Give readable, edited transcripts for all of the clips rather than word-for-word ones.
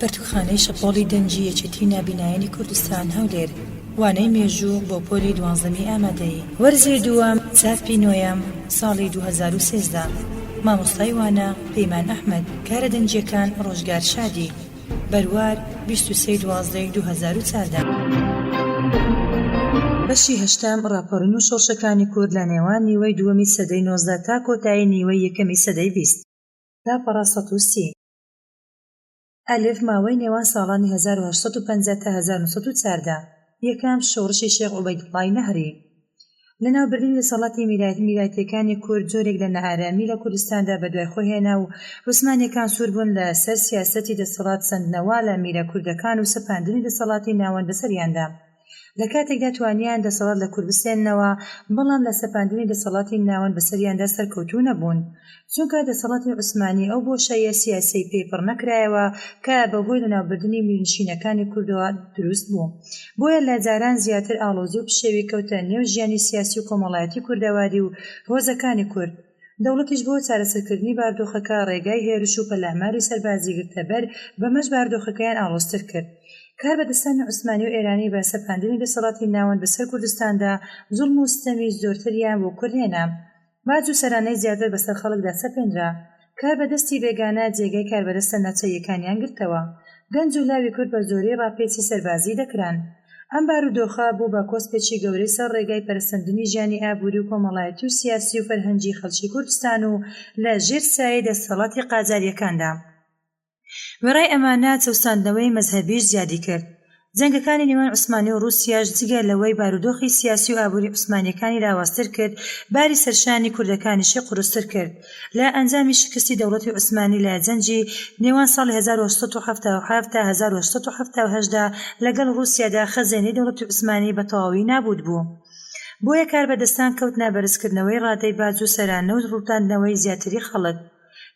پەرتوکخانەی شەپۆڵی دەنگی یەکێتی نابینایانی کوردستان هەولێر وانەی مێژوو بۆ پۆلی دوانزەمی ئامادەیی وەرزی دووەم چاپی نۆیەم ساڵی 2013 مامۆستای وانە پەیمان ئەحمەد کارە دەنگییەکان ڕۆژگار شادی بەروار 23 دوازدەی 2014. بەشی هەشتەم، ڕاپەڕین و شۆڕشەکانی کورد لە نێوان نیوەی دووەمی سەدەی 19 تا کۆتایی نیوەی یەکەمی سەدەی 20. لاپەڕە 130. ئەلف ماوەی نێوان ساڵانی 1850 تا 1914، یەکەم، شۆڕشی شێخ عوبەیدوڵڵای نەهری. لەناوبردنی دەسەڵاتی میراتییەکانی کورد جۆرێک لە نائارامی لە کوردستاندا بەدوای خۆی هێنا و عوسمانییەکان سوور بوون لە سەر سیاسەتی دەسەڵات سەندنەوە لە میرە کوردەکان و سەپاندنی دەسەڵاتی ناوەند بەسەریاندا. لە کاتێکدا توانیان دەسەڵات لە کورد بسێننەوە، بەڵام لە سەپاندنی دەسەڵاتی ناوەند بەسەریاندا سەرکەوتوو نەبوون. چونکە دەسەڵاتی عوسمانی ئەو بۆشاییە سیاسیەی پێ پڕ نەکرایەوە کە بەهۆی لەناوبردنی میرنشینەکانی کوردەوە دروست بوو. بۆیە لە جاران زیاتر ئاڵۆزی و پشێوی کەوتە نێو ژیانی سیاسی و کۆمەڵایەتی کوردەواری و هۆزەکانی کورد. دەوڵەتیش بۆ چارەسەرکردنی باردۆخەکە ڕێگای هێرش و پەلاماری سەربازی گرتەبەر، بەمەش باردۆخەکەیان ئاڵۆزتر کرد. کاربەدەستانی عوسمانی و ئێرانی بە سەپاندنی دەسەڵاتی ناوەند بەسەر کوردستاندا زوڵم و ستەمی زۆرتریان بۆ کورد هێنا. باج و سەرانەی زیاتر بەسەر خەڵکدا سەپێنرا. کاربەدەستی بێگانە جێگای کاربەدەستە ناوچەییەکانیان گرتەوە. گەنج و لاوی کورد بە زۆری ڕاپێچی سەربازی دەکران. ئەم بارودۆخە بوو بە کۆسپێکی گەورەی سەر ڕێگای پەرەسەندنی ژیانی ئابووری و کۆمەڵایەتی و سیاسی و فەرهەنگی خەڵکی کوردستان و لە ژێر سایەی دەستەڵاتی قاجارییەکاندا. وێڕای ئەمانە چەوساندنەوەی مەزهەبیش زیادی کرد. جەنگەکانی نێوان عوسمانی و ڕووسیاش جگە لەوەی بارودۆخی سیاسی و ئابووری عوسمانییەکانی لاوازتر کرد، باری سەرشانی کوردەکانیشی قورستر کرد. لە ئەنجامی شکستی دەوڵەتی عوسمانی لە جەنگی نێوان ساڵی 1877 تا 1878 دا لەگەڵ ڕووسیادا خەزێنەی دەوڵەتی عوسمانی بە تەواوی نابوود بوو. بۆیە کاربەدەستان کەوتنە بەرزکردنەوەی ڕادەی باج و سەرانە و ڕووتاندنەوەی زیاتری خەڵک.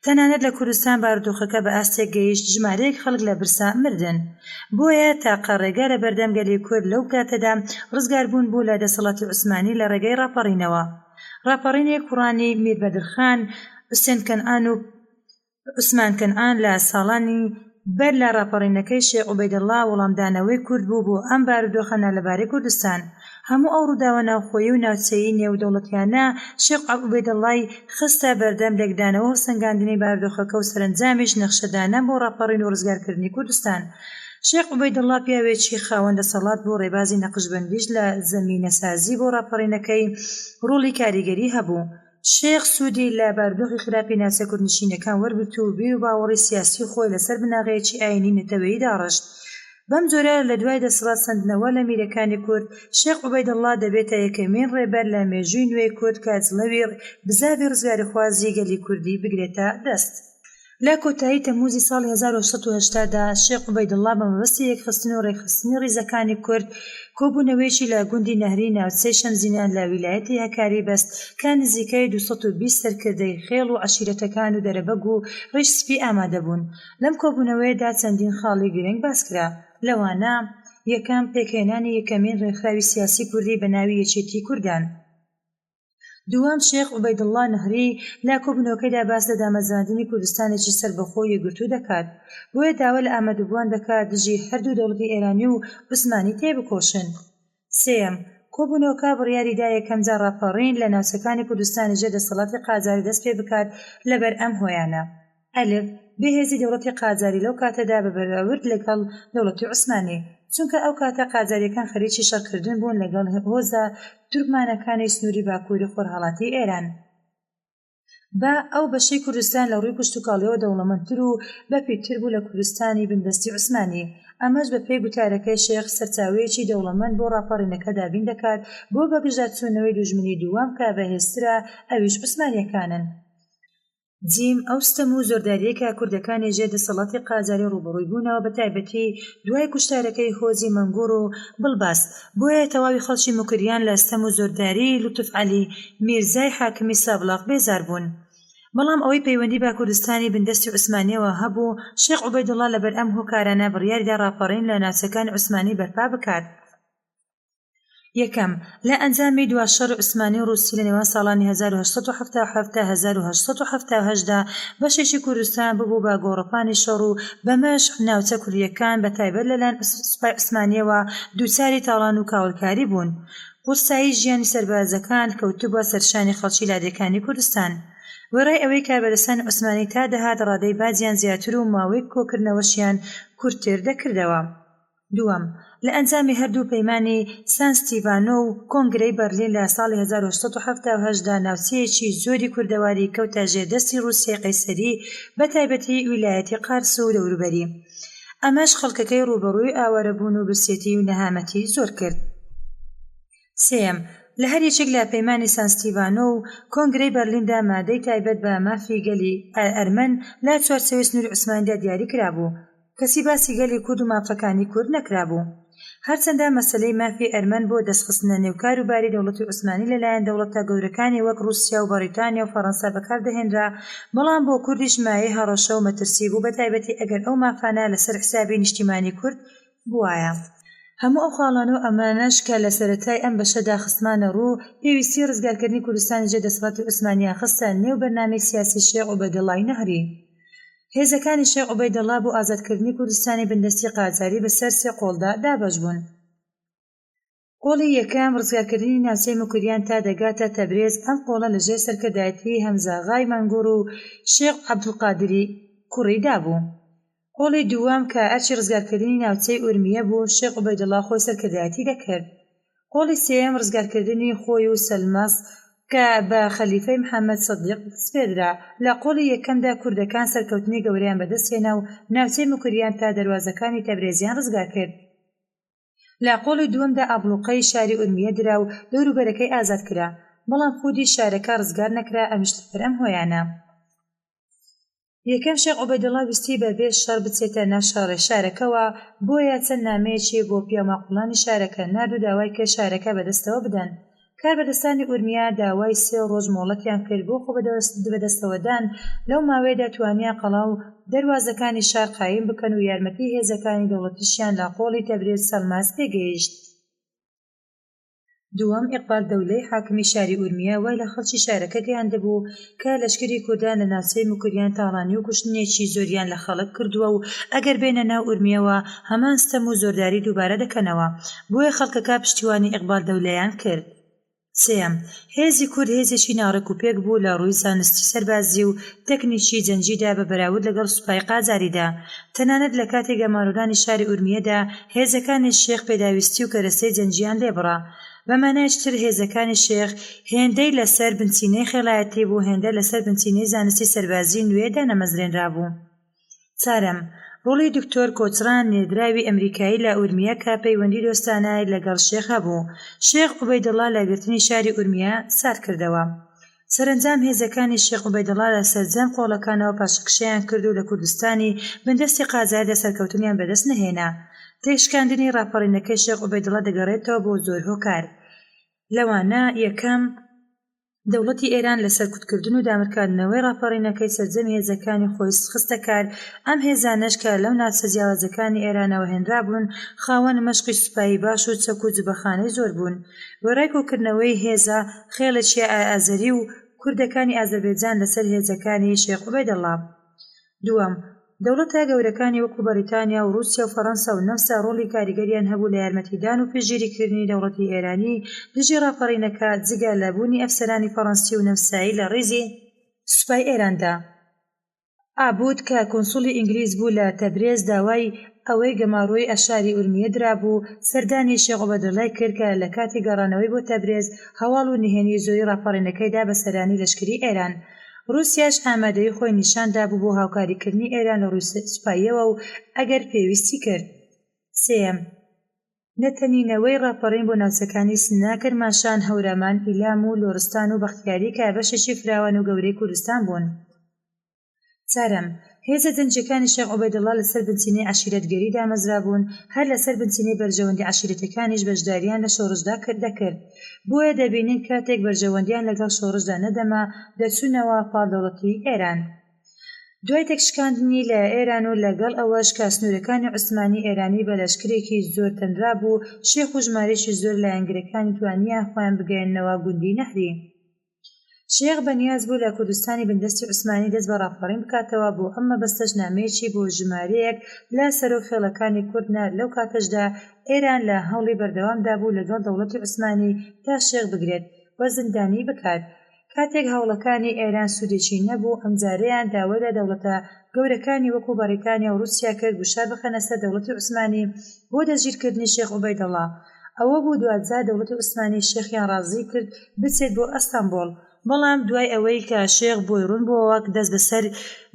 تەنانەت لە کوردستان بارودۆخەکە بە ئاستێک گەیشت ژمارەیەک خەڵک لە برسا مردن. بۆیە تاقە ڕێگا لە بەردەم گەلی کورد لەو کاتەدا ڕزگاربوون بوو لە دەسەڵاتی عوسمانی لە ڕێگای ڕاپەڕینەوە. ڕاپەڕینی کوڕانی میر بەدرخان، حوسێن کەنعان و عوسمان کەنعان لە ساڵانی بەر لە ڕاپەڕینەکەی شێخ عوبەیدەڵڵا وەڵامدانەوەی کورد بوو بۆ ئەم بارودۆخە نالەبارەی کوردستان. هەموو ئەو ڕووداوە ناوخۆیی و ناوچەیی نێودەوڵەتیانە شێخ عوبەیدەڵڵای خستە بەردەم لێکدانەوە و هەڵسەنگاندنی بارودۆخەکە و سەرەنجامیش نەخشەدانان بۆ ڕاپەڕین و ڕزگارکردنی کوردستان. شێخ عوبەیدوڵڵا پیاوێکی خاوەن دەسەڵات بوو، ڕێبازی نەقشبەندیش لە زەمینەسازی بۆ ڕاپەڕینەکەی ڕۆڵی کاریگەری هەبوو. شێخ سوودی لە بارودۆخی خراپی ناوچە کوردنشینەکان وەرگرت و بیروباوەڕی سیاسی خۆی لەسەر بناغەیەکی ئایینی نەتەوەیی داڕشت. بەم جۆرە لە دوای دەسەڵات سەندنەوە لە میرەکانی کورد، شێخ عوبەیدوڵڵا دەبێتە یەکەمین ڕێبەر لە مێژووی نوێی کورد کە جڵەوی بزاڤی ڕزگاریخوازی گەلی کوردی بگرێتە دەست. لە کۆتایی تەمموزی ساڵی 1880 دا شێخ عوبەیدوڵڵا بە مەبەستی یەکخستن و ڕێکخستنی ڕیزەکانی کورد کۆبوونەوەیەکی لە گوندی نەهری ناوچەی شەمزینان لە ویلایەتی هەکاری بەست کە نزیکەی 220 سەرکردەی خێڵ و عەشیرەتەکان و دەرەبەگ و ڕیش سپی ئامادەبوون. لەم کۆبوونەوەیەدا چەندین خاڵی گرنگ باسکرا، لەوانە، یەکەم، پێکهێنانی یەکەمین ڕێکخراوی سیاسی کوردی بە ناوی یەکێتیی کوردان. دووەم، شێخ عوبەیدوڵڵا نەهری لە کۆبوونەوەکەیدا باس لە دامەزراندنی کوردستانێکی سەربەخۆ و یەکگرتوو دەکات، بۆیە داوا لە ئامادەبووان دەکات دژی هەردوو دەوڵەتی ئێرانی و عوسمانی تێبکۆشن. سێیەم، کۆبوونەوەکە بڕیاری دا یەکەمجار ڕاپەڕین لە ناوچەکانی کوردستانی ژێر دەسەڵاتی قاجاری دەست پێ بکات لەبەر ئەم هۆیانە. ئەلف، بێهێزی دەوڵەتی قاجاری لەو کاتەدا بە بەراورد لەگەڵ دەوڵەتی عوسمانی، چونکە ئەو کاتە قاجاریەکان خەریکی شەڕکردن بوون لەگەڵ هۆزە تورکمانەکانی سنووری باکووری خۆرهەڵاتی ئێران. بە، ئەو بەشەی کوردستان لە ڕووی کشتوکاڵیەوە دەوڵەمەندتر و بەپیتتر بوو لە کوردستانی بندەستی عوسمانی، ئەمەش بە پێی گوتارەکەی شێخ سەرچاوەیەکی دەوڵەمەند بۆ ڕاپەڕینەکە دابین دەکات بۆ بەگژداچوونەوەی دوژمنی دووەم کە بەهێزترە ئەویش عوسمانیەکانن. جیم، ئەو ستەم و زۆرداریەی کە کوردەکانی ژێر دەسەڵاتی قاجاری ڕووبەڕووی بوونەوە بە تایبەتی دوای کوشتارەکەی هۆزی مەنگوڕ و بڵباس، بۆیە تەواوی خەڵکی موکریان لە ستەم و زۆرداریی لوتف عەلی میرزای حاکمی سابڵاغ بێزار بوون. بەڵام ئەوەی پەیوەندی بە کوردستانی بندەستی عوسمانیەوە هەبوو، شێخ عوبەیدوڵڵا لەبەر ئەم هۆکارانە بڕیاریدا ڕاپەڕین لە ناوچەکانی عوسمانی بەرپا بکات. یەکەم، لە ئەنجامی دوا شەڕی عوسمانی و ڕووسی لە نێوان ساڵانی 1877 تا 1878 دا بەشێکی کوردستان ببوو بە گۆڕەپانی شەڕ و بەمەش ناوچە کوردییەکان بە تایبەت لەلایەن سوپای عوسمانییەوە دووچاری تاڵان و کاولکاری بوون. قورسایی ژیانی سەربازەکان کەوتبووە سەرشانی خەڵکی لادێکانی کوردستان. وێڕای ئەوەی کاربەدەستانی عوسمانی تا دەهات ڕادەی باجیان زیاتر و ماوەی کۆکردنەوەشیان کورتتر دەکردەوە. دووەم، لە ئەنجامی هەردوو پەیمانی سان ستیڤانۆ و کۆنگرەی بەرلین لە ساڵی 1878 دا ناوچەیەکی زۆری کوردەواری کەوتە ژێر دەستی ڕووسیای قەیسەری بە تایبەتی ویلایەتی قارس و دەوروبەری. ئەمەش خەڵکەکەی ڕووبەڕووی ئاوارەبوون و برسێتی و نەهامەتی زۆر کرد. سێیەم، لە هەر یەکێک لە پەیمانی سان ستیڤانۆ و کۆنگرەی بەرلیندا مادەی تایبەت بە مافی گەلی ئەرمەن لە چوارچێوەی سنووری عوسمانیدا دیاری کرابوو، کەچی باسی گەلی کورد و مافەکانی کورد نەکرابوو. هەرچەندە مەسەلەی مافی ئەرمەن بۆ دەستخستنە نێو کار و باری دەوڵەتی عوسمانی لە لایەن دەوڵەتە گەورەکانی وەک ڕووسیا و بەڕیتانیا و فەڕەنسا بەکار دەهێنرا، بەڵام بۆ کوردیش مایەی هەڕەشە و مەترسی بوو بەتایبەتی ئەگەر ئەو مافانە لەسەر حسابی نیشتیمانی کورد بوایە. هەموو ئەو خاڵانە و ئەمانەش کە لە سەرەتای ئەم بەشەدا خستمانە ڕوو، پێویستیی ڕزگارکردنی کوردستانی ژێر دەسەڵاتی عوسمانییان خستە نێو بەرنامەی سیاسی شێخ عوبەیدوڵڵای نەهری. هێزەکانی شێخ عوبەیدوڵڵا بۆ ئازادکردنی کوردستانی بندەستی قاجاری بەسەر سێ قۆڵدا دابەش بوون. قۆڵی یەکەم، ڕزگارکردنی ناوچەی موکریان تا دەگاتە تەبرێز، ئەم قۆڵە لەژێر سەرکردایەتیی هەمزاغای مەنگوڕ و شێخ عەبدولقادری کوڕی دا بوو. قۆڵی دووەم کە ئەرکی ڕزگارکردنی ناوچەی ئورمیە بوو، شێخ عوبەیدوڵڵا خۆی سەرکردایەتی دەکرد. قۆڵی سێیەم ڕزگارکردنی خۆی و سەلماس کە بە خەلیفەی محەمەد سدیق سپێردرا. لە قۆڵی یەکەمدا کوردەکان سەرکەوتنی گەورەیان بەدەستهێنا و ناوچەی موکریان تا دەروازەکانی تەبرێزیان ڕزگار کرد. لە قۆڵی دووەمدا ئابڵوقەی شاری ئورمیە درا و دەوروبەرەکەی ئازاد کرا، بەڵام خودی شارەکە ڕزگار نەکرا ئەمیش لەبەر ئەم هۆیانە. یەکەم شێخ عوبەیدوڵا ویستی بە بێ شەڕ بچێتە ناو شارەکەوە، بۆیە چەند نامەیەکی بۆ پیاوماقوڵانی شارەکە نارد و داوای کرد شارەکە بەدەستەوە بدەن. کاربەدەستانی ئورمیە داوای سێ ڕۆژ مۆڵەتیان کرد بۆ خۆبەدەستەوەدان، لەو ماوەیەدا توانیان قەڵا و دەروازەکانی شار قایم بکەن و یارمەتی هێزەکانی دەوڵەتیشیان لە قۆڵی تەبرێز سەڵماس پێگەیشت. دووەم، ئیقبال دەولەی حاکمی شاری ئورمیە وای لە خەڵکی شارەکە گەیاندبوو کە لەشکری کوردان لە ناوچەی موکریان تاڵانی و کوشتنێکی زۆریان لە خەڵک کردووە و ئەگەر بێنە ناو ئورمیەوە هەمان ستەم و زۆرداری دووبارە دەکەنەوە، بۆیە خەڵکەکە پشتیوانی ئیقبال دەولەیان کرد. سێیەم، هێزی کورد هێزێکی ناڕێکوپێک بوو لە ڕووی زانستی سەربازی و تەکنیکی جەنگیدا بە بەراورد لەگەڵ سوپای قاجاریدا. تەنانەت لە کاتی گەمارۆدانی شاری ئورمیەدا هێزەکانی شێخ پێداویستی و کەرەستەی جەنگییان لێ بڕا. بە مانایەکی تر هێزەکانی شێخ هێندەی لە سەر بنچینەی خێڵایەتی بوو هێندە لە سەر بنچینەی زانستی سەربازی نوێ دانەمەزرێنرابوو. چارەم، ڕۆڵی دکتۆر کۆچران نێردراوی ئەمریکایی لە ئورمیە کە پەیوەندی دۆستانەی لەگەڵ شێخ هەبوو، شێخ عوبەیدوڵا لە گرتنی شاری ئورمیە سارد کردەوە. سەرەنجام هێزەکانی شێخ عوبەیدوڵا لە سەرجەم قۆڵەکانەوە پاشەکشەیان کرد و لە کوردستانی بندەستی قاجاردا سەرکەوتنیان بەدەست نەهێنا. تێکشکاندنی ڕاپەڕینەکەی شێخ عوبەیدوڵا دەگەڕێتەوە بۆ زۆر هۆکار. لەوانە، یەکەم، دەوڵەتی ئێران لە سەرکوتکردن و دامرکاندنەوەی ڕاپەڕینەکەی سەرجەمی هێزەکانی خۆی خستە کار، ئەم هێزانەش کە لەو ناوچە جیاوازەکانی ئێرانەوە هێنرابوون، خاوەن مەشقی سوپایی باش و چەک و جبەخانەی زۆر بوون. وێڕای کۆکردنەوەی هێزە خێڵەکییە ئازەری و کوردەکانی ئازەربێجان لەسەر هێزەکانی شێخ عوبەیدەڵڵا. دووەم، دەوڵەتە گەورەکانی وەکو بەڕیتانیا و ڕووسیا و فەڕەنسا و نەمسا ڕۆڵی کاریگەریان هەبوو لە یارمەتیدان و پشتگیریکردنی دەوڵەتی ئێرانی دژی ڕاپەڕینەکە جگە لە بوونی ئەفسەرانی فەڕەنسی و نەمسایی لە ڕیزی سوپای ئێراندا. عابود کە کونسوڵی ئینگلیز بوو لە تەبرێز داوای ئەوەی گەمارۆی شاری ئورمیە درابوو سەردانی شێخ عوبەدوڵای کرد کە لە کاتی گەڕانەوەی بۆ تەبرێز هەواڵ و نهێنی زۆری ڕاپەڕینەکەی دا بە سەرانی لەشکری ئێران. ڕووسیاش ئامادەیی خۆی نیشان دابوو بۆ هاوکاریکردنی ئێران لە ڕووی سوپاییەوە و ئەگەر پێویستی کرد. سێیەم، نەتەنینەوەی ڕاپەڕین بۆ ناوچەکانی سنە، کرماشان، هەورامان، ئیلام و لوڕستان و بەختیاری کە بەشێکی فراوان و گەورەی کوردستان بوون. چارەم، هێزە جەنگییەکانی شێخ عوبەیدوڵڵا لەسەر بنچینەی عەشیرەتگەری دامەزرابوون، هەر لەسەر بنچینەی بەرژەوەندی عەشیرەتەکانیش بەشدارییان لە شۆڕشدا دەکرد. بۆیە دەبینین کاتێک بەرژەوەندییان لەگەڵ شۆڕشدا نەدەما، دەچوونەوە پاڵ دەوڵەتی ئێران. دوای تێکشکاندنی لە ئێران و لەگەڵ ئەوەش کە سنوورەکانی عوسمانی ئێرانی بە لەشکرێکی زۆر تەنرابوو، شێخ و ژمارەیەکی زۆر لایەنگرەکانی توانیان خۆیان بگەیەننەوە گوندی نەهری. شێخ بەنیاز بوو لە کوردستانی بندەستی عوسمانی دەست بە ڕاپەڕین بکاتەوە، بۆ ئەم مەبەستەش نامەیەکی بۆ ژمارەیەک لە سەرۆک خێڵەکانی کورد نارد، لەو کاتەشدا ئێران لە هەوڵی بەردەوامدا بوو لەگەڵ دەوڵەتی عوسمانی تا شێخ بگرێت و زیندانیی بکات. کاتێک هەوڵەکانی ئێران سوودێکی نەبوو، ئەمجارەیان داوای لە دەوڵەتە گەورەکانی وەکو بەڕیتانیا و ڕووسیا کرد گوشار بخەنە سەر دەوڵەتی عوسمانی بۆ دەستگیرکردنی شێخ عوبەیدەڵا. ئەوە بوو دواجار دەوڵەتی عوسمانی شێخیان ڕازی کرد بچێت بۆ ئەستەنبۆڵ، بەڵام دوای ئەوەی کە شێخ بۆی ڕوون بووەوە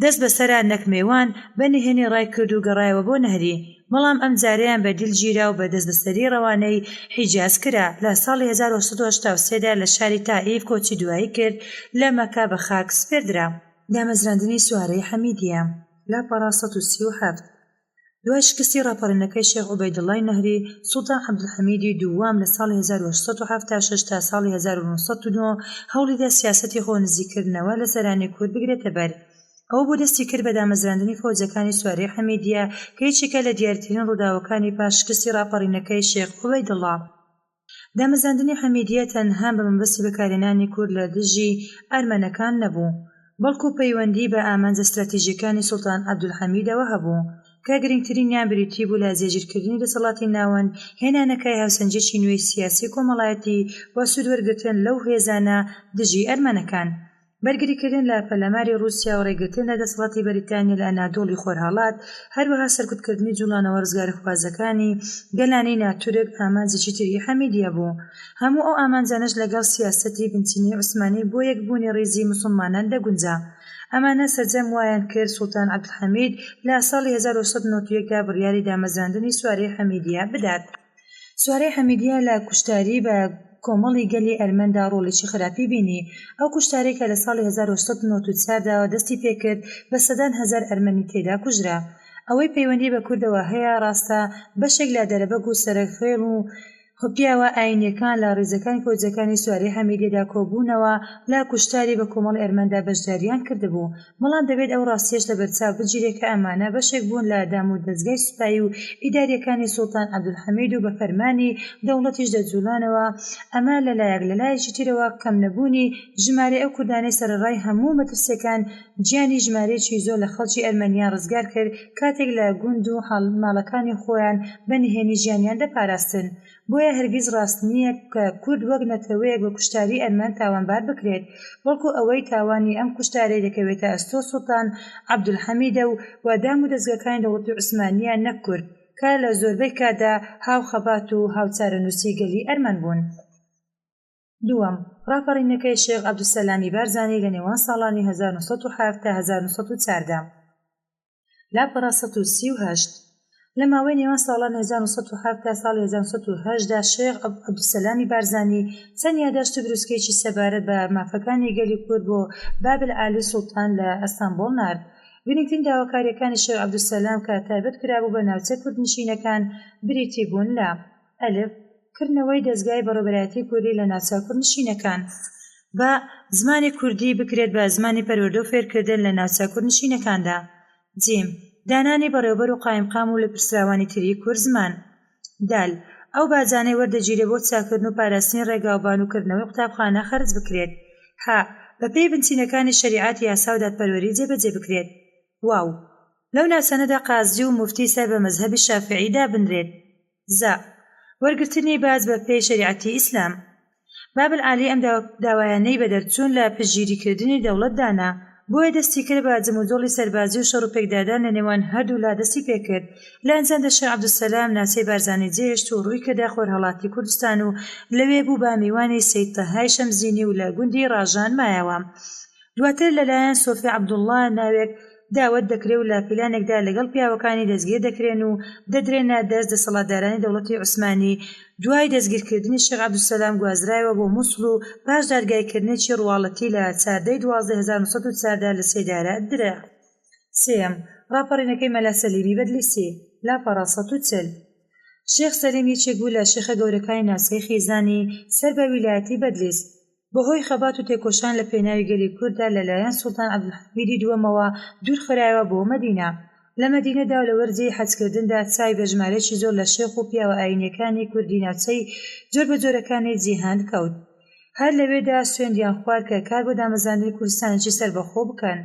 دەست بەسەرە نەک مێوان، بە نهێنی ڕای کرد و گەڕایەوە بۆ نەهری. بەڵام ئەمجارەیان بە دیل گیرا و بە دەستبەسەری ڕەوانەی حیجاز کرا، لە ساڵی 1883 دا لە شاری تائیف کۆچی دوایی کرد، لە مەکە بە خاک سپێردرا. دامەزراندنی سوارەی حەمیدیە، لاپەڕە 137. دوای شکستی ڕاپەڕینەکەی شێخ عوبەیدوڵای نەهری، سوڵتان عەبدولحەمیدی دووەم لە ساڵی 1876 تا ساڵی 1909 هەوڵیدا سیاسەتی خۆ نزیککردنەوە لە سەرانی کورد بگرێتە بەر. ئەوە بوو دەستی کرد بە دامەزراندنی فەوجەکانی سوارەی حەمیدیە کە یەکێکە لە دیارترین ڕووداوەکانی پاش شکستی ڕاپەڕینەکەی شێخ عوبەیدوڵا. دامەزراندنی حەمیدیە تەنها بە مەبەستی بەکارهێنانی کورد لە دژی ئەرمەنەکان نەبوو، بەڵکو پەیوەندی بە ئامانجە ستراتیژیەکانی سوڵتان عەبدولحەمیدەوە هەبوو، کە گرنگترینیان بریتی بوو لە جێگیرکردنی دەسەڵاتی ناوەند، هێنانەکای هاوسەنگیەکی نوێی سیاسی و کۆمەڵایەتی و سوودوەرگرتن لەو هێزانە دژی ئەرمەنەکان. بەرگریکردن لە پەلاماری ڕووسیا و ڕێگرتن لە دەسەڵاتی بەریتانیا لە ئەنادۆڵی خۆرهەڵات، هەروەها سەرکوتکردنی جوڵانەوە ڕزگاریخوازەکانی گەلانی ناتورک ئامانجێکی تری حەمیدیە بوو. هەموو ئەو ئامانجانەش لەگەڵ سیاسەتی بنچینەی عوسمانی بۆ یەکبوونی ڕیزی موسڵمانان دەگونجا. ئەمانە سەرجەم وایان کرد سوڵتان عەبدولحەمید لە ساڵی 1891 دا بڕیاری دامەزراندنی سوارەی حەمیدیە بدات. سوارەی حەمیدیە لە کوشتاری بە کۆمەڵی گەلی ئەرمەندا ڕۆڵێکی خراپی بینی. ئەو کوشتارەی کە لە ساڵی 1894 دا دەستی پێکرد بە سەدان هەزار ئەرمەنی تێدا کوژرا. ئەوەی پەیوەندی بە کوردەوە هەیە ڕاستە بەشێک لە دەرەبەگ و سەرەک خێڵ و پیاوە ئاینیەکان لە ڕیزەکانی فەوجەکانی سوارەی حەمیدیەدا کۆبوونەوە لە کوشتاری بە کۆمەڵی ئەرمەندا بەشداریان کردبوو. بەڵام دەبێت ئەو ڕاستیەش لەبەرچاو بگیرێت کە ئەمانە بەشێک بوون لە دامودەزگای سوپایی و ئیداریەکانی سوڵتان عەبدولحەمید و بە فەرمانی دەوڵەتیش دەجوڵانەوە، ئەمە لە لایەک، لە لایەکی ترەوە کەم نەبوونی ژمارەی ئەو کوردانەی سەرەڕای هەموو مەترسیەکان گیانی ژمارەیەکی زۆر لە خەڵکی ئەرمەنیان ڕزگار کرد کاتێک لە گوند و ماڵەکانی خۆیان بە نهێنی ژیانیان دەپاراستن. بۆیە هەرگیز ڕاست نییە کە کورد وەک نەتەوەیەک بە کوشتاری ئەرمەن تاوانبار بکرێت، بەڵکو ئەوەی تاوانی ئەم کوشتارەی دەکەوێتە ئەستۆ سوڵتان عەبدولحەمیدە و و دام و دەزگاکانی دەوڵەتی عوسمانییە نەک کورد، کە لە زۆربەی کاتدا هاوخەبات و هاوچارەنووسی گەلی ئەرمەن بوون. دووەم، ڕاپەڕینەکەی شێخ عەبدولسەلامی بارزانی لە نێوان ساڵانی 1907 تا 1914. لاپەڕە 138. لە ماوەی نێوان ساڵانی 1907 تا ساڵی 1908 دا شێخ عەبدولسەلامی بارزانی چەند یاداشت و بروسکەیەکی سەبارەت بە مافەکانی گەلی کورد بۆ باب العالی سوڵتان لە ئەستانبۆڵ نارد. گرنگترین داواکارییەکانی شێخ عەبدولسەلام کە تایبەت کرابوو بە ناوچە کوردنشینەکان بریتی بوون لە. ئەلف، کردنەوەی دەزگای بەڕێوەبەرایەتی کوردی لە ناوچە کوردنشینەکان. ب، زمانی کوردی بکرێت بە زمانی پەروەردە و فێرکردن لە ناوچە کوردنشینەکاندا. ج، دانانی بەڕێوەبەر و قایمقام و لێپرسراوانی تری کورد زمان. د، ئەو باجانەی وەردەگیرێ بۆ چاککردن و پاراستنی ڕێگاوبان و کردنەوەی قوتابخانە خەرج بکرێت. ه، بەپێی بنچینەکانی شەریعەت یاسا و دادپەروەری جێبەجێ بکرێت. واو، لەو ناوچانەدا قازی و موفتی سەر بە مەزهەبی شافیعی دابنرێت. زا. وەرگرتنی باج بە پێی شەریعەتی ئیسلام. باب العالی ئەم داوایانەی بە دەرچوون لە پشتگیری کردنی دەوڵەت دانا، بۆیە دەستی کرد بە جموجۆڵی سەربازی و شەڕ و پێکدادان لە نێوان هەردوولا دەستی پێکرد، لە ئەنجامدا شێخ عەبدولسەلام ناوچەی بارزانی جێهێشت و ڕووی کردە خۆرهەڵاتی کوردستان و لەوێ بوو بە میوانی سەید تەهای شەمزینی و لە گوندی ڕاژان مایەوە. دواتر لەلایەن سۆفی عەبدوڵڵا ناوێک داوەت دەکرێ و لە پیلانێکدا لەگەڵ پیاوەکانی دەستگیر دەکرێن و دەدرێنە دەست دەسەڵاتدارانی دەوڵەتی عوسمانی، دوای دەستگیرکردنی شێخ عەبدولسەلام گوازرایەوە بۆ موسڵ و پاش دادگایکردنێکی ڕواڵەتی لە 14 ی 12 1914 لە سێدارە درا. سێیەم، ڕاپەڕینەکەی مەلا سەلیمی بەدلیسی، لاپەڕە 140. شێخ سەلیم یەکێک بوو لە شێخە گەورەکانی ناوچەی خیزانی سەر بە ویلایەتی بەدلیس. بەهۆی خەبات و تێکۆشان لە پێناوی گەلی کورددا لە لایەن سوڵتان عەبدولحەمیدی دووەمەوە دوورخرایەوە بۆ مەدینە. لە مەدینەدا و لە وەرزی حەجکردندا چاوی بە ژمارەیەکی زۆر لە شێخ و پیاوە ئایینییەکانی کوردی ناوچەی جۆربەجۆرەکانی جیهان کەوت. هەر لەوێدا سوێندیان خوارد کە کار بۆ دامەزراندنی کوردستانێکی سەربەخۆ بکەن.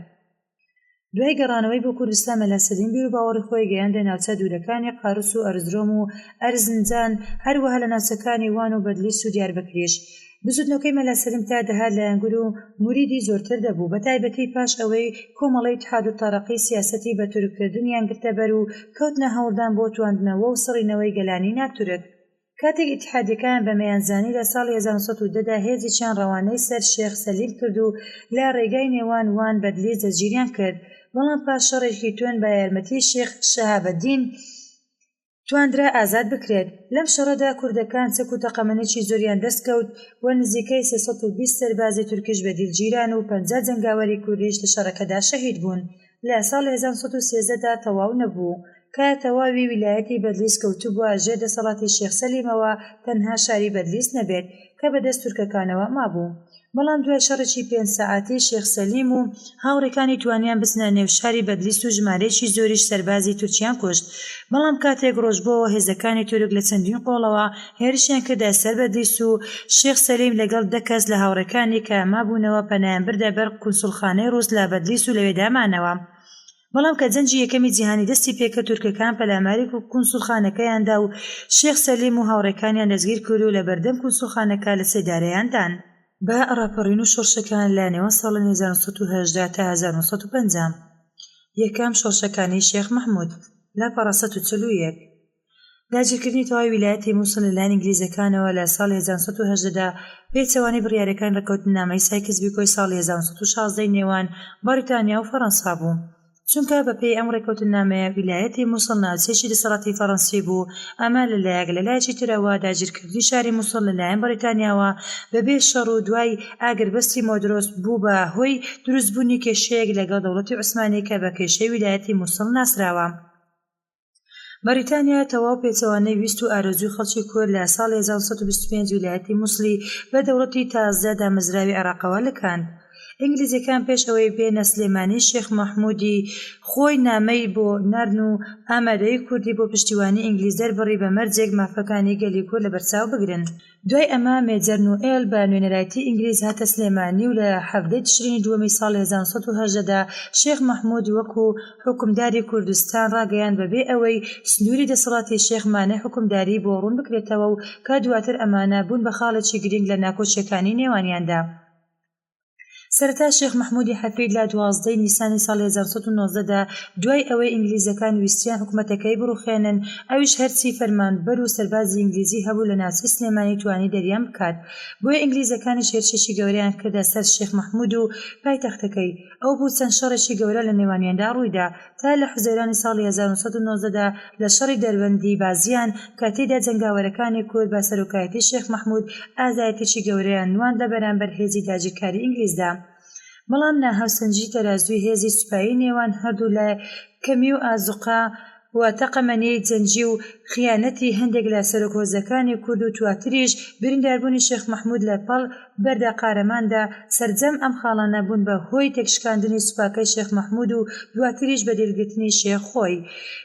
دوای گەڕانەوەی بۆ کوردستان مەلا سەلیم بیروباوەڕی خۆی گەیاندە ناوچە دوورەکانی قارس و ئەرزرۆم و ئەرزنجان، هەروەها لە ناوچەکانی وان و بەدلیس و دیاربەکریش. بزوتنەوەکەی مەلا سەلیم تا دەهات لایەنگر و موریدی زۆرتر دەبوو، بەتایبەتی پاش ئەوەی کۆمەڵەی ئیتحاد و تەرەقی سیاسەتی بە تورککردنیان گرتەبەر و کەوتنە هەوڵدان بۆ تواندنەوە و سڕینەوەی گەلانی ناتورک. کاتێک ئیتیحادیەکان بەمەیان زانی لە ساڵی 1910 دا هێزێکیان ڕەوانەی سەر شێخ سەلیم کرد و لە ڕێگای نێوان وان بەدلیس دەستگیریان کرد، بەڵام پاش شەڕێکی توند بە یارمەتی شێخ شەهابەدین تواندرا ئازاد بکرێت. لەم شەڕەدا کوردەکان چەک و تەقەمەنیی زۆریان دەست کەوت و نزیکەی 320 سەربازی تورکیش بە دیل گیران و 50 جەنگاوەری کوردیش لە شەڕەکەدا شەهید بوون. لە ساڵی 1913 دا تەواو نەبوو کە تەواوی ویلایەتی بەدلیس کەوتبووە ژێر دەسەڵاتی شێخ سەلیمەوە تەنها شاری بەدلیس نەبێت کە بەدەست تورکەکانەوە مابوو. بەڵام دوای شەڕێکی پێنج سەعاتی شێخ سەلیم و هاوڕێکانی توانیان بچنە نێو شاری بەدلیس و ژمارەیەکی زۆریش سەربازی تورکیان کوشت. بەڵام کاتێک ڕۆژبۆوە هێزەکانی تورک لە چەندین قۆڵەوە هێرشیان کردە سەر بەدلیس و شێخ سەلیم لەگەڵ دە کەس لە هاوڕێکانی کە مابوونەوە پەنایان بردە بەر کونسوڵخانەی ڕووس لە بەدلیس و لەوێدا مانەوە. بەڵام کە جەنگی یەکەمی جیهانی دەستی پێکرد تورکەکان پەلاماری کونسوڵخانەکەیان دا و شێخ سەلیم و هاوڕێکانیان دەستگیر کرد و لە بەردەم کونسوڵخانەکە لە سێدارەیان دان. بە ڕاپەڕین و شۆڕشەکان لە نێوان ساڵانی 1918 تا 1950. یەکەم شۆڕشەکانی شێخ مەحمود، لاپەڕە 141. داگیرکردنی تەواوی ویلایەتی موسڵ لەلایەن ئینگلیزەکانەوە لە ساڵی 1918 دا پێچەوانەی بڕیارەکانی ڕێککەوتننامەی سایکس بیکۆی ساڵی 1916 ی نێوان بەڕیتانیا و فەڕەنسا بوو. چونکە بەپێی ئەم ڕێککەوتننامەیە ویلایەتی موسڵ ناوچەیەکی دەسەڵاتی فەڕەنسی بوو، ئەمە لە لایەک، لە لایەکی ترەوە داگیرکردنی شاری موسڵ لەلایەن بەڕیتانیاوە بەبێ شەڕ و دوای ئاگربەستی مۆدرۆس بوو بە هۆی دروستبوونی کێشەیەک لەگەڵ دەوڵەتی عوسمانی کە بە کێشەی ویلایەتی موسڵ ناسراوە. بەریتانیا تەواو پێچەوانەی ویست و ئارەزووی خەڵکی کورد لە ساڵی 1925 ویلایەتی موسڵی بە دەوڵەتی تازە دامەزراوی عێراقەوە لکاند. ئینگلیزەکان پێش ئەوەی بێنە سلێمانی شێخ مەحمودی خۆی نامەی بۆ ناردن و ئامادەیی کوردی بۆ پشتیوانی ئینگلیز دەربڕی بە مەرجێک مافەکانی گەلی کورد لەبەرچاو بگرن. دوای ئەمە مێجەر نوئێل بە نوێنەرایەتی ئینگلیز هاتە سلێمانی و لە حەڤدەی تشرینی دووەمی ساڵی 1918 دا شێخ مەحمود وەکو حوکمداری کوردستان ڕاگەیاند بەبێ ئەوەی سنووری دەسەڵاتی شێخ مانای حوکمداری بۆ ڕوون بکرێتەوە و کە دواتر ئەمانە بوون بە خاڵێکی گرینگ لە ناکۆکیەکانی نێوانیاندا. سەرەتا شێخ مەحمودی حەفید لە 12 ی نیسانی ساڵی 1919 دا دوای ئەوەی ئینگلیزەکان ویستیان حکومەتەکەی بڕوخێنن ئەویش هەرچی فەرمانبەر و سەربازی ئینگلیزی هەبوو لە ناوچەی سلێمانی توانی دەریان بکات بۆیە ئینگلیزەکانیش هێرشێکی گەورەیان کردە سەر شێخ مەحمود و پایتەختەکەی ئەو بوو چەند شەڕێکی گەورە لە نێوانیاندا ڕوویدا تا لە حوزەیرانی ساڵی 1919 دا لە شەڕی دەربەندی بازیان کە تێیدا جەنگاوەرەکانی کورد بە سەرۆکایەتی شێخ مەحمود ئازایەتیی گەورەیان نواند لە بەرامبەر هێزی داگیرکاری ئینگلیزدا بەڵام ناهاوسەنگی تەرازووی هێزی سوپایی نێوان هەردوو لای کەمی و ئازوقە و تەقەمەنیی جەنگی و خیانەتی هەندێک لە سەرۆک هۆزەکانی کورد و دواتریش برینداربوونی شێخ مەحمود لە پەڵ بەردە قارەماندا، سەرجەم ئەم خاڵانە بوون بە هۆی تێکشکاندنی سوپاکەی شێخ مەحمود و دواتریش بەدیلگرتنی شێخ خۆی.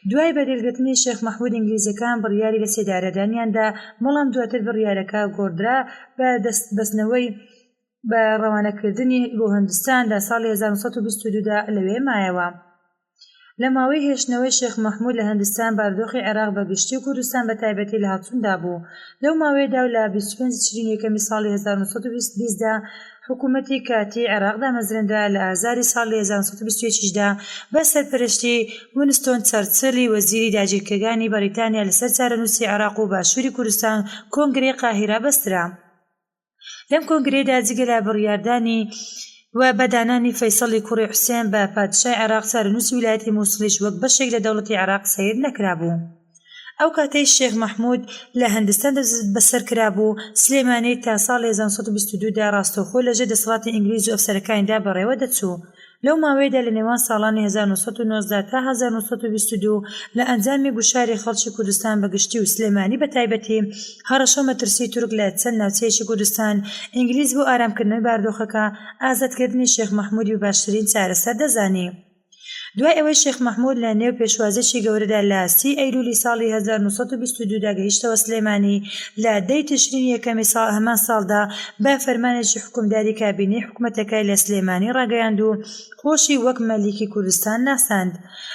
دوای بەدیلگرتنی شێخ مەحمود ئینگلیزەکان بڕیاری لەسێدارەدانیان دا، بەڵام دواتر بڕیارەکە گۆڕدرا بە دەست بەستنەوەی بە ڕەوانەکردنی بۆ هندستان لە ساڵی 1922 دا لەوێ مایەوە. لە ماوەی هێشتنەوەی شێخ مەحمود لە هندستان بارودۆخی عێراق بە گشتی و کوردستان بە تایبەتی لە هەڵچووندا بوو. لەو ماوەیەدا و لە 25 تشرینی یەکەمی ساڵی 1920 دا حکوومەتی کاتیی عێراق دامەزرێنرا، لە ئازاری ساڵی 1921 دا بە سەرپەرشتی ونستۆن چەرچلی وەزیری داگیرکەگانی بەڕیتانیا لەسەر چارەنووسی عێراق و باشووری کوردستان کۆنگرەی قاهیرە بەسترا. لەم کۆنگرەیەدا جگە لە بڕیاردانی و بە دانانی فەیسەڵی کوڕی حوسێن بە پادشای عێراق چارەنووسی ویلایەتی موسڵیش وەک بەشێک لە دەوڵەتی عێراق سەیر نەکرابوو. ئەو کاتەی شێخ مەحمود لە هندستان دەستبەسەر کرابوو، سلێمانی تا ساڵی 1922 دا ڕاستەوخۆ لەژێر دەسەڵاتی ئینگلیز و ئەفسەرەکانیدا بەڕێوە دەچوو. لەو ماوەیەدا لە نێوان ساڵانی 1990 تا 1922 لە ئەنجامی گوشاری خەڵکی کوردستان بە گشتی و سلێمانی بە تایبەتی، هەڕەشە و مەترسیی تورک لە چەند ناوچەیەکی کوردستان، ئینگلیز بۆ ئارامکردنەوەی باردۆخەکە، ئازادکردنی شێخ مەحموودی بە باشترین چارەسەر دەزانی. دوای ئەوەی شێخ مەحموود لە نێو پێشوازیی گەورەدا لە سی ئەیلوولی ساڵی 1922 دا گەیشتەوە سلێمانی، لە دە ی تشرینی یەکەمی هەمان ساڵدا بە فەرمانێکی حوکمداری کابینەی حکومەتەکەی لە سلێمانی ڕاگەیاند و خۆشی وەک مەلیکی کوردستان ناساند.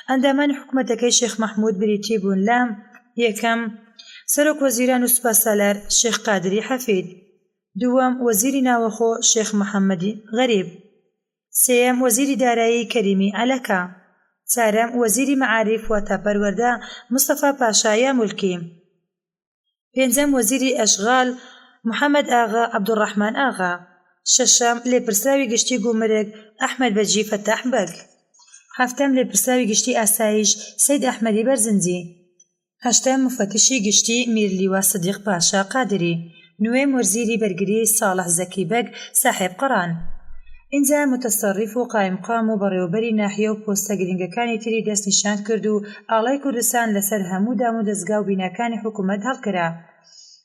ئەندامانی حکومەتەکەی شێخ مەحموود بریتی بوون لە، یەکەم، سەرۆک وەزیران و سوپاسالار شێخ قادری حەفید. دووەم، وەزیری ناوەخۆ شێخ محەممەدی غەریب. سێیەم، وەزیری دارایی کەریمی عەلەکە. چارەم، وەزیری مەعاریف واتە پەروەردە مستەفا پاشا یامولکی. پێنجەم، وەزیری ئەشغال محەمەد ئاغا عەبدولڕەحمان ئاغا. شەشەم، لێپرسراوی گشتی گومرگ ئەحمەد بەگی فەتاح بەگ. حەفتەم، لێپرسراوی گشتی ئاسایش سەید ئەحمەدی بەرزنجی. هەشتەم، موفەتیشی گشتی میر لیوا سدیق پاشا قادری. نۆیەم، وەرزیری بەرگری ساڵح زەکی بەگ ساحێب قڕان. ئینجا موتەسەڕیف و قایمقام و بەڕێوەبەری ناحیە و پۆستە گرنگەکانی تری دەست نیشان کرد و ئاڵای کوردستان لەسەر هەموو دام و دەزگا و بیناکانی حکوومەت هەڵکرا.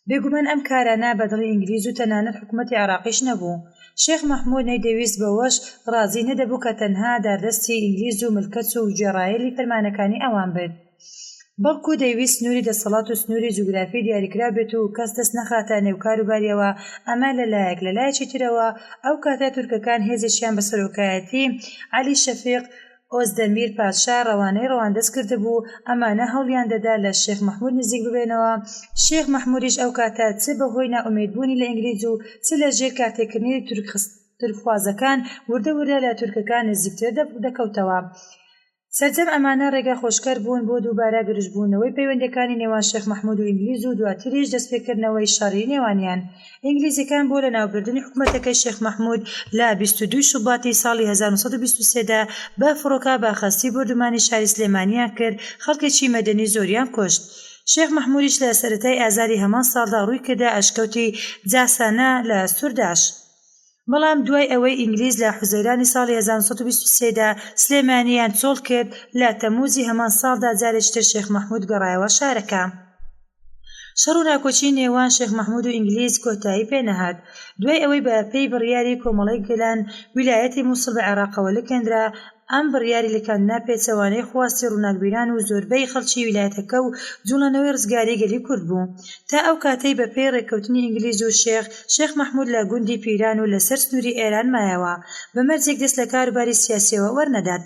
بێگومان ئەم کارانە بە دڵی ئینگلیز و تەنانەت حکوومەتی عێراقیش نەبوو. شێخ مەحموود نەیدەویست بەوەش ڕازی نەدەبوو کە تەنها داردەستی ئینگلیز و ملکەچ و گوێڕایەلی فەرمانەکانی ئەوان بێت. بەڵکو دەیویست سنووری دەسەڵات و سنووری جوگرافی دیاریکراو بێت و کەس دەست نەخاتە نێو کاروباریەوە، ئەمە لە لایەک، لە لایەکی ترەوە ئەو کاتە تورکەکان هێزێکیان بە سەرۆکایەتی، عەلی شەفیق ئۆزدەمیر پاشا، ڕەوانەی ڕەواندز کردبوو، ئەمانە هەوڵیان دەدا لە شێخ مەحمود نزیک ببێنەوە، شێخ مەحمودیش ئەو کاتە چ بە هۆی نائومێدبوونی لە ئینگلیز و چ لە ژێر کارتێکردنی تورکخوازەکان وردە وردە لە تورکەکان نزیکتر دەکەوتەوە. سەرجەم ئەمانە ڕێگا خۆشکەر بوون بۆ دووبارە گرژبوونەوەی پەیوەندیەکانی نێوان شێخ مەحمود و ئینگلیز و دواتریش دەستپێکردنەوەی شەڕی نێوانیان. ئینگلیزەکان بۆ لەناوبردنی حکومەتەکەی شێخ مەحمود لە 22 شوباتی ساڵی 1923 دا بە فڕۆکە بە خەستی بۆردومانی شاری سلێمانیان کرد خەڵکێکی مەدەنی زۆریان کوشت. شێخ مەحمودیش لە سەرەتای ئازاری هەمان ساڵدا ڕووی کردە ئەشکەوتی جاسانە لە سورداش. بەڵام دوای ئەوەی ئینگلیز لە حوزەیرانی ساڵی 1923 دا سلێمانییان چۆڵ کرد، لە تەمووزی هەمان ساڵدا جارێکی تر شێخ مەحموود گەڕایەوە شارەکە. شەڕ و ناکۆکیی نێوان شێخ مەحموود و ئینگلیز کۆتایی پێ نەهات. دوای ئەوەی بە پێی بڕیاری کۆمەڵەی گەلان ویلایەتی مووسڵ بە عێراقەوە لکێنرا، ئەم بڕیاری لکاندنە پێچەوانەی خواستی ڕووناکبیران و زۆربەی خەڵکی ویلایەتەکە و جوڵانەوەی ڕزگاری گەلی کورد بوو. تا ئەو کاتەی بە پێی ڕێککەوتنی ئینگلیز و شێخ، شێخ مەحموود لە گوندی پیران و لە سەر سنووری ئێران مایەوە، بە مەرجێک دەست لە کاروباری سیاسییەوە وەرنەدات.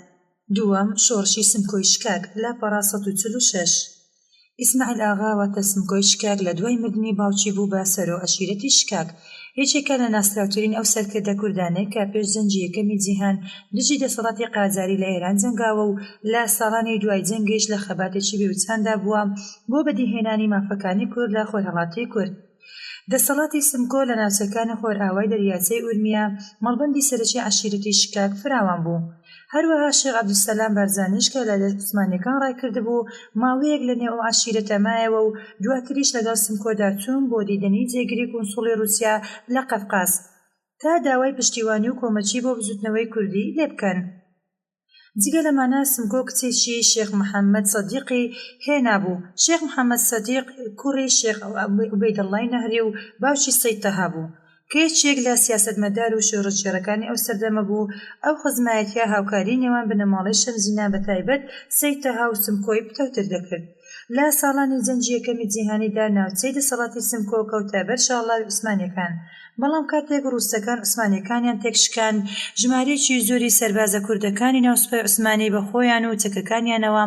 دووەم، شۆڕشی سمکۆی شکاک، لاپەڕە 146. ئیسماعیل ئاغا واتە سمکۆی شکاک لە دوای مردنی باوکی بوو بە سەرۆ ئەشیرەتی شکاک. یەکێکە لە ناسراوترین ئەو سەرکردە کوردانەی کە پێش جەنگی یەکەمی جیهان دژی دەسەڵاتی قاجاری لە ئێران جەنگاوە و لە ساڵانی دوای جەنگیش لە خەباتێکی بێوچاندا بووە بۆ بەدیهێنانی مافەکانی کورد لە خۆرهەڵاتی کورد. دەسەڵاتی سمکۆ لە ناوچەکانی خۆرئاوای دەریاچەی ئورمیە، مەڵبەندی سەرەکی عەشیرەتی شکاک فراوان بوو. هەروەها شێخ عەبدولسەلام بارزانیش کە لە دەست عوسمانیەکان ڕایکردبوو، ماوەیەک لە نێو ئەو عەشیرەتە مایەوە و دواتریش لەگەڵ سمکۆدا چوون بۆ دیدەنی جێگری کونسوڵی ڕووسیا لە قەفقاز تا داوای پشتیوانی و کۆمەکی بۆ بزووتنەوەی کوردی لێ بکەن. جگە لەمانە سمکۆ کچێکی شێخ محەممەد سەدیقی هێنابوو. شێخ محەممەد سەدیق کوڕی شێخ عوبەیدەڵڵای نەهری و باوکی سەید تەها بوو، کە یەکێک لە سیاسەتمەدار و شۆڕشگێڕەکانی ئەو سەردەمە بوو. ئەو خزمایەتییە هاوکاریی نێوان بنەماڵەی شەمزینان بە تایبەت سەید تەها و سمکۆی پتەوتر دەکرد. لە ساڵانی جەنگی یەکەمی جیهانیدا ناوچەی دەسەڵاتی سمکۆ کەوتە بەر شاڵاوی عوسمانییەکان، بەڵام کاتێک ڕووسەکان عوسمانییەکانیان تێکشکاند، ژمارەیەکی زۆری سەربازە کوردەکانی ناو سوپای عوسمانی بە خۆیان و چەکەکانیانەوە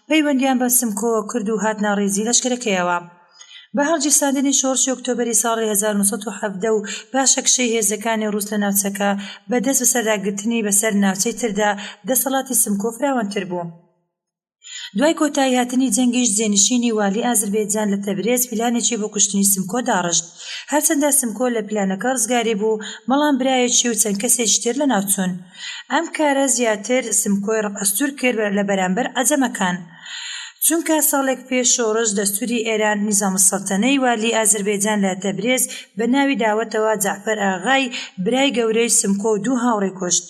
پەیوەندییان بە سمکۆوە کرد و هاتنە ڕیزی لەشکرەکەیەوە. بە هەڵگیرساندنی شۆڕشی ئۆکتۆبەری ساڵی 1917 و پاشەکشەی هێزەکانی ڕووس لە ناوچەکە، بە دەست بەسەرداگرتنی بەسەر ناوچەی تردا، دەسەڵاتی سمکۆ فراوانتر بوو. دوای کۆتاییهاتنی جەنگیش جێنشینی والی ئازربێجان لە تەبرێز پیلانێکی بۆ کوشتنی سمکۆ داڕشت. هەرچەندە سمکۆ لە پیلانەکە ڕزگاری بوو، بەڵام برایەکی و چەند کەسێکی تر لەناوچوون. ئەم کارە زیاتر سمکۆی ڕق ئەستوور کرد لە بەرامبەر عەجەمەکان. چونکە ساڵێک پێش شۆڕش دەستوری ئێران نیزام السەڵتەنەی والی ئازربەیجان لە تەبرێز بە ناوی داوەتەوە جەعفەر ئاغای برای گەورەی سمکۆ و دوو هاوڕێی کوشت.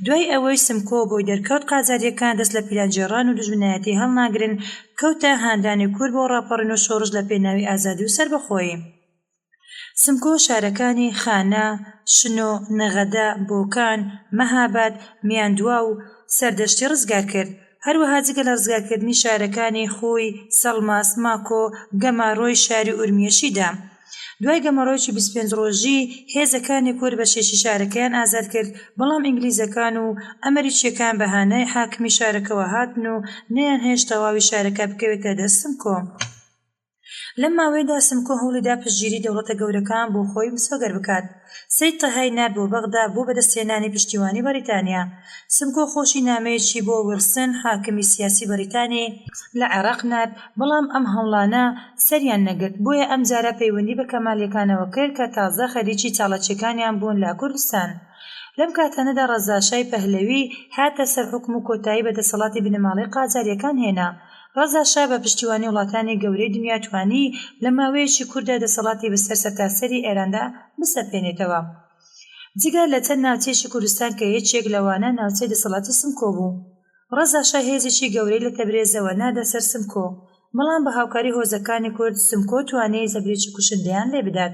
دوای ئەوەی سمکۆ بۆی دەرکەوت قاجارییەکان دەست لە پیلانگێڕان و دوژمنایەتی هەڵناگرن کەوتە هاندانی کورد بۆ ڕاپەڕین و شۆڕش لە پێناوی ئازادی و سەربەخۆیی. سمکۆ شارەکانی خانە، شنۆ، نەغەدە، بۆکان، مەهاباد، میاندواو و سەردەشتی ڕزگار کرد. هەروەها جگە لە ڕزگارکردنی شارەکانی خوی، سەڵماس، ماکۆ، گەمارۆی شاری ئورمیەشی دا. دوای گەمەڕۆیەکی 25 ڕۆژی، هێزەکانی کورد بەشێکی شارەکەیان ئازاد کرد، بەڵام ئینگلیزەکان و ئەمەریکییەکان بە هانای حاکمی شارەکەوە هاتن و نەیانهێشت تەواوی شارەکە بکەوێتە دەست سمکۆ. لەم ماوەیەدا سمکۆ هەوڵیدا پشتگیری دەوڵەتە گەورەکان بۆ خۆی مسۆگەر بکات. سەید تەهای نارد بۆ بەغدا بۆ بەدەستهێنانی پشتیوانی بەریتانیا. سمکۆ خۆشی نامەیەکی بۆ ویڵسن، حاکمی سیاسی بەریتانی، لە عێراق نارد، بەڵام ئەم هەوڵانە سەریان نەگرت، بۆیە ئەمجارە پەیوەندی بە کەمالییەکانەوە کرد کە تازە خەریکی چالاکییەکانیان بوون لە کوردستان. لەم کاتانەدا ڕەزاشای پەهلەوی هاتە سەر حوکم و کۆتایی بە دەسەڵاتی بنەماڵەی قاجارییەکان هێنا. ڕەزا شا بە پشتیوانی وڵاتانی گەورەی دنیا توانی لە ماوەیەکی کورتدا دەسەڵاتی بەسەر سەرتاسەری ئێراندا بسەپێنێتەوە. جگە لە چەند ناوچەیەکی کوردستان کە یەکێک لەوانە ناوچەی دەسەڵاتی سمکۆ بوو. ڕەزا شا هێزێکی گەورەی لە تەبرێزەوە ناردە سەر سمکۆ، بەڵام بە هاوکاری هۆزەکانی کورد سمکۆ توانی زەبرێکی کوشندەیان لێ بدات.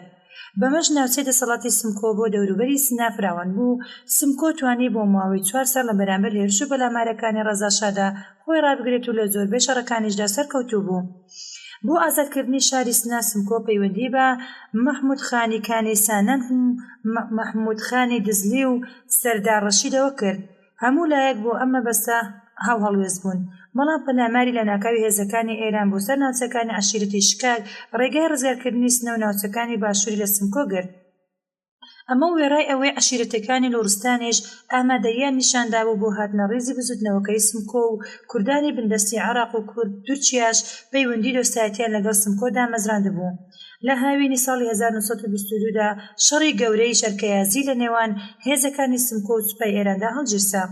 بەمەش ناوچەی دەسەڵاتی سمکۆ بۆ دەوروبەری سنە فراوان بوو، سمکۆ توانی بۆ ماوەی چوار ساڵ لە بەرامبەر هێرش و پەلامارەکانی ڕەزا شادا خۆی ڕابگرێت و لە زۆربەی شەڕەکانیشدا سەرکەوتوو بوو. بۆ ئازادکردنی شاری سنە سمکۆ پەیوەندی بە مەحموود خانی کانی سانان و مەحموود خانی دزلی و سەردار ڕەشیدەوە کرد. هەموو لایەک بۆ ئەم مەبەستە هاوهەڵوێست بوون، بەڵام پەلاماری لەناکاوی هێزەکانی ئێران بۆ سەر ناوچەکانی عەشیرەتی شکاک ڕێگای ڕزگارکردنی سنە و ناوچەکانی باشووری لە سمکۆ گرت. ئەمە وێڕای ئەوەی عەشیرەتەکانی لوڕستانیش ئامادەییان نیشان دابوو بۆ هاتنە ڕیزی بزووتنەوەکەی سمکۆ و کوردانی بندەستی عێراق و کورد تورکیاش پەیوەندی دۆستایەتیان لەگەڵ سمکۆ دامەزراندبوو. لە هاوینی ساڵی 1922 دا شەڕی گەورەی چەرکەیازی لە نێوان هێزەکانی سمکۆ و سوپای ئێراندا هەڵگیرسا.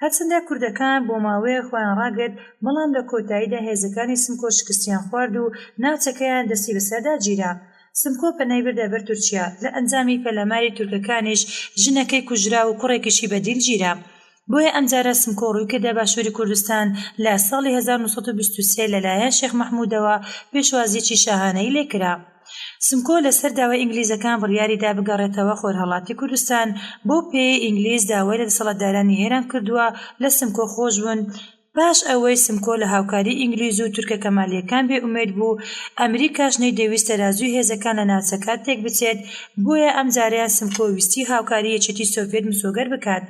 هەرچەندە کوردەکان بۆ ماوەیەک خۆیان ڕاگرت، بەڵام لە کۆتاییدا هێزەکانی سمکۆ شکستیان خوارد و ناوچەکەیان دەستی بەسەردا گیرا. سمکۆ پەنای بردە بەر تورکیا، لە ئەنجامی پەلاماری تورکەکانیش ژنەکەی کوژرا و کوڕێکیشی بە دیل گیرا. بۆیە ئەمجارە سمکۆ ڕووی کردە باشووری کوردستان، لە ساڵی 1923 لەلایەن شێخ مەحموودەوە پێشوازییەکی شاهانەی لێ کرا. سمکۆ لەسەر داوای ئینگلیزەکان بڕیاری دا بگەڕێتەوە خۆرهەڵاتی کوردستان، بەو پێیەی ئینگلیز داوای لە دەسەڵاتدارانی ئێران کردووە لە سمکۆ خۆش بن، پاش ئەوەی سمکۆ لە هاوکاری ئینگلیز و تورکە کەمالییەکان بێ ئومێد بوو، ئەمریکاش نەیدەویست تەرازووی هێزەکان لە ناوچەکە تێکبچێت، بۆیە ئەمجارەیان سمکۆ ویستی هاوکاری یەکێتی سۆڤیەت مسۆگەر بکات.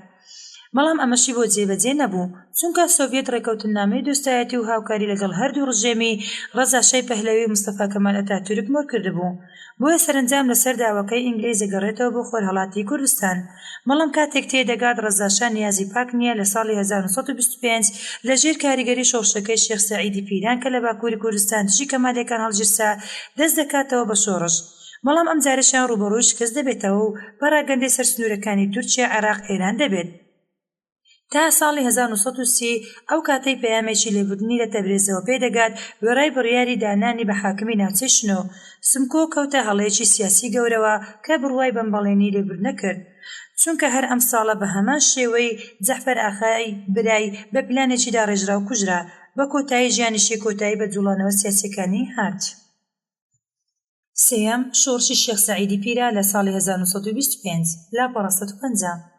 بەڵام ئەمەشی بۆ جێبەجێ نەبوو، چونکە سۆڤیەت ڕێکەوتننامەی دۆستایەتی و هاوکاری لەگەڵ هەردوو ڕژێمی ڕەزا شای پەهلەوی و مستەفا کەمال ئەتاتورک مۆر کردبوو. بۆیە سەرەنجام لەسەر داواکەی ئینگلیز دەگەڕێتەوە بۆ خۆرهەڵاتی کوردستان. بەڵام کاتێک تێدەگات ڕەزا شا نیازی پاک نییە لە ساڵی 1925 لە ژێر کاریگەری شۆڕشەکەی شێخ سەعیدی پیران کە لە باکووری کوردستان دژی کەمالیەکان هەڵگیرسا دەست دەکاتەوە بە شۆڕش. بەڵام ئەمجارەشیان ڕووبەڕووی شکست دەبێتەوە و پەراگەندەی سەر سنوورەکانی تورکیا، عێراق، ئێران دەبێت. تا ساڵی 1930 ئەو کاتەی پەیامێکی لێبوردنی لە تەبرێزەوە پێ دەگات، وێڕای بڕیاری دانانی بە حاکمی ناوچەی شنۆ، سمکۆ کەوتە هەڵەیەکی سیاسی گەورەوە کە بڕوای بەم بەڵێنی لێبوردنە کرد. چونکە هەر ئەم ساڵە بە هەمان شێوەی جەعفەر ئاغای برای بە پلانێکی داڕێژراو کوژرا. بە کۆتایی ژیانیشی کۆتایی بە جوڵانەوە سیاسیەکانی هات. سێیەم، شۆڕشی شێخ سەعیدی پیرە لە ساڵی 1925، لاپەڕە 150.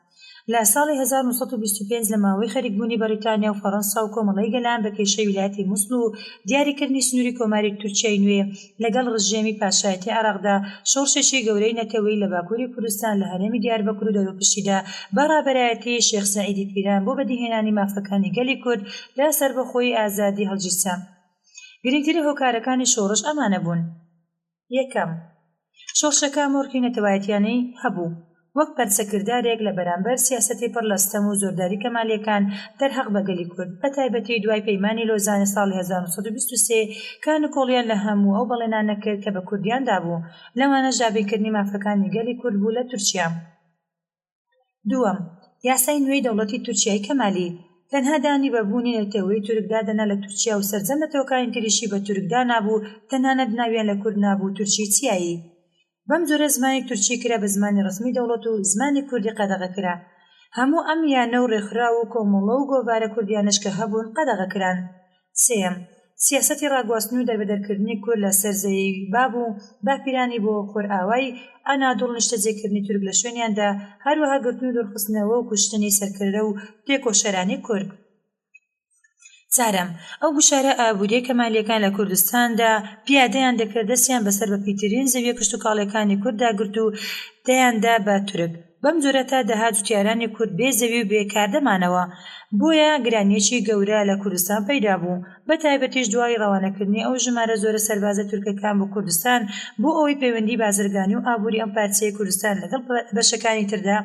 لە ساڵی 1925 لە ماوەی خەریکبوونی بەڕیتانیا و فەڕەنسا و کۆمەڵەی گەلان بە کێشەی ویلایەتی موسڵ و دیاریکردنی سنووری کۆماری تورکیای نوێ لەگەڵ ڕژێمی پاشایەتی عێراقدا شۆڕشێکی گەورەی نەتەوەیی لە باکووری کوردستان لە هەرێمی دیاربەکر و دەوروپشتیدا بە ڕابەرایەتی شێخ سەعیدی پیران بۆ بەدیهێنانی مافەکانی گەلی کورد لە سەربەخۆیی ئازادی هەڵگیرسا. گرنگترین هۆکارەکانی شۆڕش ئەمانە بوون. یەکەم، شۆڕشەکە مۆرکی نەتەوایەتیانەی هەبوو، وەک پەرچەکردارێک لە بەرامبەر سیاسەتی پڕ لە ستەم و زۆرداری کەمالییەکان دەرهەق بە گەلی کورد، بە تایبەتی دوای پەیمانی لۆزانی ساڵی 1923 کە نکۆڵیان لە هەموو ئەو بەڵێنانە کرد کە بە کوردیان دابوو، لەوانەش دابینکردنی مافەکانی گەلی کورد بوو لە تورکیا. دووەم، یاسای نوێی دەوڵەتی تورکیای کەمالی. تەنها دانی بە بوونی نەتەوەی تورک دادەنا لە تورکیا و سەرجەم نەتەوەکانی تریشی بە تورک دانابوو، تەنانەت ناویان لە کورد نابوو تورکی چیایی. بەم جۆرە زمانی تورکی کرا بە زمانی ڕەسمی دەوڵەت و زمانی کوردی قەدەغە کرا. هەموو ئەم یانە و ڕێکخراو و کۆمەڵە و گۆڤارە کوردیانەش کە هەبوون قەدەغە کران. سێیەم، سیاسەتی ڕاگواستن و دەربەدەرکردنی کورد لە سەر زەوی باب و باپیرانی بۆ خۆرئاوای ئەنادوڵ نیشتەجێکردنی تورک لە شوێنیاندا، هەروەها گرتن و دوورخستنەوە و کوشتنی سەرکردە و تێکۆشەرانی کورد. چوارەم، ئەو گوشارە ئابوورییەی کەمالییەکان لە کوردستاندا پیادەیان دەکرد دەستیان بەسەر بەپیتترین زەوییە کشتوکاڵییەکانی کورددا گرت و دەیاندا بە تورک. بەم جۆرە تا دەهات جوتیارانی کورد بێ زەوی و بێ کار دەمانەوە. بۆیە گرانییەکی گەورە لە کوردستان پەیدا بوو. بە تایبەتیش دوای ڕەوانەکردنی ئەو ژمارە زۆرە سەربازە تورکەکان بۆ کوردستان بۆ ئەوەی پەیوەندی بازرگانی و ئابووری ئەم پارچەیەی کوردستان لەگەڵ بەشەکانی تردا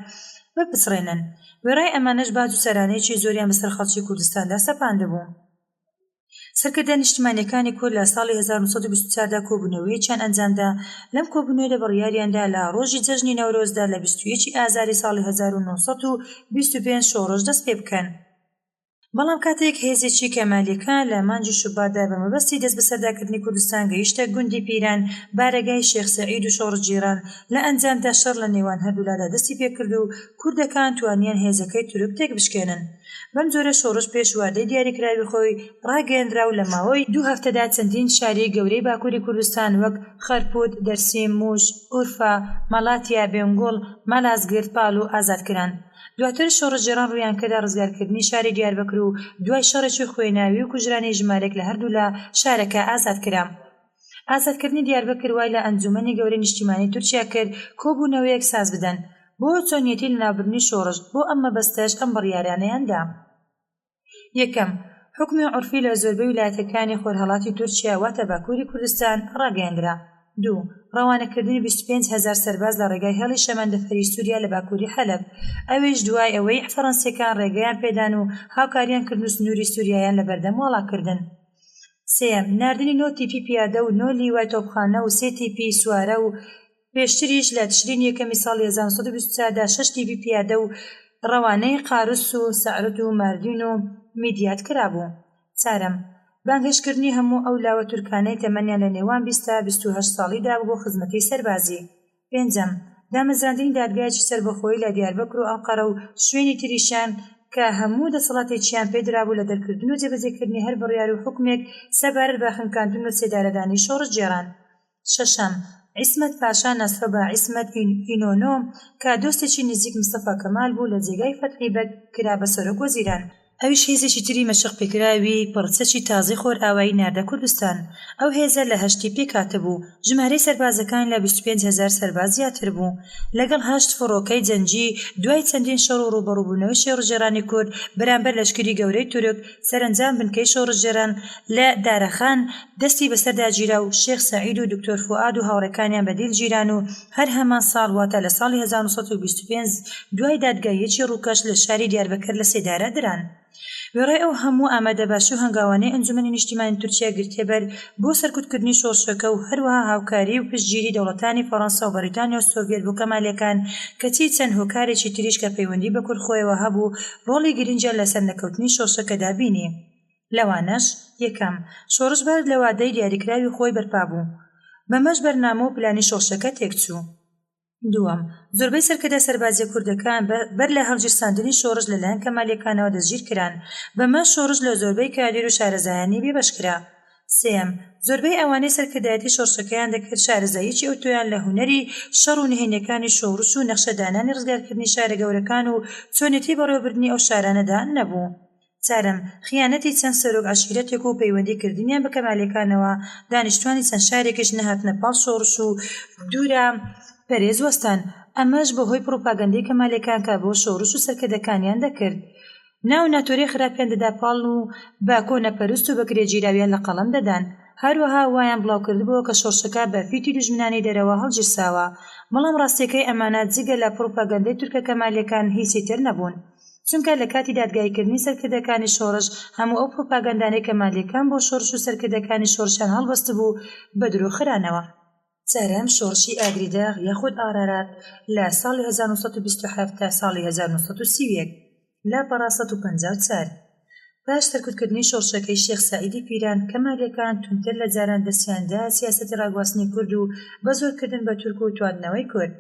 بپچڕێنن. وێڕای ئەمانەش باج و سەرانەیەکی زۆریان بەسەر خەڵکی کوردستاندا سەپاندبوو. سەرکردە نیشتمانییەکانی کورد لە ساڵی 1924 دا کۆبوونەوەیەکیان ئەنجامدا، لەم کۆبوونەوەیەدا بڕیاریاندا لە ڕۆژی جەژنی نەورۆزدا لە 21 ی ئازاری ساڵی 1925 شۆڕش دەستپێبکەن. بەڵام کاتێک هێزێکی کەمالییەکان لە مانگی شوباتدا بە مەبەستی دەستبەسەرداکردنی کوردستان گەیشتە گوندی پیران، بارەگای شێخ سەعید و شۆڕشگێڕان، لە ئەنجامدا شەڕ لە نێوان هەردوولادا دەستی پێکرد و کوردەکان توانیان هێزەکەی تورک تێکبشکێنن. بەم جۆرە شۆڕش پێش وادەی دیاریکراوی خۆی ڕاگەیەندرا و لە ماوەی دوو هەفتەدا چەندین شاری گەورەی باکووری کوردستان وەک خەرپوت، دەرسیم، موش، ئورفا، مەڵاتیا، بێنگوڵ، مەلازگرد، پاڵو ئازاد کران. دواتر شۆڕشگێڕان ڕوویان کردە ڕزگارکردنی شاری دیاربەکر و دوای شەڕێکی خوێناوی و کوژرانی ژمارەیەک لە هەردوولا شارەکە ئازاد کرا. ئازادکردنی دیاربەکر وای لە ئەنجوومەنی گەورەی نیشتیمانی تورکیا کرد کۆبوونەوەیەک ساز بدەن بۆ چۆنیەتی لەناوبردنی شۆڕش، بۆ ئەم مەبەستەش ئەم بڕیارانەیان دا. یەکەم، حوکمی عورفی لە زۆربەی ویلایەتەکانی خۆرهەڵاتی تورکیا واتە باکووری کوردستان ڕاگەیەندرا. دوو، ڕەوانەکردنی 25 هەزار سەرباز لە ڕێگای هێڵی شەمەندەفەری سووریا لە باکووری حەلەب، ئەویش دوای ئەوەی فەرەنسییەکان ڕێگەیان پێدان و هاوکاریان کردن و سنووری سووریایان لەبەردەم واڵا کردن. سێیەم، ناردنی نۆ تیپی پیادە و نۆ لیوای تۆپخانە و سێ تیپی سوارە و پێشتریش لە تشرینی یەکەمی ساڵی 1924 دا شەش تیپی پیادە و ڕەوانەی قارس و سەعرت و ماردین و میدیات کرابوو. چارەم، بانگهێشتکردنی هەموو ئەو لاوە تورکانەی تەمەنیان لە نێوان 20 تا 28 ساڵیدا بوو بۆ خزمەتی سەربازی. پێنجەم، دامەزراندنی دادگایەکی سەربەخۆیی لە دیاربەکر و ئەنقەرە و شوێنی تریشیان کە هەموو دەسەڵاتێکیان پێدرابوو لە دەرکردن و جێبەجێکردنی هەر بڕیار و حوکمێک سەبارەت بە خنکاندن و سێدارەدانی شۆڕشگێڕان. شەشەم، عیسمەت پاشا ناسراو بە عیسمەت ئینۆنۆ کە دۆستێکی نزیک مستەفا کەمال بوو لە جێگای فەتحی بەگ کرا بە سەرۆک وەزیران. ئەویش هێزێکی تری مەشقپێکراوی پڕ چەکی تازەی خۆرئاوایی ناردە کوردستان. ئەو هێزە لە هەشت تیپ پێکهاتبوو، ژمارەی سەربازەکانی لە 25 هەزار سەرباز زیاتر بوو. لەگەڵ هەشت فڕۆکەی جەنگی، دوای چەندین شەڕ و ڕووبەڕووبوونەوەی شۆڕشگێڕانی کورد بەرامبەر لەشکری گەورەی تورک، سەرەنجام بنکەی شۆڕشگێڕان لە دارەخان دەستی بەسەردا گیرا و شێخ سەعید و دکتۆر فوئاد و هاوڕێکانیان بە دیل گیران و هەر هەمان ساڵ واتە لە ساڵی 1925 دوای دادگاییەکی ڕووکەش لە شاری دیاربەکر لە سێدارە دران. وێڕای ئەو هەموو ئامادەباشی و هەنگاوانەی ئەنجومەنی نیشتیمانی تورکیا گرتیەبەر بۆ سەرکوتکردنی شۆڕشەکە و هەروەها هاوکاری و پشتگیری دەوڵەتانی فەڕەنسا و بەریتانیا و سۆڤیەت بۆ کەمالیەکان کەچی چەند هۆکارێکی تریش کە پەیوەندی بە کورد خۆیەوە هەبوو ڕۆڵی گرنگیان لە سەرنەکەوتنی شۆڕشەکەدا بینی لەوانەش، یەکەم، شۆڕش بەر لە وادەی دیاریکراوی خۆی بەرپا بوو بەمەش بەرنامە و پلانی شۆڕشەکە تێکچوو. دووەم، زۆربەی سەرکردە سەربازییە کوردەکان بەر لە هەڵگیرساندنی شۆڕش لەلایەن کەمالییەکانەوە دەستگیرکران، بەمەش شۆڕش لە زۆربەی کادیر و شارەزایانی بێبەش کرا. سێیەم، زۆربەی ئەوانەی سەرکردایەتی شۆڕشەکەیان دەکرد شارەزاییەکی ئەوتۆیان لە هونەری شەڕ و نهێنییەکانی شۆڕش و نەخشەدانانی ڕزگارکردنی شارە گەورەکان و چۆنێتی بەڕێوەبردنی ئەو شارانەدا نەبوو. چارەم، خیانەتی چەند سەرۆک عەشیرەتێک و پەیوەندی کردنیان بە کەمالیەکانەوە، دانیشتوانی چەند شارێکیش نەهاتنە پاڵ شۆڕش و دوورە پەرێز وەستان، ئەمەش بەهۆی پڕوپاگەندەی کەمالیەکان کە بۆ شۆڕش و سەرکردەکانیان دەکرد. ناو ناتۆرەی خراپیان دەدا پاڵ و بە کۆنەپەرست و بەکرێگیراویان لە قەڵەم دەدان. هەروەها وایان بڵاوکردبۆوە کە شۆڕشەکە بە فیتی دوژمنانی دەرەوە هەڵگیرساوە. بەڵام ڕاستیەکەی ئەمانە جگە لە پڕوپاگەندەی تورکە کەمالیەکان هیچی تر نەبوون. چونکە لە کاتی دادگاییکردنی سەرکردەکانی شۆڕش هەموو ئەو پڕوپاگەندانەی کەمالییەکان بۆ شۆڕش و سەرکردەکانی شۆڕشیان هەڵبەستبوو بە درۆ خرانەوە. چارەم، شۆڕشی ئاگری داغ یاخود ئارارات لە ساڵی 1927 تا ساڵی 1931، لاپەڕە 154. پاش سەرکوتکردنی شۆڕشەکەی شێخ سەعیدی پیران، کەمالیەکان توندتر لە جاران دەستیان دا سیاسەتی ڕاگواستنی کورد و بەزۆرکردن بە تورک و تواندنەوەی کورد.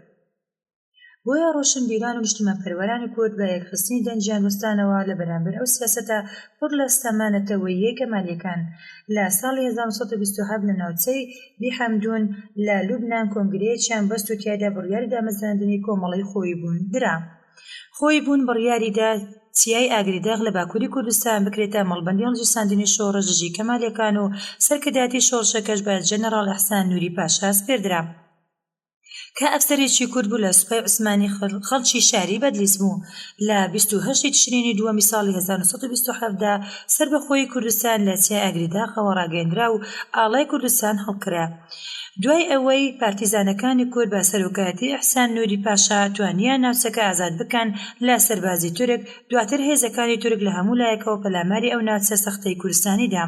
بۆیە ڕۆشنبیران و نیشتیمانپەروەرانی کورد بە یەکخستنی دەنگیان وەستانەوە لە بەرامبەر ئەو سیاسەتە پڕ لە ستەمە نەتەوەییەی کەمالیەکان. لە ساڵی 1927 لە ناوچەی بیحەمدون لە لوبنان کۆنگرەیەکیان بەست و تیایدا بڕیاری دامەزراندنی کۆمەڵەی خۆیبوون درا. خۆیبوون بڕیاری دا چیای ئاگریداغ لە باکووری کوردستان بکرێتە مەڵبەندی هەڵگیرساندنی شۆڕش دژی کەمالیەکان و سەرکردایەتی شۆڕشەکەش بە جەنەڕاڵ ئیحسان نوری پاشا سپێردرا. کە ئەفسەرێکی کورد بوو لە سوپای عوسمانی خەڵکی شاری بەدلیس بوو. لە 28 ی تشرینی دووەمی ساڵی 1927 دا سەربەخۆیی کوردستان لە چیای ئاگریداغەوە ڕاگەیەندرا و ئاڵای کوردستان هەڵکرا. دوای ئەوەی پارتیزانەکانی کورد بە سەرۆکایەتی ئیحسان نوری پاشا توانیان ناوچەکە ئازاد بکەن لە سەربازی تورک، دواتر هێزەکانی تورک لە هەموو لایەکەوە پەلاماری ئەو ناوچە سەختەی کوردستانی دا.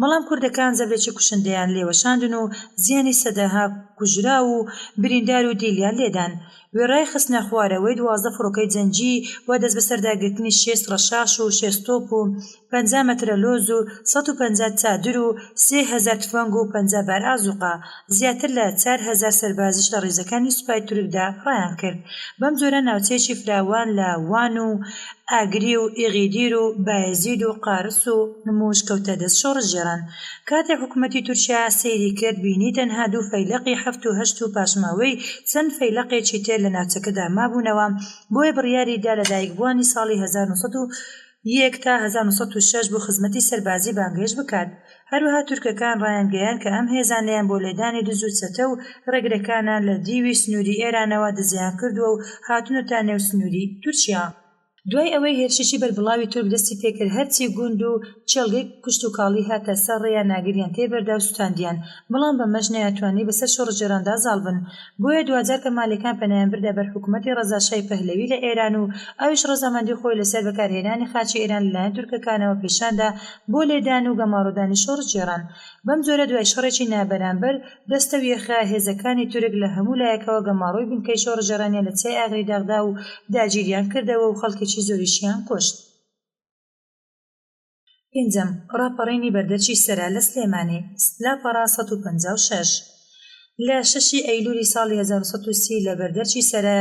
بەڵام کوردەکان زەبرێکی کوشندەیان لێوەشاندن و زیانی سەدەها کوژراو و بریندار و دیلیان لێدان. وێڕای خستنە خوارەوەی 12 فڕۆکەی جەنگی و دەستبەسەرداگرتنی شێست ڕەشاش و شێست تۆپ و 50 مەترەلۆز و 150 چادر و 3000 تفەنگ و 50 بار ئازوقە، زیاتر لە 4000 سەربازیش لە ڕیزەکانی سوپای تورکدا ڕایانکرد. بەم جۆرە ناوچەیەکی فراوان لە وان و ئاگری و ئیغیدیر و بایەزید و قارس و موش کەوتە دەست شۆڕشگێڕان. کاتێک حکومەتی تورکیا سەیری کرد بینی تەنها دوو فەیلەقی حەفت و هەشت و پاشماوەی چەند فەیلەقێکی تر لە ناوچەکەدا مابوونەوە، بۆیە بڕیاری دا لەدایکبووانی ساڵی 1901 تا 1906 بۆ خزمەتی سەربازی بانگهێشت بکات. هەروەها تورکەکان ڕایانگەیاند کە ئەم هێزانەیان بۆ لێدانی دز و چەتە و ڕێگرەکانە لە دیوی سنووری ئێرانەوە دزەیان کردووە و هاتوونەتە نێو سنووری تورکیا. دوای ئەوەی هێرشێکی بەربڵاوی تورک دەستی پێکرد هەرچی گوند و کێڵگەی کشتوکاڵی هاتە سەر ڕێیان ئاگریان تێبەردا و سوتاندیان، بەڵام بەمەش نەیانتوانی بەسەر شۆڕشگێڕاندا زاڵ بن. بۆیە دواجار کەمالیەکان پەنایان بردە بەر حکومەتی ڕەزا شای پەهلەوی لە ئێران و ئەویش ڕەزامەندی خۆی لەسەر بەکارهێنانی خاکی ئێران لەلایەن تورکەکانەوە پێشاندا بۆ لێدان و گەماڕۆدانی شۆڕشگێڕان. بەم جۆرە دوای شەڕێکی نابەرامبەر دەستەویەخە هێزەکانی تورک لە هەموو لایەکەوە گەماڕۆی بنکەی شۆڕشگێڕانیان لە چیای ئاگریداغ دا و داگیریان کردەوە و خەڵکێکی زۆریشیان کوشت. پێنجەم، ڕاپەڕینی بەردەرکی سەرا لە سلێمانی، لاپەڕە 156. لە شەشی ئەیلولی ساڵی 1930 لە بەردەرکی سەرا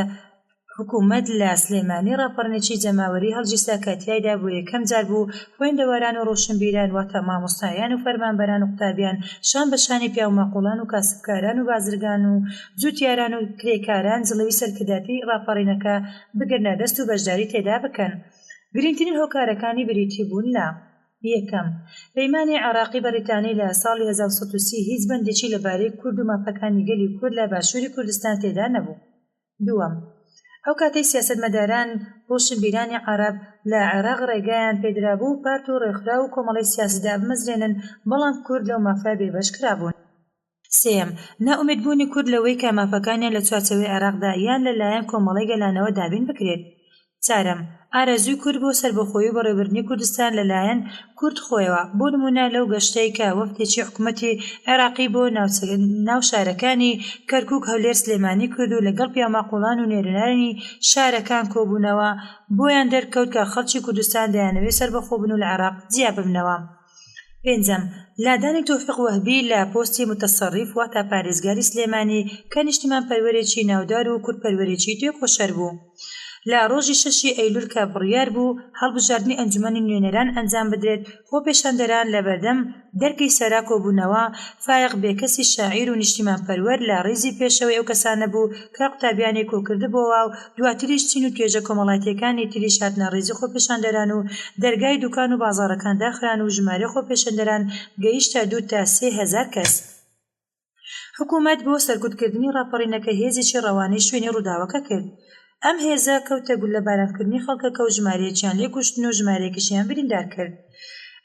حکوومەت لە سلێمانی ڕاپەڕینێکی جەماوەری هەڵگیرسا کە تیایدا بۆ یەکەم جار بوو خوێندەواران و ڕۆشنبیران واتە مامۆستایان و فەرمانبەران و قوتابیان شان بە شانی پیاوماقوڵان و کاسبکاران و بازرگان و جوتیاران و کرێکاران جڵەوی سەرکردایەتی ڕاپەڕینەکە بگرنە دەست و بەشداری تێدا بکەن. گرنگترین هۆکارەکانی بریتی بوون لە. یەکەم، پەیمانی عێراقی بەریتانی لە ساڵی 1930 هیچ بەندێکی لەبارەی کورد و مافەکانی گەلی کورد لە باشووری کوردستان تێدا نەبوو. دووەم، ئەو کاتەی سیاسەتمەداران ڕۆشنبیرانی عەرەب لە عێراق ڕێگایان پێدرابوو پارت و ڕێکخراو و کۆمەڵەی سیاسی دابمەزرێنن، بەڵام کورد لەو مافە بێبەش کرابوون. سێیەم، نائومێدبوونی کورد لەوەی کە مافەکانیان لە چوارچێوەی عێراقدا یان لە لایەن کۆمەڵەی گەلانەوە دابین بکرێت. چارەم، ئارەزووی کورد بۆ سەربەخۆیی و بەڕێوەبردنی کوردستان لە لایەن کورد خۆیەوە، بۆ نموونە لەو گەشتەی کە وەفدێکی حکومەتی عێراقی بۆ ناو شارەکانی کەرکوک، هەولێر، سلێمانی کرد و لەگەڵ پیاوماقوڵان و نوێنەرانی شارەکان کۆبوونەوە، بۆیان دەرکەوت کە خەڵکی کوردستان دەیانەوێت سەربەخۆ بن و لە عێراق جیا ببنەوە. پێنجەم، لادانی تۆفیق وەهبی لە پۆستی موتەسەڕیف واتە پارێزگاری سلێمانی کە نیشتیمانپەروەرێکی ناودار و کوردپەروەرێکی تێکۆشەر بوو. لە ڕۆژی شەشی ئەیلول کە بڕیار بوو هەڵبژاردنی ئەنجومەنی نوێنەران ئەنجام بدرێت، خۆپێشاندەران لە بەردەم دەرکەی سەرا کۆبوونەوە، فایەق بێکەسی شاعیر و نیشتیمانپەروەر لە ڕیزی پێشەوەی ئەو کەسانە بوو کە قوتابیانی کۆکردبۆوە و دواتریش چین و توێژە کۆمەڵایەتییەکانی تریش هاتنە ڕیزی خۆپێشاندەران و دەرگای دوکان و بازاڕەکان داخران و ژمارەی خۆپێشەندەران گەیشتە دوو تا 3000 کەس. حکوومەت بۆ سەرکوتکردنی ڕاپەڕینەکە هێزێکی ڕەوانەی شوێنی ڕووداوەکە کرد. ئەم هێزە کەوتە گوللەبارانکردنی خەڵکەکە و ژمارەیەکیان لێ کوشتن و ژمارەیەکیشیان بریندار کرد.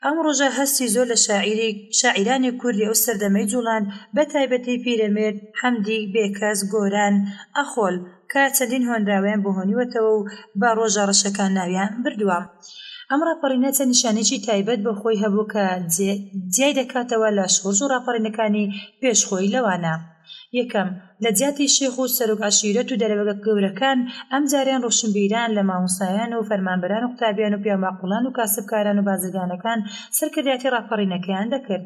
ئەم ڕۆژە هەستی زۆر لە شاعیری شاعیرانی کوردی ئەو سەردەمەی جوڵاند، بە تایبەتی پیرەمێرد، حەمدی، بێکەس، گۆران، ئەخۆل، کە چەندین هۆنراوەیان بۆ هۆنیوەتەوە و بە ڕۆژە ڕەشەکان ناویان بردووە. ئەم ڕاپەڕینە چەند نیشانەیەکی تایبەت بە خۆی هەبوو کە جیای دەکاتەوە لە شۆڕش و ڕاپەڕینەکانی پێش خۆی لەوانە. یەکەم، لە جیاتی شێخ و سەرۆک عەشیرەت و دەرەبەگە گەورەکان، ئەمجارەیان ڕۆشنبیران لە مامۆستایان و فەرمانبەران و قوتابیان و پیاوماقوڵان و کاسبکاران و بازرگانەکان سەرکردایەتی ڕاپەڕینەکەیان دەکرد.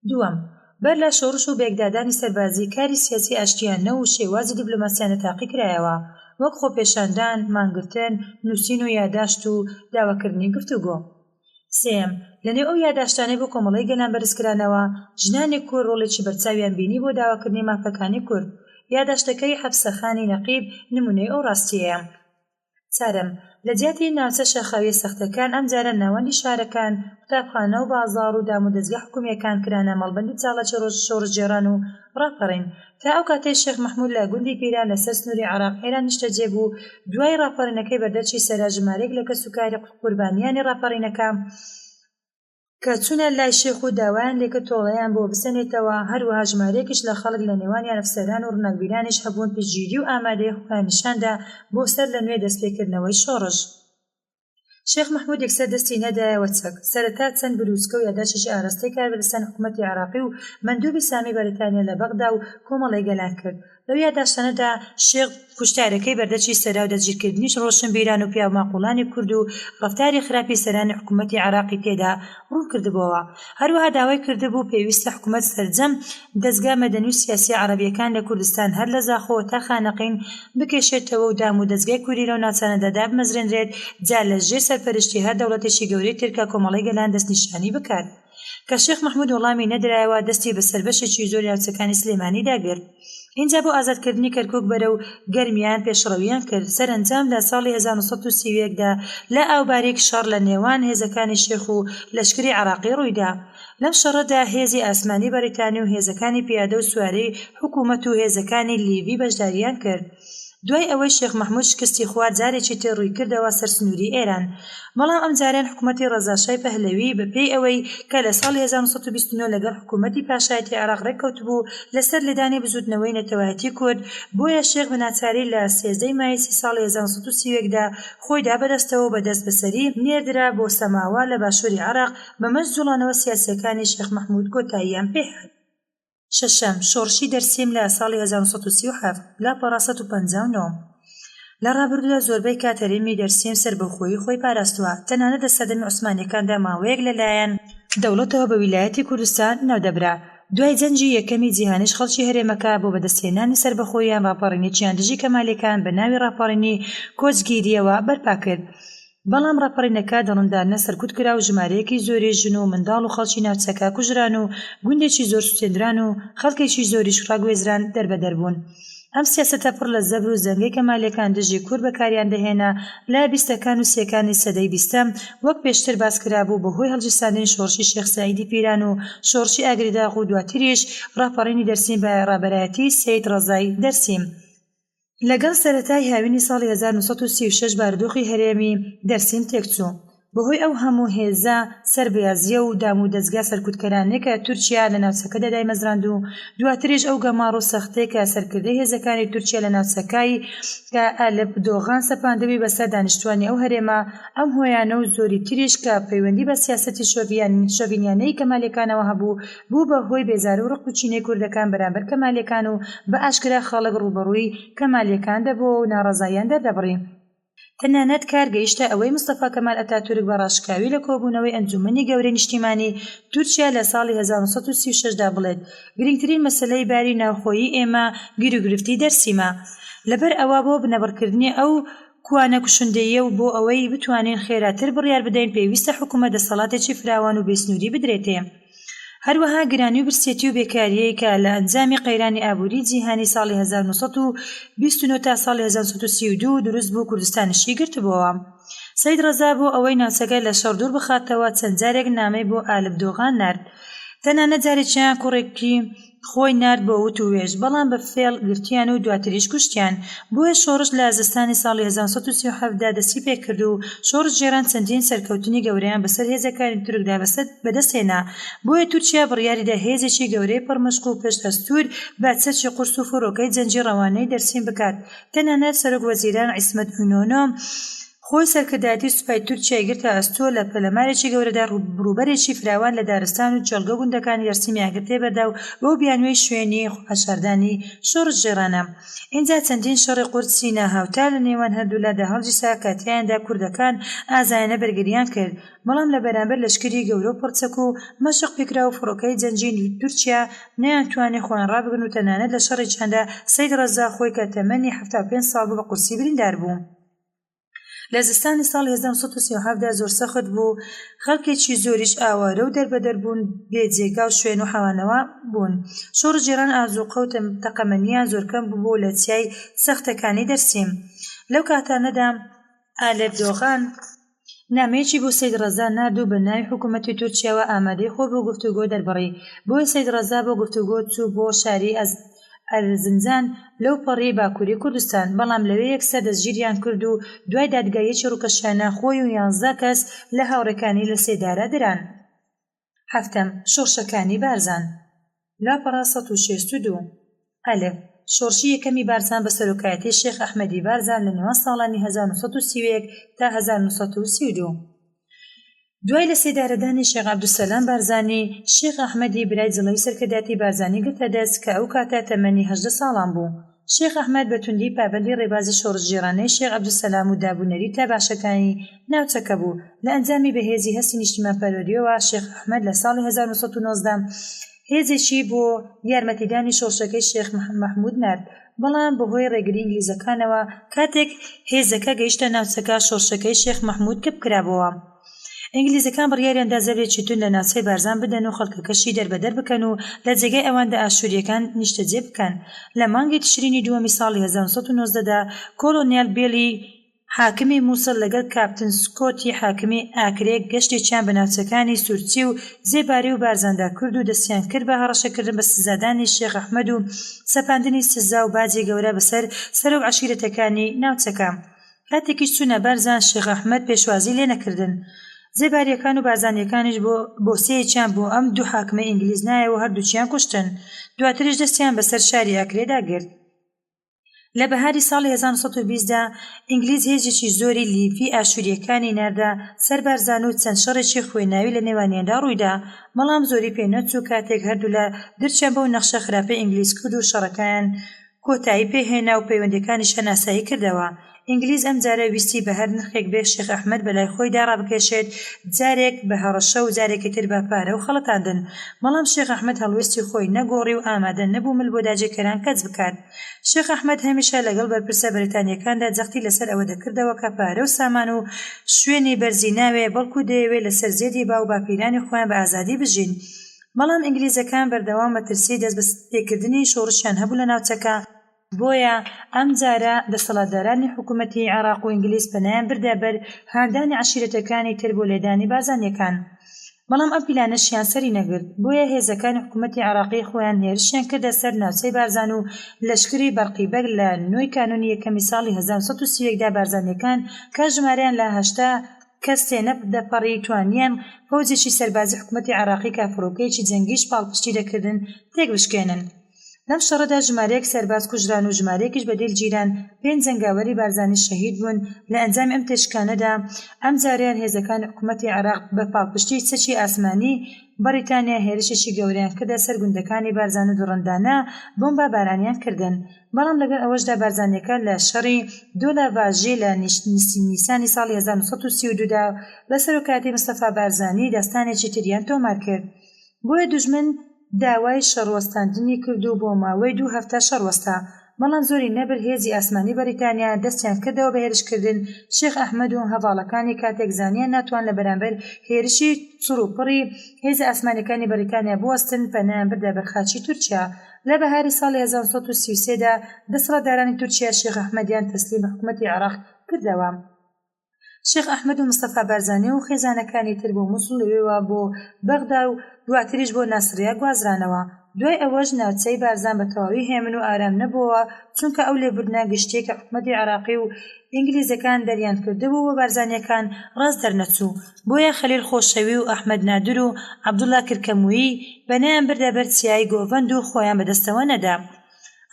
دووەم، بەر لە شۆڕش و بەیەکدادانی سەربازی کاری سیاسی ئاشتیانە و شێوازی دیبلۆماسیانە تاقی کرایەوە، وەک خۆپێشاندان، مانگرتن، نووسین و یاداشت و داواکردنی گفتوگۆ. سێیەم، لەنێو ئەو یاداشتانەی بۆ کۆمەڵەی گەلان بەرزکرانەوە، ژنانی کورد ڕۆڵێکی بەرچاویان بینی بۆ داواکردنی مافەکانی کورد. یاداشتەکەی حەپسەخانی نەقیب نموونەی ئەو ڕاستییەیە. چارەم، لە جیاتی ناوچە شاخاوییە سەختەکان، ئەمجارە ناوەندی شارەکان، قوتابخانە و بازاڕ و دامودەزگا حکومییەکان کرانە مەڵبەندی چاڵاکی شۆڕشگێڕان و ڕاپەڕین. تا ئەو کاتەی شێخ مەحمود لە گوندی پیران لە سەر سنووری عێراق ئێران نیشتەجێ بوو، دوای ڕاپەڕینەکەی بەردەرچی سەرا ژمارەیەک لە کەسوکاری قوربانیانی ڕاپەڕینەکە، کە چوونە لای شێخ و داوایان لێکرد تۆڵەیان بۆ بسەنێتەوە، هەروەها ژمارەیەکیش لە خەڵک لە نێوانیان ئەفسەران و ڕووناکبیرانیش هەبوون پشتگیری و ئامادەیی خۆیان نیشاندا بۆ سەر لە نوێ دەستپێکردنەوەی شۆڕش. شێخ مەحمود یەکسەر دەستی نەدایەوە چەک، سەرەتا چەند بروسکە و یاداشتێکی ئاراستەی کاربەدەستانی حکومەتی عێراقی و مەندوبی سامی بەریتانیا لە بەغدا و کۆمەڵەی گەلان کرد، لەو یاداشتانەدا شێخ کوشتارەکەی بەردەچی سەرا و دەستگیرکردنی ڕۆشنبیران و پیاوماقوڵانی کورد و ڕەفتاری خراپی سەرانی حکومەتی عێراقی تێدا ڕوونکردبۆوە. هەروەها داوای کردبوو پێویستە حکومەت سەرجەم دەزگا مەدەنی و سیاسیە عەڕەبیەکان لە کوردستان هەر لە زاخۆوە تا خانەقین بکێشێتەوە و دام و دەزگای کوردی لەو ناوچانەدا دابمەزرێنرێت جا لە ژێر سەرپەرشتی هەر دەوڵەتێکی گەورەی تر کە کۆمەڵەی گەلان دەستنیشانی بکات. کە شێخ مەحمود وەڵامی نەدرایەوە دەستی بەسەر بەشێکی زۆری ناوچەکانی سلێمانیدا گرت. ئینجا بۆ ئازادکردنی کەرکوک بەرەو گەرمیان پێشڕەوییان کرد، سەرەنجام لە ساڵی 1931 دا لە ئاوباریک شەڕ لە نێوان هێزەکانی شێخ و لەشکری عێراقی ڕوویدا. لەم شەڕەدا هێزی ئاسمانی بەریتانی و هێزەکانی پیادە و سوارەی حکوومەت و هێزەکانی لیڤی بەشدارییان کرد. دوای ئەوەی شێخ مەحمود شکستی خوارد جارێکی تر ڕووی کردەوە سەر سنووری ئێران. بەڵام ئەمجارەیان حکوومەتی ڕەزاشای پەهلەوی بە پێی ئەوەی کە لە ساڵی 1929 لەگەڵ حکوومەتی پاشایەتی عێراق ڕێککەوتبوو لەسەر لێدانی بزووتنەوەی نەتەوایەتی کورد بۆیە شێخ بە ناچاری لە 13 ی مایسی ساڵی 1931 دا خۆی دا بەدەستەوە و بە دەستبەسەری نێردرا بۆ سەماوە لە باشووری عێراق بەمەش جوڵانەوە سیاسییەکانی شێخ مەحمود کۆتاییان پێهات. شەشەم، شۆڕشی دەرسیم لە ساڵی 1937، لاپەڕە 159. لە ڕابردوودا زۆربەی کات هەرێمی دەرسیم سەربەخۆیی خۆی پاراستووە، تەنانەت لە سەردەمی عوسمانییەکاندا ماوەیەک لە لایەن دەوڵەتەوە بە ویلایەتی کوردستان ناودەبرا. دوای جەنگی یەکەمی جیهانیش خەڵکی هەرێمەکە بۆ بەدەستهێنانی سەربەخۆییان ڕاپەڕینێکیان دژی کەمالییەکان بە ناوی ڕاپەڕینی کۆچگیرییەوە بەرپا کرد. بەڵام ڕاپەڕینەکە دڕندانە سەرکوت کرا و ژمارەیەکی زۆری ژن و منداڵ و خەڵکی ناوچەکە کوژران و گوندێکی زۆر سوتێندران و خەڵکێکی زۆریش ڕاگوێزران دەربەدەر بوون. ئەم سیاسەتە پڕ لە زەبر و زەنگەی کەمالیەکان دژی کورد بەکاریان دەهێنا لە بیستەکان و سیەکانی سەدەی بیستەم وەک پێشتر باس کرابوو بەهۆی هەڵگیرساندنی شۆڕشی شێخ سەعیدی پیران و شۆڕشی ئاگریداغ و دواتریش ڕاپەڕینی دەرسیم بە ڕابەرایەتی سەید ڕەزای دەرسیم. لەگەڵ سەرەتای هاوینی ساڵی 1936 بارودۆخی هەرێمی دەرسیم تێکچوو، بەهۆی ئەو هەموو هێزە سەربازییە و دامودەزگا سەرکوتکەرانەی کە تورکیا لە ناوچەکەدا دایمەزراند و دواتریش ئەو گەماڕۆ سەختەی کە سەرکردەی هێزەکانی تورکیا لە ناوچەکای کە ئالپ دۆغان سەپاندبووی بەسەر دانیشتوانی ئەو هەرێمە، ئەم هۆیانە و زۆری تریش کە پەیوەندی بە سیاسەتی شۆڤینیانەی کەمالیەکانەوە هەبوو، بوو بە هۆی بێزاری و ڕق و کینەی کوردەکان بەرامبەر کەمالیەکان و بە ئاشکرا خەڵک ڕووبەڕووی کەمالیەکان دەبۆوە و ناڕەزاییان دەردەبڕی. تەنانەت کار گەیشتە ئەوەی مستەفا کەمال ئەتاتورک بە ڕاشکاوی لە کۆبوونەوەی ئەنجوومەنی گەورەی نیشتیمانی تورکیا لە ساڵی 1936 دا بڵێت گرنگترین مەسەلەی باری ناوخۆیی ئێمە گیروگرفتی دەرسیمە لەبەر ئەوە بۆ بنەبڕکردنی ئەو کوانە کوشندەییە و بۆ ئەوەی بتوانین خێراتر بڕیار بدەین پێویستە حکوومەت دەسەڵاتێکی فراوان و بێسنووری بدرێتێ. هەروەها گرانی و برسێتی و بێکارییەی کە لە ئەنجامی قەیرانی ئابووری جیهانی ساڵی 1929 تا ساڵی 1932 دروست بوو کوردستانیشی گرتبۆوە. سەید ڕەزا بۆ ئەوەی ناوچەکە لە شەڕ دوور بخاتەوە چەند جارێک نامەی بۆ ئالپ دۆغان نارد. تەنانەت جارێکیان کوڕێکی خۆی نارد بۆ وتووێژ، بەڵام بە فێڵ گرتیان و دواتریش کوشتیان. بۆیە شۆڕش لە زستانی ساڵی 1937 دا دەستیپێکرد و شۆڕشگێڕان چەندین سەرکەوتنی گەورەیان بەسەر هێزەکانی تورکدا بەدەست هێنا. بۆیە تورکیا بڕیاریدا هێزێکی گەورەی پڕ مەشق و پشت ئەستوور بە چەکی قورس و فڕۆکەی جەنگی ڕەوانەی دەرسیم بکات. تەنانەت سەرۆک وەزیران عیسمەت ئینۆنۆ. خۆی سەرکردایەتی سوپای تورکیای گرتە ئەستۆ لە پەلەمارێکی گەورەدا ڕووبەرێکی فراوان لە دارستان و کێڵگە و گوندەکانی دەرسیمی ئاگر تێبەردا و بەو بیانووەی شوێنی خۆحەشاردانی شۆڕشگێڕانە ئینجا چەندین شەڕی قورسی ناهاوتا لە نێوان هەردوولادا هەڵگیرسا کە تیایاندا کوردەکان ئازایانە بەرگریان کرد بەڵام لە بەرامبەر لەشکری گەورە و پڕچەک و مەشق پێکراو و فڕۆکەی جەنگی تورکیا نەیانتوانی خۆیان ڕابگرن و تەنانەت لە شەڕێکیاندا سەید ڕەزا خۆی کە تەمەنی 75 ساڵ بوو بە قورسی بریندار بوو. لە زستانی ساڵی 1937 دا زۆر سەخت بوو، خەڵکێکی زۆریش ئاوارە و دەربەدەر بوون، بێ جێگا و شوێن و حەوانەوە بوون. شۆڕشگێڕان ئازووقە و تەقەمەنییان زۆر کەم بووبوو لە چیای سەختەکانی دەرسیم. لەو کاتانەدا ئالپ دۆغان نامەیەکی بۆ سەید ڕەزا نارد و بە ناوی حکوومەتی تورکیاوە ئامادەی خۆی بۆ گفتوگۆ دەربڕی. بۆیە سەید ڕەزا بۆ گفتوگۆ چوو بۆ شاری ئەرزنجان لەو پەڕی باکووری کوردستان، بەڵام لەوێ یەکسەر دەستگیریان کرد و دوای دادگاییەکی ڕووکەشیانە خۆی و یانزە کەس لە هاوڕێکانی لە سێدارە دران. حەفتەم، شۆڕشەکانی بارزان. لاپەڕە 162. ئەلف، شۆڕشی یەکەمی بارزان بە سەرۆکایەتی شێخ ئەحمەدی بارزان لە نێوان ساڵانی 1931 تا 1932. دوای لە سێدارەدانی شێخ عەبدولسەلام بارزانی، شێخ ئەحمەدی برای جڵەوی سەرکردایەتی بارزانی گرتە دەست کە ئەو کاتە تەمەنی 18 ساڵان بوو. شێخ ئەحمەد بە توندی پابەندی ڕێبازی شۆڕشگێڕانەی شێخ عەبدولسەلام و داب و نەریتە باشەکانی ناوچەکە بوو. لە ئەنجامی بەهێزی هەستی نیشتیمانپەروەرییەوە شێخ ئەحمەد لە ساڵی 1919 هێزێکی بۆ یارمەتیدانی شۆڕشەکەی شێخ مەحمود نارد، بەڵام بەهۆی ڕێگری ئینگلیزەکانەوە کاتێک هێزەکە گەیشتە ناوچەکە شۆڕشەکەی شێخ مەحمود کپ کرابۆوە. ئینگلیزەکان بڕیاریان دا زەبرێکی توند لە ناوچەی بارزان بدەن و خەڵکەکەشی دەربەدەر بکەن و لە جێگای ئەواندا ئاشوورییەکان نیشتەجێ بکەن. لە مانگی تشرینی دووەمی ساڵی 1919 دا کۆڵۆنێڵ بێڵی حاکمی موسڵ لەگەڵ کاپتن سکۆتی حاکمی ئاکرێ گەشتێکیان بە ناوچەکانی سورچی و زێباری و بارزاندا کرد و دەستیان کرد بە هەڕەشەکردن بە سزادانی شێخ ئەحمەد و سەپاندنی سزا و باجی گەورە بەسەر سەرۆک عەشیرەتەکانی ناوچەکە. کاتێکیش چوونە بارزان شێخ ئەحمەد پێشوازی لێ نەکردن. زێبارییەکان و بارزانییەکانیش بۆ بۆسەیەکیان بۆ ئەم دوو حاکمەی ئینگلیز نایەوە و هەردووکیان کوشتن. دواتریش دەستیان بەسەر شاری ئاکرێدا گرت. لە بەهاری ساڵی 1920 دا ئینگلیز هێزێکی زۆری لیڤی ئاشوورییەکانی ناردە سەر بارزان و چەند شەڕێکی خوێناوی لە نێوانیاندا ڕوویدا، بەڵام زۆری پێ نەچوو کاتێک هەردوولا درکیان بەو نەخشە خراپەی ئینگلیز کرد و شەڕەکەیان کۆتایی پێ هێنا و پەیوەندییەکانیشیان ئاسایی کردەوە. ئینگلیز ئەمجارە ویستی بە هەر نرخێک بێ شێخ ئەحمەد بەلای خۆیدا ڕابکێشێت، جارێک بە هەڕەشە و جارێکی تر بە پارە و خەڵەتاندن. بەڵام شێخ ئەحمەد هەڵوێستی خۆی نەگۆڕی و ئامادە نەبوو مل بۆ داگیرکەران کەچ بکات. شێخ ئەحمەد هەمیشە لەگەڵ بەرپرسە بەریتانییەکاندا جەختی لەسەر ئەوە دەکردەوە کە پارە و سامان و شوێنی بەرزی ناوێ، بەڵکو دەیەوێ لەسەر زێدی باو باپیرانی خۆیان بە ئازادی بژین. بەڵام ئینگلیزەکان بەردەوام مەترسیی دەست پێکردنی شۆڕشیان هەبوو لە ناوچەکە، بۆیە ئەمجارە دەسەڵاتدارانی حکوومەتی عێراق و ئینگلیز پەنایان بردە بەر هاندانی عەشیرەتەکانی تر بۆ لێدانی بارزانییەکان. بەڵام ئەم پیلانەشیان سەری نەگرت، بۆیە هێزەکانی حکوومەتی عێراقی خۆیان هێرشیان کردە سەر ناوچەی بارزان و لەشکری بەرقی بەگ لە نۆی کانوونی یەکەمی ساڵی 1931 دا بارزانییەکان کە ژمارەیان لە 80 کەس تێنەدەپەڕی توانیان فەوجێکی سەربازی حکوومەتی عێراقی کە فڕۆکەیەکی جەنگیش پاڵپشتی دەکردن تێکبشکێنن. لەم شەڕەدا ژمارەیەک سەرباز کوژران و ژمارەیەکیش بە دیل گیران، پێنج جەنگاوەری بارزانی شەهید بوون، لە ئەنجامی ئەم تێکشکانەدا ئەمجارەیان هێزەکانی حکومەتی عێراق بە پاڵپشتی چەکی ئاسمانی بەڕیتانیا هێرشێکی گەورەیان کردە سەر گوندەکانی بارزان و دڕندانە بۆمبا بارانیان کردن، بەڵام لەگەڵ ئەوەشدا بارزانیەکان لە شەڕی دۆلاڤاژی لە نیسانی ساڵی 1932 دا بە سەرۆکایەتی مستەفا بارزانی داستانێکی تریان تۆمار کرد بۆیە دوژمن داوای شەڕوەستاندنی کرد و بۆ ماوەی دوو هەفتە شەڕ وەستا، بەڵام زۆری نەبرد هێزی ئاسمانی بەریتانیا دەستیان کردەوە بە هێرشکردن، شێخ ئەحمەد و هەڤاڵەکانی کاتێک زانیان ناتوان لە بەرامبەر هێرشی چڕوپڕی هێزە ئاسمانیەکانی بەریتانیا بوەستن پەنایان بردە بەر خاکی تورکیا. لە بەهاری ساڵی 1933 دا دەسەڵاتدارانی تورکیا شێخ ئەحمەدیان تەسلیم بە حکومەتی عێراق کردەوە. شێخ ئەحمەد و مستەفا بارزانی و خێزانەکانی تر بۆ موسڵ لەوێوە بۆ بەغدا و دواتریش بۆ ناسریە گوازرانەوە. دوای ئەوەش ناوچەی بارزان بە تەواوی هێمن و ئارام نەبۆوە چونکە ئەو لێبوردنە گشتیەی کە حکومەتی عێراقی و ئینگلیزەکان دەریان کردبوو بۆ بارزانیەکان ڕاست دەرنەچوو بۆیە خەلیل خۆشەوی و ئەحمەد نادر و عەبدوڵا کرکەمویی پەنایان بردە بەر چیای گۆڤەند و خۆیان بەدەستەوە نەدا.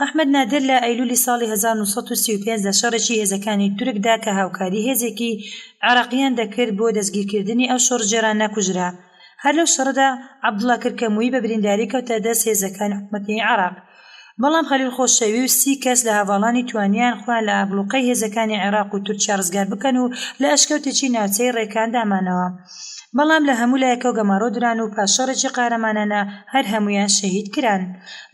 ئەحمەد نادر لە ئەیلولی ساڵی 1935 لە شەڕێکی هێزەکانی تورکدا کە هاوکاری هێزێکی عێراقییان دەکرد بۆ دەستگیرکردنی ئەو شۆڕشگێڕانە کوژرا. هەر لەو شەڕەدا عەبدوڵا کرکەموویی بە برینداری کەوتە دەست هێزەکانی حکومەتی عێراق. بەڵام خەلیل خۆشەوی و سی کەس لە هەڤاڵانی توانیان خۆیان لە ئابڵوقەی هێزەکانی عێراق و تورکیا ڕزگار بکەن و لە ئەشکەوتێکی ناوچەی ڕێکان دامانەوە. بەڵام لە هەموو لایەکەوە گەمارۆ دران و پاش شەڕێکی قارەمانانە هەر هەموویان شەهید کران.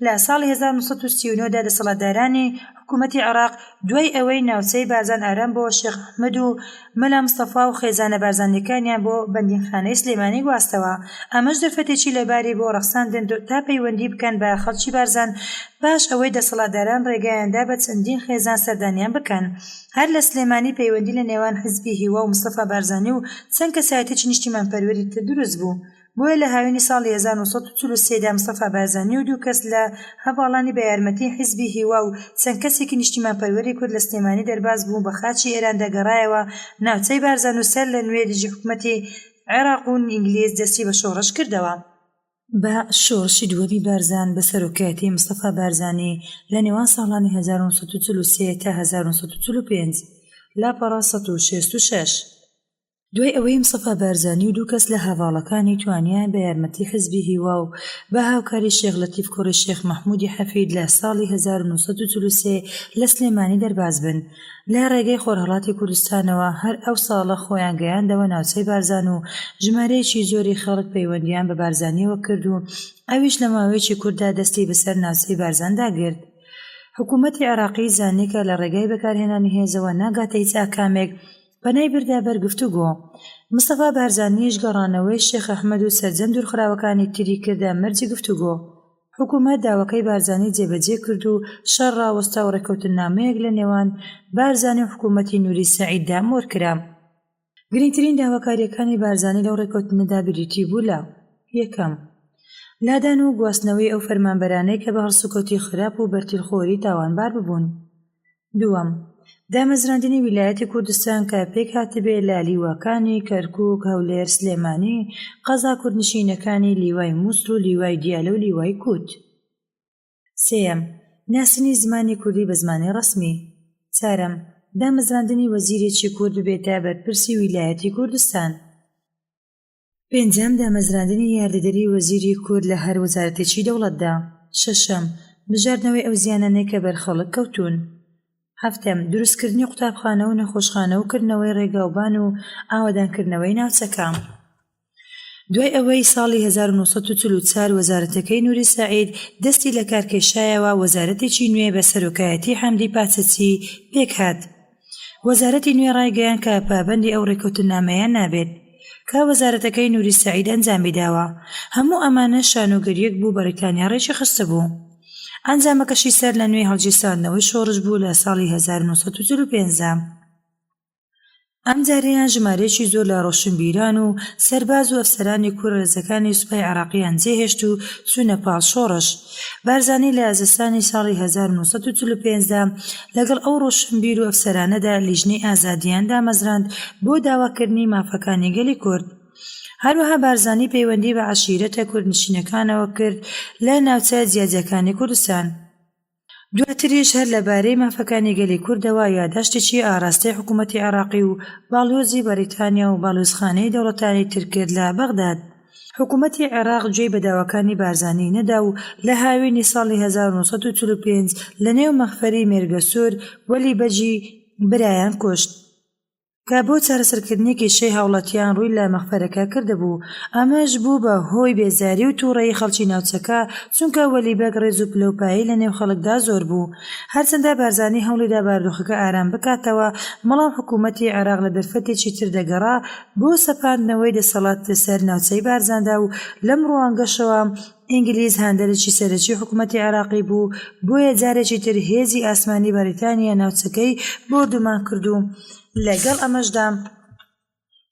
لە ساڵی 1939 دا دەسەڵاتدارانی حکوومەتی عێراق دوای ئەوەی ناوچەی بارزان ئارام بۆوە شێخ ئەحمەد و مەلا مستەفا و خێزانە بارزانییەکانیان بۆ بەندینخانەی سلێمانی گواستەوە، ئەمەش دەرفەتێکی لەباری بۆ ڕەخساندن تا پەیوەندی بکەن بە خەڵکی بارزان پاش ئەوەی دەسەڵاتداران ڕێگایان دا بە چەندین خێزان سەردانیان بکەن. هەر لە سلێمانی پەیوەندی لە نێوان حزبی هیوا و مستەفا بارزانی و چەند کەسایەتیی نیشتیمانپەروەری تر دروست بوو. بۆیە لە هاوینی ساڵی 1943 دا مستەفا بارزانی و دوو کەس لە هەڤاڵانی بە یارمەتیی حیزبی هیوا و چەند کەسێکی نیشتیمانپەروەری کورد لە سلێمانی دەرباز بوو بە خاکی ئێراندا گەڕایەوە ناوچەی بارزان و سەر لە نوێ دژی حکومەتی عێراق و ئینگلیز دەستی بە شۆڕش کردەوە. بە شۆڕشی دووەمی بارزان بە سەرۆکایەتی مستەفا بارزانی لە نێوان ساڵانی 1943 تا 1945، لاپەڕە 166. دوای ئەوەی مستەفا بارزانی و دوو کەس لە هەڤاڵەکانی توانیان بە یارمەتی حزبی هیوا و بە هاوکاری شێخ لەتیف کوڕی شێخ مەحمودی حەفید لە ساڵی 1943 لە سلێمانی دەرباز بن لە ڕێگەی خۆرهەڵاتی کوردستانەوە هەر ئەو ساڵە خۆیان گەیاندەوە ناوچەی بارزان و ژمارەیەکی زۆری خەڵک پەیوەندیان بە بارزانیەوە کرد و ئەویش لە ماوەیەکی کورتدا دەستی بەسەر ناوچەی بارزاندا گرت. حکوومەتی عێراقی زانی کە لە ڕێگای بەکارهێنانی هێزەوە ناگاتە هیچ ئاکامێک، پەنای بردە بەر گفتوگۆ. مستەفا بارزانیش گەڕانەوەی شێخ ئەحمەد و سەرجەم دوورخراوەکانی تری کردە مەرجی گفتوگۆ. حکوومەت داواکەی بارزانی جێبەجێ کرد و شەڕ ڕاوەستا و ڕێککەوتننامەیەک لە نێوان بارزانی و حکوومەتی نووری سەعیددا مۆر کرا. گرنگترین داواکارییەکانی بارزانی لەو ڕێککەوتنەدا بریتی بوو لە، یەکەم، لادان و گواستنەوەی ئەو فەرمانبەرانەی کە بە هەڵسوکەوتی خراپ و بەرتیلخۆری تاوانبار ببوون. دووەم، دامەزراندنی ویلایەتی کوردستان کە پێکهاتبێ لە لیواکانی، کەرکوک، هەولێر، سلێمانی، قەزا کوردنشینەکانی لیوای موسڵ و لیوای دیالە و لیوای کوت. سێیەم، ناسینی زمانی کوردی بە زمانی ڕەسمی. چارەم، دامەزراندنی وەزیرێکی کورد ببێتە بەرپرسی ویلایەتی کوردستان. پێنجەم، دامەزراندنی یاردەدەری وەزیری کورد لە هەر وەزارەتێکی دەوڵەتدا. شەشەم، بژاردنەوەی ئەو زیانانەی کە بەر خەڵک کەوتوون. حەفتەم، دروستکردنی قوتابخانە و نەخۆشخانە و کردنەوەی ڕێگاوبان و ئاوەدانکردنەوەی ناوچەکە. دوای ئەوەی ساڵی 1944 وەزارەتەکەی نوری سەعید دەستی لەکارکێشایەوە، وەزارەتێکی نوێ بە سەرۆکایەتی حەمدی پاچەچی پێکهات. وەزارەتی نوێ ڕایگەیاند کە پابەندی ئەو ڕێککەوتننامەیە نابێت کە وەزارەتەکەی نوری سەعید ئەنجامی داوە. هەموو ئەمانە شانۆگەرییەک بوو بەڕیتانیا ڕێکی خستبوو. ئەنجامەکەشی سەر لە نوێ هەڵگیرساندنەوەی شۆڕش بوو لە ساڵی 1945 دا. ئەمجارەیان ژمارەیەکی زۆر لە ڕۆشنبیران و سەرباز و ئەفسەرانی کورد ڕێزەکانی سوپای عێراقیان جێهێشت و چوونە پاڵ شۆڕش. بارزانی لە زستانی ساڵی 1945 دا لەگەڵ ئەو ڕۆشنبیر و ئەفسەرانەدا لیژنەی ئازادییان دامەزراند بۆ داواکردنی مافەکانی گەلی کورد. هەروەها بارزانی پەیوەندی بە عەشیرەتە کوردنشینەکانەوە کرد لە ناوچە جیاجیاکانی کوردستان. دواتریش هەر لەبارەی مافەکانی گەلی کوردەوە یاداشتێکی ئاراستەی حکوومەتی عێراقی و باڵیۆزی بەریتانیا و باڵیۆزخانەی دەوڵەتانی تر کرد لە بەغداد. حکوومەتی عێراق گوێی بە داواکانی بارزانی نەدا و لە هاوینی ساڵی 1945 لەنێو مەخفەری مێرگەسوور وەلی بەگی برایان کوشت. کە بۆ چارەسەرکردنی کێشەی هاوڵاتیان ڕووی لە مەخفەرەکە کردبوو، ئەمەش بوو بە هۆی بێزاری و توڕەیی خەڵکی ناوچەکە، چونکە وەلی بەگ ڕێز و پلە و پایەی لە نێو خەڵکدا زۆر بوو. هەرچەندە بارزانی هەوڵیدا بارودۆخەکە ئارام بکاتەوە، بەڵام حکوومەتی عێراق لە دەرفەتێکی تر دەگەڕا بۆ سەپاندنەوەی دەسەڵات بەسەر ناوچەی بارزاندا و لەم ڕوانگەشەوە ئینگلیز هاندەرێکی سەرەکی حکومەتی عێراقی بوو، بۆیە جارێکی تر هێزی ئاسمانی بەریتانیا ناوچەکەی بۆردومان کرد و لەگەڵ ئەمەشدا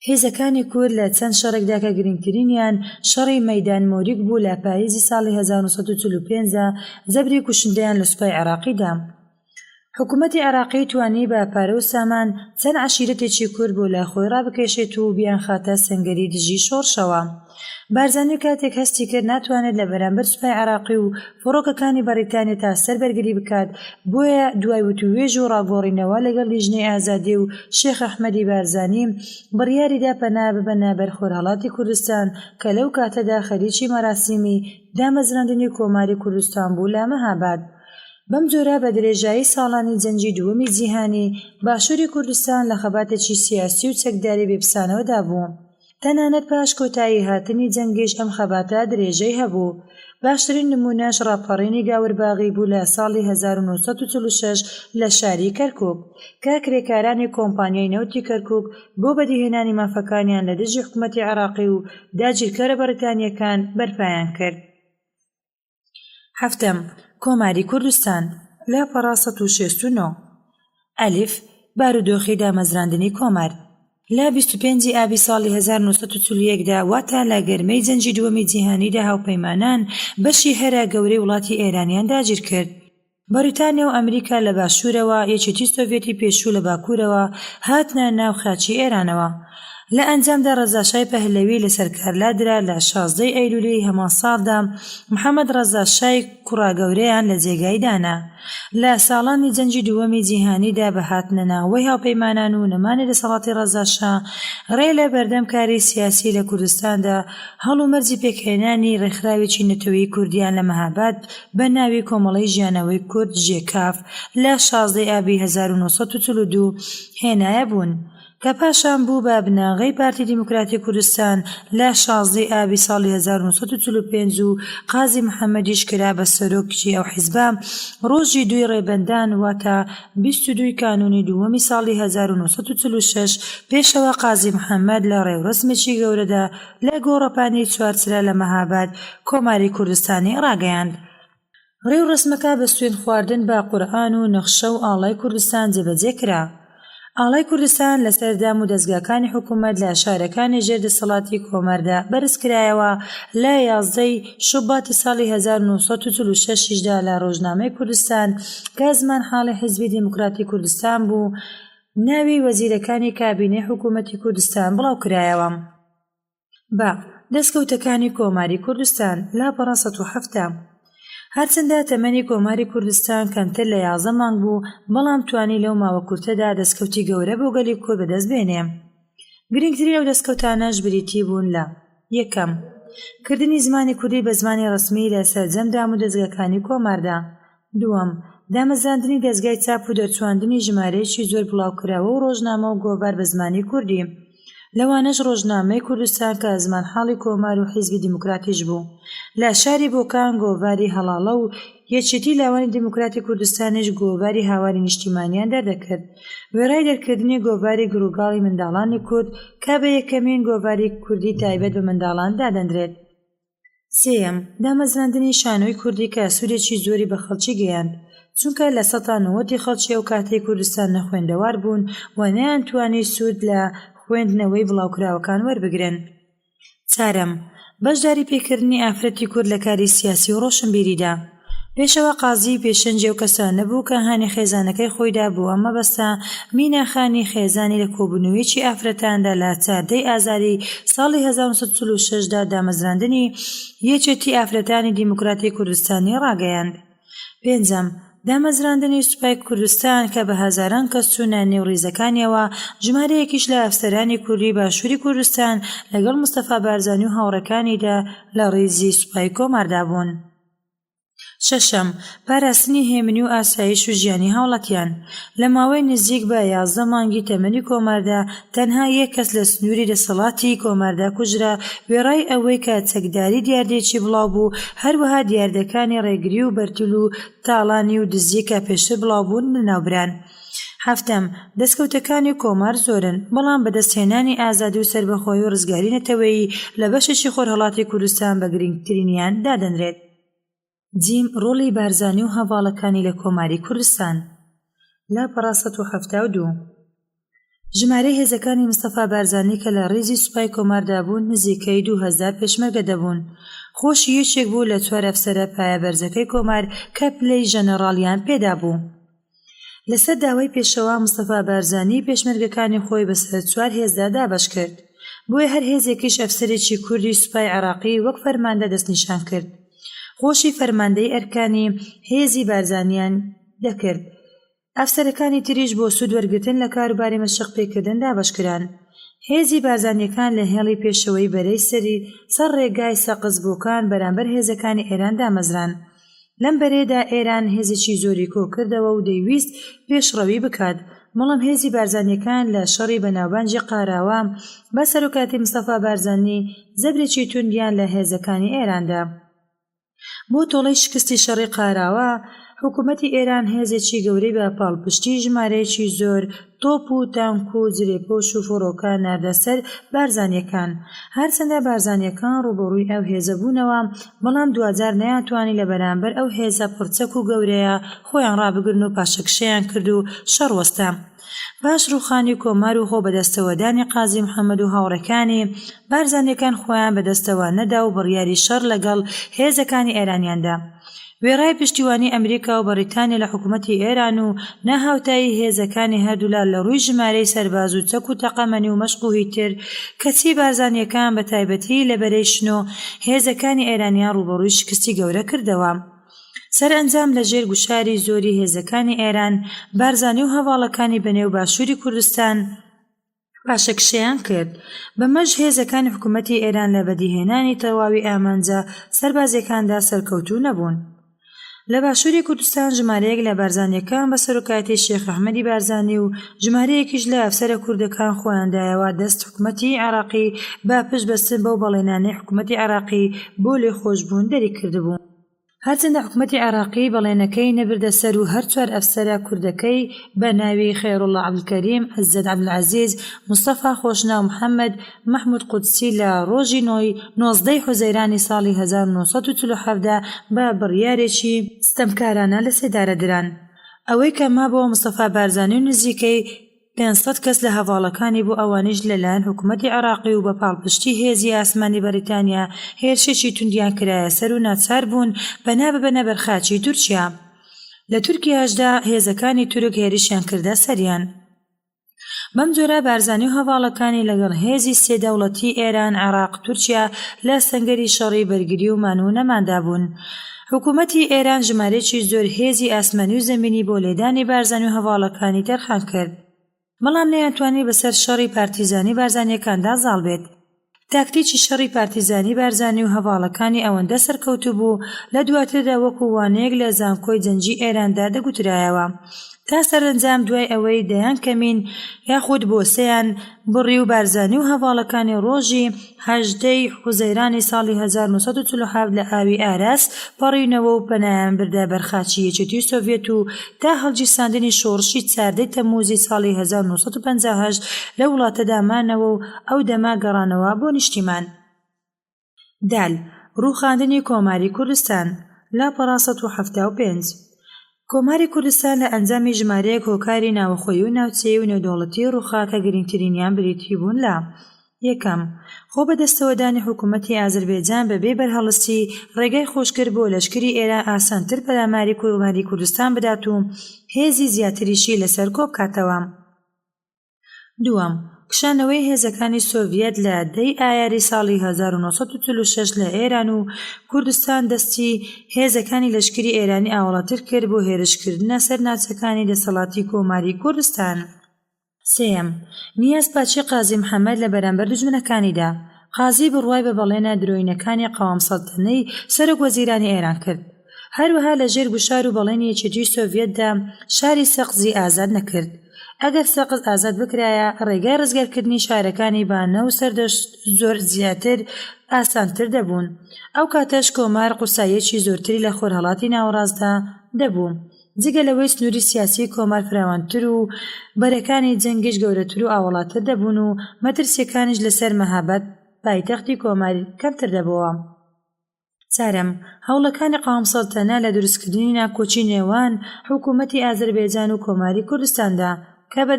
هێزەکانی کورد لە چەند شەڕێکدا کە گرنگترینیان شەڕی مەیدان مۆریک بوو لە پاییزی ساڵی 1945 دا زەبری کوشندەیان لە سوپای عێراقی دا. حکوومەتی عێراقی توانی بە پارە و سامان چەند عەشیرەتێکی کورد بۆ لای خۆی ڕابکێشێت و بیانخاتە سەنگەری دژی شۆڕشەوە. بارزانی کاتێک هەستی کرد ناتوانێت لە بەرامبەر سوپای عێراقی و فڕۆکەکانی بەڕیتانیا تا سەر بەرگری بکات، بۆیە دوای وتووێژ و ڕاگۆڕینەوە لەگەڵ لیژنەی ئازادی و شێخ ئەحمەدی بارزانی، بڕیاریدا پەنا ببەنە بەر خۆرهەڵاتی کوردستان کە لەو کاتەدا خەریکی مەراسیمی دامەزراندنی کۆماری کوردستان بوو لە مەهاباد. بەم جۆرە بە درێژایی ساڵانی جەنگی دووەمی جیهانی، باشووری کوردستان لە خەباتێکی سیاسی و چەکداری بێپسانەوەدا بوو. تەنانەت پاش کۆتایی هاتنی جەنگیش ئەم خەباتە درێژەی هەبوو. باشترین نموونەش ڕاپەڕینی گاورباغی بوو لە ساڵی 1946 لە شاری کەرکووک، کە کرێکارانی کۆمپانیای نەوتی کەرکووک بۆ بەدیهێنانی مافەکانیان لە دژی حکومەتی عێراقی و داگیرکەرە بەڕیتانییەکان بەرپایان کرد. حەفتەم، کۆماری کوردستان، لاپەڕە 169. ئەلف، بارودۆخی دامەزراندنی کۆمار. لە 25 ی ئابی ساڵی 1941 دا واتە لە گەرمەی جەنگی دووەمی جیهانیدا هاوپەیمانان بەشی هەرە گەورەی وڵاتی ئێرانیان داگیرکرد. بەڕیتانیا و ئەمریکا لە باشوورەوە، یەکێتی سۆڤیەتی پێشوو لە باکوورەوە هاتنە ناو خاکی ئێرانەوە. لە ئەنجامدا ڕەزا شای پەهلەوی لەسەر کار لادرا، لە 16 ی ئەیلوولی هەمان ساڵدا محەمەد ڕەزا شای کوڕە گەورەیان لە جێگای دانا. لە ساڵانی جەنگی دووەمی جیهانیدا بە هاتنە ناوەی هاوپەیمانان و نەمانی دەسەڵاتی ڕەزا شا، ڕێ لە بەردەم کاری سیاسی لە کوردستاندا، هەڵومەرجی پێکهێنانی ڕێکخراوێکی نەتەوەیی کوردیان لە مەهاباد بە ناوی کۆمەڵەی ژیانەوەی کورد ژێکاف لە 16 ئابی 1942 هێنایە بوون کە پاشان بوو بە بناغەی پارتی دیموکراتی کوردستان لە 16 ئابی ساڵی 1945 و قازی محەمەدیش کرا بە سەرۆکی ئەو حیزبە ڕۆژی دووی ڕێبەندان واتە 22 کانوونی دووەمی ساڵی 1946 پێشەوا قازی محەمەد لە ڕێوڕەسمێکی گەورەدا لە گۆڕەپانی چوارچرا لە مەهاباد کۆماری کوردستانی ڕاگەیاند. ڕێوڕەسمەکە بە سوێند خواردن بە قورئان و نەخشە و ئاڵای کوردستان جێبەجێ کرا. ئاڵای کوردستان لەسەر دام و دەزگاکانی حکوومەت لە شارەکانی ژێر دەسەڵاتی کۆماردا بەرز کرایەوە، لە 11 ی شوباتی ساڵی 1946 یشدا لە ڕۆژنامەی کوردستان کە زمانحاڵی حیزبی دێموکراتی کوردستان بوو، ناوی وەزیرەکانی کابینەی حکوومەتی کوردستان بڵاو کرایەوە. بە، دەستکەوتەکانی کۆماری کوردستان، لاپەڕە 170. هەرچەندە تەمەنی کۆماری کوردستان کەمتر لە 11 مانگ بوو، بەڵام توانی لەو ماوە کورتەدا دەستکەوتی گەورە بۆ گەلی کورد بەدەست بێنێ. گرنگترین ئەو دەستکەوتانەش بریتی بوون لە، یەکەم، کردنی زمانی کوردی بە زمانی ڕەسمی لە سەرجەم دامودەزگاکانی کۆماردا. دووەم، دامەزراندنی دەزگای چاپ و دەرچوواندنی ژمارەیەکی زۆر بڵاوکراوە و ڕۆژنامە و گۆڤار بە زمانی کوردی، لەوانەش ڕۆژنامەی کوردستان کە زمانحاڵی کۆمار و حیزبی دیموکراتیش بوو. لە شاری بۆکان گۆڤاری هەڵاڵە و یەکێتی لاوانی دیموکراتی کوردستانیش گۆڤاری هاواری نیشتیمانیان دەردەکرد. وێڕای دەرکردنی گۆڤاری گڕوگاڵی منداڵانی کورد کە بە یەکەمین گۆڤاری کوردی تایبەت بە منداڵان دادەنرێت. سێیەم، دامەزراندنی شانۆی کوردی کە سوودێکی زۆری بە خەڵکی گەیاند، چونکە لە سەتا نەوەتی خەڵکی ئەو کاتەی کوردستان نەخوێندەوار بوون و نەیانتوانی سوود لە خوێندنەوەی بڵاوکراوەکان وەربگرن. چارەم، بەشداری پێکردنی ئافرەتی کورد لە کاری سیاسی و ڕۆشنبیریدا. پێشەوا قازی پێشەنگی ئەو کەسانە بوو کە هانی خێزانەکەی خۆی دا بۆ ئەم مەبەستە، مینا خانی خێزانی لە کۆبوونەوەیەکی ئافرەتاندا لە 14 ی ئازاری ساڵی 1946 دا دامەزراندنی یەکێتی ئافرەتانی دیموکراتی کوردستانی ڕاگەیاند. پێنجەم، دامەزراندنی سوپای کوردستان کە بە هەزاران کەس چوونە نێو ڕیزەکانیەوە، ژمارەیەکیش لە ئەفسەرانی کوردی باشووری کوردستان لەگەڵ مستەفا بارزانی و هاوڕێکانیدا لە ڕیزی سوپای کۆماردا بوون. شەشەم، پاراستنی هێمنی و ئاسایش و ژیانی هاوڵاتیان. لە ماوەی نزیک بە 11 مانگی تەمەنی کۆماردا تەنها یەک کەس لە سنووری دەسەڵاتی کۆماردا کوژرا، وێڕای ئەوەی کە چەکداری دیاردەیەکی بڵاو بوو، هەروەها دیاردەکانی ڕێگری و بەرتیل و تاڵانی و دزی کە پێشتر بڵاو بوون لەناوبران. حەفتەم، دەستکەوتەکانی کۆمار زۆرن، بەڵام بەدەستهێنانی ئازادی و سەربەخۆیی و ڕزگاری نەتەوەیی لە بەشێکی خۆرهەڵاتی کوردستان بە گرنگترینیان دادەنرێت. جیم، ڕۆڵی بارزانی و هەڤاڵەکانی لە کۆماری کوردستان. لاپەڕە 172. ژمارەی هێزەکانی مستەفا بارزانی کە لە ڕیزی سوپای کۆماردا بوون نزیکەی 2000 پێشمەرگە دەبوون. خۆشی یەکێک بوو لە چوار ئەفسەرە پایەبەرزەکەی کۆمار کە پلەی ژەنەڕاڵیان پێدابوو. لەسەر داوای پێشەوا مستەفا بارزانی پێشمەرگەکانی خۆی بەسەر چوار هێزدا دابەش کرد. بۆیە هەر هێزێکیش ئەفسەرێکی کوردی سوپای عێراقی وەک فەرماندە دەستنیشان کرد. خۆشی فەرماندەی ئەرکانی هێزی بارزانیان دەکرد. ئەفسەرەکانی تریش بۆ سوود وەرگرتن لە کاروباری مەشق پێکردن دابەشکران. هێزی بارزانییەکان لە هێڵی پێشەوەی بەرەی سەری سەر ڕێگای سەقز بۆکان بەرامبەر هێزەکانی ئێران دامەزران. لەم بەرەیەدا ئێران هێزێکی زۆری کۆ کردەوە و دەیویست پێشڕەوی بکات، بەڵام هێزی بارزانییەکان لە شەڕی بەناوبانگی قاراوا بە سەرۆکایەتی مستەفا بارزانی زەبرێکی توندیان لە هێزەکانی ئێران دا. بۆ تۆڵەی شکستی شەڕی قاراوا، حکوومەتی ئێران هێزێکی گەورەی بە پاڵپشتیی ژمارەیەکی زۆر تۆپ و تانک و زرێپۆش و فڕۆکە ناردە سەر بارزانییەکان. هەرچەندە بارزانییەکان ڕووبەڕووی ئەو هێزە بوونەوە، بەڵام دواجار نەیانتوانی لە بەرامبەر ئەو هێزە پڕچەک و گەورەیە خۆیان ڕابگرن و پاشەکشەیان کرد و شەڕ وەستا. پاش ڕووخانی کۆمار و خۆ بەدەستەوەدانی قازی محەمەد و هاوڕێکانی، بارزانییەکان خۆیان بەدەستەوە نەدا و بڕیاری شەڕ لەگەڵ هێزەکانی ئێرانیان دا. وێڕای پشتیوانی ئەمریکا و بەڕیتانیا لە حکوومەتی ئێران و ناهاوتایی هێزەکانی هەردوولا لە ڕووی ژمارەی سەرباز و چەک و تەقەمەنی و مەشق و هیتر، کەچی بارزانییەکان بە تایبەتی لە بەرەی شنۆ هێزەکانی ئێرانیان ڕووبەڕووی شکستی گەورە کردەوە. سەرئەنجام لە ژێر گوشاری زۆری هێزەکانی ئێران، بارزانی و هەڤاڵەکانی بە نێو باشووری کوردستان پاشەکشەیان کرد. بەمەش هێزەکانی حکوومەتی ئێران لە بەدیهێنانی تەواوی ئامانجە سەربازییەکاندا سەرکەوتوو نەبوون. لە باشووری کوردستان ژمارەیەک لە بارزانییەکان بە سەرۆکایەتی شێخ ئەحمەدی بارزانی و ژمارەیەکیش لە ئەفسەرە کوردەکان خۆیان دایەوە دەست حکومەتی عێراقی بە پشت بەستن بەو بەڵێنانەی حکومەتی عێراقی بۆ لێخۆشبوون دەریکردبوو. هەرچەندە حکومەتی عێراقی بەڵێنەکەی نەبردە سەر و هەر چوار ئەفسەرە کوردەکەی بە ناوی خەیڕوڵا عەبدولکەریم، عزەت عەبدولعەزیز، مستەفا خۆشناو محەمەد، مەحمود قودسی لە ڕۆژی 19 ی حوزەیرانی ساڵی 1947 دا بە بڕیارێکی ستەمکارانە لەسێدارە دران. ئەوەی کە مابەوە مستەفا بارزانی و نزیکەی 500 کەس لە هەڤاڵەکانی بۆ ئەوانیش لەلایەن حکومەتی عێراقی و بە پاڵپشتی هێزی ئاسمانی بەریتانیا هێرشێکی توندیان کرایە سەر و ناچار بوون پەنا ببەنە بەر خاکی تورکیا. لە تورکیاشدا هێزەکانی تورک هێرشیان کردە سەریان. بەم جۆرە بارزانی و هەڤاڵەکانی لەگەڵ هێزی سێ دەوڵەتی ئێران، عێراق، تورکیا لە سەنگەری شەڕی بەرگری و مان و نەماندا بوون. حکوومەتی ئێران ژمارەیەکی زۆر هێزی ئاسمانی و زەمینی بۆ لێدانی بارزانی و هەڤاڵەکانی تەرخان کرد. بەڵام نەیانتوانی بەسەر شەڕی پارتیزانی بارزانییەکاندا زاڵ بێت. تاکتیکی شەڕی پارتیزانی بارزانی و هەڤاڵەکانی ئەوەندە سەرکەوتوو بوو، لە دواتردا وەکوو وانەیەک لە زانکۆی جەنگی ئێراندا دەگوترایەوە. تا سەرەنجام دوای ئەوەی دەیان کەمین یاخود بۆسەیان بڕی و بارزانی و هەڤاڵەکانی ڕۆژی 18 ی حوزەیرانی ساڵی 1947 لە ئاوی ئاراس پەڕینەوە و پەنایان بردە بەر خاچی یەکێتی سۆڤیەت و تا هەڵگیرساندنی شۆڕشی چاردەی تەمموزی ساڵی 1958 لەو وڵاتەدا مانەوە و ئەو دەمە گەڕانەوە بۆ نیشتیمان. دال، ڕووخاندنی کۆماری کوردستان، لاپەڕە 175. کۆماری کوردستان لە ئەنجامی ژمارەیەک هۆکاری ناوەخۆیی و ناوچەیی و نێودەوڵەتی ڕووخا کە گرنگترینیان بریتی بوون لە، یەکەم، خۆ بەدەستەوەدانی حکوومەتی ئازربێجان بە بێ بەرهەڵستی ڕێگای خۆشکرد بۆ لەشکری ئێران ئاسانتر پەلاماری کۆماری کوردستان بدات و هێزی زیاتریشی لەسەر کۆبکاتەوە. دووەم، کشانەوەی هێزەکانی سۆڤیەت لە دە ی ئایاری ساڵی 1946 لە ئێران و کوردستان دەستی هێزەکانی لەشکری ئێرانی ئاوەڵاتر کرد بۆ هێرشکردنە سەر ناوچەکانی دەسەڵاتی کۆماری کوردستان. سێیەم، نیاز پاچی قازی محەمەد لە بەرامبەر دوژمنەکانیدا، قازی بڕوای بە بەڵێنە درۆینەکانی قەوام سەڵتەنەی سەرۆک وەزیرانی ئێران کرد. هەروەها لە ژێر گوشار و بەڵێنی یەکێتیی سۆڤیەتدا شاری سەقزی ئازاد نەکرد. ئەگەر سەقز ئازاد بکرایە، ڕێگای ڕزگارکردنی شارەکانی بانە و سەردەشت زۆر زیاتر ئاسانتر دەبوون. ئەو کاتەش کۆمار قورساییەکی زۆرتری لە خۆرهەڵاتی ناوەڕاستدا دەبوو. جگە لەوەی سنووری سیاسیی کۆمار فراوانتر و بەرەکانی جەنگیش گەورەتر و ئاوەڵاتر دەبوون و مەترسییەکانیش لەسەر مەهاباد پایتەختی کۆمار کەمتر دەبۆوە. چوارەم، هەوڵەکانی قەوام سەڵتەنە لە دروستکردنی ناکۆکی نێوان حکوومەتی ئازەربێجان و کۆماری کوردستاندا، کە بە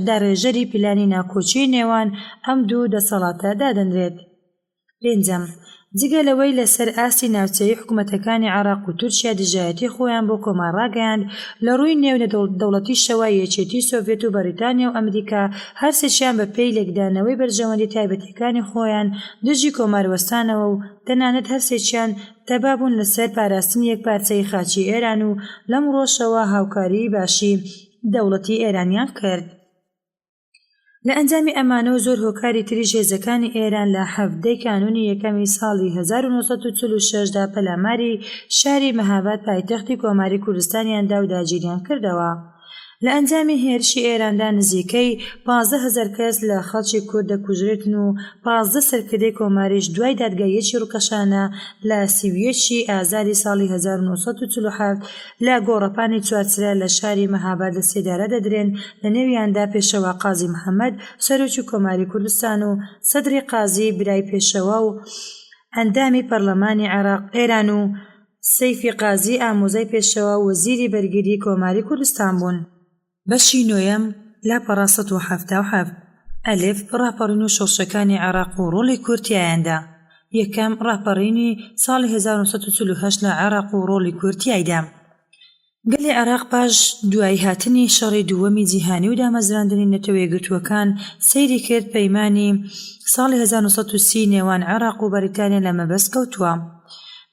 داڕێژەری پلانی ناکۆکیی نێوان ئەم دوو دەسەڵاتە دادەنرێت. پێنجەم، جگە لەوەی لە سەر ئاستی ناوچەیی حکومەتەکانی عێراق و تورکیا دژایەتی خۆیان بۆ کۆمار ڕاگەیاند، لە ڕووی نێودەوڵەتیشەوە یەکێتی سۆڤیەت و بەریتانیا و ئەمریکا هەرسێکیان بە پێی لێکدانەوەی بەرژەوەندی تایبەتیەکانی خۆیان دژی کۆمار وەستانەوە و تەنانەت هەرسێکیان تەبا بوون لە سەر پاراستنی یەکپارچەیی خاکی ئێران و لەم ڕووەشەوە هاوکاریی باشی دەوڵەتی ئێرانیان کرد. لە ئەنجامی ئەمانە و زۆر هۆکاری تریش هێزەکانی ئێران لە حەڤدەی کانوونی یەکەمی ساڵی 1946 دا پەلاماری شاری مەهاباد پایتەختی کۆماری کوردستانیان دا و داگیریان کردەوە. لە ئەنجامی هێرشی ئێراندا نزیکەی 15 هەزار کەس لە خەڵکی کورد دەکوژرێتن و 15 سەرکردەی کۆماریش دوای دادگاییەکی ڕووکەشانە لە 31 ی ئازاری ساڵی 1947 لە گۆڕەپانی چوارچرا لە شاری مەهاباد لە سێدارە دەدرێن، لە نێویاندا پێشەوا قازی محەمەد، سەرۆکی کۆماری کوردستان و سەدری قازی برای پێشەوا و ئەندامی پەڕلەمانی عێراق ئێران و سەیفی قازی ئامۆزای پێشەوا و وەزیری بەرگری کۆماری کوردستان بوون. بەشی نۆیەم، لاپەڕە 177، ئەلف، ڕاپەڕین و شۆڕشەکانی عێراق و ڕۆڵی کورد تیایاندا. یەکەم، ڕاپەڕینی ساڵی 1948 لە عێراق و ڕۆڵی کورد تیایدا. گەلی عێراق پاش دوایی هاتنی شەڕی دووەمی جیهانی و دامەزراندنی نەتەوە یەکگرتووەکان سەیری کرد پەیمانی ساڵی 1930 نێوان عێراق و بەریتانیا لە مەبەست کەوتووە.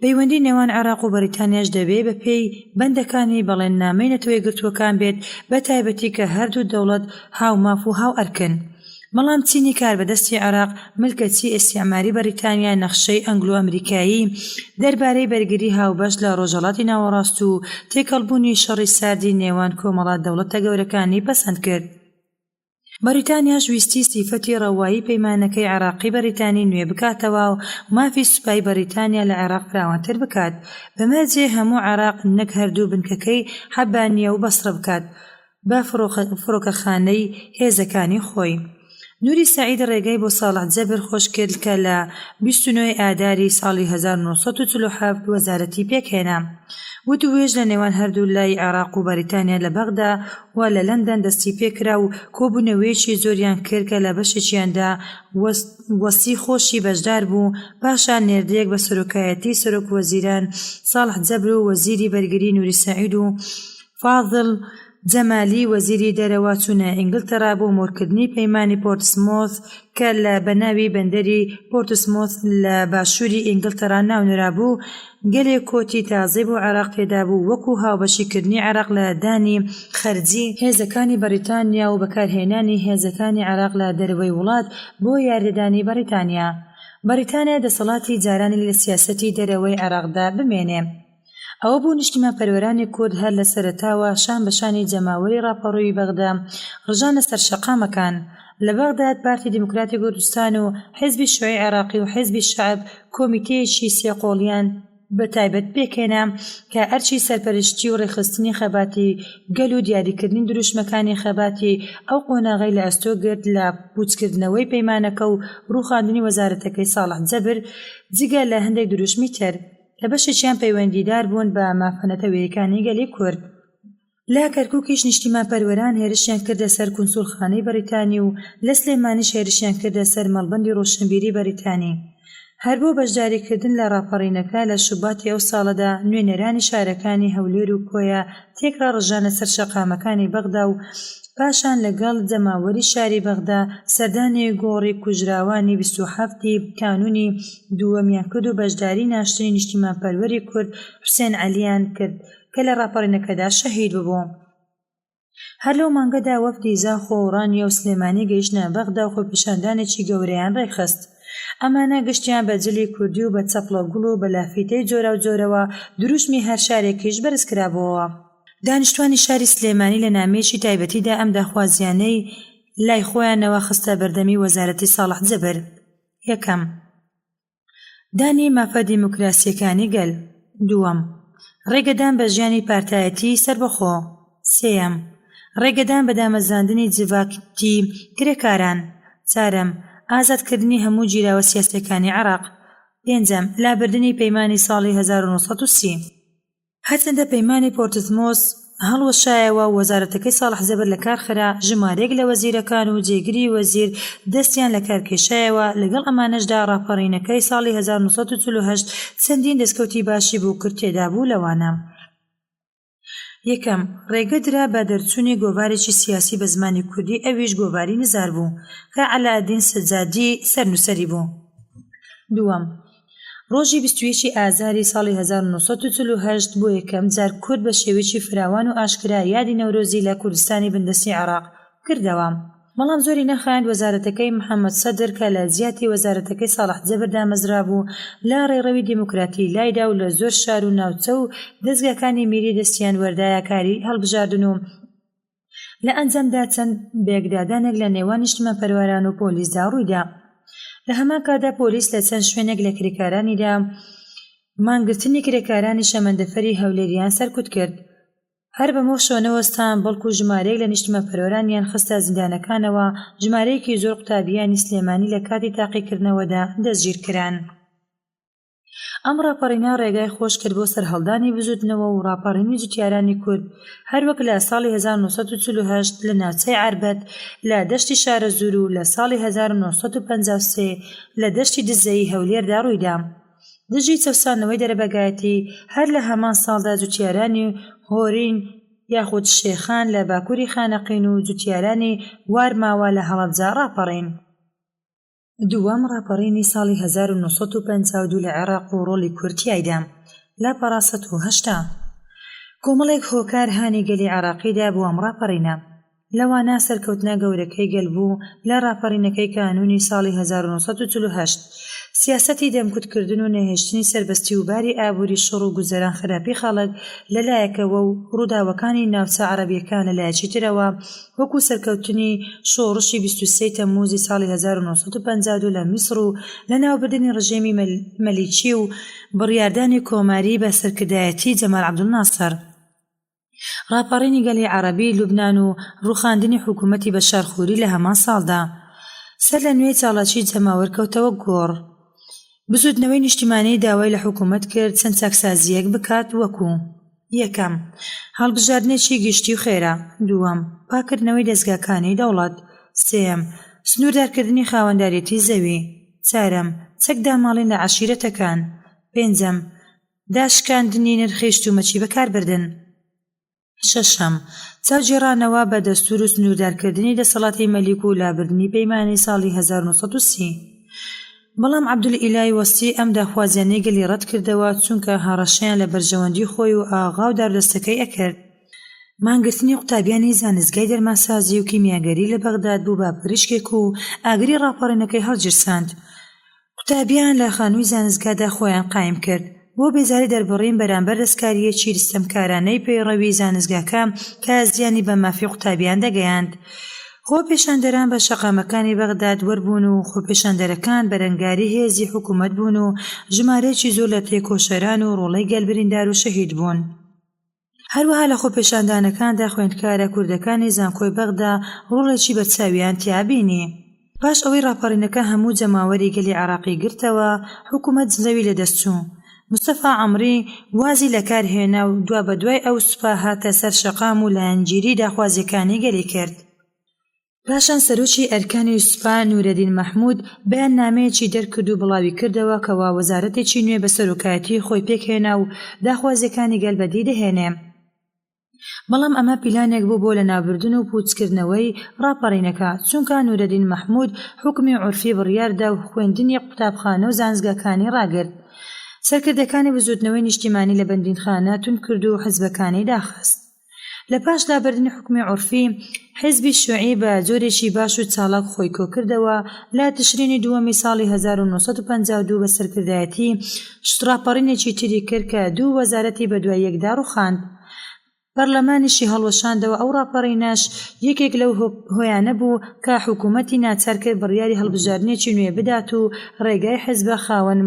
پەیوەندی نێوان عێراق و بەریتانیاش دەبێ بە پێی بەندەکانی بەڵێننامەی نەتەوەیەکگرتووەکان بێت بە تایبەتی کە هەردوو دەوڵەت هاو ماف و هاو ئەرکن. بەڵام چینی کاربەدەستی عێراق ملکەچی ئیستیعماری بەریتانیا نەخشەی ئەنگلۆ ئەمریکایی دەربارەی بەرگری هاوبەش لە ڕۆژهەڵاتی ناوەڕاست و تێکەڵبوونی شەڕی ساردی نێوان کۆمەڵە دەوڵەتە گەورەکانی پەسەند کرد. بەریتانیاش ویستی سیفەتی ڕەوایی پەیمانەکەی عێراقی بەریتانی نوێ بکاتەوە و مافی سوپای بەریتانیا لە عێراق فراوانتر بکات بە مەرجێ هەموو عێراق نەک هەردوو بنکەکەی حەبانیە و بەسڕە بکات بە فڕۆکەخانەی هێزەکانی خۆی. نوری سەعید ڕێگای بۆ ساڵح جەبر خۆش کرد کە لە 29 ی ئاداری ساڵی 1947 وەزارەتی پێکهێنا. وتووێژ لە نێوان هەردوو لای عێراق و بەریتانیا لە بەغدا و لە لەندەن دەستی پێکرا و کۆبوونەوەیەکی زۆریان کرد کە لە بەشێکیاندا وەسی خۆشی بەشدار بوو، پاشان نێردەیەک بە سەرۆکایەتی سەرۆک وەزیران ساڵح جەبر و وەزیری بەرگری نوری سەعید و فازڵ جەمالی وەزیری دەرەوە چوونە ئینگلتەرا بۆ مۆرکردنی پەیمانی پۆرتسمۆث کە لە بەناوی بەندەری پۆرتسمۆث لە باشووری ئینگلتەرا ناونرابوو، گەلێک کۆتی تازەی بۆ عێراق تێدابوو وەکو هاوبەشیکردنی عێراق لە دانی خەرجی هێزەکانی بەریتانیا و بەکارهێنانی هێزەکانی عێراق لە دەرەوەی وڵات بۆ یاریدەدانی بەریتانیا. بەریتانیا دەسەڵاتی جارانی لە سیاسەتی دەرەوەی عێراقدا بمێنێ. ئەوە بوو نیشتیمانپەروەرانی کورد هەر لە سەرەتاوە شان بە شانی جەماوەری ڕاپەڕیوی بەغدا ڕژانە سەر شەقامەکان. لە بەغداد پارتی دیموکراتی کوردستان و حیزبی شیوعی عێراقی و حیزبی شەعب کۆمیتەیەکی سێقۆڵیان بە تایبەت پێکهێنا کە ئەرکی سەرپەرشتی و ڕێکخستنی خەباتی گەل و دیاریکردنی دروشمەکانی خەباتی ئەو قۆناغەی لە ئەستۆ گرت لە پوچکردنەوەی پەیمانەکە و ڕووخاندنی وەزارەتەکەی ساڵح جەبر جگە لە هەندێک دروشمی تر. کە بەشێکیان پەیوەندیدار بوون بە مافە نەتەوەیەکانی گەلی کورد. لە کەرکوکیش نیشتیمانپەروەران هێرشیان کردە سەر کونسوڵخانەی بەریتانی و لە سلێمانیش هێرشیان کردە سەر مەڵبەندی ڕۆشنبیری بەریتانی. هەر بۆ بەشداریکردن لە ڕاپەڕینەکە لە شوباتی ئەو ساڵەدا نوێنەرانی شارەکانی هەولێر و کۆیە تێکڕا ڕژانە سەر شەقامەکانی بەغدا و پاشان لەگەڵ جەماوەری شاری بەغدا سەردانی گۆڕی کوژراوانی 27 ی کانوونی دووەمیان کرد و بەشداری ناشتنی نیشتیمانپەروەری کورد حوسێن عەلییان کرد کە لە ڕاپەڕینەکەدا شەهید ببوو. هەر لەو مانگەدا وەفدی زاخۆ و ڕانیە و سلێمانی گەیشتنە بەغدا و خۆپیشاندانێکی گەورەیان ڕێکخست. ئەمانە گشتیان بە جلی کوردی و بە چەپڵە گوڵ و بە لافیتەی جۆراوجۆرەوە دروشمی هەر شارێکیش بەرزکرابۆوە. دانیشتوانی شاری سلێمانی لە نامەیەکی تایبەتیدا ئەم داخوازیانەی لای خۆیانەوە خستە بەردەمی وەزارەتی ساڵح جەبر. یەکەم. دانی مافە دیموکراسییەکانی گەل. دووەم. ڕێگەدان بە ژیانی پارتایەتیی سەربەخۆ. سێیەم. ڕێگەدان بە دامەزراندنی جڤاتی کرێکاران. چارەم. ئازادکردنی هەموو گیراوە سیاسییەکانی عێراق. پێنجەم. لابردنی پەیمانی ساڵی 1930. هەرچەندە پەیمانی پۆرتسمۆس. هەڵوەشایەوە و وەزارەتەکەی ساڵح زەبر لەکار خرا، ژمارەیەک لە وەزیرەکان و جێگری وەزیر دەستیان لەکار کێشایەوە، لەگەڵ ئەمانەشدا ڕاپەڕینەکەی ساڵی 1948 چەندین دەستکەوتی باشی بۆ کورد تێدابوو لەوانە. یەکەم، ڕێگە درا بە دەرچوونی گۆڤارێکی سیاسی بە زمانی کوردی ئەویش گۆڤاری نزار بوو کە عەلائەدین سەجادی سەرنووسەری بوو. دووەم، ڕۆژی 21 ی ئازاری ساڵی 1948 بۆ یەکەم جار کورد بە شێوەیەکی فراوان و ئاشکرا یادی نەورۆزی لە کوردستانی بندەستی عێراق کردەوە. بەڵام زۆری نەخایاند وەزارەتەکەی محەمەد سەدر کە لە جیاتی وەزارەتەکەی ساڵح جەبر دامەزرابوو لە ڕێڕەوی دیموکراتی لایدا و لە زۆر شار و ناوچە و دەزگاکانی میری دەستیان وەردایە کاری هەڵبژاردن و لە ئەنجامدا چەند بەیەکدادانێک لە نێوان نیشتمانپەروەران و پۆلیسدا ڕوویدا. لە هەمان کاتدا پۆلیس لە چەند شوێنێک لە کرێکارانیدا مانگرتنی کرێکارانی شەمەندەفەری هەولێریان سەرکوت کرد. هەر بەمەوشەوە نەوەستان، بەڵکو ژمارەیەک لە نیشتمانپەروەرانیان خستە زیندانەکانەوە، ژمارەیەکی زۆر قوتابییانی سلێمانی لە کاتی تاقیکردنەوەدا دەستگیرکران. ئەم ڕاپەڕینە ڕێگای خۆش کرد بۆ سەرهەڵدانی بزووتنەوە و ڕاپەڕینی جوتیارانی کورد، هەروەک لە ساڵی 1948 لە ناوچەی عەربەت لە دەشتی شارەزوور و لە ساڵی 1953 لە دەشتی دزەیی هەولێردا ڕوویدا. دژی چەوساندنەوەی دەرەبەگایەتی، هەر لە هەمان ساڵدا جوتیارانی هۆرین یاخود شێخان لە باکوری خانەقین و جوتیارانی وارماوا لە هەڵەبجە ڕاپەڕین. دووەم ڕاپەڕینی ساڵی 1952 لە عێراق و ڕۆڵی کورد تیایدا، لاپەڕە 180. کۆمەڵێک هۆکار هانی گەلی عێراقی دا بۆ ئەم ڕاپەڕینە. لەوانە سەرکەوتنە گەورەکەی گەل بوو لە ڕاپەڕینەکەی کانوونی ساڵی 1948. سیاسەتی دەمکوتکردن و نەهێشتنی سەربەستی و باری ئابووری شڕ و گوزەران خراپی خەڵک لە لایەکەوە و ڕووداوەکانی ناوچە عەڕەبییەکان لە لایەکی ترەوە وەکوو سەرکەوتنی شۆڕشی 23 تەممووزی ساڵی 1952 لە میسڕ و لەناوبردنی ڕژێمی مەلیکی و بڕیاردانی کۆماری بە سەرکردایەتیی جەمال عەبدولناسر. ڕاپەڕینی گەلی عەڕەبی لوبنان و ڕووخاندنی حکوومەتی بەشار خوری لە هەمان ساڵدا، سەر لە نوێ چالاکیی جەماوەر کەوتەوە گۆڕ. بزووتنەوەی نیشتیمانی داوای لە حکوومەت کرد چەند چاکسازییەک بکات وەکوو، یەکەم، هەڵبژاردنێکی گشتی و خێرا، دووەم، پاککردنەوەی دەزگاکانی دەوڵەت، سێیەم، سنووردارکردنی خاوەنداریەتی زەوی، چارەم، چەک داماڵین لە عەشیرەتەکان، پێنجەم، داشکاندنی نرخی شتومەکی بەکاربردن. شەشەم، چاوگێڕانەوە بە دەستوور و سنووردارکردنی دەسەڵاتی مەلیک و لابردنی پەیمانی ساڵی 1930. بەڵام عەبدولئیلای وەستی ئەم داخوازیانەی گەلی ڕەتکردەوە چونکە هەڕەشەیان لە بەرژەوەندی خۆی و ئاغا و دارودەستەکەی ئەکرد. مانگرتنی قوتابیانی زانستگای دەرمانسازی و کیمیاگەری لە بەغداد بوو بە پریشکێک و ئاگری ڕاپەڕینەکەی هەڵگیرساند. قوتابیان لە خانووی زانستگادا خۆیان قایم کرد بۆ بێزاری دەربڕین بەرامبەر دەستکارییەکی ستەمکارانەی پەیڕەوی زانستگاکە کە زیانی بە مافی قوتابیان دەگەیاند. خۆپێشاندەران بە شەقامەکانی بەغداد وەربوون و خۆپێشاندەرەکان بەرەنگاری هێزی حکوومەت بوون و ژمارەیەکی زۆر لە تێکۆشەران و ڕۆڵەی گەل بریندار و شەهید بوون. هەروەها لە خۆپێشاندانەکاندا خوێندکارە کوردەکانی زانکۆی بەغدا ڕۆڵێکی بەرچاویان تیا بینی. پاش ئەوەی ڕاپەڕینەکە هەموو جەماوەری گەلی عێراقی گرتەوە، حکوومەت جڵەوی لەدەست چوو. مستەفا عەمری وازی لە کار هێنا و دوابەدوای ئەو سوپا هاتە سەر شەقام و لایەنگیری داخوازییەکانی گەلی کرد. پاشان سەرۆکی ئەرکانی سوپا نورەدین مەحمود بەیاننامەیەکی دەرکرد و بڵاویکردەوە کەوا وەزارەتێکی نوێ بە سەرۆکایەتی خۆی پێکهێنا و داخوازیەکانی گەل بەدی دەهێنێ. بەڵام ئەمە پیلانێک بوو بۆ لەناوبردن و پوچکردنەوەی ڕاپەڕینەکە، چونکە نورەدین مەحمود حوکمی عورفی بڕیاردا و خوێندنی قوتابخانە و زانستگاکانی ڕاگرت. سەرکردەکانی بزوتنەوەی نیشتیمانی لە بەندینخانە توندکرد و حزبەکانی داخست. لە پاش لابردنی حوکمی عورفی، حیزبی شیوعی بە جۆرێکی باش و چالاک خۆی کۆکردەوە، لە تشرینی دووەمی ساڵی 1952 بە سەرکردایەتی ڕاپەڕینێکی تری کرد کە دوو وەزارەتی بەدوای یەکدا ڕووخاند. پەرلەمانیشی هەڵوەشاندەوە ئەو ڕاپەڕینەش یەکێک لەو هۆیانە بوو کە حکوومەتی ناچار کرد بڕیاری هەڵبژاردنێکی نوێ بدات و ڕێگای حیزبە خاوەن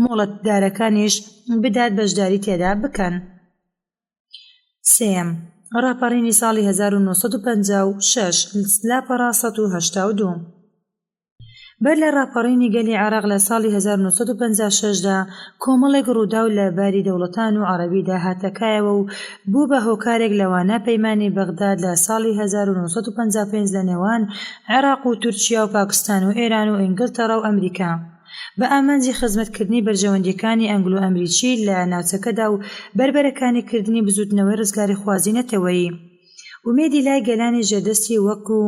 مۆڵەتدارەکانیش بدات بەشداری تێدا بکەن. سێیەم، ڕاپەڕینی ساڵی 1956، لاپەڕە 182. بەر لە ڕاپەڕینی گەلی عێراق لە ساڵی 1956 دا کۆمەڵێک ڕووداو لە باری دەوڵەتان و عەڕەبیدا هاتە کایەوە و بوو بە هۆکارێک لەوانە پەیمانی بەغداد لە ساڵی 1955 لە نێوان عێراق و تورکیا و پاکستان و ئێران و ئینگلتەڕا و ئەمریکا بە ئامانجی خزمەتکردنی بەرژەوەندییەکانی ئەنگلۆ ئەمریکی لە ناوچەکەدا و بەربەرەکانی کردنی بزووتنەوەی ڕزگاریخوازی نەتەوەیی. ئومێدی لای گەلانی ژێردەستی وەکو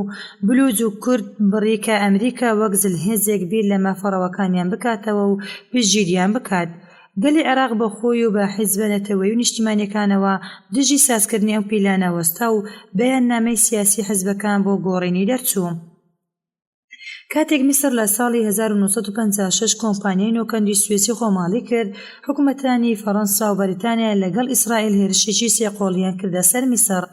بلوج و کورد بڕی کە ئەمریکا وەک زلهێزێک بیر لە مافە ڕەواکانیان بکاتەوە و پشتگیریان بکات. گەلی عێراق بە خۆی و بە حیزبە نەتەوەیی و نیشتیمانیەکانەوە دژی سازکردنی ئەم پیلانە وەستا و بەیاننامەی سیاسی حیزبەکان بۆ گۆڕینی دەرچوو. کاتێک میسر لە ساڵی 1956 کۆمپانیای نۆکەندی سوێسی خۆماڵی کرد، حکومەتانی فەڕەنسا و بەریتانیا لەگەڵ ئیسرائیل هێرشێکی سێقۆڵییان کردە سەر میسر.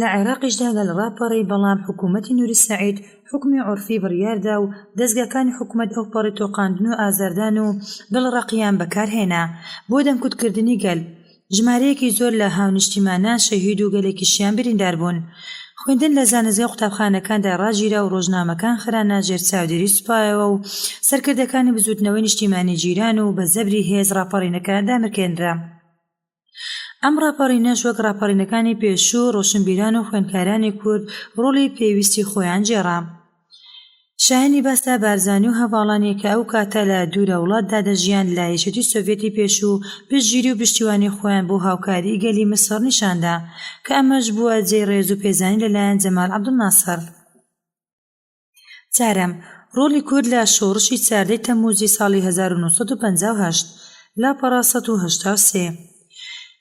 لە عێراقیشدا گەل ڕاپەڕی، بەڵام حکومەتی نوری سەعید حوکمی عورفی بڕیاردا و دەزگاکانی حکومەت ئەوپەڕی تۆقاندن و ئازاردان و دڵڕەقییان بەکارهێنا بۆ دەمکوتکردنی گەل. ژمارەیەکی زۆر لە هاونیشتیمانان شەهید و گەلێکیشیان بریندار بوون. خوێندن لە زانستگا و قوتابخانەکاندا ڕاگیرا و ڕۆژنامەکان خرانە ژێر چاودێری سوپایەوە و سەرکردەکانی بزووتنەوەی نیشتیمانی گیران و بە زەبری هێز ڕاپەڕینەکە دامرکێنرا. ئەم ڕاپەڕینەش وەک ڕاپەڕینەکانی پێشوو ڕۆشنبیران و خوێندکارانی کورد ڕۆڵی پێویستی خۆیان گێڕا. شایەنی باسە بارزانی و هەڤاڵانی کە ئەو کاتە لە دوورە وڵاتدا دەژیان لە یەکێتی سۆڤیەتی پێشوو پشتگیری و پشتیوانی خۆیان بۆ هاوکاریی گەلی میسڕ نیشاندا کە ئەمەش بووە جێی ڕێز و پێزانین لە لایەن جەمال عەبدولناسڕ. چارەم، ڕۆڵی کورد لە شۆڕشی چاردەی تەمموزی ساڵی 1958، لاپەڕە 183.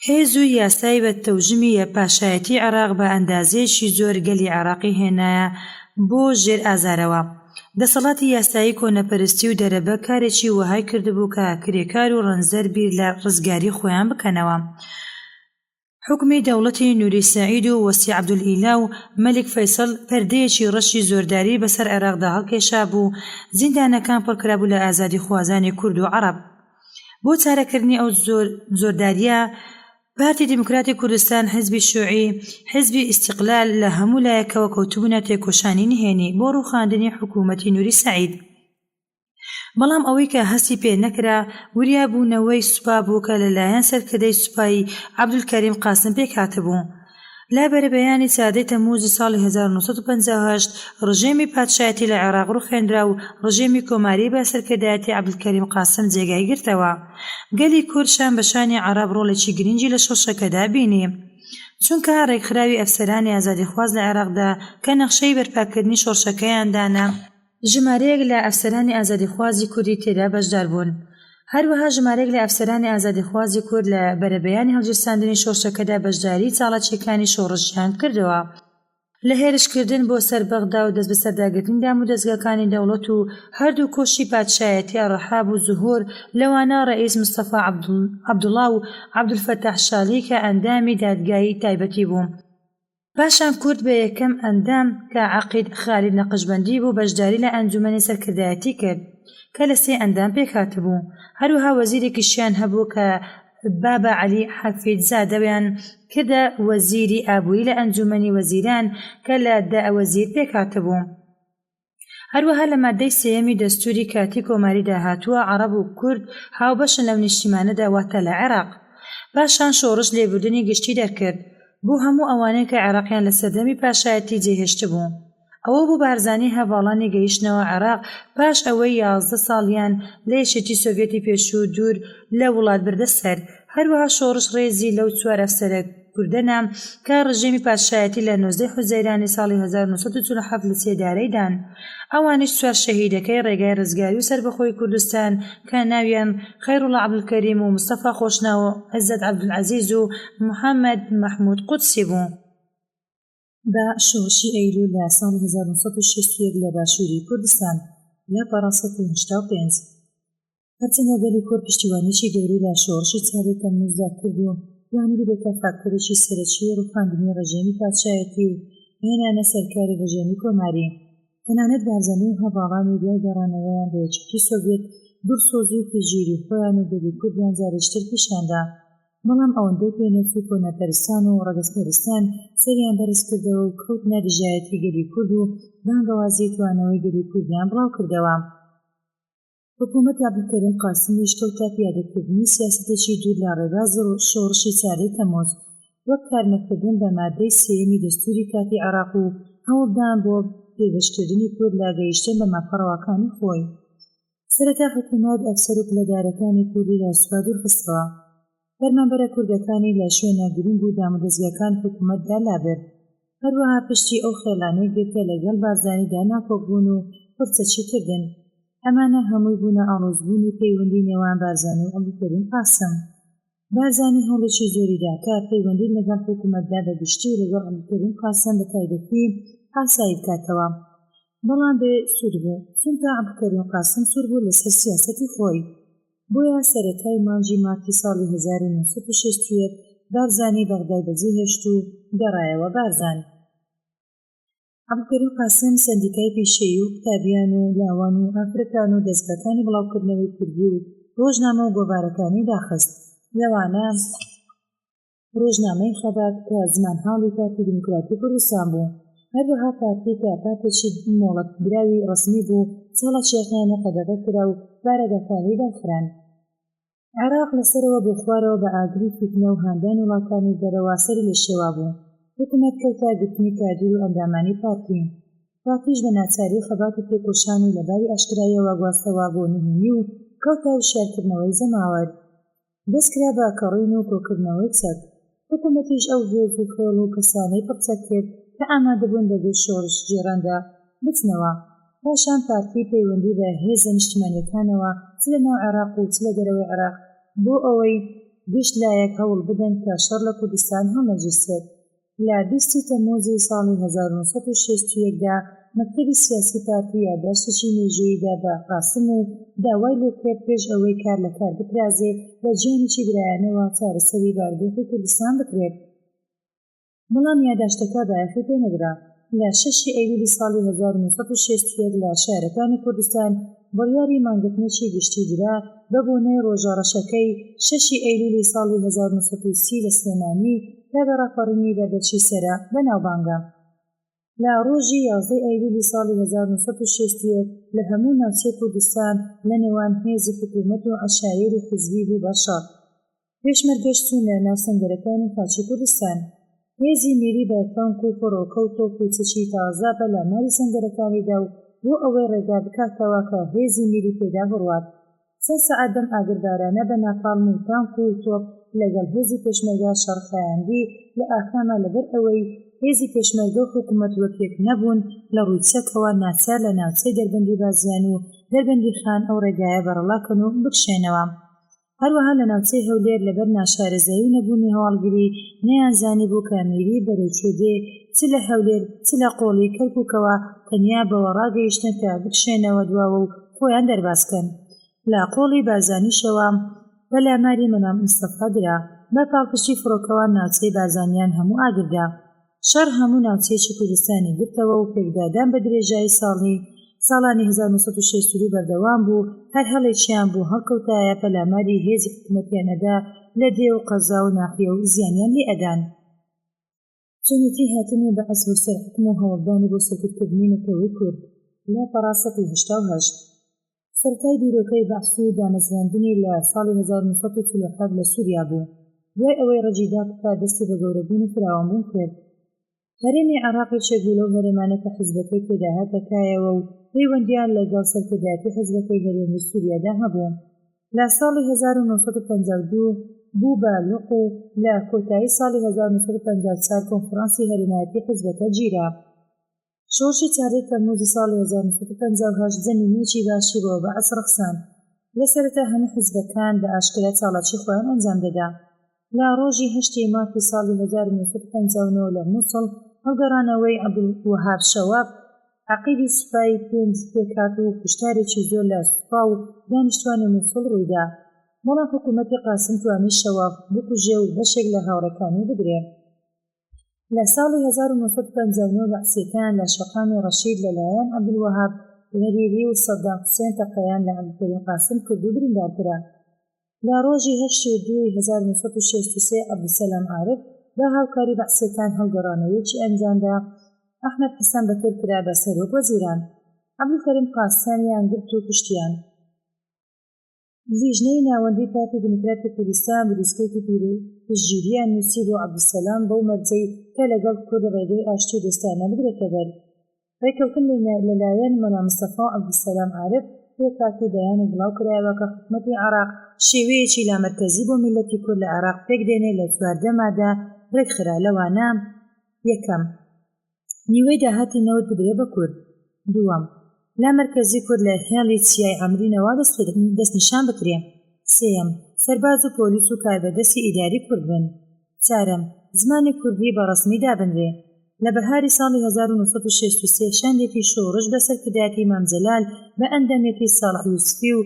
هێز و یاسای بە تەوژمی پاشایەتی عێراق بە ئەندازەیەکی زۆر گەلی عێراقی هێنایە بۆ ژێر ئازارەوە. دەسەڵاتی یاسایی کۆنەپەرستی و دەرەبەگ کارێکی وەهای کردبوو کە کرێکار و ڕەنجدەر بیر لە ڕزگاری خۆیان بکەنەوە. حوکمی دەوڵەتی نوری سەعید و وەسی عەبدولئیلا و مەلیک فەیسەڵ پەردەیەکی ڕەشی زۆرداری بەسەر عێراقدا هەڵکێشابوو، زیندانەکان پڕکرابوو لە ئازادیخوازانی کورد و عەڕەب. بۆ چارەکردنی ئەو زۆردارییە، پارتی دیموکراتی کوردستان، حیزبی شیوعی، حیزبی ئیستیقلال لە هەموو لایەکەوە کەوتبوونە تێکۆشانی نهێنی بۆ ڕووخاندنی حکوومەتی نوری سەعید. بەڵام ئەوەی کە هەستی پێ نەکرا، وریابوونەوەی سوپا بوو کە لە لایەن سەرکردەی سوپای عەبدولکەریم قاسم پێکهاتبوو. لە بەرەبەیانی چاردەی تەمموزی ساڵی 1958 ڕژێمی پادشایەتی لە عێراق ڕوخێنرا و ڕژێمی کۆماری بە سەرکردایەتی عەبدولکەریم قاسم جێگای گرتەوە. گەلی کورد شان بە شانی عەڕەب ڕۆڵێکی گرنگی لە شۆڕشەکەدا بینی. چونکە ڕێکخراوی ئەفسەرانی ئازادیخواز لە عێراقدا کە نەخشەی بەرپاکردنی شۆڕشەکەیان دانا، ژمارەیەک لە ئەفسەرانی ئازادیخوازی کوردی تێدا بەشدار بوون. هەروەها ژمارەیەک لە ئەفسەرانی ئازادیخوازی کورد لە بەرەبەیانی هەڵگیرساندنی شۆڕشەکەدا بەشداریی چاڵاکییەکانی شۆڕشیان کردەوە. لە هێرشکردن بۆ سەر بەغدا و دەستبەسەرداگرتنی دامودەزگاکانی دەوڵەت و هەردوو کۆشکی پادشایەتی ڕەحاب و زهور لەوانە ڕەئیس مستەفا عەبدوڵا و عەبدولفەتاح شالی کە ئەندامی دادگای تایبەتی بوو. پاشان کورد بە یەکەم ئەندام کە عەقید خالید نەقشبەندی بوو بەشداری لە ئەنجومەنی سەرکردایەتی کرد کە لە سێ ئەندام پێکهاتبوو، هەروەها وەزیرێکیشیان هەبوو کە بابا عەلی حەفید زادەیان کردە وەزیری ئابووری لە ئەنجومەنی وەزیران کە لە دە وەزیر پێکهاتبوو. هەروەها لە ماددەی سێیەمی دەستووری کاتی کۆماریدا هاتووە عەڕەب و کورد هاوبەشن لەم نیشتیمانەدا واتە لە عێراق. پاشان شۆڕش لێبوردنی گشتی دەرکرد بۆ هەموو ئەوانەی کە عێراقیان لە سەردەمی پاشایەتی جێهێشتبوو. ئەوە بوو بارزانی هەڤاڵانی گەیشتنەوە عێراق پاش ئەوەی 11 ساڵیان لە یەکێتی سۆڤیەتی پێشوو دوور لە وڵات بردە سەر. هەروەها شۆڕش ڕێزی لەو چوار ئەفسەرە کوردە نا کە ڕژێمی پادشایەتی لە 19 حوزەیرانی ساڵی 1947 لە سێدارەی دان. ئەوانیش چوار شەهیدەکەی ڕێگای ڕزگاری و سەربەخۆی کوردستان کە ناویان خەیڕوڵا عەبدولکەریم و مستەفا خۆشناو و عیزەت عەبدولعەزیز و محەمەد مەحمود قودسی بوو. بە شۆڕشی ئەیلوول لە ساڵی 1961 لە باشووری کوردستان، لاپەڕە 185. هەرچەندە گەلی کورد پشتیوانیی گەورەی لە شۆڕشی چاردەی تەمموزدا کرد و توانی ببێتە فاکتەرێکی سەرەکیی ڕووخاندنی ڕژێمی پادشایەتی و هێنانە سەرکاری ڕژێمی کۆماری، تەنانەت بارزانی و هەڤاڵانی دوای گەڕانەوەیان بۆ یەکێتی سۆڤیەت دڵسۆزی و پشتگیری خۆیان و گەلی کوردیان جارێکی تر پیشاندا. بەڵام ئەوەندەی پێ نەچوو کۆنەپەرستان و ڕەگەزپەرستان سەریان بەرز کردەوە و کەوتنە دژایەتی گەلی کورد و بانگەوازی توانەوەی گەلی کوردیان بڵاو کردەوە. حکوومەتی عەبدولکەریم قاسمیش کەوتە پیادەکردنی سیاسەتێکی دوور لە ڕێبازی شۆڕشی چاردەی تەمموز، وەک کارنەکردن بە ماددەی سێیەمی دەستووری کاتی عێراق و هەوڵدان بۆ بێبەشکردنی کورد لە گەیشتن بە مافە ڕەواکانی خۆی. سەرەتا حکوومەت ئەفسەر و پلەدارەکانی کوردی لە سوپا دوورخستەوە. فەرمانبەرە کوردەکانی لە شوێنە گرنگ و دامودەزگاکانی حکوومەتدا لابرد. هەروەها پشتی ئەو خێڵانەی گرت کە لەگەڵ بارزانیدا ناکۆک بوون و پڕچەکی کردن. ئەمانە هەمووی بوونە ئاڵۆزبوونی پەیوەندی نێوان بارزانی و عەبدولکەریم قاسم. بارزانی هەوڵێکی زۆری دا کە پەیوەندی لەگەڵ حکوومەتدا بە گشتی و لەگەڵ عەبدولکەریم قاسم بە تایبەتی ئاسایی بکاتەوە. بەڵام بێ سوود بوو، چونکە عەبدولکەریم قاسم سوور بوو لەسەر سیاسەتی خۆی. بۆیە سەرەتای مانگی مارتی ساڵی 1961 بارزانی بەغدای بەجێهێشت و گەڕایەوە بارزان. عەبدولکەریم قاسم سەندیکای پیشەیی و قوتابیان و لاوان و ئافرەتان و دەزگاکانی بڵاوکردنەوەی کوردی و ڕۆژنامە و گۆڤارەکانی داخست، لەوانە ڕۆژنامەی خەبات کە زمانحاڵی پارتی دیموکراتی کوردستان بوو، هەروەها پارتی کە پارتێکی مۆڵەتدراوی ڕەسمی بوو، چالاکییەکانی قەدەغە کرا و بارەگاکانی داخران. عێراق لە سەرەوە بۆ خوارەوە بە ئاگری فیتنە و هاندانی وڵاتانی دەرەوە سەری لێ شێوابوو. حکومەت کەوتە گرتنی کادیر و ئەندامانی پارتی. پارتیش بە ناچاری خەبات و تێکۆشانی لە باری ئاشکراییەوە گواستەوە بۆ نهێنی و کەوتە وشیارکردنەوەی جەماوەر. دەست کرا بە کڕین و کۆکردنەوەی چەک. حکوومەتیش ئەو هێز و خێڵ و کەسانەی پڕچەک کرد کە ئامادەبوون بە گژ شۆڕشگێڕاندا بچنەوە. پاشان پارتی پەیوەندی بە هێزە نیشتمانییەکانەوە چ لە ناو عێراق و چ لە دەرەوەی عێراق بۆ ئەوەی گشت لایەک هەوڵ بدەن کە شەڕ لە کوردستان هەڵنەگیرسێت. لە 20 ی تەمموزی ساڵی 1961 دا مەکتەبی سیاسی پارتی یاداشتێکی مێژوویی دا بە قاسم و داوای لێکرد پێش ئەوەی کار لە کار بترازێ بە گیانێکی برایانەوە چارەسەری بارودۆخی کوردستان بکرێت. بەڵام یاداشتەکە بایەخی پێ نەدرا. لە شەش ی ئەیلولی ساڵی 1961 لە شارەکانی کوردستان بڕیاری مانگرتنێکی گشتی درا بە بۆنەی ڕۆژە ڕەشەکەی شەش ی ئەیلولی ساڵی 1930 لە سلێمانی کە بە ڕاپەڕینی بەردەچی سەرە بەناوبانگە. لە ڕۆژی 11 ی ئەیلولی ساڵی 1961 لە هەموو ناوچەی کوردستان لە نێوان هێزی حکوومەت و عەشایەری حیزبی بوو بە شەڕ. پێشمەرگەش چوونە ناو سەنگەرەکانی خاکی کوردستان. هێزی میری بە تانک و فڕۆکە و تۆپ و چەکی تازە پەلاماری سەنگەرەکانی دا و بۆ ئەوەی ڕێگا بکاتەوە کە هێزی میری پێدا بڕوات چەند سەعات بەم ئاگربارانە بە ناپاڵم و تانک و تۆپ لەگەڵ هێزی پێشمەرگە شەڕ خایاندی لە ئاکاما لەبەر ئەوەی هێزی پێشمەرگە و حکوومەت وەک یەک نەبوون لە ڕووی چەکەوە ناچار لە ناوچەی دەربەندی بازیان و دەربەندیخان ئەو ڕێگایە بەڕەڵا کەن و بکشێنەوە. هەروەها لە ناوچەی هەولێر لەبەر ناشارەزایی و نەبوونی هەواڵگری نەیانزانیبوو کە میری بەرەو کوێ دێ چ لە هەولێر چ لە قۆڵی کەرکوکەوە تەنیا بەوە ڕاگەیشتن کە بکشێنەوە دواوە و خۆیان دەرباز کەن. لە قۆڵی بارزانیشەوە پەلاماری مەلا مستەفا درا. بە پاڵپشتی فڕۆکەوان ناوچەی بارزانیان هەموو ئاگر دا. شەڕ هەموو ناوچەیەکی کوردستانی گرتەوە و پێکدادان بە درێژایی ساڵی ساڵانی 1962 بەردەوام بوو، هەر هەلێکیان بۆ هەڵکەوتایە پەلاماری هێزی حکومەتیان ئەدا لە دێ و قەزا و ناحیە و زیانیان لێ ئەدان. چۆنێتی هاتنی بەعس بۆ سەر حوکم و هەوڵدانی بۆ سەرکوتکردنی نەتەوەی کورد لاپەڕە 188. سەرەتای بیرۆکەی بەعس و دامەزراندنی لە ساڵی 1947 لە سووریا بوو، دوای ئەوەی ڕەگی داکوتا دەستی بە گەورەبوون و فراوانبوون کرد. هەرێمی عێراق یەکێک بوو لەو هەرێمانە کە حزبەکەی تێدا هاتە کایەوە و پەیوەندییان لەگەڵ سەرکردایەتی حزبەکەی هەرێمی سووریادا هەبوو. لە ساڵی 1952 بوو بە لق و لە کۆتایی ساڵی 1954 کۆنفرانسی هەرێمایەتی حزبەکە گیرا. شۆڕشی چاردەی تەمموزی ساڵی 1958 زەمینەیەکی باشی بۆ بەعس ڕەخساند. لە سەرەتا هەموو حزبەکان بە ئاشکرا چاڵاکی خۆیان ئەنجام دەدا. لە ڕۆژی هەشتی مارتی ساڵی 1959 لە موسڵ هەڵگەڕانەوەی عەبدولوەهاب شەواف عەقیدی سوپای پێنج پێکهات و کوشتارێکی زۆر لە سوپا و دانیشتوانی موسڵ ڕوویدا. بەڵام حکوومەتی قاسم توانی شەواف بکوژێ و بەشێک لە هاوڕێکانی بگرێ. لە ساڵی 1959 بەعسییەکان لە شەقامی ڕەشید لە لایەن عەبدولوەهاب غەریری و سەدام حوسێن تەقەیان لە عەبدولکەریم قاسم کرد و بریندار کرا. لە ڕۆژی هەشت ی دووی 1963 عەبدولسەلام عارف بە هاوکاری بەعسییەکان هەڵگەڕانەوەیەکی ئەنجامدا، ئەحمەد حەسەن بەکر کرا بە سەرۆک وەزیران. عەبدولکەریم قاسمیان گرت و کوشتیان. لیژنەی ناوەندی پارتی دیموکراتی کوردستان بریسکێکی پشتگیریان نووسی بۆ عەبدولسەلام بەو مەرجەی کە لەگەڵ کورد ڕێگەی ئاشتی و دۆستانە بگرێتە بەر. ڕێککەوتن لەلایەن مەلا مستەفا و عەبدولسەلام عارف پێکهات و بەیانێک بڵاوکرایەوە کە حکومەتی عێراق شێوەیەکی لامەرکەزی بۆ میللەتی کورد لە عێراق پێکدێنێ لە 14 مادە ڕێکخرا لەوانە، یەکەم، نیوەی داهاتی نەوت بدرێ بە کورد. دووەم، لامەرکەزی کورد لە هێڵی چیای عەمرینەوە دەستنیشان بکرێ. سێیەم، سەرباز و پۆلیس و کاربەدەستی ئیداری کورد بن. چارەم، زمانی کوردی بە ڕەسمی دابنرێ. لە بەهاری ساڵی 1963 شاندێکی شۆڕش بە سەرکردایەتی مام جەلال بە ئەندامێتی ساڵح یوسفی و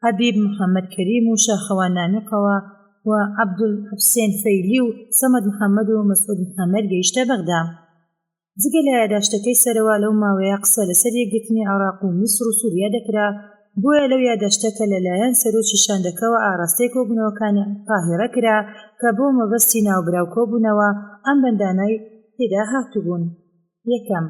حەبیب محەمەد کەریم و شاخەوان نامیقەوە و عەبدولحوسێن فەیلی و سەمەد محەمەد و مەسعود محەمەد گەیشتە بەغدا. جگە لە یاداشتەکەی سەرەوە لەو ماوەیە قسە لەسەر یەکگرتنی عێراق و میسر و سوریا دەکرا، بۆیە لەو یاداشتە کە لەلایەن سەرۆکی شاندەکەوە ئاراستەی کۆبوونەوەکانی قاهیڕە کرا کە بۆ مەبەستی ناوبراو کۆبوونەوە، ئەم بەندانەی تێدا هاتبوون. یەکەم،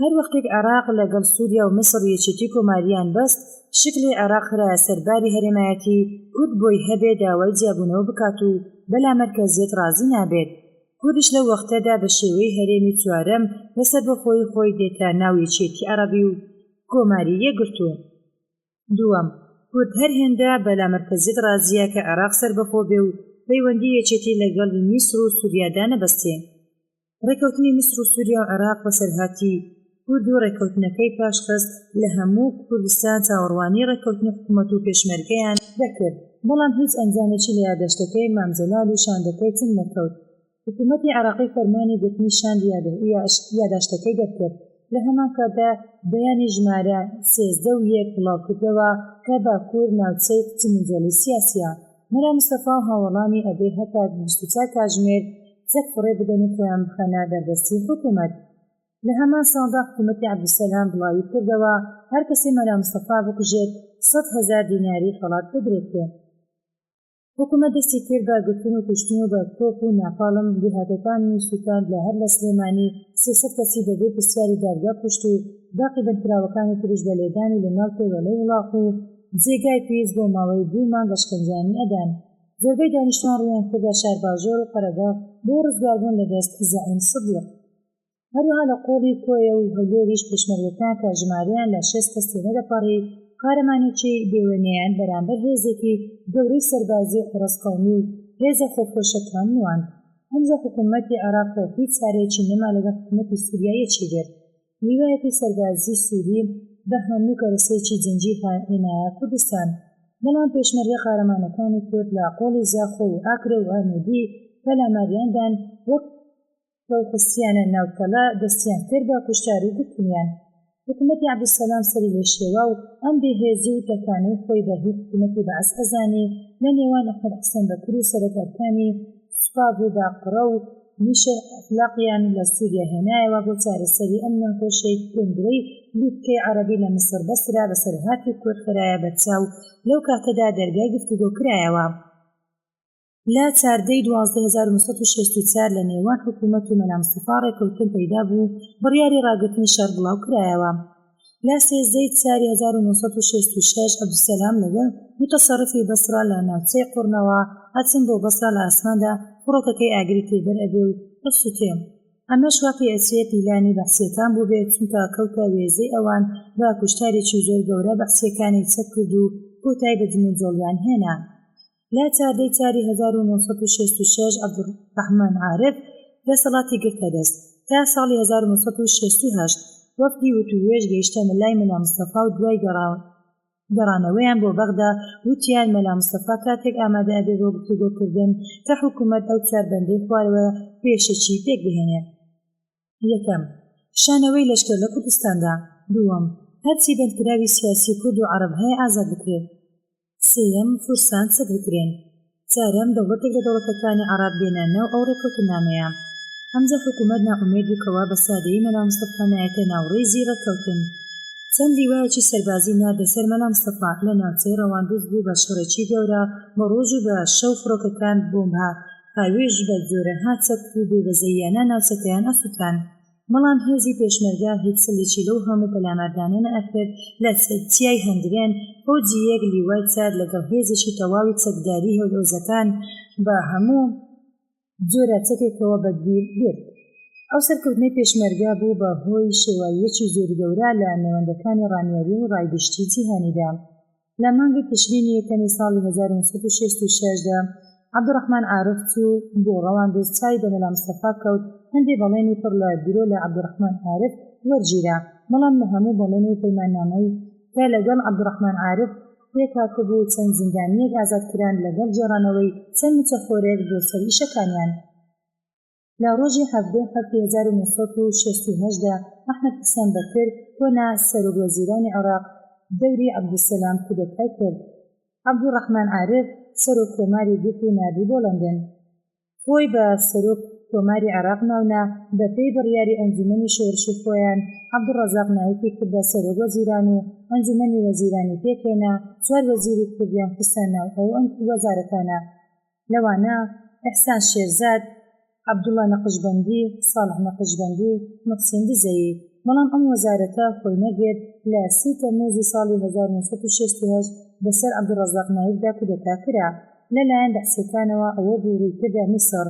هەر وەختێک عێراق لە گەڵ سوریا و میسڕ یەکێتی کۆمارییان بەست، شکڵی عێراق خرایە سەر باری هەرێمایەتی، کورد بۆی هەبێ داوای جیابوونەوە بکات و بە لامەرکەزیەت ڕازی نابێت. کوردیش لەو وەختەدا بە شێوەی هەرێمی چوارەم لە سەربەخۆیی خۆی دێتە ناو یەکێتی عەڕەبی و کۆماری یەکگرتوو. دووەم، کورد هەر هێندە بە لامەرکەزیەت ڕازییە کە عێراق سەربەخۆ بێ و پەیوەندی یەکێتی لە گەڵ میسر و سوریادا نەبەستێ. ڕێکەوتنی میسر و سوریا و عێراق بەسەرهاتی کورد و ڕێکەوتنەکەی پاش خست لە هەموو کوردستان چاوەڕوانی ڕێکەوتنی حکومەت و پێشمەرگەیان دەکرد، بەڵام هیچ ئەنجامێکی لە یاداشتەکەی مام جەلال و شاندەکەی چنگ نەکەوت. حکومەتی عێراقی فەرمانی گرتنی شاندی یاداشتەکەی دەرکرد، لە هەمان کاتدا بەیانی ژمارە 13 و یەک بڵاوکردەوە کە باکوور ناوچەی جموجۆڵی سیاسیە. مەلا مستەفا و هاوەڵانی ئەبێ هەتا 24 کاژمێر چەک فڕێ بدەن و خۆیان بخەنە بەردەستی حکومەت. لە هەمان ساڵدا حکومەتی عەبدولسەلام بڵاوی کردەوە هەر کەسێ مەلا مستەفا بکوژێت 100,000 دیناری خەڵات بدرێتێ. حکومەت دەستی کرد بە گرتن و کوشتن و بە تۆپ و ناپاڵم دێهاتەکانی سوتاند لە هەر لە سلێمانی 300 کەسی بە بێ پرسیاری دادگا کوشت و باقی بەندکراوەکانی تریش بە لێدانی لە ناو تێوەلەی وڵاخ و جێگای پیس بۆ ماوەی دوو مانگ ئەشکەنجانی ئەدان. زۆربەی دانیشتوان ڕوویان کردە شارباژێڕ و قەرەداغ بۆ ڕزگاربوون لە دەست زەعیم سدیق. هەروەها لە قۆڵی کۆیە و هەولێریش پێشمەرگەکان کە ژمارەیان لە 60 کەس تێنەدەپەڕی، قارەمانێکی بێوێنەیان بەرامبەر هێزێکی گەورەی سەربازی حوڕەس قەومی و هێزە خۆفرۆشەکان نواند. ئەمجا حکوومەتی عێراق کە هیچ چارەیەکی نەما لەگەڵ حکوومەتی سووریا یەکی گرت. لیوایەکی سەربازی سووری بە هەموو کەرەسەیەکی جەنگی هێنایە کوردستان. بەڵام پێشمەرگە قارەمانەکانی کورد لە قۆڵی زاخۆ و ئاکرە و ئامێدی پەلاماریان دان وەک و خستیانە ناو تەڵە دەستیان کرد بە کوشتار و گرتنیان. حکوومەتی عەبدولسەلام سەری لێ شێوا و ئەم بێ هێزی و تەکانەی خۆی بە هی حکوومەتی بەعس ئەزانی لە نێوان ئەحمەد حسێن بەکر و سەرۆک ئەرکانی سوپا بوو بە قڕە و نیشە ئەخلاقیان لە سووریا هێنایەوە بۆ چارەسەری ئەم ناکۆشیەی کۆنگرەی لوتکەی عەڕەبی لە میسڕ بەسترا بەسەرهاتی کورد خرایە بەرچاو لەو کاتەدا دەرگای گفتوگۆ کرایەوە. لە 14 ی 12 1964 لە نێوان حکوومەت و مەلا مستەفا ڕێککەوتن پەیدا بوو، بڕیاری ڕاگرتنی شەڕ بڵاو کرایەوە. لە 13 ی چاری 1966 عەبدولسەلام لەگەڵ موتەسەڕفی بەسڕە لە ناوچەی قوڕنەوە ئەچن بۆ بەسڕە لە ئاسماندا فڕۆکەکەی ئاگری تێبەر ئەبێ و ئەسووتێ. ئەمەش وا پێ ئەچێ پیلانی بەعسییەکان بووبێ چونکە کەوتە وێزەی ئەوان بە کوشتارێکی زۆر گەورە بەعسییەکانی چەک کرد و کۆتای بە جموجۆڵیان هێنا. لە 14 ی چاری 1966 عەبدولڕەحمان عارف دەسەڵاتی گرتە دەست تا ساڵی 1968 وەفدی وتووێژ گەیشتە لای مەلا مستەفا و دوای گەڕانەوەیان بۆ بەغدا وتیان مەلا مستەفا کاتێک ئامادە ئەبێ بۆ گفتوگۆکردن کە حکوومەت ئەو چوار بەندەی خوارەوە پێشەکی پێک بهێنێ. یەکەم، کشانەوەی لەشکر لە کوردستاندا. دووەم، هەرچی بەندکراوی سیاسی کورد و عەڕەب هەیە ئازاد بکرێت. سێیەم، فورسان چەک بکرێن. چارەم، دەوڵەتێک لە دەوڵەتەکانی عەڕەب بێنە ناو ئەو ڕێککەوتننامەیە. ئەمجا حکوومەت نائومێد بوو کەوا بە سادەیی مەلا مستەفا نایەتە ناو ڕیزی ڕێککەوتن. چەند لیوایەکی سەربازی ناردە سەر مەلا مستەفا لە ناوچەی ڕەواندز بوو بە شەڕێکی گەورە بە ڕۆژ و بە شەو فڕۆکەکان بۆمب هاوێژ بە جۆرەها چەک و بێ بەزەییانە ناوچەکەیان ئەسوتان بەڵام هێزی پێشمەرگە هیچ سڵیکی لەو هەموو پەلاماردانە نەئەکرد لە چیای هەندرێن فەوجی یەک لیوای چار لەگەڵ هێزێکی تەواوی چەکداری هێزەکان بە هەموو جۆرە چەکێکەوە بە دیل گرت. ئەو سەرکەوتنەی پێشمەرگە بوو بە هۆی شێواوییەکی زۆر گەورە لە نێوەندەکانی ڕامیاری و ڕای گشتی جیهانیدا. لە مانگی تشرینی یەکەمی ساڵی 1966 دا عەبدوڕەحمان عارف چوو بۆ ڕەواندز چاوی بە مەلا مستەفا کەوت، هەندێ بەڵێنی پڕ لە درۆ لە عەبدوڕەحمان عارف وەرگیرا، بەڵام لە هەموو بەڵێن و پەیماننامەی کە لەگەڵ عەبدوڕەحمان عارف پێکهاتبوو چەند زیندانییەک ئازادکران لەگەڵ گێڕانەوەی چەند موچەخۆرێک بۆ سەر ئیشەکانیان. لە ڕۆژی 17 حەوتی 1968 دا ئەحمەد حسێن بەکر کۆنە سەرۆک وەزیرانی عێراق دەوری عەبدولسەلام کودەتای کرد. عەبدولڕەحمان عارف سەرۆک کۆماری گرت و ناردی بۆ لەندەن. خۆی بە سەرۆک کۆماری عێراق ناونا، بە پێی بڕیاری ئەنجومەنی شۆرشی خۆیان عەبدولڕەزاق نایفی کردە سەرۆک وەزیران و ئەنجومەنی وەزیرانی پێکهێنا، چوار وەزیری کوردیان خستە ناو ئەو وەزارەتانە لەوانە، ئیحسان شێرزاد، عەبدوڵا نەقشبەندی، ساڵح نەقشبەندی، موحسین دزەیی، بەڵام ئەم وەزارەتە خۆی نەگرت، لە سی تەمموزی ساڵی 1968 بەسەر عەبدولڕەزاق نایفدا کودەتا کرا. لە لایەن بەعسیەکانەوە ئەوە بوو ڕووی کردە میسڕ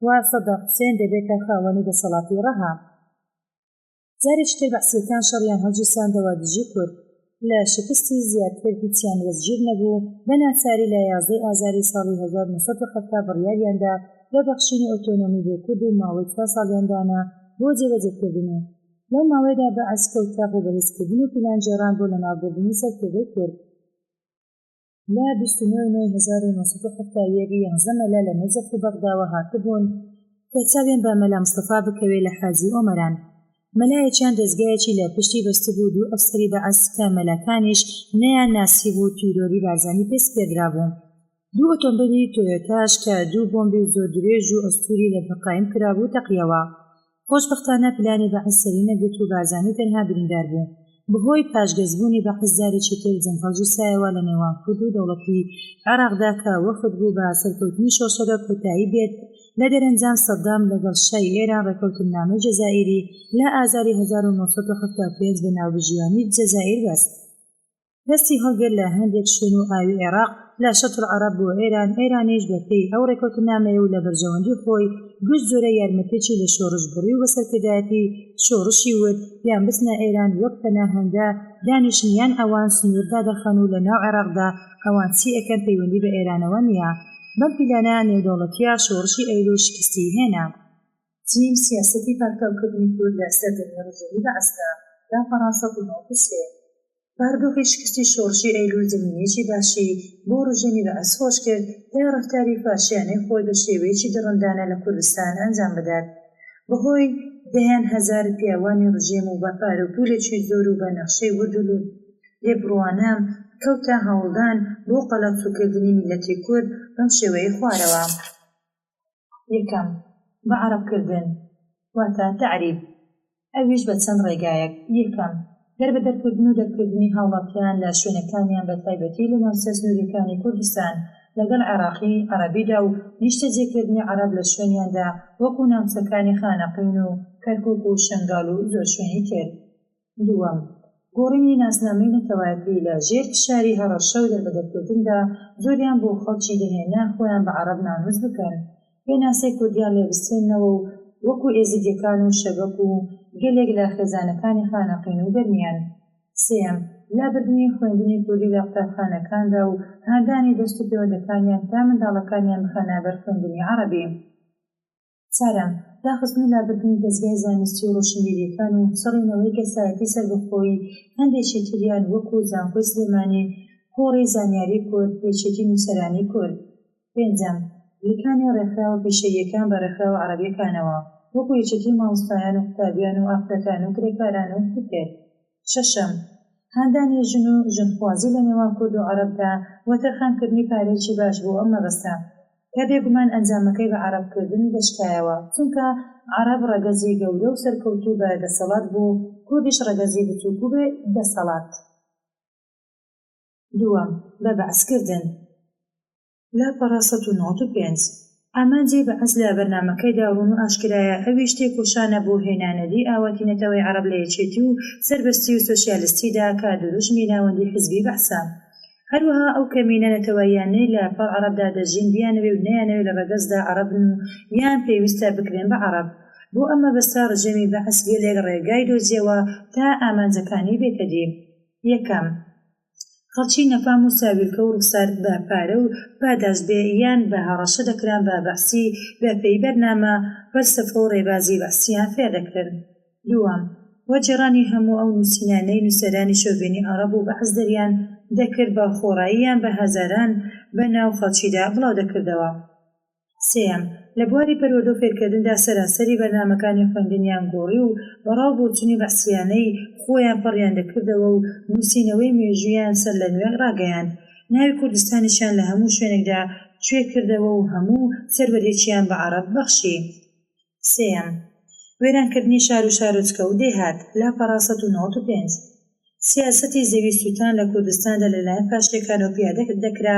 و سەدام حوسێن دەبێتە خاوەنی دەسەڵاتی ڕەها. جارێکی تر بەعسیەکان شەڕیان هەڵگیرساندەوە دژی کورد. لە شکستی زیاتر هیچیان وەزگیر نەبوو، بە ناچاری لە یازدەی ئازاری ساڵی 1970 بڕیاریان دا بە بەخشینی ئۆتۆنۆمی بۆ کورد و ماوەی چوار ساڵیان دانا بۆ جێبەجێکردنی. لەو ماوەیەدا بەعس کەوتە خۆبەهێزکردن و پیلانگێڕان بۆ لەناوبردنی سەرکردەی کورد. لە 29 ی نۆی 1971 یانزە مەلا لە نەجەف و بەغداوە هاتبوون کە چاویان بە مەلا مستەفا بکەوێ لە حاجی ئۆمەران. مەلایەکیان دەزگایەکی لە پشتی بەستبوو دوو ئەفسەری بەعس کە مەلاکانیش نەیان ناسیبوو تیرۆری بارزانی پێ سپێردرابوو. دوو ئۆتۆمبێلی تۆیۆتاش کە دوو بۆمبی زۆر درێژ و ئەستووری لە قایم کرابوو تەقیەوە. خۆشبەختانە پلانی بەعس سەری نەگرت و بارزانی تەنها بریندار بوو. بەهۆی پاشگەزبوونی بەعس جارێکی تر جەنگ هەڵگیرسایەوە لە نێوان کورد و دەوڵەتی عێراقدا کە وەخت بوو بە سەرکەوتنی شۆڕشەکە کۆتایی بێت لە دەرەنجام سەدام لەگەڵ شای ئێران ڕێکەوتننامەی جەزائیری لە ئازاری 1975 بە ناوبژیوانی جەزائیر بەست. دەستی هەڵگرت لە هەندێک شوێن و ئاوی عێراق لە شەت العەرەب بۆ ئێران، ئێرانیش بە پێی ئەو ڕێکەوتننامەیە و لە بەرژەوەندی خۆی گشت جۆرە یارمەتیەکی لە شۆڕش بڕی و بە سەرکردایەتی شۆڕشی وت یان بچنە ئێران وەک پەناهەندە دانیشن یان ئەوان سنوور دادەخەن و لە ناو عێراقدا ئەوان چی ئەکەن پەیوەندی بە ئێرانەوە نیە. بەم پیلانە نێودەوڵەتیە شۆڕشی ئەیلول شکستی هێنا. تیم سیاسەتی پاکتاوکردنی کورد لە سەردەمی ڕژێمی بەعسدا، لاپەڕە 193. بارودۆخی شکستی شۆڕشی ئەیلول زەمینەیەکی باشی بۆ ڕژێمی بەعس خۆش کرد تا ڕەفتاری فاشیانەی خۆی بە شێوەیەکی دڕندانە لە کوردستان ئەنجام بدات. بەهۆی دەیان هەزار پیاوانی ڕژێم و بە پارە و پولێکی زۆر و بە نەخشەی ورد و لێبڕوانە کەوتە هەوڵدان بۆ قەلاچوکردنی میللەتی کورد بەم شێوەیەی خوارەوە. یەکەم، بە عەڕەبکردن، واتە تەعریب، ئەویش بە چەند ڕێگایەک، یەکەم، دەربەدەرکردن و دەرکردنی هاوڵاتیان لە شوێنەکانیان بە تایبەتی لە ناوچە سنووریەکانی کوردستان لەگەڵ عێراقی عەڕەبیدا و نیشتەجێکردنی عەڕەب لە شوێنیاندا وەکو ناوچەکانی خانەقین و کەرکوک و شەنگال و زۆر شوێنی تر. دووەم، گۆڕینی ناسنامەی نەتەوایەتی لە ژێر فشاری هەڕەشە و دەربەدەرکردندا زۆریان بۆ خەڵکی دەهێنا خۆیان بە عەڕەب ناونووس بکەن، پێناسەی کوردیان لێ بستێننەوە و وەکو ئێزیدیەکان و شەبەک و گەلێک لە خێزانەکانی خانەقین و گەرمیان. سێیەم، لابردنی خوێندنی کوردی لە قوتابخانەکاندا و هاندانی دەست و پێوەندەکانیان تا منداڵەکانیان بخەنە بەر خوێندنی عەڕەبی. چوارەم، داخستن و لابردنی دەزگای زانستی و ڕۆشنبیرییەکان و سڕینەوەی کەسایەتی سەربەخۆی هەندێکی تریان وەکو زانکۆی سلێمانی، کۆڕی زانیاری کورد، یەکێتی نووسەرانی کورد. پێنجەم، لکانی ڕێکخراوە پیشەییەکان بە ڕێکخراوە عەڕەبییەکانەوە، وەکو یەکێتی مامۆستایان و قوتابیان و ئافرەتان و کرێکاران و هتد. شەشەم، هاندانی ژن و ژنخوازی لە نێوان کورد و عەڕەبدا و تەرخانکردنی پارەیەکی باش بۆ ئەم مەبەستە. کە بێگومان ئەنجامەکەی بە عەڕەبکردن دەشکایەوە، چونکە عەڕەب ڕەگەزی گەورە و سەرکەوتوو بە دەسەڵات بوو، کوردیش ڕەگەزی بچووک و بێ دەسەڵات. دووەم، بە بەعسکردن. لاپەڕە 195. ئامانجی بەعس لە بەرنامەکەیدا ڕوون و ئاشکرایە، ئەویش تێکۆشانە بۆ هێنانەدی ئاواتی نەتەوەی عەڕەب لە یەکێتی و سەربەستی و سۆسیالستیدا کە دروشمی ناوەندی حیزبی بەعسە. هەروەها ئەو کەمینە نەتەوەییانەی لە پاڵ عەڕەبدا دەژین بیانەوێ و نەیانەوێ لە ڕەگەزدا عەڕەبن و یان پێویستە بکرێن بە عەڕەب. بۆ ئەم مەبەستە ڕژێمی بەعس گەلێک ڕێگای دۆزیەوە تا ئامانجەکانی بێتە دی. یەکەم. خەڵکی نەفام و ساویلکە و ڕوخسار بە پارە و پاداشت بێ یان بە هەڕەشە دەکران بە بەعسی بە پێی بەرنامە، فەلسەفە و ڕێبازی بەعسیان فێر دەکرن. دووەم، وەرگێڕانی هەموو ئەو نووسینانەی نووسەرانی شۆڤێنی عەڕەب و بەعس دەریان دەکرد بە خۆڕایی یان بە هەزاران بە ناو خەڵکیدا بڵاو دەکردەوە. سێیەم، لە بواری پەروەردە و فێرکردندا سەرانسەری بەرنامەکانی خوێندنیان گۆڕی و بە ڕا و بۆچوونی بەعسییانەی خۆیان پڕیان دەکردەوە و نووسینەوەی مێژوویان سەرلەنوێ ڕاگەیاند. ناوی کوردستانیشیان لە هەموو شوێنێکدا کوێ کردەوە و هەموو سەروەرییەکیان بە عەڕەب بەخشی. سێیەم، وێرانکردنی شار و شارۆچکە و دێهات، لاپەڕە 195. سیاسەتی زەوی سووتان لە کوردستاندا لەلایەن فاشیەکانەوە پیادە دەکرا،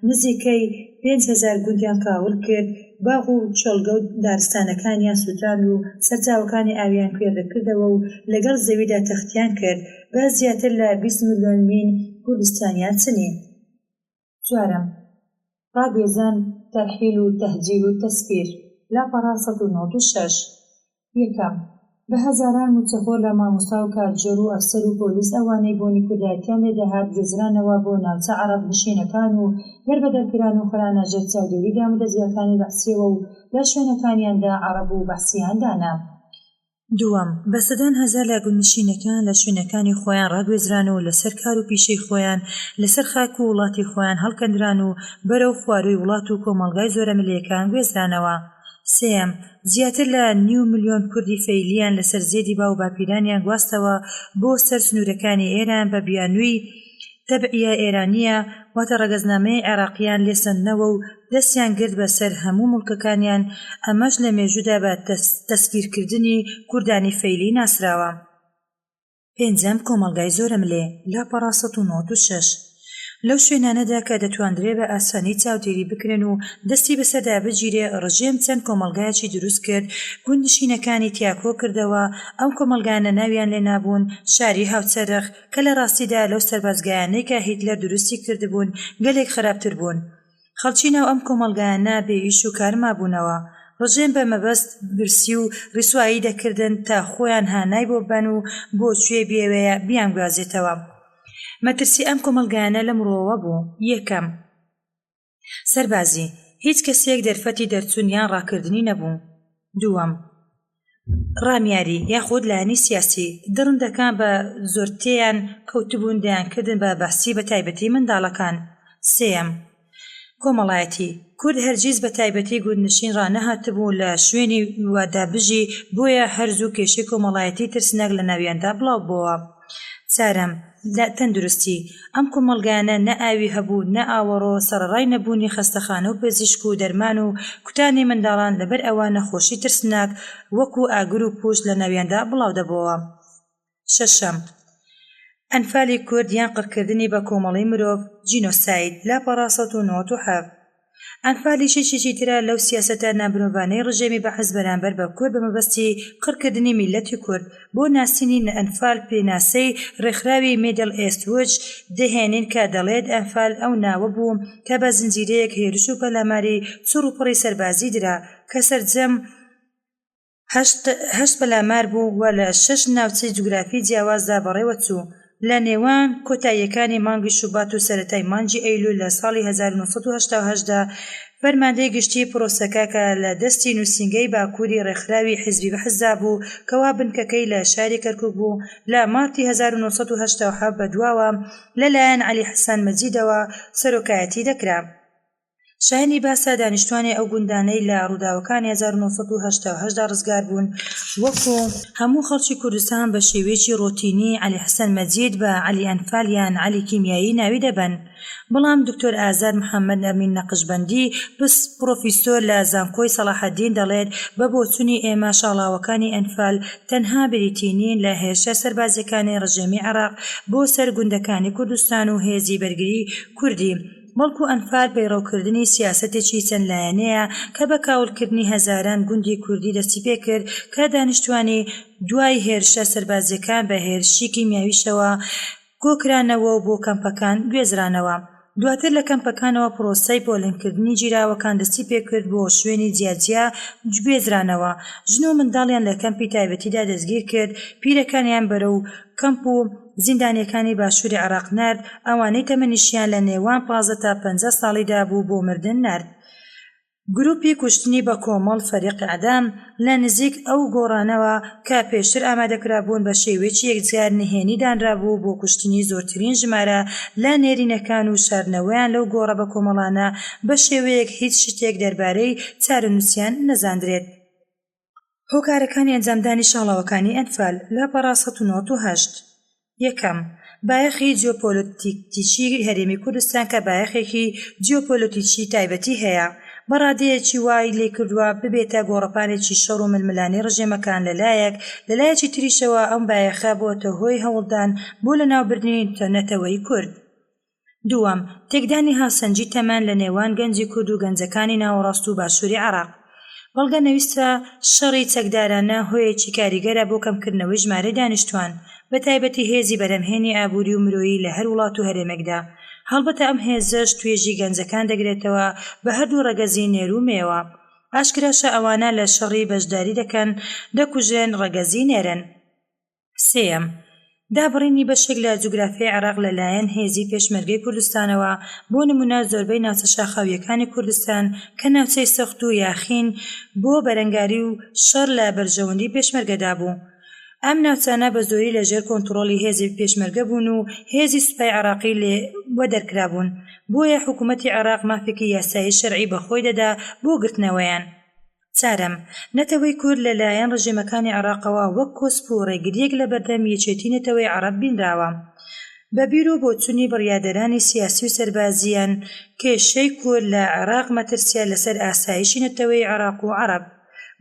نزیکەی 5000 گوندیان کاول کرد، باغ و کێڵگە و دارستانەکانیان سووتاند و سەرچاوەکانی ئاویان کوێردەکردەوە و لەگەڵ زەویدا تەختیان کرد، بە زیاتر لە 20 ملیۆن مین کوردستانیان چنی. چوارەم، ڕاگوێزان، ترحیل و تهجیر و تسفیر، لاپەڕە 196. یەکەم، بە هەزاران مووچەخۆر لە مامۆستا و کارگێڕ و ئەفسەر و پۆلیس ئەوانەی بۆنی کوردایەتیان لێ دەهات گوێزرانەوە بۆ ناوچە عەڕەب نشینەکان و دەربەدەر کران و خرانە ژێر چاودێری دامودەزگاکانی بەعسیەوە و لە شوێنەکانیاندا عەڕەب و بەعسیان دانا. دووەم، بە سەدان هەزار لە گوندنشینەکان لە شوێنەکانی خۆیان ڕاگوێزران و لەسەر کار و پیشەی خۆیان لەسەر خاک و وڵاتی خۆیان هەڵکەندران و بەرەو خوارووی وڵات و کۆمەڵگای زۆرەملێیەکان گوێزرانەوە. سێیەم، زیاتر لە نیو ملیۆن کوردی فەیلییان لەسەر زێدی باو و باپیرانیان گواستەوە بۆ سەر سنوورەکانی ئێران بە بیانووی تەبعیە ئێرانییە، واتە ڕەگەزنامەی عێراقییان لێ سەندنەوە و دەستیان گرت بە سەر هەموو موڵکەکانیان، ئەمەش لە مێژوودا بە تەسفیرکردنی کوردانی فەیلی ناسراوە. پێنجەم، کۆمەڵگای زۆرەملێ، لاپەڕە 196. لەو شوێنانەدا کە دەتواندرێ بە ئاسانی چاودێری بکرێن و دەستی بەسەردا بگیرێ، ڕژێم چەند کۆمەڵگایەکی دروست کرد، گوندنشینەکانی تیا کۆ کردەوە، ئەم کۆمەڵگایانە ناویان لێ نابوون شاری هاوچەرخ، کە لە ڕاستیدا لەو سەربازگایانەی کە هیتلەر دروستی کردبوون گەلێک خراپتر بوون. خەڵکی ناو ئەم کۆمەڵگایانە بێ ئیش و کار مابوونەوە. ڕژێم بە مەبەست برسی و ڕیسوایی دەکردن تا خۆیان هانای بۆ ببەن و بۆ کوێ بیەوێ بیانگوازێتەوە. مەترسی ئەم کۆمەڵگایانە لەم ڕووەوە بوو، یەکەم. سەربازی، هیچ کەسێک دەرفەتی دەرچوون یان ڕاکردنی نەبوو. دووەم. ڕامیاری یاخود لایەنی سیاسی، دڕندەکان بە زۆرتێیان کەوتبوون دەیانکردن بە بەعسی بە تایبەتی منداڵەکان. سێیەم. کۆمەڵایەتی، کورد هەرگیز بە تایبەتی گوندنشین ڕانەهاتبوو لە شوێنی وادا بژی بۆیە هەر زوو کێشەی کۆمەڵایەتی ترسناک لە ناویاندا بڵاوبۆوە. چارەم، لە تەندروستی، ئەم کۆمەڵگایانە نە ئاوی هەبوو نە ئاوەڕۆ، سەڕەڕای نەبوونی خەستەخانە و پزیشک و دەرمان و کوتانی منداڵان، لەبەر ئەوە نەخۆشی ترسناک وەکو ئاگر و پووش لە ناویاندا بڵاو دەبۆوە. شەشەم، ئەنفالی کورد یان قڕکردنی بە کۆمەڵی مرۆڤ، جینۆساید، لاپەڕە 197. ئەنفالیش یەکێکی ترە لەو سیاسەتە نامرۆڤانەی ڕژێمی بەعس بەرامبەر بە کورد بە مەبەستی قڕکردنی میللەتی کورد، بۆ ناسینی ئەنفال پێناسەی ڕێکخراوی میدڵ ئێست وۆچ دەهێنین کە دەڵێت ئەنفال ئەو ناوە بوو کە بە زنجیرەیەک هێرش و پەلاماری چڕ و پڕی سەربازی درا کە سەرجەم هەشت پەلامار بوو و لە شەش ناوچەی جوگرافی جیاوازدا بەڕێوەچوو، لە نێوان کۆتاییەکانی مانگی شوبات و سەرەتای مانگی ئەیلول لە ساڵی 1988 دا فەرماندەی گشتیی پرۆسەکە کە لە دەستی نووسینگەی باکووری ڕێکخراوی حیزبی بەعسدا بوو کەوا بنکەکەی لە شاری کەرکوک بوو لە مارتی 1987 بەدواوە لە لایەن عەلی حەسەن مەجیدەوە سەرۆکایەتی دەکرا. شایەنی باسە دانیشتوانی ئەو گوندانەی لە ڕووداوەکانی 1988 دا ڕزگار بوون وەکو هەموو خەڵکی کوردستان بە شێوەیەکی ڕۆتینی عەلی حەسەن مەجید بە عەلی ئەنفال یان عەلی کیمیایی ناوی دەبەن. بەڵام دکتۆر ئازاد محەمەد ئەمین نەقشبەندی پس پڕۆفیسۆر لە زانکۆی سەڵاحەدین دەڵێت بە بۆچونی ئێمە شاڵاوەکانی ئەنفال تەنها بریتی نین لە هێرشە سەربازیەکانی ڕژێمی عێراق بۆ سەر گوندەکانی کوردستان و هێزی بەرگری کوردی بەڵکو ئەنفال پەیڕەوکردنی سیاسەتێکی چەند لایەنەیە کە بە کاولکردنی هەزاران گوندی کوردی دەستیپێکرد کە دانیشتوانی دوای هێرشە سەربازیەکان بە هێرشی کیمیاویشەوە کۆکرانەوە و بۆ کەمپەکان گوێزرانەوە. دواتر لە کەمپەکانەوە پرۆسەی پۆلێنکردنی گیراوەکان دەستیپێکرد بۆ شوێنی جیاجیا گوێزرانەوە، ژن و منداڵیان لە کەمپی تایبەتیدا دەستگیرکرد، پیرەکانیان بەرەو کەمپ و زیندانییەکانی باشووری عێراق نارد، ئەوانەی تەمەنیشیان لە نێوان 15 تا 50 ساڵیدا بوو بۆ مردن نارد. گروپی کوشتنی بە کۆمەڵ فەریق ئیعدام لە نزیک ئەو گۆڕانەوە کە پێشتر ئامادەکرابوون بە شێوەیەکی یەکجار نهێنی دانرابوو بۆ کوشتنی زۆرترین ژمارە لە نێرینەکان و شاردنەوەیان لەو گۆڕە بەکۆمەڵانە بە شێوەیەک هیچ شتێک دەربارەی چارەنووسیان نەزاندرێت. هۆکارەکانی ئەنجامدانی شاڵاوەکانی ئەنفال، لاپەڕە 198. یەکەم، بایەخی جیۆپۆلەتیکی هەرێمی کوردستان کە بایەخێکی جیۆپۆلەتیکی تایبەتی هەیە، بە ڕادەیەکی وای لێکردووە ببێتە گۆڕەپانێکی شەڕ و ململانێی ڕژێمەکان لە لایەک، لە لایەکی تریشەوە ئەم بایەخە بۆتە هۆی هەوڵدان بۆ لەناوبردنی نەتەوەی کورد. دووەم، تێکدانی هاوسەنگی تەمەن لە نێوان گەنجی کورد و گەنجەکانی ناوەڕاست و باشووری عێراق. بەڵگە نەویستە شەڕی چەکدارانە هۆیەکی کاریگەرە بۆ کەمکردنەوەی ژمارەی دانیشتوان، بە تایبەتی هێزی بەرهەمهێنی ئابووری و مرۆیی لە هەر وڵات و هەرێمێکدا. هەڵبەتە ئەم هێزەش توێژی گەنجەکان دەگرێتەوە بە هەردوو ڕەگەزی نێر و مێوە. ئاشکراشە ئەوانە لە شەڕی بەشداری دەکەن، دەکوژرێن، ڕەگەزی نێرن. سێیەم، دابڕینی بەشێک لە جوگرافیای عێراق لە لایەن هێزی پێشمەرگەی کوردستانەوە، بۆ نموونە زۆربەی ناوچە شاخاوییەکانی کوردستان کە ناوچەی سەخت و یاخین بۆ بەرەنگاری و شەڕ لە بەرژەوەندی پێشمەرگەدا بوو. ئەم ناوچانە بە زۆری لە ژێر کۆنتڕۆڵی هێزی پێشمەرگە بوون و هێزی سوپای عێراقی لێ وەدەرکرابوون، بۆیە حکوومەتی عێراق مافێکی یاسایی شەرعی بە خۆی دەدا بۆ گرتنەوەیان. چارەم، نەتەوەی کورد لە لایەن ڕژێمەکانی عێراقەوە وەک کۆسپ و ڕێگرییەک لە بەردەم یەکێتی نەتەوەی عەڕەب بینراوە. بە بیر و بۆچونی بڕیادەرانی سیاسی و سەربازییان کێشەی کورد لە عێراق مەترسییە لەسەر ئاسایشی نەتەوەیی عێراق و عەڕەب.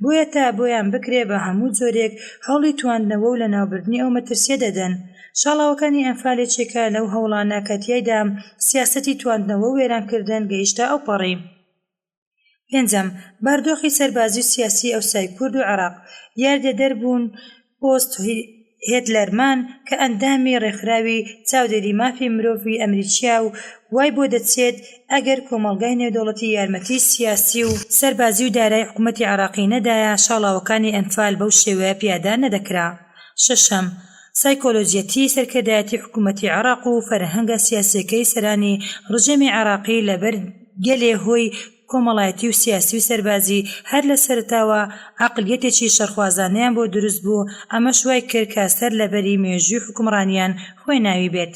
بۆیە تا بۆیان بکرێ بە هەموو جۆرێک هەوڵی تواندنەوە و لەناوبردنی ئەو مەترسییە دەدەن. شاڵاوەکانی ئەنفال یەکێکە لەو هەوڵانە کە تیایدا سیاسەتی تواندنەوە و وێرانکردن گەیشتە ئەوپەڕی. پێنجەم، باردۆخی سەربازی و سیاسی ئەوسای کورد و عێراق، یاریدەدەر بوون پۆست هێتلەرمان کە ئەندامی ڕێکخراوی چاودێری مافی مرۆڤی ئەمریکییە و وای بۆ دەچێت ئەگەر کۆمەڵگای نێودەوڵەتی یارمەتی سیاسی و سەربازی و دارایی حکومەتی عێراقی نەدایە شاڵاوەکانی ئەنفال بەو شێوەیە پیادە نەدەکرا. شەشەم، سایکۆلۆجیەتی سەرکردایەتی حکومەتی عێراق و فەرهەنگە سیاسیەکەی سەرانی ڕژێمی عێراقی لەبەر گەلێ هۆی کۆمەڵایەتی و سیاسی و سەربازی هەر لە سەرەتاوە عەقلیەتێکی شەڕخوازانەیان بۆ دروست بوو، ئەمەش وای کرد کە سەر لەبەری مێژووی حوکمڕانیان خوێناوی بێت.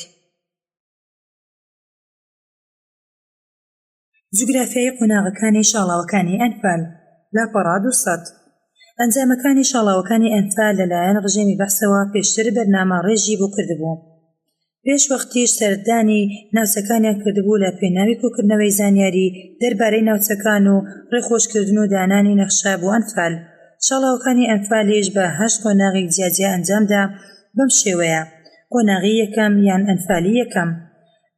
جوگرافیای قۆناغەکانی شاڵاوەکانی ئەنفال، لاپەڕە 200. ئەنجامەکانی شاڵاوەکانی ئەنفال لەلایەن ڕژێمی بەعسەوە پێشتر بەرنامە ڕێژی بۆ کردبوو. پێش وەختیش سەردانی ناوچەکانیان کردبوو لە پێناوی کۆکردنەوەی زانیاری دەربارەی ناوچەکان و ڕێخۆشکردن و دانانی نەخشە بۆ ئەنفال. شاڵاوەکانی ئەنفالیش بە هەشت قۆناغی جیاجیا ئەنجامدا بەم شێوەیە، قۆناغی یەکەم یان ئەنفالی یەکەم،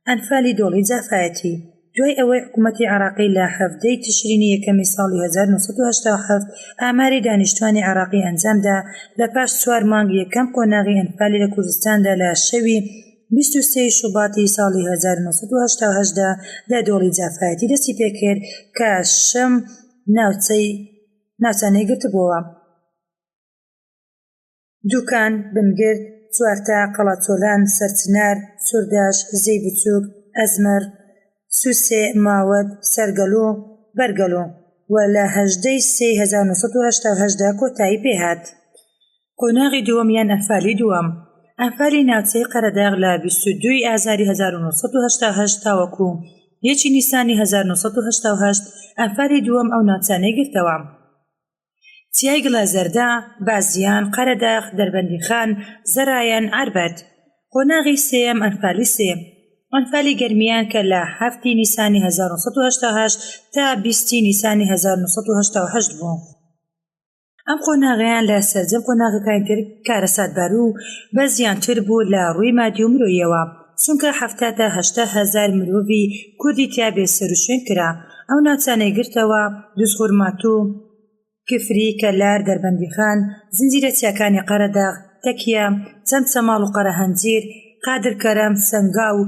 ئەنفالی دۆڵی جافایەتی، دوای ئەوەی حکوومەتی عێراقی لە 17 ی تشرینی یەکەمی ساڵی 1987 ئاماری دانیشتوانی عێراقی ئەنجامدا، لە پاش چوار مانگ یەکەم قۆناغی ئەنفالی لە کوردستاندا لە شەوی 23 ی شوباتی ساڵی 1988 دا لە دۆڵی جافایەتی دەستی پێکرد کە شەم ناوچەی ناوچانەی گرتبووەوە. دوکان، بنگرد، چوارتا، قەڵاچۆلان، سەرچنار، سورداش، زێی بچووک، ئەزمەڕ، سوسێ، ماوەت، سەرگەلۆ، بەرگەلۆ و لە 18 ی سێی 1988 دا کۆتایی پێهات. قۆناغی دووەم یان ئەنفالی دووەم، ئەنفالی ناوچەی قەرەداغ لە 22 ی ئازاری 1988 تاوەکو. یەکی نیسانی 1988 ئەنفالی دووەم ئەو ناوچانەی گرتەوە. چیای گڵەزەردە، بازیان، قەرەداغ، دەربەندیخان، زەرایەن، عەربەت. قۆناغی سێیەم ئەنفالی سێ. ئەنفالی گەرمیان کە لە حەفت ی نیسانی 1988 تا 20 ی نیسانی 1988 بوو. ئەم قۆناغەیان لە سەرجەم قۆناغەکانی تر کارەساتبار و بەزیانتر بوو لە ڕووی مادی و مرۆییەوە، چونکە 70 تا 80 هەزار مرۆڤی کوردی تیا بێسەروشوێن کرا، ئەو ناوچانەی گرتەوە، دوزخورماتوو، کفری، کەلار، دەربەندیخان، زنجیرە چیاکانی قەرەداغ، تەکیە، چەمچەماڵ و قەرەهەنجیر، قادرکەرەم، سەنگاو،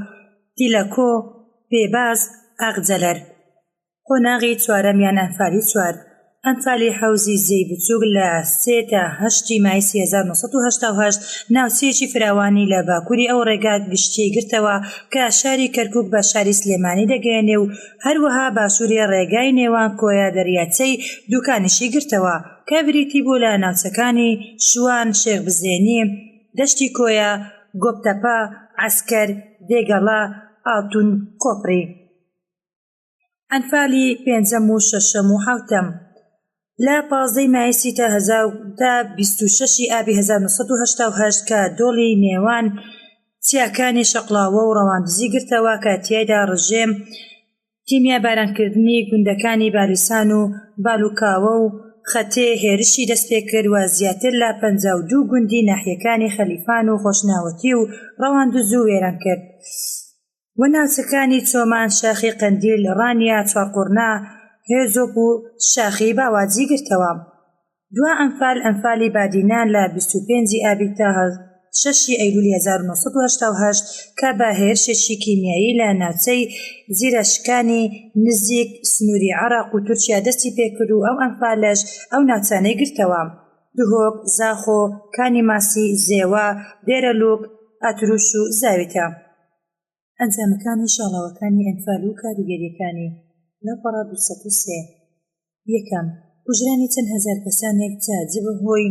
تیلەکۆ، پێباز، ئاغجەلەر. قۆناغی چوارەم یان ئەنفالی چوار، ئەنفالی حەوزی زێی بچووک لە سێ تا هەشت ی مایسی 1988 ناوچەیەکی فراوانی لە باکووری ئەو ڕێگا گشتییەی گرتەوە کە شاری کەرکووک بە شاری سلێمانی دەگەیەنێ و هەروەها باشووری ڕێگای نێوان کۆیە دەریاچەی دووکانیشی گرتەوە کە بریتی بوو لە ناوچەکانی شوان، شێخ بزێنی، دەشتی کۆیە، گۆپتەپە، عەسکەر، دێگەڵە، ئاڵتوون کۆپری. ئەنفالی پێنجەم و شەشەم و حەوتەم لە 15 ی مایسی تا تا 26 ی ئابی 1988 کە دۆڵی نێوان چیاکانی شەقڵاوە و ڕەواندزی گرتەوە کە تیایدا ڕژێم کیمیابارانکردنی گوندەکانی بالیسان و بالوکاوە و خەتێ هێرشی دەستپێکرد و زیاتر لە 52 گوندی ناحیەکانی خەلیفان و خۆشناوەتی و ڕەواندز و وێران کرد و ناوچەکانی چۆمان، شاخی قەندیل، ڕانیە، چوارقوڕنە، هێزۆپ و شاخی باواجی گرتەوە. دوا ئەنفال، ئەنفالی بادینان لە 25 ی ئابی تا شەش ی ئەیلولی 1988 کە بە هێرشێکی کیمیایی لە ناوچەی زیرەشکانی نزیک سنووری عێراق و تورکیا دەستی پێکرد و ئەو ئەنفالەش ئەو ناوچانەی گرتەوە، دهۆک، زاخۆ، کانی ماسی، زێوە، دێرەلوک، ئەتروش و زاویتە. ئەنجامەکانی شاڵاوەکانی ئەنفال و کاریگەرییەکانی، لاپەڕە 203. یەکەم، کوژرانی چەند هەزار کەسانێک جا چ بە هۆی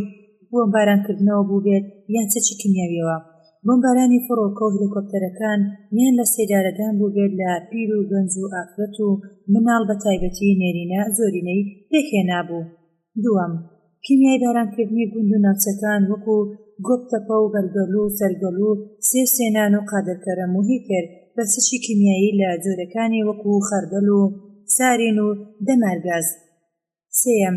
بۆمبارانکردنەوە بووبێت یان چەکی کیمیاوییەوە، بۆمبارانی فڕۆکە و هێلیکۆپتەرەکان یان لە سێدارەدان بووبێت لە پیر و گەنج و ئافرەت و مناڵ بە تایبەتی نێرینە زۆرینەی پێکهێنابوو. دووەم، کیمیایبارانکردنی گوند و ناوچەکان وەکو گۆپتەپە و بەرگەلو و سەرگەلو و سێسێنان و قادرکەرەم و هیتر بە چەکی کیمیایی لە جۆرەکانی وەکو خەردەل و سارین و دەمارگاز. سێیەم،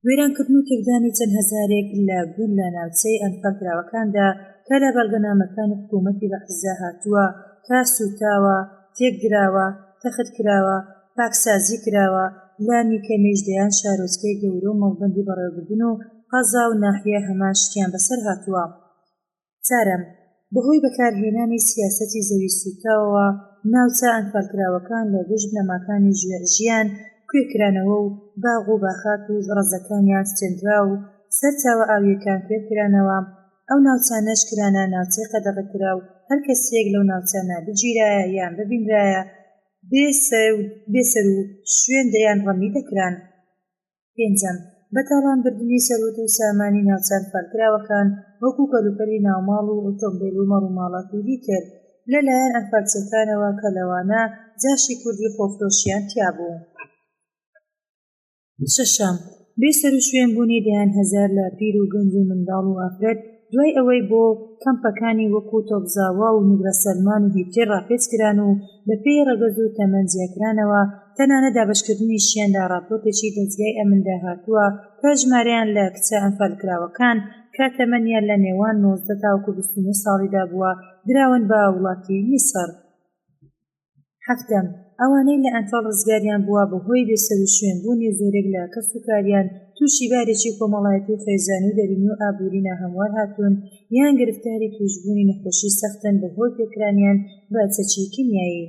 وێرانکردن و تێکدانی چەند هەزارێک لە گوند لە ناوچەی ئەنفالکراوەکاندا کە لە بەڵگەنامەکانی حکوومەتی بەعسدا هاتووە کە سووتاوە، تێکدراوە، تەخت کراوە، پاکسازی کراوە، لانی کەمیش دەیان شارۆچکەی گەورە و مەڵبەندی بەڕێوەبردن و قەزا و ناحیە هەمان شتیان بەسەر هاتووە. چارەم، بەهۆی بەکارهێنانی سیاسەتی زەوی سووتاوەوە ناوچە ئەنفالکراوەکان لە گشت بنەماکانی ژیان کوێ کرانەوە و باغ و باخات و ڕەزەکانیان سچێندرا و سەرچاوە ئاوییەکان کوێر کرانەوە، ئەو ناوچانەش کرانە ناوچەی قەدەغەکراو هەر کەسێک لەو ناوچانە بگیرایە یان ببینرایە بێ سەر و شوێن دەیان ڕەمی دەکران. پێنجەم، بە تاڵان بردنی سەروەت و سامانی ناوچە ئەنفالکراوەکان وەکو کەلوپەلی ناوماڵ و ئۆتۆمبێل و مەڕوماڵات و هیتر لە لایەن ئەنفالچیەکانەوە کە لەوانە جاشی کوردی خۆفرۆشیان تیابوو. شەشەم، بێ سەروشوێن بوونی دەیان هەزار لە پیر و گەنج و منداڵ و ئافرەت دوای ئەوەی بۆ کەمپەکانی وەکو تۆپزاوا و نوگرە سەلمان و هیتر ڕاپێچ کران و بە پێی ڕەگەز و تەمەن جیاکرانەوە، تەنانەت دابەشکردنیشیان لە ڕاپۆرتێکی دەزگای ئەمندا هاتووە کە ژمارەیان لە کچە ئەنفالکراوەکان کە تەمەنیان لە نێوان 19 تاوەکو 29 ساڵیدا بووە دراون بە وڵاتی میسڕ. حەفتەم، ئەوانەی لە ئەنفال ڕزگاریان بووە بەهۆی بێسەروشوێنبوونی زۆرێک لە کەسوکاریان تووشی بارێکی کۆمەڵایەتی و خێزانی و دەروونی و ئابووری ناهەموار هاتوون یان گرفتاری تووشبوونی نەخۆشی سەختن بەهۆی پێکرانیان بە چەکی کیمیایی.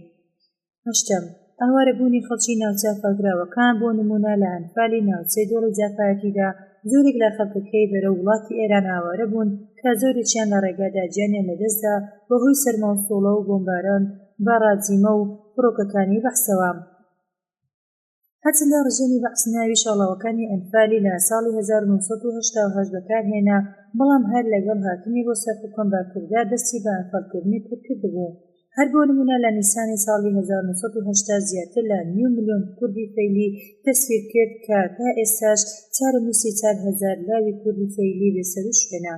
هەشتەم، ئاوارەبوونی خەڵکی ناوچە ئەنفالکراوەکان بۆ نموونە لە ئەنفالی ناوچەی دۆڵی جافایەتیدا زۆرێک لە خەڵکەکەی بەرەو وڵاتی ئێران ئاوارە بوون کە زۆرێکیان لە ڕێگادا گیانیان لەدەستدا بەهۆی سەرما و سۆڵە و بۆمباران بە ڕاجیمە و فڕۆکەکانی بەعسەوە. هەرچەندە ڕژێمی بەعس ناوی شاڵاوەکانی ئەنفالی لە ساڵی 1988 بەکارهێنا، بەڵام هەر لەگەڵ هاتنی بۆ سەر حوکم بە کردار دەستی بە ئەنفالکردنی کورد کردبوو. هەر بۆ نموونە لە نیسانی ساڵی 1980 زیاتر لە نیو ملیۆن کوردی فەیلی تەسفیر کرد کە تا ئێستاش چارەنووسی 4000 لاوی کوردی فەیلی بێسەروشوێنە.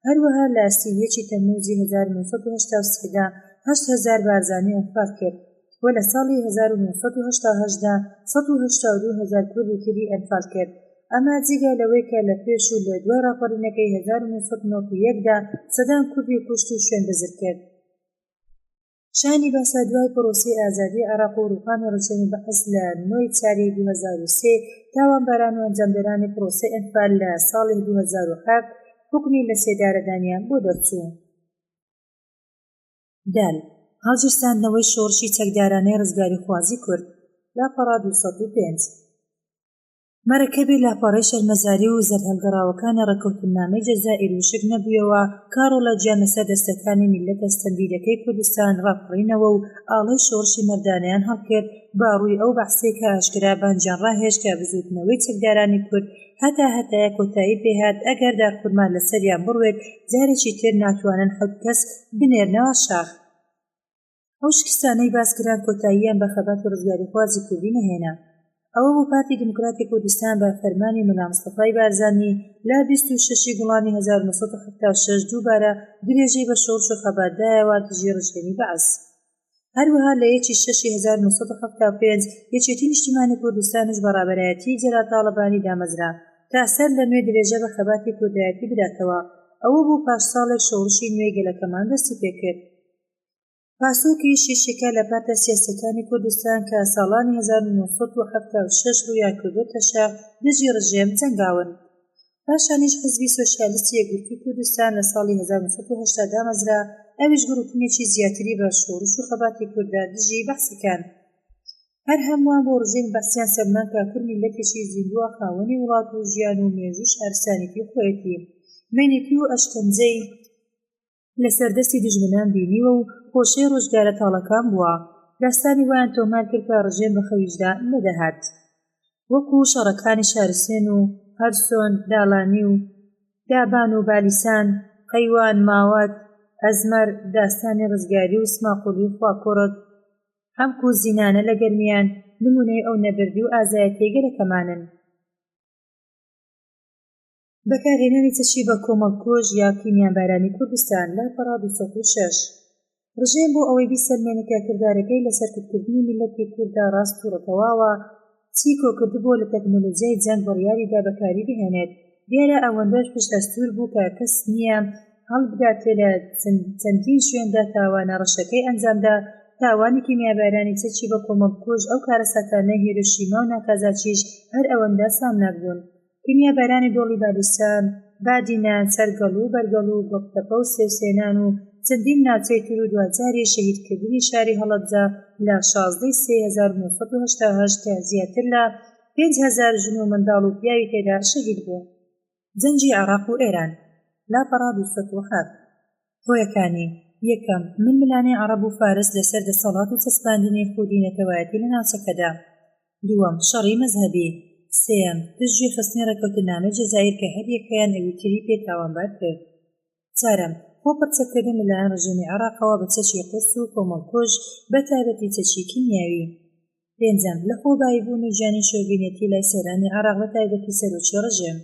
هەروەها لە 31 ی تەممووزی 1983 دا 8000 بارزانی ئەنفال کرد و لە ساڵی 1988 دا 182 هەزار کوردی تری ئەنفال کرد. ئەمە جگە لەوەی کە لە پێش و لە دوای ڕاپەڕینەکەی 1991 دا سەدان کوردی کوشت و شوێن بزر کرد. شایانی باسە دوای پرۆسەی ئازادی عێراق و ڕووخانی ڕژێمی بەعس لە نۆ ی چاری 2003 تاوانباران و ئەنجامدەرانی پرۆسەی ئەنفال لە ساڵی 2007 حوکمی لەسێدارەدانیان بۆ دەرچوو. دال. هەڵگیرساندنەوەی شۆڕشی چەکدارانەی ڕزگاریخوازی کورد، لاپەڕە 205. مەرەکەبی لاپەڕەی شەرمەزاری و زەردهەڵگەڕاوەکانی ڕێککەوتننامەی جەزائیر وشک نەبوویەوە کە ڕۆڵە گیان لەسەر دەستەکانی میللەتە ستەمدیدەکەی کوردستان ڕاپەڕینەوە و ئاڵای شۆڕشی مەردانەیان هەڵکرد بە ڕووی ئەو بەعسەی کە ئاشکرا بانگیان ڕاهێشت کە بزووتنەوەی چەکدارانی کورد هەتا هەتایە کۆتایی پێهات ئەگەر دارخورما لەسەریان بڕوێت جارێکی تر ناتوانن حەوت کەس بنێرنەوە شاخ. ئەو شکستانەی باس کران کۆتاییان بە خەباتی ڕزگاریخوازی کوردی نەهێنا. ئەوە بوو پارتی دیموکراتی کوردستان بە فەرمانی مەلا مستەفای بارزانی لە 26 ی گوڵانی 1976 دووبارە درێژەی بە شۆڕش و خەبات دایەوە دژی ڕژێمی بەعس. هەروەها لە یەکی شەشی 1975 یەکێتی نیشتیمانی کوردستانیش بە ڕابەرایەتیی جەلال تاڵەبانی دامەزرا تا سەر لە نوێ درێژە بە خەباتی کوردایەتی بداتەوە. ئەوە بوو پاش ساڵێک شۆڕشی نوێی گەلەکەمان دەستی پێکرد. پاسۆکیش یەکێکە لە پارتە سیاسیەکانی کوردستان کە ساڵانی 1976 ڕوویان کردۆتە شاخ دژی ڕژێم جەنگاون. پاشانیش حزبی سۆسیالیستی یەکگرتووی کوردستان لە ساڵی 1980 دامەزرا، ئەویش گڕوتنێکی زیاتری بە شۆڕش و خەباتی کورد دا دژی بەعسیکان. هەر هەمووان بۆ ڕژێمی بەعسیان سەلماند کە کورد میللەتێکی زیندووە خاوەنی وڵات و ژیان و مێژوو شارستانێتی خۆیەتی مەینەتی و ئەشکەنجەی لەسەر دەستی دوژمنان بینیوە و خۆشەی ڕۆژگارە تاڵەکان بووە، داستانی وایان تۆمار کرد کە ڕژێم بە خەویشدا نەدەهات. وەکوو شەڕەکانی شارسێن و هەرسۆن، داڵانی و دابان و بالیسان، قەیوان، ماوەت، ئەزمەر، داستانی ڕزگاری و سماقوڵی و خواکوڕک، حەمک و زینانە لە گەرمیان، نموونەی ئەو نەبەردی و ئازایەتییەی گەلەکەمانن. بەکارهێنانی چەکی بە کۆمەڵکوژ یا کیمیانبارانی کوردستان، لاپەڕە 206. ڕژێم بۆ ئەوەی بیسەلمێنێ کە کردارەکەی لە سەرکوتکردنی میللەتی کورددا ڕاست و ڕەتەواوە، چی کۆکردبووە لە تەکنۆلۆجیای جەنگ بڕیاریدا بەکاری بهێنێت. دیارە ئەوەندەش پشتئەستوور بوو کە کەس نییە هەڵبداتێ لە چەندین شوێندا تاوانە ڕەشەکەی ئەنجامدا، تاوانی کیمیابارانی چەکی بە کۆمەڵکوژ، ئەو کارەساتانەی هیرۆشیما و ناکازاکیش هەر ئەوەندە سامناک بوون. کیمیابارانی دۆڵی بالیسان، بادینان، چەرگەڵوو، بەرگەڵوو، گۆپتەپە و سێوسێنان و چەندین ناوچەی تر و دواجاریش شەهیدکردنی شاری هەڵەبجە لە 16 ی سێی 1988 کە زیاتر لە 5000 ژن و منداڵ و پیاوی تێدا شەهید بوو. جەنگی عێراق و ئێران، لاپەڕە 207. هۆیەکانی، یەکەم، ململانێی عەڕەب و فارس لەسەر دەسەڵات و چەسپاندنی خودی نەتەوایەتی لە ناوچەکەدا. دووەم، شەڕی مەزهەبی. سێیەم، پشتگوێ خستنی ڕێککەوتننامەی جەزائیر کە هەریەکەیان ئەویتری پێ تاوانبار کرد. چوارەم، خۆ پڕچەککردن لەلایەن ڕژێمی عێڕاقەوە بە چەکی قورس و کۆمەڵکوژ، بەتایبەتی چەکی کیمیاوی. پێنجەم، لەخۆباییبوون و گیانی شۆڤینێتی لای سەرانی عێراق بەتایبەتی سەرۆکی ڕژێم.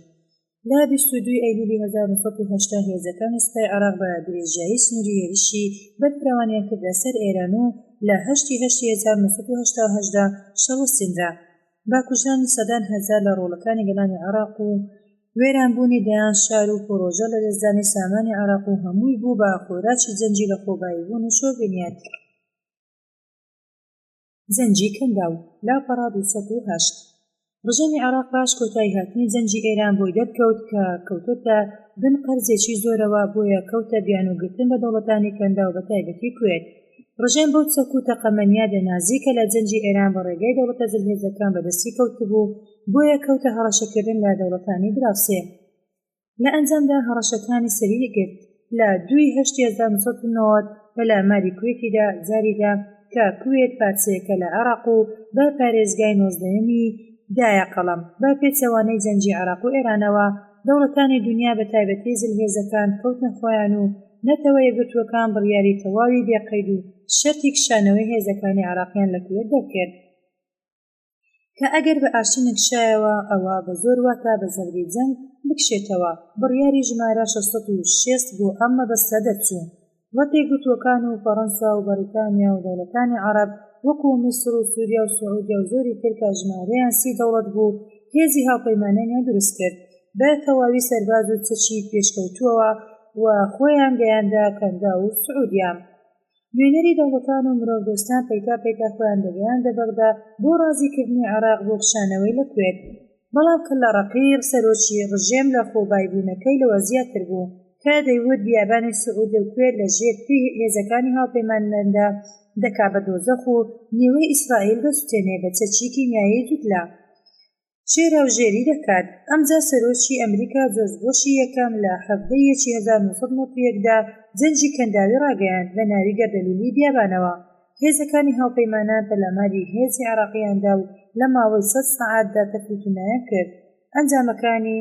لە 22 ی ئەیلولی 1980 هێزەکانی سوپای عێراق بە درێژایی سنووری هێرشی بەرفراوانیان کردە سەر ئێران و لە هەشت ی هەشتی 1988 دا شەڕ وەستێنرا بە کوژرانی سەدان هەزار لە ڕۆڵەکانی گەلانی عێراق و وێرانبوونی دەیان شار و پڕۆژە لەدەستدانی سامانی عێراق و هەمووی بوو بە خۆراکی جەنگی لەخۆباییبوون و شۆڤینیەت. جەنگی کەنداو، لاپەڕە 208. ڕژێمی عێراق پاش کۆتاییهاتنی جەنگی ئێران بۆی دەرکەوت کە کەوتۆتە بن قەرزێکی زۆرەوە بۆیە کەوتە بیانووگرتن بە دەوڵەتانی کەنداو بەتایبەتی کوێت. ڕژێم بەو چەک و تەقەمەنییە دەنازی کە لە جەنگی ئێران بە ڕێگای دەوڵەتە زلهێزەکان بەدەستی کەوتبوو بۆیە کەوتە هەڕەشەکردن لە دەوڵەتانی دراوسێ. لە ئەنجامدا هەڕەشەکانی سەری گرت. لە دووی هەشتی 1990 پەلاماری کوێتی دا جاریدا کە کوێت پارچەیەکە لە عێراق و بە پارێزگای نۆزدەیەمی دایە قەڵەم. بە پێچەوانەی جەنگی عێراق و ئێرانەوە، دەوڵەتانی دونیا بە تایبەتی زلهێزەکان کەوتنە خۆیان و نەتەوە یەکگرتووەکان بڕیاری تەواوی بێ قەید و. شەرتی کشانەوەی هێزەکانی عێراقیان لە کوێت دەرکرد. کە ئەگەر بە ئاشتی نەکشایەوە ئەوا بە زۆر واتە بە زەبری جەنگ بکشێتەوە، بڕیاری ژمارە 660 بۆ ئەم مەبەستە دەرچوو. وڵاتە یەکگرتووەکان و فەڕەنسا و بەڕیتانیا و دەوڵەتانی عەڕەب وەکو میسڕ و سوریا و سعودیا و زۆری تر کە ژمارەیان سی دەوڵەت بوو هێزی هاوپەیمانانیان دروست کرد بە تەواوی سەرباز و چەکی پێشکەوتووەوە و خۆیان گەیاندە کەنداو و سعودیا. نوێنەری دەوڵەتان و مرۆڤدۆستان پەیتا پەیتا خۆیان دەگەیاندە بەغدا بۆ ڕازیکردنی عێراق بۆ کشانەوەی لە کوێت، بەڵام کەللەڕەقی سەرۆکی ڕژێم لە خۆبایبوونەکەی لەوە زیاتر بوو کە دەیوت بیابانی سعودیە و کوێت لە ژێر پێی هێزەکانی هاوپەیماناندا دەکا بە دۆزەخ و نیوەی ئیسرائیل دەسوتێنێ بە چەکی کیمیایی جوت لە ژێراوژێری دەکات. ئەمجا سەرۆکی ئەمریکا جۆرج بۆشی یەکەم لە 17 ی یەکی 1991 دا جەنگی کەنداوی ڕاگەیاند بە ناوی گەردەلوولی بیابانەوە. هێزەکانی هاوپەیمانان پەلاماری هێزی عێراقیان دا و لە ماوەی سەد سەعاتدا تەفروتونایان کرد. ئەنجامەکانی،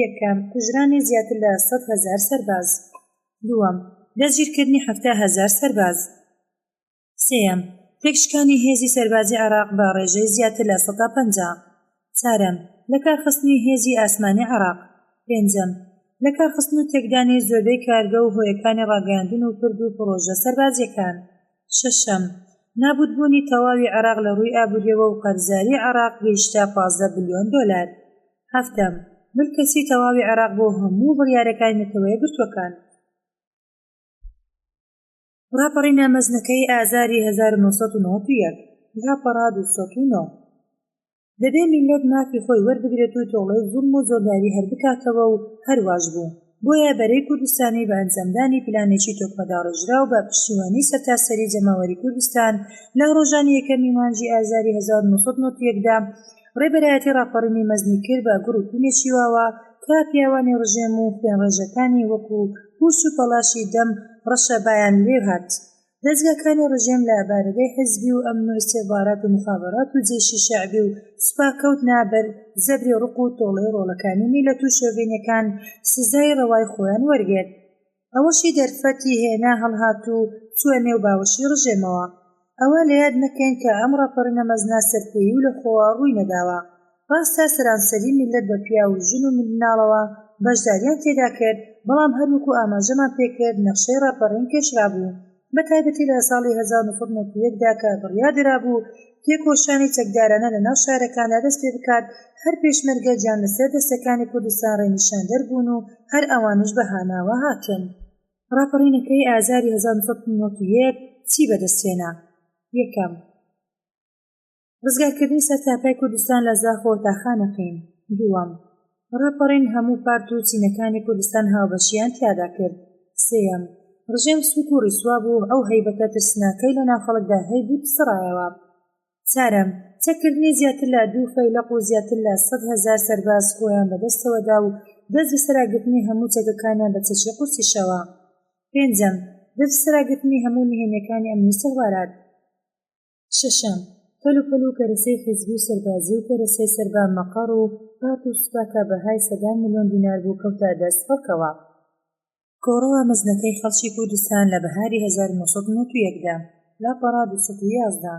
یەکەم، کوژرانی زیاتر لە 100,000 سەرباز. دووەم، دەستگیرکردنی 70,000 سەرباز. سێیەم، تێکشکانی هێزی سەربازی عێراق بە ڕێژەی زیاتر لە 50%. چارەم، لەکارخستنی هێزی ئاسمانی عێراق. پێنجەم، لەکارخستن و تێکدانی زۆربەی کارگە و هۆیەکانی ڕاگەیاندن و پرد و پڕۆژە سەربازییەکان. شەشەم، نابوودبوونی تەواوی عێراق لە ڕووی ئابوورییەوە و قەرزاری عێراق گەیشتە 15 بلیۆن دۆلار. حەفتەم، ملکەچی تەواوی عێراق بۆ هەموو بڕیارەکانی نەتەوەیەکگرتووەکان. ڕاپەڕینە مەزنەکەی ئازاری 1991، لاپەڕە 209. دەبێ میللەت مافی خۆی وەربگرێت و تۆڵەی زوڵم و زۆرداری هەر بکاتەوە و هەر واش بوو. بۆیە بەرەی کوردستانی بە ئەنجامدانی پلانێکی تۆکمەداڕێژراو بە پشتیوانی سەرتاسەری جەماوەری کوردستان لە ڕۆژانی یەکەمی مانگی ئازاری 1991 دا ڕێبەرایەتی ڕاپەڕینی مەزنی کرد بە گوڕ و تینێکی واوە کە پیاوانی ڕژێم و خوێنڕێژەکانی وەکو پووش و پەڵاشی دەم ڕەشە بایان لێ هات. دەزگاکانی ڕژێم لە بارەگای حزبی و ئەمن و ئیستیخبارات و موخابەرات و جەیشی شەعبی و سوپا کەوتنە بەر زەبری ڕق و تۆڵەی ڕۆڵەکانی میللەت و شۆڤێنیەکان سزای ڕەوای خۆیان وەرگرت. ئەوەشی دەرفەتی هێنا هەڵهات و چووە نێو باوەشی ڕژێمەوە. ئەوە لەیاد نەکەین کە ئەم ڕاپەڕینە مەزنە سەرپێیی و لەخۆوە ڕووی نەداوە. ڕاستە سەرانسەری میللەت بە پیاو و ژن و منداڵەوە بەشداریان تێدا کرد، بەڵام هەر وەکو ئاماژەمان پێکرد نەخشەی ڕاپەڕین کێشرابوو، بە تایبەتی لە ساڵی 1991 دا کە بڕیار درابوو تێکۆشانی چەکدارانە لە ناو شارەکاندا دەست پێ بکات، هەر پێشمەرگە گیان لەسەر دەستەکانی کوردستان ڕێنیشاندەر بوون و هەر ئەوانیش بە هاناوە هاتن. ڕاپەڕینەکەی ئازاری 1991 چی بەدەست هێنا؟ یەکەم، ڕزگارکردنی سەرتاپای کوردستان لە زاخۆ تا خانەقین. دووەم، ڕاپەڕین هەموو پارت و چینەکانی کوردستان هاوبەشییان تیادا کرد. سێیەم، ڕژێم سووک و ڕیسوا بوو، ئەو هەیبەتە ترسناکەی لەناو خەڵکدا هەیبوو سڕایەوە. چارەم، چەککردنی زیاتر لە دوو فەیلەق و زیاتر لە 100,000 سەرباز خۆیان بەدەستەوە دا و دەست بەسەراگرتنی هەموو چەکەکانیان بە چەکی قورسیشەوە. پێنجەم، دەست بەسەراگرتنی هەموو نهێنیەکانی ئەمنی ئیستیخبارات. شەشەم، کەلوپەل و کەرەسەی حیزبی و سەربازی و کەرەسەی سەر بە مەقەڕ و پارت و سوپا کە بەهای سەدان ملیۆن دینار بوو کەوتە دەست خەڵکەوە. کۆڕەوە مەزنەکەی خەڵکی کوردستان لە بەهاری 1991 دا، لاپەڕە 211.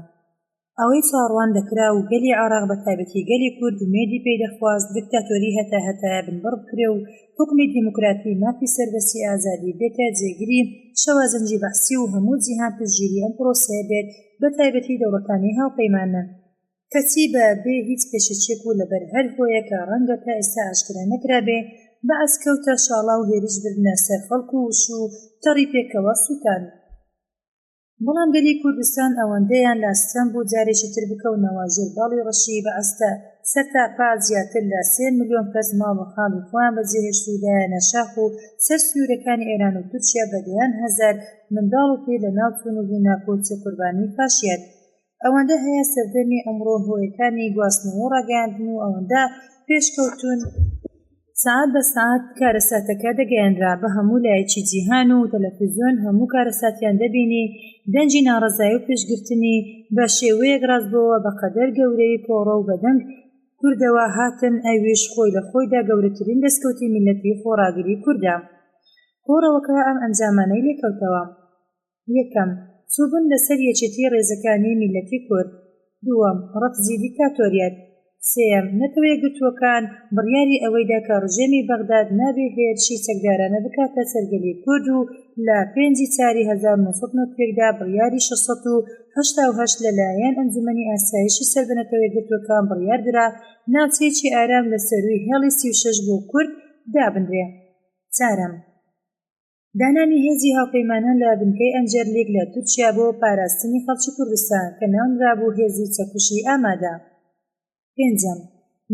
ئەوەی چاوەڕوان دەکرا و گەلی عێراق بە تایبەتی گەلی کورد ئومێدی پێی دەخواست دکتاتۆری هەتا هەتایە بنبڕ بکرێ و حوکمی دیموکراتی مافی سەربەستی ئازادی بێتە جێگری شەوازەنگی بەعسی و هەموو جیهان پشتگیری ئەم پرۆسەیە بێت بە تایبەتی دەوڵەتانی هاوپەیمان کەچی بە بێ هیچ پێشەکیەک و لەبەر هەر هۆیەک کە ڕەنگە تا ئێستا ئاشکرا نەکرابێ بەعس کەوتە شاڵاو هێرش بردنە سەر خەڵک و وش و تەڕی پێکەوە سوتان. بەڵام گەلی کوردستان ئەوەندەیان لا ستەم بوو جارێکی تر بکەونەوە ژێر باڵی ڕەشی بەعس تا سەرتاپا زیاتر لە سێ ملیۆن کەس ماڵ و حاڵی خۆیان بەجێهێشت و دایانە شاخ و سەر سنوورەکانی ئێران و تورکیا بە دەیان هەزار منداڵ و پیر لەناو چوون و بوونە کۆچی قوربانی فاشیەت. ئەوەندە هەیە سەردەمی ئەمڕۆ هۆیەکانی گواستنەوە و ڕاگەیاندن و ئەوەندە پێشکەوتوون، سەعات بە سەعات کارەساتەکە دەگەیەنرا بە هەموو لایەکی جیهان و تەلەفزیۆن هەموو کارەساتیان دەبینی، دەنگی ناڕەزایی و پشتگرتنی بە شێوەیەک ڕاستبۆوە بە قەدەر گەورەیی کۆڕە و بەدەنگ کوردەوە هاتن ئەویش خۆی لە خۆیدا گەورەترین دەستکەوتی میللەتی خۆڕاگری کوردە. کۆڕەوەکە ئەم ئەنجامانەی لێکەوتەوە. یەکەم، سووربوون لەسەر یەکێتی ڕێزەکانی میللەتی کورد. دووەم، ڕەفزی دیکتاتۆریەت. سێیەم، نەتەوە یەکگرتووەکان بڕیاری ئەوەی دا کە ڕژێمی بەغداد نابێ هێرشی چەکدارانە بکاتە سەر گەلی کورد و لە پێنجی چاری 1991 دا بڕیاری 688 لە لایەن ئەنجومەنی ئاسایشی سەر بە نەتەوە یەکگرتووەکان بڕیار درا ناوچەیەکی ئارام لە سەرووی هێڵی 36 بۆ کورد دابنرێ. چارەم، دانانی هێزی هاوپەیمانان لە بنکەی ئەنجەرلیک لە تورکیا بۆ پاراستنی خەڵکی کوردستان کە ناونرابوو هێزی چەکوشی ئامادە. پێنجەم،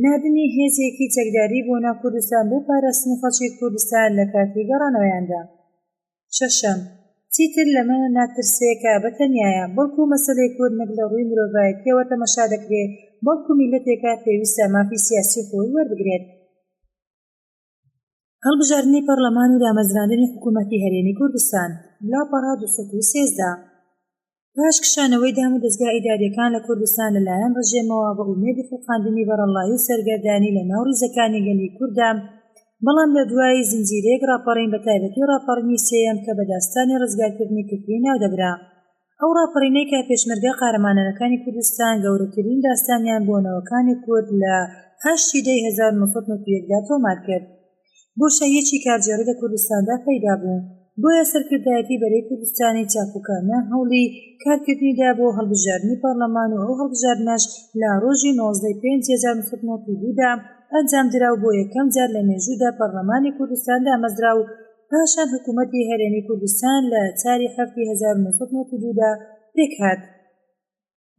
ناردنی هێزێکی چەکداری بۆ ناو کوردستان بۆ پاراستنی خەڵکی کوردستان لە کاتی گەڕانەوەیاندا. شەشەم، چیتر لەمە ناترسێ کە بە تەنیایە، بەڵکو مەسەلەی کورد نەک لە ڕووی مرۆڤایەتییەوە تەمەشا دەکرێ، بەڵکو میللەتێکە پێویستە مافی سیاسی خۆی وەربگرێت. هەڵبژاردنی پەڕلەمان و دامەزراندنی حکوومەتی هەرێمی کوردستان، لاپەڕە 213. پاش کشانەوەی دام و دەزگا ئیدارییەکان لە کوردستان لە لایەن ڕژێمەوە بە ئومێدی خوڵقاندنی بەرەڵڵایی و سەرگەردانی لە ناو ڕیزەکانی گەلی کورددا، بەڵام لە دوای زنجیرەیەک ڕاپەڕین بە تایبەتی ڕاپەڕینی سێیەم کە بە داستانی ڕزگارکردنی کفری ناودەبرا، ئەو ڕاپەڕینەی کە پێشمەرگە قارەمانانەکانی کوردستان گەورەترین داستانیان بۆ نەوەکانی کورد لە هەشت ی دەی 1991 دا تۆمار کرد، بۆشاییەکی کارگێڕی لە کوردستاندا پەیدا بوو، بۆیە سەرکردایەتی بەرەی کوردستانی چاپوکانە هەوڵی کارکردنی دا بۆ هەڵبژاردنی پەڕلەمان و ئەو هەڵبژاردنەش لە ڕۆژی 19 ی پێنج 1992 دا ئەنجامدرا و بۆ یەکەم جار لە مێژوودا پەڕلەمانی کوردستان دامەزرا و پاشان حکوومەتی هەرێمی کوردستان لە چاری حەفتی 1992 دا پێکهات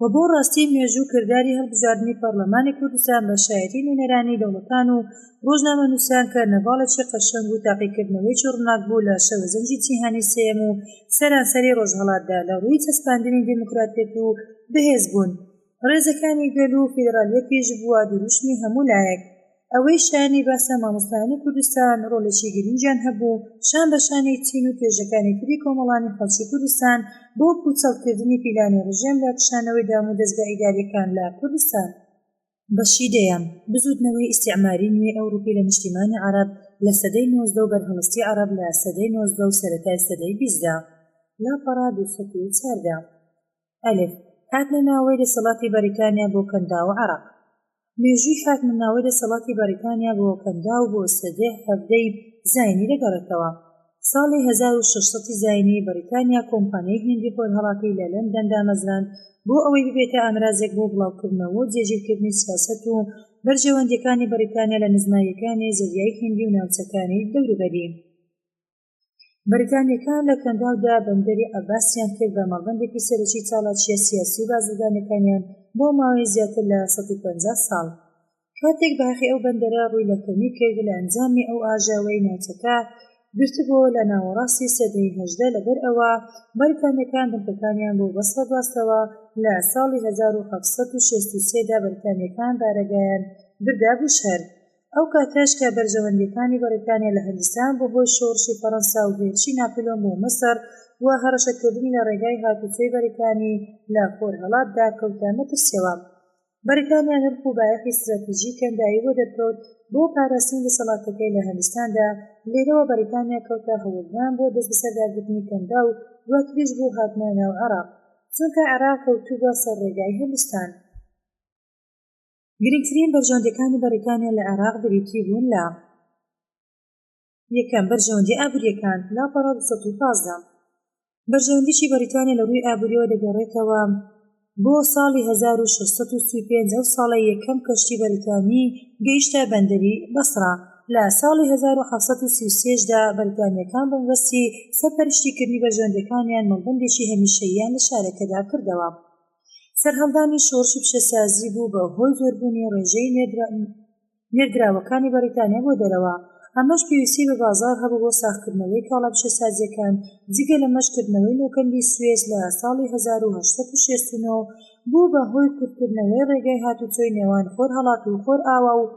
و بۆ ڕاستی مێژوو کرداری هەڵبژاردنی پەڕلەمانی کوردستان بە شایەتی نوێنەرانی دەوڵەتان و ڕۆژنامەنووسان کەرنەڤاڵێکی قەشەنگ و تاقیکردنەوەیەکی ڕووناک بوو لە شەوەزەنگی جیهانی سێیەم و سەرانسەری ڕۆژهەڵاتدا لە ڕووی چەسپاندنی دێموکراتیەت و بەهێزبوون ڕێزەکانی گەل و فیدڕالیەتیش بووە دروشمی هەموو لایەک. ئەوەی شایەنی باسە مامۆستایانی کوردستان ڕۆڵێکی گرنگیان هەبوو شان بە شانی چین و توێژەکانی تری کۆمەڵانی خەڵکی کوردستان بۆ پوچەڵکردنی پیلانی ڕژێم لە کشانەوەی دام و دەزگا ئیداریەکان لە کوردستان. بەشی دەیەم، بزووتنەوەی ئیستیعماری نوێی ئەوروپی لە نیشتیمانی عەڕەب لە سەدەی 19 و بەرهەڵستی عەڕەب لە سەدەی 19 و سەرەتای سەدەی بیستدا. لاپەڕە 214. ئەلف، هاتنە ناوەی دەسەڵاتی بەریتانیا بۆ کەنداو و عێراق. مێژووی هاتنە ناوەی دەسەڵاتی بەریتانیا بۆ کەنداو بۆ سەدەی حەڤدەی زاینی دەگەڕێتەوە. ساڵی 1600 ی زاینی بەریتانیا کۆمپانیای هیندی خۆرهەڵاتی لە لەندەن دامەزراند بۆ ئەوەی ببێتە ئامرازێک بۆ بڵاوکردنەوە و جێگیرکردنی سیاسەت و بەرژەوەندییەکانی بەریتانیا لە نزماییەکانی زەریای هیندی و ناوچەکانی دەوروبەری. بەریتانییەکان لە کەنداودا بەندەری عەباسیان کرد بە مەڵبەندێکی سەرەکی چالاکییە سیاسی و بازرگانییەکانیان بۆ ماوەی زیاتر لە 150 ساڵ. کاتێک بایەخی ئەو بەندەرە ڕووی لە کەمی کرد لە ئەنجامی ئەو ئاژاوەی ناوچەکە گرتبۆوە لە ناوەڕاستی سەدەی 18 لەبەر ئەوە بەریتانییەکان بنکەکانیان بۆ بەسڕە گواستەوە لە ساڵی 1763 دا بەریتانییەکان بارەگایان بردە بوشهر ئەو کاتەش کە بەرژەوەندییەکانی بەڕیتانیا لە هندستان بە هۆی شۆڕشی فەڕەنسا و هێرشی ناپلۆن بۆ میسڕ و هەڕەشەکردنی لە ڕێگای هاتوچۆی بەڕیتانی لە خۆرهەڵاتدا کەوتە مەترسیەوە بەڕیتانیا نرخ و بایەخی ستراتیژی کەنداوی بۆ دەرکەوت بۆ پاراستنی دەسەڵاتەکەی لە هندستاندا لێرەوە بەڕیتانیا کەوتە هەوڵدان بۆ دەستبەسەرداگرتنی کەنداو و دواتریش بۆ هاتنە ناو عێراق چونکە عێراق کەوتووبوە سەر ڕێگای هندستان. گرنگترین بەرژەوەندیەکانی بەڕیتانیا لە عێراق بریتی بوون لە. یەکەم، بەرژەوەندیە ئابووریەکان، لاپەڕە 215. بەرژەوەندیی بەڕیتانیا لە ڕووی ئابووریەوە دەگەڕێتەوە بۆ ساڵی 1635 ئەو ساڵەی یەکەم کەشتی بەریتانی گەیشتە بەندەری بەسڕە. لە ساڵی 1733 دا بەریتانیەکان بە مەبەستی سەرپەرشتیکردنی بەرژەوەندیەکانیان مەڵبەندێکی هەمیشەییان لە شارەکەدا کردەوە. سەرهەڵدانی شۆڕشی پیشەسازی بوو بە هۆی زۆربوونی ڕێژەی نێردراوەکانی بەڕیتانیا بۆ دەرەوە، ئەمەش پێویستی بە بازاڕ هەبوو بۆ ساغکردنەوەی کاڵا پیشەسازییەکان، جگە لەمەش کردنەوەی نۆکەندی سوێس لە ساڵی 1869 بوو بە هۆی کورتکردنەوەی ڕێگای هاتوچۆی نێوان خۆرهەڵات و خۆرئاوا و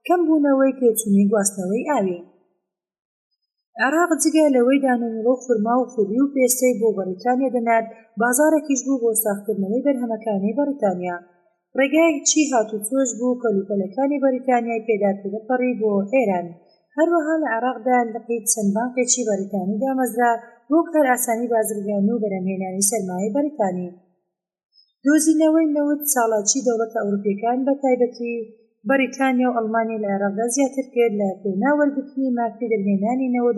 کەمبوونەوەی تێچوونی گواستنەوەی ئاوی. عێراق جگە لەوەی دانەوێڵە و خورما و خوری و پێستەی بۆ بەڕیتانیا دەنارد، بازاڕێکیش بوو بۆ ساغکردنەوەی بەرهەمەکانی بەڕیتانیا. ڕێگایەکی هاتوچۆش بوو کەلوپەلەکانی بەڕیتانیای پێدا تێدەپەڕی بۆ ئێران. هەروەها لە عێراقدا لقی چەند بانقێکی بەڕیتانی دامەزرا بۆ کارئاسانی بازرگانی و بەرهەمهێنانی سەرمایەی بەریتانی. دۆزینەوەی نەوت چالاکی دەوڵەتە ئەوروپییەکان بە تایبەتی بەریتانیا و ئەڵمانیا لە عێراقدا زیاتر کرد لە پێناو وەرگرتنی مافی دەرهێنانی نەوت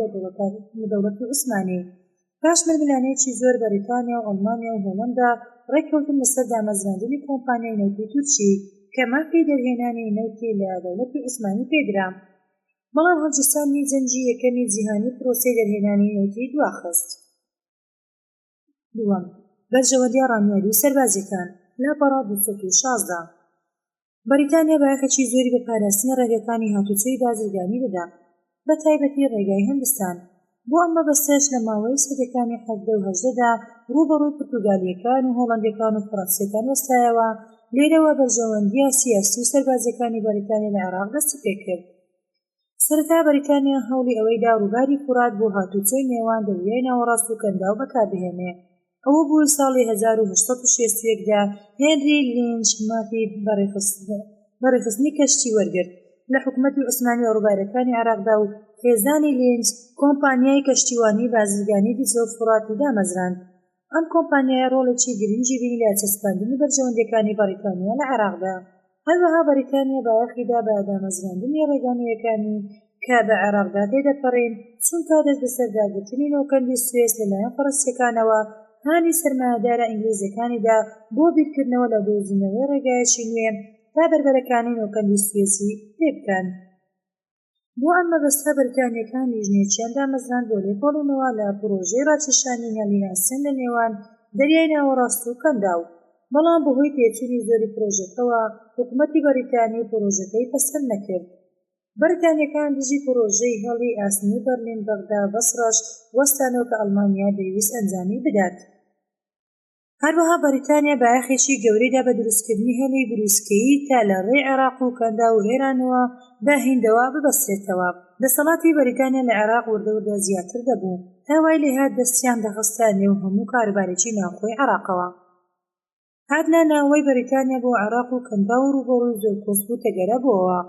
لە دەوڵەتی عوسمانی. پاش ململانێیەکی زۆر بەریتانیا و ئەڵمانیا و هۆڵەندا ڕێککەوتن لەسەر دامەزراندنی کۆمپانیای نەوتی تورکی کە مافی دەرهێنانی نەوتی لە دەوڵەتی عوسمانی پێدرا. بەڵام هەڵگیرسانی جەنگی یەکەمی جیهانی پرۆسەی دەرهێنانی نەوتی دواخست. دووەم، بەرژەوەندییە ڕامیاری و سەربازییەکان، لاپەڕە 216. بەریتانیا بایەخێکی زۆری بە پاراستنی ڕێگەکانی هاتوچۆی بازرگانی دەدا، بە تایبەتی ڕێگای هندستان. بۆ ئەم مەبەستەش لە ماوەی سەدەکانی 17 و 18 دا ڕووبەڕووی پورتوگالییەکان و هۆڵەندییەکان و فەڕەنسییەکان وەستایەوە، لێرەوە بەرژەوەندییە سیاسی و سەربازییەکانی بەریتانیا لە عێراق دەستی پێکرد. سەرەتا بەریتانیا هەوڵی ئەوەی دا ڕووباری فورات بۆ هاتووچۆی نێوان دەریای ناوەڕاست و کەنداو بەکاربهێنێ. ئەوە بوو ساڵی 1861 دا هێنری لینچ مافی بەڕێخستنی کەشتی وەرگرت لە حکومەتی عوسمانی لە ڕووبارەکانی عێراقدا و خێزانی لینچ کۆمپانیای کەشتیوانی بازرگانی دیجلە و فوراتی دامەزراند. ئەم کۆمپانیایە ڕۆڵێکی گرنگی بینی لە چەسپاندنی بەرژەوەندییەکانی بەڕیتانیا لە عێراقدا. هەروەها بەریتانیا بایەخی دا بە دامەزراندنی ڕێگا نوێیەکانی کە بە عێراقدا تێدەپەڕین، چونکە دەستبەسەرداگرتنی نۆکەندی سوێس لەلایەن فەڕەنسییەکانەوە هانی سەرمایەدارە ئینگلیزییەکانی دا بۆ بیرکردنەوە لە دۆزینەوەی ڕێگایەکی نوێ تا بەربەرەکانی نۆکەندی سوێسی پێبکەن. بۆ ئەم مەبەستە بەریتانییەکان لیژنەیەکیان دامەزراند بۆ لێکۆڵینەوە لە پڕۆژەی ڕاکێشانی هێڵی ئاسن لە نێوان دەریای ناوەڕاست و کەنداو، بەڵام بەهۆی تێچوونی زۆری پڕۆژەکەوە حکومەتی بەریتانی پڕۆژەکەی پەسەند نەکرد. بەریتانییەکان دژی پڕۆژەی هێڵی ئاسنی بەرلین-بەغدا-بەسڕەش وەستانەوە کە ئەڵمانیا دەیویست ئەنجامی بدات. هەروەها بەریتانیا بایەخێکی گەورەی دا بە دروستکردنی هێڵی بروسکەیی تا لە ڕێی عێراق و کەنداو و ئێرانەوە بە هیندەوە ببەسترێتەوە. دەسەڵاتی بەریتانیا لە عێراق وردە وردە زیاتر دەبوو، تا وای لێهات دەستیان دەخستە نێو هەموو کاروبارێکی ناوخۆی عێراقەوە. هاتنە ناوەوەی بەریتانیا بۆ عێراق و کەنداو و ڕووبەڕووی زۆر کۆسپ و تەگەرە بۆوە.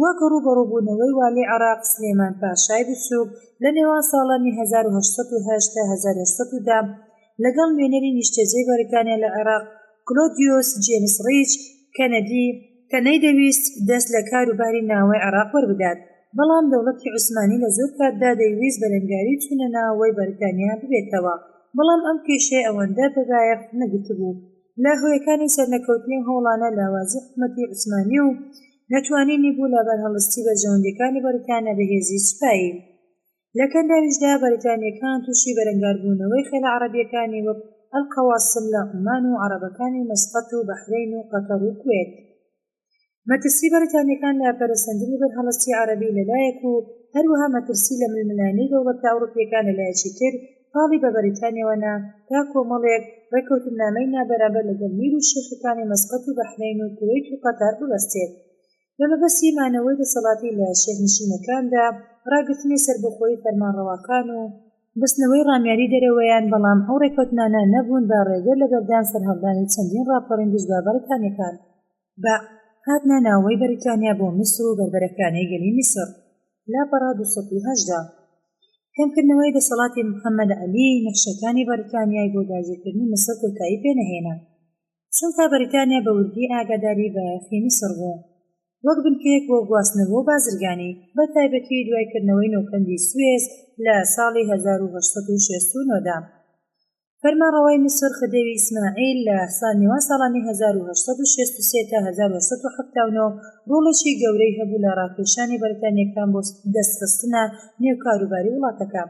وەک ڕووبەڕووبوونەوەی والی عێراق سلێمان پاشای بچووک لە نێوان ساڵانی 1808 تا 1810 لەگەڵ نوێنەری نیشتەجێی بەریتانیا لە عێراق کلۆدیۆس جێمس ڕیچ کەنەدی کە نەیدەویست دەست لە کاروباری ناوەی عێراق وەربدات، بەڵام دەوڵەتی عوسمانی لە زۆر کاتدا دەیویست بەرەنگاری چوونە ناوەوەی بەریتانیا ببێتەوە، بەڵام ئەم کێشەیە ئەوەندە بە بایەخ نەگرتبوو. لە هۆیەکانی سەرنەکەوتنی ئەم هەوڵانە لاوازی حکومەتی عوسمانی و نەتوانینی بوو لە بەرهەڵستی بەرژەوەندیەکانی بەریتانیا بە هێزی سوپایی. لە کەنداویشدا بەریتانیەکان تووشی بەرەنگاربوونەوەی خێلە عەڕەبیەکانی وەک ئەلقەواسم لە عومان و عەڕەبەکانی مەسقەت و بەحرەین و قەتەڕ و کوێت. مەترسی بەریتانیەکان لە پەرەسەندنی بەرهەڵستی عەرەبی لە لایەک و هەروەها مەترسی لە ململانێی دەوڵەتە ئەوڕوپیەکان لە لایەکی تر پاڵی بە بەریتانیەوە نا تا کۆمەڵێک ڕێکەوتننامەی نابەرابەر لەگەڵ میر و شێخەکانی مەسقەت و بەحرەین و کوەیت و قەتەر ببەستێت بە مەبەستی مانەوەی دەسەڵاتی لە شێخنشینەکاندا، ڕاگرتنی سەربەخۆیی فەرمانڕەواکان و بەستنەوەی ڕامیاری دەرەوەیان، بەڵام ئەو ڕێکەوتنانە نەبوون بە ڕێگر لە بەردەم سەرهەڵدانی چەندین ڕاپەڕین دژ بە بەریتانیەکان. بە هاتنە ناوەوەی بەریتانیا بۆ میسر و بەربەرەکانێی گەلی میسر، لاپەڕە 218. کەمکردنەوەی دەسەڵاتی محەمەد عەلی، نەخشەکانی بەریتانیای بۆ داگیرکردنی میسر کۆتایی پێنەهێنا، چونکە بەریتانیا بە وردی ئاگاداری بایەخی میسر بوو وەک بنکەیەک بۆ گواستنەوە و بازرگانی، بە تایبەتی دوای کردنەوەی نۆکەندی سوێس لە ساڵی 1869 دا. فەرمانڕەوای میسر خدێوی ئیسماعیل لە نێوان ساڵانی 1863 تا 1879 ڕۆڵێکی گەورەی هەبوو لە ڕاکێشانی بەریتانییەکان بۆ دەستخستنە نێو کاروباری وڵاتەکە.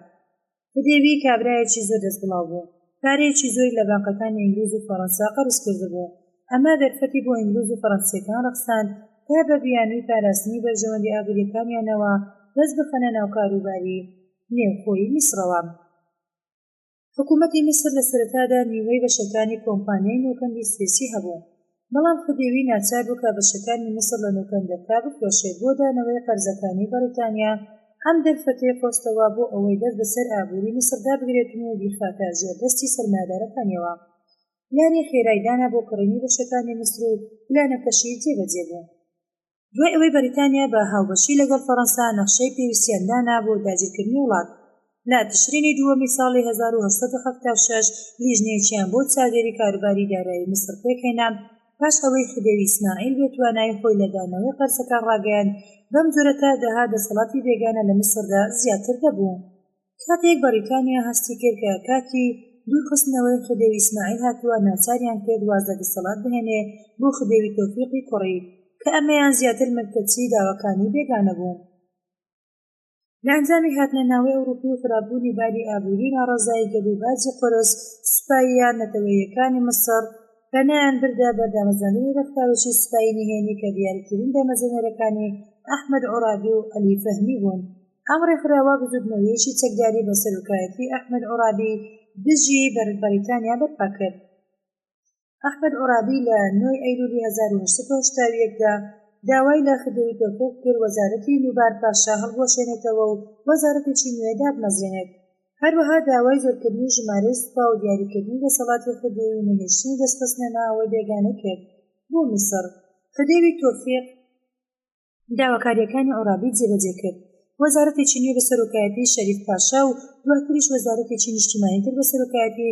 خدێوی کابرایەکی زۆر دەستبڵاو بوو، پارەیەکی زۆری لە بانقەکانی ئینگلیز و فەڕەنسا قەرز کردبوو، ئەمە دەرفەتی بۆ ئینگلیز و فەڕەنسییەکان ڕەخساند تا بە بیانووی پاراستنی بەرژەوەندی ئابوورییەکانیانەوە دەست بخەنە ناو کاروباری نێوخۆی میسڕەوە. حکوومەتی میسر لە سەرەتادا نیوەی بەشەکانی کۆمپانیای نۆکەندی سوێسی هەبوو، بەڵام خدێوی ناچار بوو کە بەشەکانی میسر لە نۆکەندەکە بفرۆشێت بۆ دانەوەی قەرزەکانی بەڕیتانیا، ئەم دەرفەتەی قۆستەوە بۆ ئەوەی دەست بەسەر ئابووری میسردا بگرێتن و بیخاتە ژێر دەستی سەرمایەدارەکانیەوە. پلانی خێرای دانا بۆ کڕینی بەشەکانی میسر و پلانەکەشی جێبەجێ بوو. دوای ئەوەی بەریتانیا بە هاوبەشی لەگەڵ فەرەنسا نەخشەی پێویستیان دانا بۆ داگیرکردنی وڵات. لە تشرینی دووەمی ساڵی 1876 لیژنەیەکیان بۆ چاودێری کاروباری دارایی میسڕ پێکهێنا، پاش ئەوەی خدێوی ئیسماعیل بێ توانایی خۆی لە دانەوەی قەرزەکان ڕاگەیاند، بەم جۆرە تا دەهات دەسەڵاتی بێگانە لە میسڕدا زیاتر دەبوو. کاتێک بەڕیتانیا هەستی کرد کە کاتی دوورخستنەوەی خدێوی ئیسماعیل هاتووە، ناچاریان کرد واز لە دەسەڵات بهێنێ بۆ خدێوی تۆفیقی کوڕی، کە ئەمەیان زیاتر ملکەچی داواکانی بێگانە بوو. لە ئەنجامی هاتنە ناوەی ئەوڕوپی و خراپبوونی باری ئابووری و ناڕەزایی گەل و باجی قورس، سوپاییە نەتەوەییەکانی میسڕ پەنایان بردە بەر دامەزراندنی ڕێکخراوێکی سوپایی نهێنی کە دیارترین دامەزرێنەرەکانی ئەحمەد عوڕابی و عەلی فەهمی بوون. ئەم ڕێکخراوە بزووتنەوەیەکی چەکداری بە سەرۆکایەتی ئەحمەد عوڕابی دژی بەریتانیا بەرپا کرد. ئەحمەد عوڕابی لە نۆی ئەیلولی 1881 دا داوای لە خدێوی تۆفیق کرد وەزارەتی نوبار پاشا هەڵبوەشێنێتەوە و وەزارەتێکی نوێ دابمەزرێنێت. هەروەها داوای زۆرکردنی ژمارەی سوپا و دیاریکردنی دەسەڵاتی خدێوی و نەهێشتنی دەستخستنە ناوەوەی بێگانەی کرد بۆ میسڕ. خدێوی تۆفیق داواکارییەکانی عوڕابی جێبەجێ کرد. وەزارەتێکی نوێ بە سەرۆکایەتی شەریف پاشا و دواتریش وەزارەتێکی نیشتیمانی تر بە سەرۆکایەتی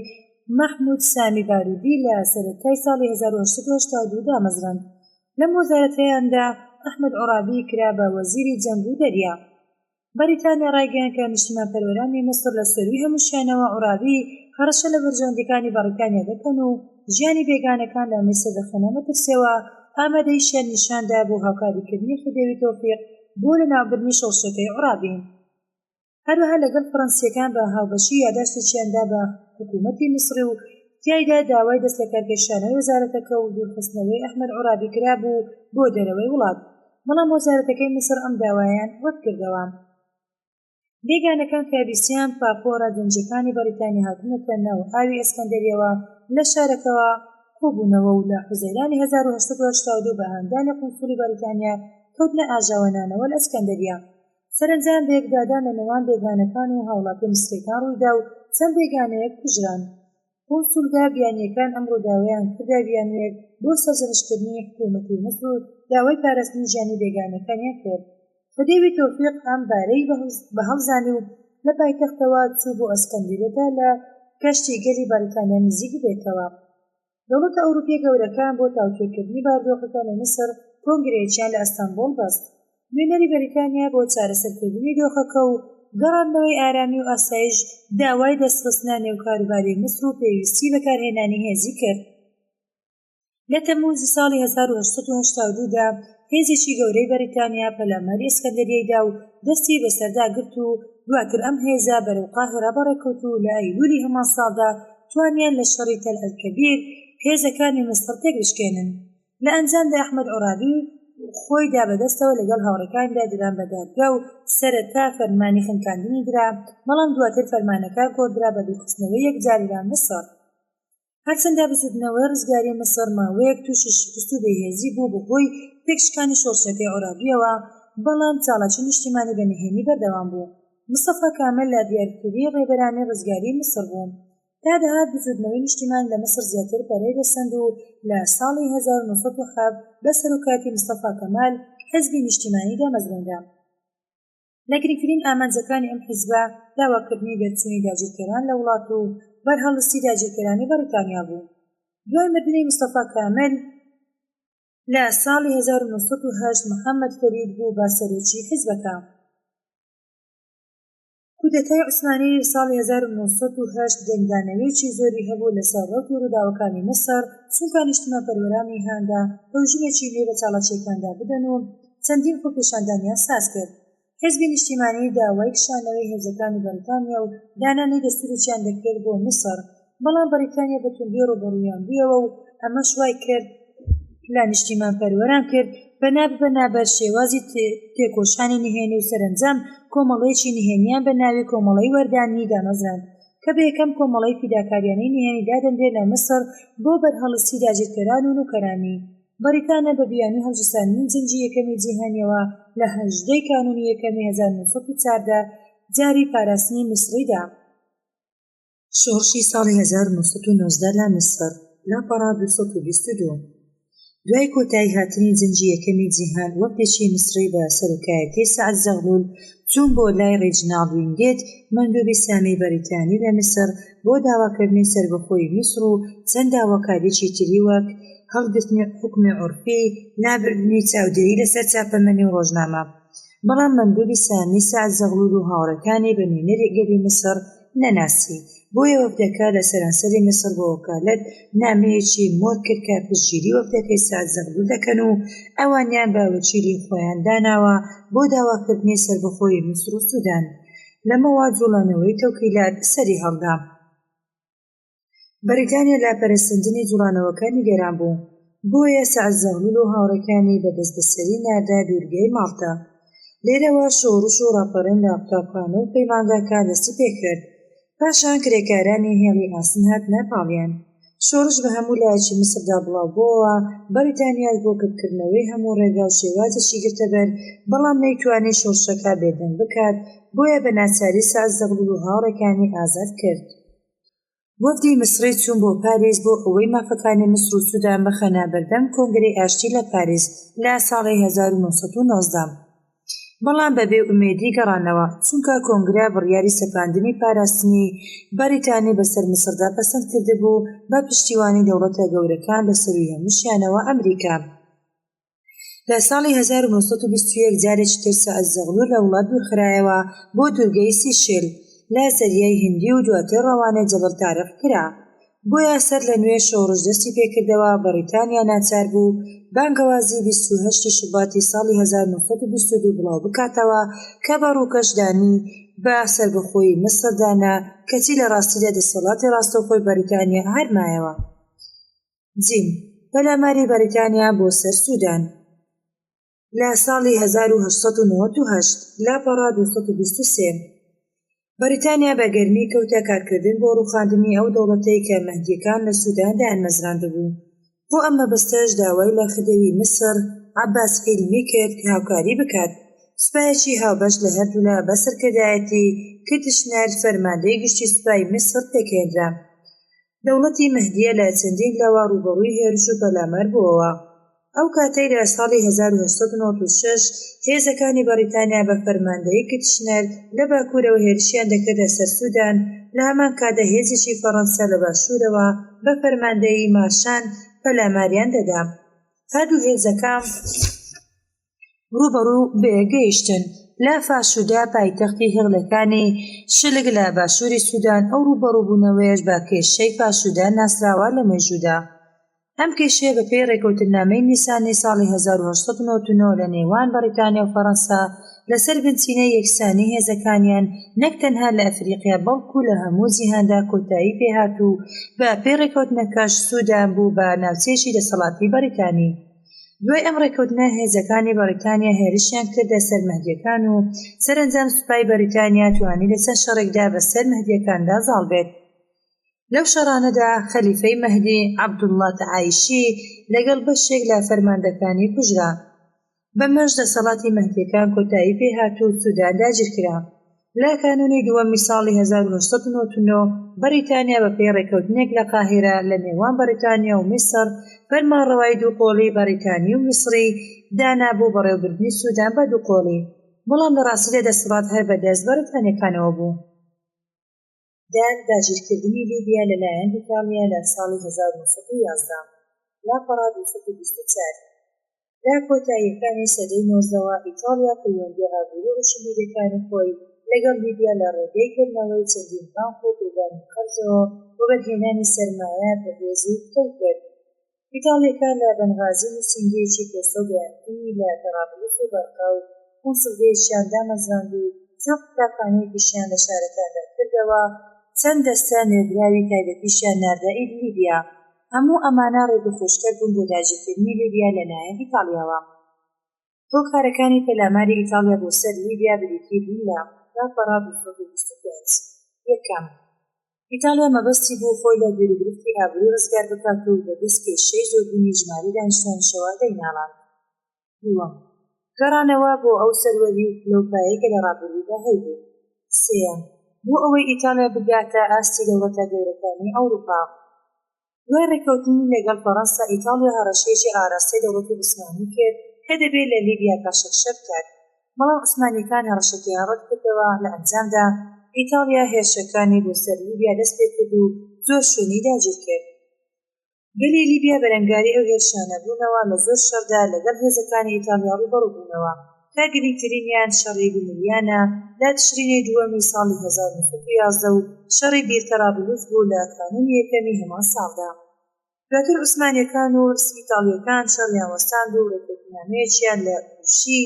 مەحمود سامی بارودی لە سەرەتای ساڵی 1882 دامەزراند. لەم وەزارەتەیاندا ئەحمەد عوڕابی کرا بە وەزیری جەنگ و دەریا. بەریتانیا ڕایگەیاند کە نیشتیمانپەروەرانی میسر لە سەرووی هەمووشیانەوە عوڕابی هەڕەشە لە بەرژەوەندیەکانی بەڕیتانیا دەکەن و ژیانی بێگانەکان لە میسر دەخەنە مەترسیەوە، ئامادەییشیان نیشاندا بۆ هاوکاریکردنی خدێوی تۆفیق بۆ لەناوبردنی شۆڕشەکەی عوڕابی. هەروەها لەگەڵ فەڕەنسیەکان بە هاوبەشی یاداشتێکیان دا بە حکوومەتی میسڕی و تیایدا داوای دەستلەکارکێشانەوەی وەزارەتەکە و دوورخستنەوەی ئەحمەد عوڕابی کرابوو بۆ دەرەوەی وڵات، بەڵام وەزارەتەکەی میسڕ ئەم داوایەیان ڕەتکردەوە. بێگانەکان کە بیستیان پاپۆڕە جەنگییەکانی بەڕیتانیا هاتوونەتە ناو ئاوی ئەسکەندەریەوە لە شارەکەوە کۆبوونەوە و لە حوزەیرانی 1882 بە هاندانی قونسوڵی بەڕیتانیا کەوتنە ئاژاوەنانەوە لە ئەسکەندەریە. سەرەنجام بەیەکدادان لە نێوان بێگانەکان و هاوڵاتیە میسریەکان ڕوویدا و چەند بێگانەیەک کوژران. قونسولگا بیانییەکان ئەم ڕووداوەیان کردە بیانوویەک بۆ سەرزەنشتکردنی حکوومەتی میسر و داوای پاراستنی ژیانی بێگانەکانیان کرد. خدێوی تۆفیق ئەم بارەی بە هەڵزانی و لە پایتەختەوە چوو بۆ ئەسکەندیرە تا لە کەشتیگەلی بەریتانیا نزیک ببێتەوە. دەوڵەتە ئەوروپییە گەورەکان بۆ تاوتوێکردنی بارودۆخەکە لە میسر کۆنگرەیەکیان لە ئەستەنبوڵ بەست. نوێنەری بەریتانیا بۆ چارەسەرکردنی دۆخەکە و گەڕاندنەوەی ئارامی و ئاسایش داوای دەستخستنە نێو کاروباری میسر و پێویستیی بەکارهێنانی هێزی کرد. لە تەمموزی ساڵی 1882 دا هێزێکی گەورەی بەریتانیا پەلاماری ئەسکەندەریەی دا و دەستی بەسەردا گرت و دواتر ئەم هێزە بەرەو قاهیڕە بەڕێکەوت و لە ئەیلولی هەمان ساڵدا توانیان لە شەڕی تەل ئەلکەبیر هێزەکانی میسڕ تێکبشکێنن. لە ئەنجامدا ئەحمەد عوڕابی خۆی دا بەدەستەوە لەگەڵ هاوڕێکانیدا دران بە دادگا و سەرەتا فەرمانی خنکاندنی درا، بەڵام دواتر فەرمانەکە گۆڕدرا بە دوورخستنەوەی یەکجاری لە میسڕ. هەرچەندە بزووتنەوەی ڕزگاریی میسڕ ماوەیەک تووشی شکست و بێهێزی بوو بەهۆی تێکشکانی شۆڕشەکەی عوڕابییەوە، بەڵام چالاکی نیشتیمانی بە نهێنی بەردەوام بوو. مستەفا کامل لە دیارترین ڕێبەرانی ڕزگاریی میسڕ بوو. تا دەهات بزووتنەوەی نیشتیمانی لە میسڕ زیاتر پەرەی دەسەند و لە ساڵی 1907 بە سەرۆکایەتی مستەفا کەمال حیزبی نیشتیمانی دامەزرێنرا. لە گرنگترین ئامانجەکانی ئەم حیزبە داواکردنی دەرچوونی داگیرکەران لە وڵات و بەرهەڵستی داگیرکەرانی بەڕیتانیا بوو. دوای مردنی مستەفا کامل لە ساڵی 1908 محەمەد فەرید بوو بە سەرۆکی حیزبەکە. کودەتای عوسمانی ساڵی 1908 دەنگدانەوەیەکی زۆری هەبوو لەسەر ڕەوتی ڕووداوەکانی میسڕ، چونکە نیشتمانپەروەرانی هاندا تەوژمێکی نوێ بە چالاکییەکاندا بدەن و چەندین خۆپێشاندانیان سازکرد. حیزبی نیشتیمانی داوای کشانەوەی هێزەکانی بەڕیتانیا و دانانی دەستورێکیان دەکرد بۆ میسڕ، بەڵام بەڕیتانیا بە توندی ڕووبەڕوویان بوویەوە و ئەمەش وای کرد لە نیشتیمانپەروەران کرد پەنا ببەنە بەر شێوازی تێکۆشانی نهێنی و سەرەنجام کۆمەڵەیەکی نهێنیان بە ناوی کۆمەڵەی وەردانی دامەزراند کە بە یەکەم کۆمەڵەی فیداکاریانەی نهێنی دادەنرێت لە میسڕ بۆ بەرهەڵستی داگیرکەران و نوکەرانی بەڕیتانیا بە بیانووی هەڵگیرساندنی جەنگی یەکەمی جیهانیەوە لە 18 ی کانوونی یەکەمی 1914 جاری پاراستنی میسڕی دا. شۆڕشی ساڵی 1919 لە میسڕ، لاپەڕە 222. دوای کۆتایی هاتنی جەنگی یەکەمی جیهان وەفدێکی میسڕی بە سەرۆکایەتی سەعد زەغلول چوون بۆ لای ڕیجناڵد وینگێت مەندوبی سامی بەریتانی لە میسڕ بۆ داواکردنی سەربەخۆیی میسڕ و چەند داواکاریەکی تری وەک هەڵگرتنی حوکمی عورفی، لابردنی چاودێری لەسەر چاپەمەنی و ڕۆژنامە. بەڵام مەندوبی سامی سەعد زەغلول و هاوڕێکانی بە نوێنەری گەلی میسڕ نەناسی، بۆیە وەفدەکە لە سەرانسەری میسڕ بە وەکالەت نامەیەکی مۆر کرد کە پشتگیری وەفدەکەی سەعد زەغلول دەکەن و ئەوانیان بە وەکیلی خۆیان داناوە بۆ داواکردنی سەربەخۆیی میسڕ و سودان. لەمەوە جوڵانەوەی تەوکیلات سەری هەڵدا. بەریتانیا لە پەرەسەندنی جوڵانەوەکە نیگەران بوو، بۆیە سەعد زەغلول و هاوڕێکانی بە دەستبەسەری ناردە دوورگەی ماڵتا. لێرەوە شۆڕش و ڕاپەڕین لە قوتابخانە و پەیمانگاکان دەستی پێکرد. پاشان کرێکارانی هێڵی ئاسن هاتنە پاڵیان. شۆڕش بە هەموو لایەکی میسردا بڵاوبۆوە، بەریتانیاش بۆ کپکردنەوەی هەموو ڕێگا و شێوازێکی گرتەبەر، بەڵام نەیتوانی شۆڕشەکە بێدەنگ بکات، بۆیە بە ناچاری سەعد زەغلول و هاوڕێکانی ئازاد کرد. وەفدی میسڕی چوون بۆ پاریس بۆ ئەوەی مافەکانی میسر و سودان بخەنە بەردەم کۆنگرەی ئاشتی لە پاریس لە ساڵی 1919، بەڵام بە بێ ئومێدی گەڕانەوە، چونکە کۆنگرە بڕیاری سەپاندنی پاراستنی بەریتانی بەسەر میسڕدا پەسەند کردبوو بە پشتیوانی دەوڵەتە گەورەکان لە سەرووی هەمووشیانەوە ئەمریکا. لە ساڵی 1921 جارێکی تر سەعد زەغلول لە وڵات دوورخرایەوە بۆ دوورگەی سیشێل لە زەریای هیندی و دواتر ڕەوانەی جەبەل تارق کرا. بۆیە سەر لە نوێ شۆڕش دەستی پێکردەوە، بەڕیتانیا ناچار بوو بانگەوازی 28 ی شوباتی ساڵی 1922 بڵاو بکاتەوە کە بە ڕووکەش دانی بە سەربەخۆیی میسردا نا، کەچی لە ڕاستیدا دەسەڵاتی ڕاستەوخۆی بەڕیتانیا هەر مایەوە. جیم، پەلاماری بەڕیتانیا بۆ سەر سودان لە ساڵی 1898، لاپەڕە 223. بەڕیتانیا بە گەرمی کەوتە کارکردن بۆ ڕووخاندنی ئەو دەوڵەتەی کە مەهدییەکان لە سودان دایانمەزراندبوو. بۆ ئەم مەبەستەش داوای لە خدێوی میسر، عەباس حیلمی کرد کە هاوکاری بکات. سوپایەکی هاوبەش لە هەردوولا بە سەرکردایەتی کتشنەر فەرماندەی گشتی سوپای میسر پێکهێنرا. دەوڵەتی مەهدیە لە چەندین لاوە ڕووبەڕووی هێرش و پەلامار بووەوە. ئەو کاتەی لە ساڵی 1896 هێزەکانی بەڕیتانیا بە فەرماندەیی کتشنەر لە باکوورەوە هێرشیان دەکردە سەر سودان، لە هەمان کاتدا هێزێکی فەڕەنسا لە باشوورەوە بە فەرماندەیی مارشان پەلاماریان دەدا. هەردوو هێزەکە. ڕووبەڕوو گەیشتن. لە فاشودا پایتەختی هێڵەکانی شلک لە باشووری سودان، ئەو ڕووبەڕووبوونەوەیەش بە کێشەی فاشودا ناسراوە لە مێژوودا. ئەم کێشەیە بەپێی ڕێکەوتننامەی نیسانی ساڵی 1899 لە نێوان بەڕیتانیا و فەڕەنسا لەسەر بنچینەی یەکسانی هێزەکانیان نەک تەنها لە ئەفریقیا بەڵکو لە هەموو جیهاندا کۆتایی پێهات و بە پێی ڕێکەوتنەکەش سودان بوو بە ناوچەیەکی دەسەڵاتی بەڕیتانی. دوای ئەم ڕێککەوتنە هێزەکانی بەڕیتانیا هێرشیان کردە سەر مەهدیەکان و سەرەنجام سوپای بەریتانیا توانی لە چەند شەڕێکدا بەسەر مەهدیەکاندا زاڵ بێت. لەو شەڕانەدا خەلیفەی مەهدی عەبدوڵڵا تەعایشی لەگەڵ بەشێک لە فەرماندەکانی کوژرا. بەمەش دەسەڵاتی مەهدیەکان کۆتایی پێهات و سودان داگیرکرا. لە کانوونی دووەمی ساڵی 1899 بەڕیتانیا بەپێی ڕێککەوتنێک لە قاهیرە لە نێوان بەڕیتانیا و میسڕ فەرمانڕەوای دووقۆڵی بەڕیتانی و میسڕی دانا بۆ بەڕێوەبردنی سودان بە دووقۆڵی، بەڵام لە ڕاستیدا دەسەڵات هەر بەدەست بەڕیتانیەکانەوە بوو. دان داگیرکردنی لیبیا لەلایەن ئیتاڵیا لە ساڵی 1911، لاپەڕە 224. لە کۆتاییەکانی سەدەی نۆزدەوە ئیتاڵیا پەیوەندییە ئابووری و ڕۆشنبیرییەکانی خۆی لەگەڵ لیبیا لە ڕێگەی کردنەوەی چەندین بانک و پێدانی قەرزەوە وەبەرهێنانی سەرمایە بەهێز و پتەو کرد. ئیتاڵییەکان لە بەنغازی نووسینگەیەکی پۆستە و گەیاندنی لە تەڕابلس و بەرقە و کونسوڵگەیەکیان دامەزراند و چەند قوتابخانەیەکیشیان لە شارەکاندا کردەوە، چەند دەستە نێردراوی تایبەتیشیان ناردە لیبیا. هەموو ئەمانە ڕێگەخۆشکەر بوون بۆ داگیرکردنی لیبیا لەلایەن ئیتاڵیاوە. هۆکارەکانی پەلاماری ئیتاڵیا بۆ سەر لیبیا بریتی بوون لە، لاپەڕە 225. یەکەم، ئیتاڵیا مەبەستی بوو خۆی لە گیروگرفتی ئابووری ڕزگار بکات و بە دەست کێشەی زۆربوونی ژمارەی دانیشتوانیشەوە دەیناڵاند. دووەم، گەڕانەوە بۆ ئەو سەروەری و پلە و پایەی کە لە ڕابردوودا هەیبوو. سێیەم، بۆ ئەوەی ئیتاڵیا بگاتە ئاستی دەوڵەتە گەورەکانی ئەوروپا. دوای ڕێککەوتنی لەگەڵ فەڕەنسا، ئیتاڵیا هەڕەشەیەکی ئاراستەی دەوڵەتی عوسمانی کرد کە دەبێت لە لیبیا پاشەکشە بکات، بەڵام عوسمانییەکان هەڕەشەکەیان ڕەتکردەوە، لە ئەنجامدا ئیتاڵیا هێرشەکانی بۆ سەر لیبیا دەستپێکرد و زۆر شوێنی داگیرکرد. گەلی لیبیا بەرەنگاری ئەو هێرشانە بوونەوە، لە زۆر شەڕدا لەگەڵ هێزەکانی ئیتاڵیا ڕووبەڕوو بوونەوە، کە گرنگترینیان شەڕی بوملیانە لە تشرینی دووەمی ساڵی 1911 و شەڕی بیر تەرابلوس بوو لە کانوونی یەکەمی هەمان ساڵدا. دواتر عوسمانییەکان و ئیتاڵییەکان شەڕیان وەستاند و ڕێککەوتننامەیەکیان لە ئوشی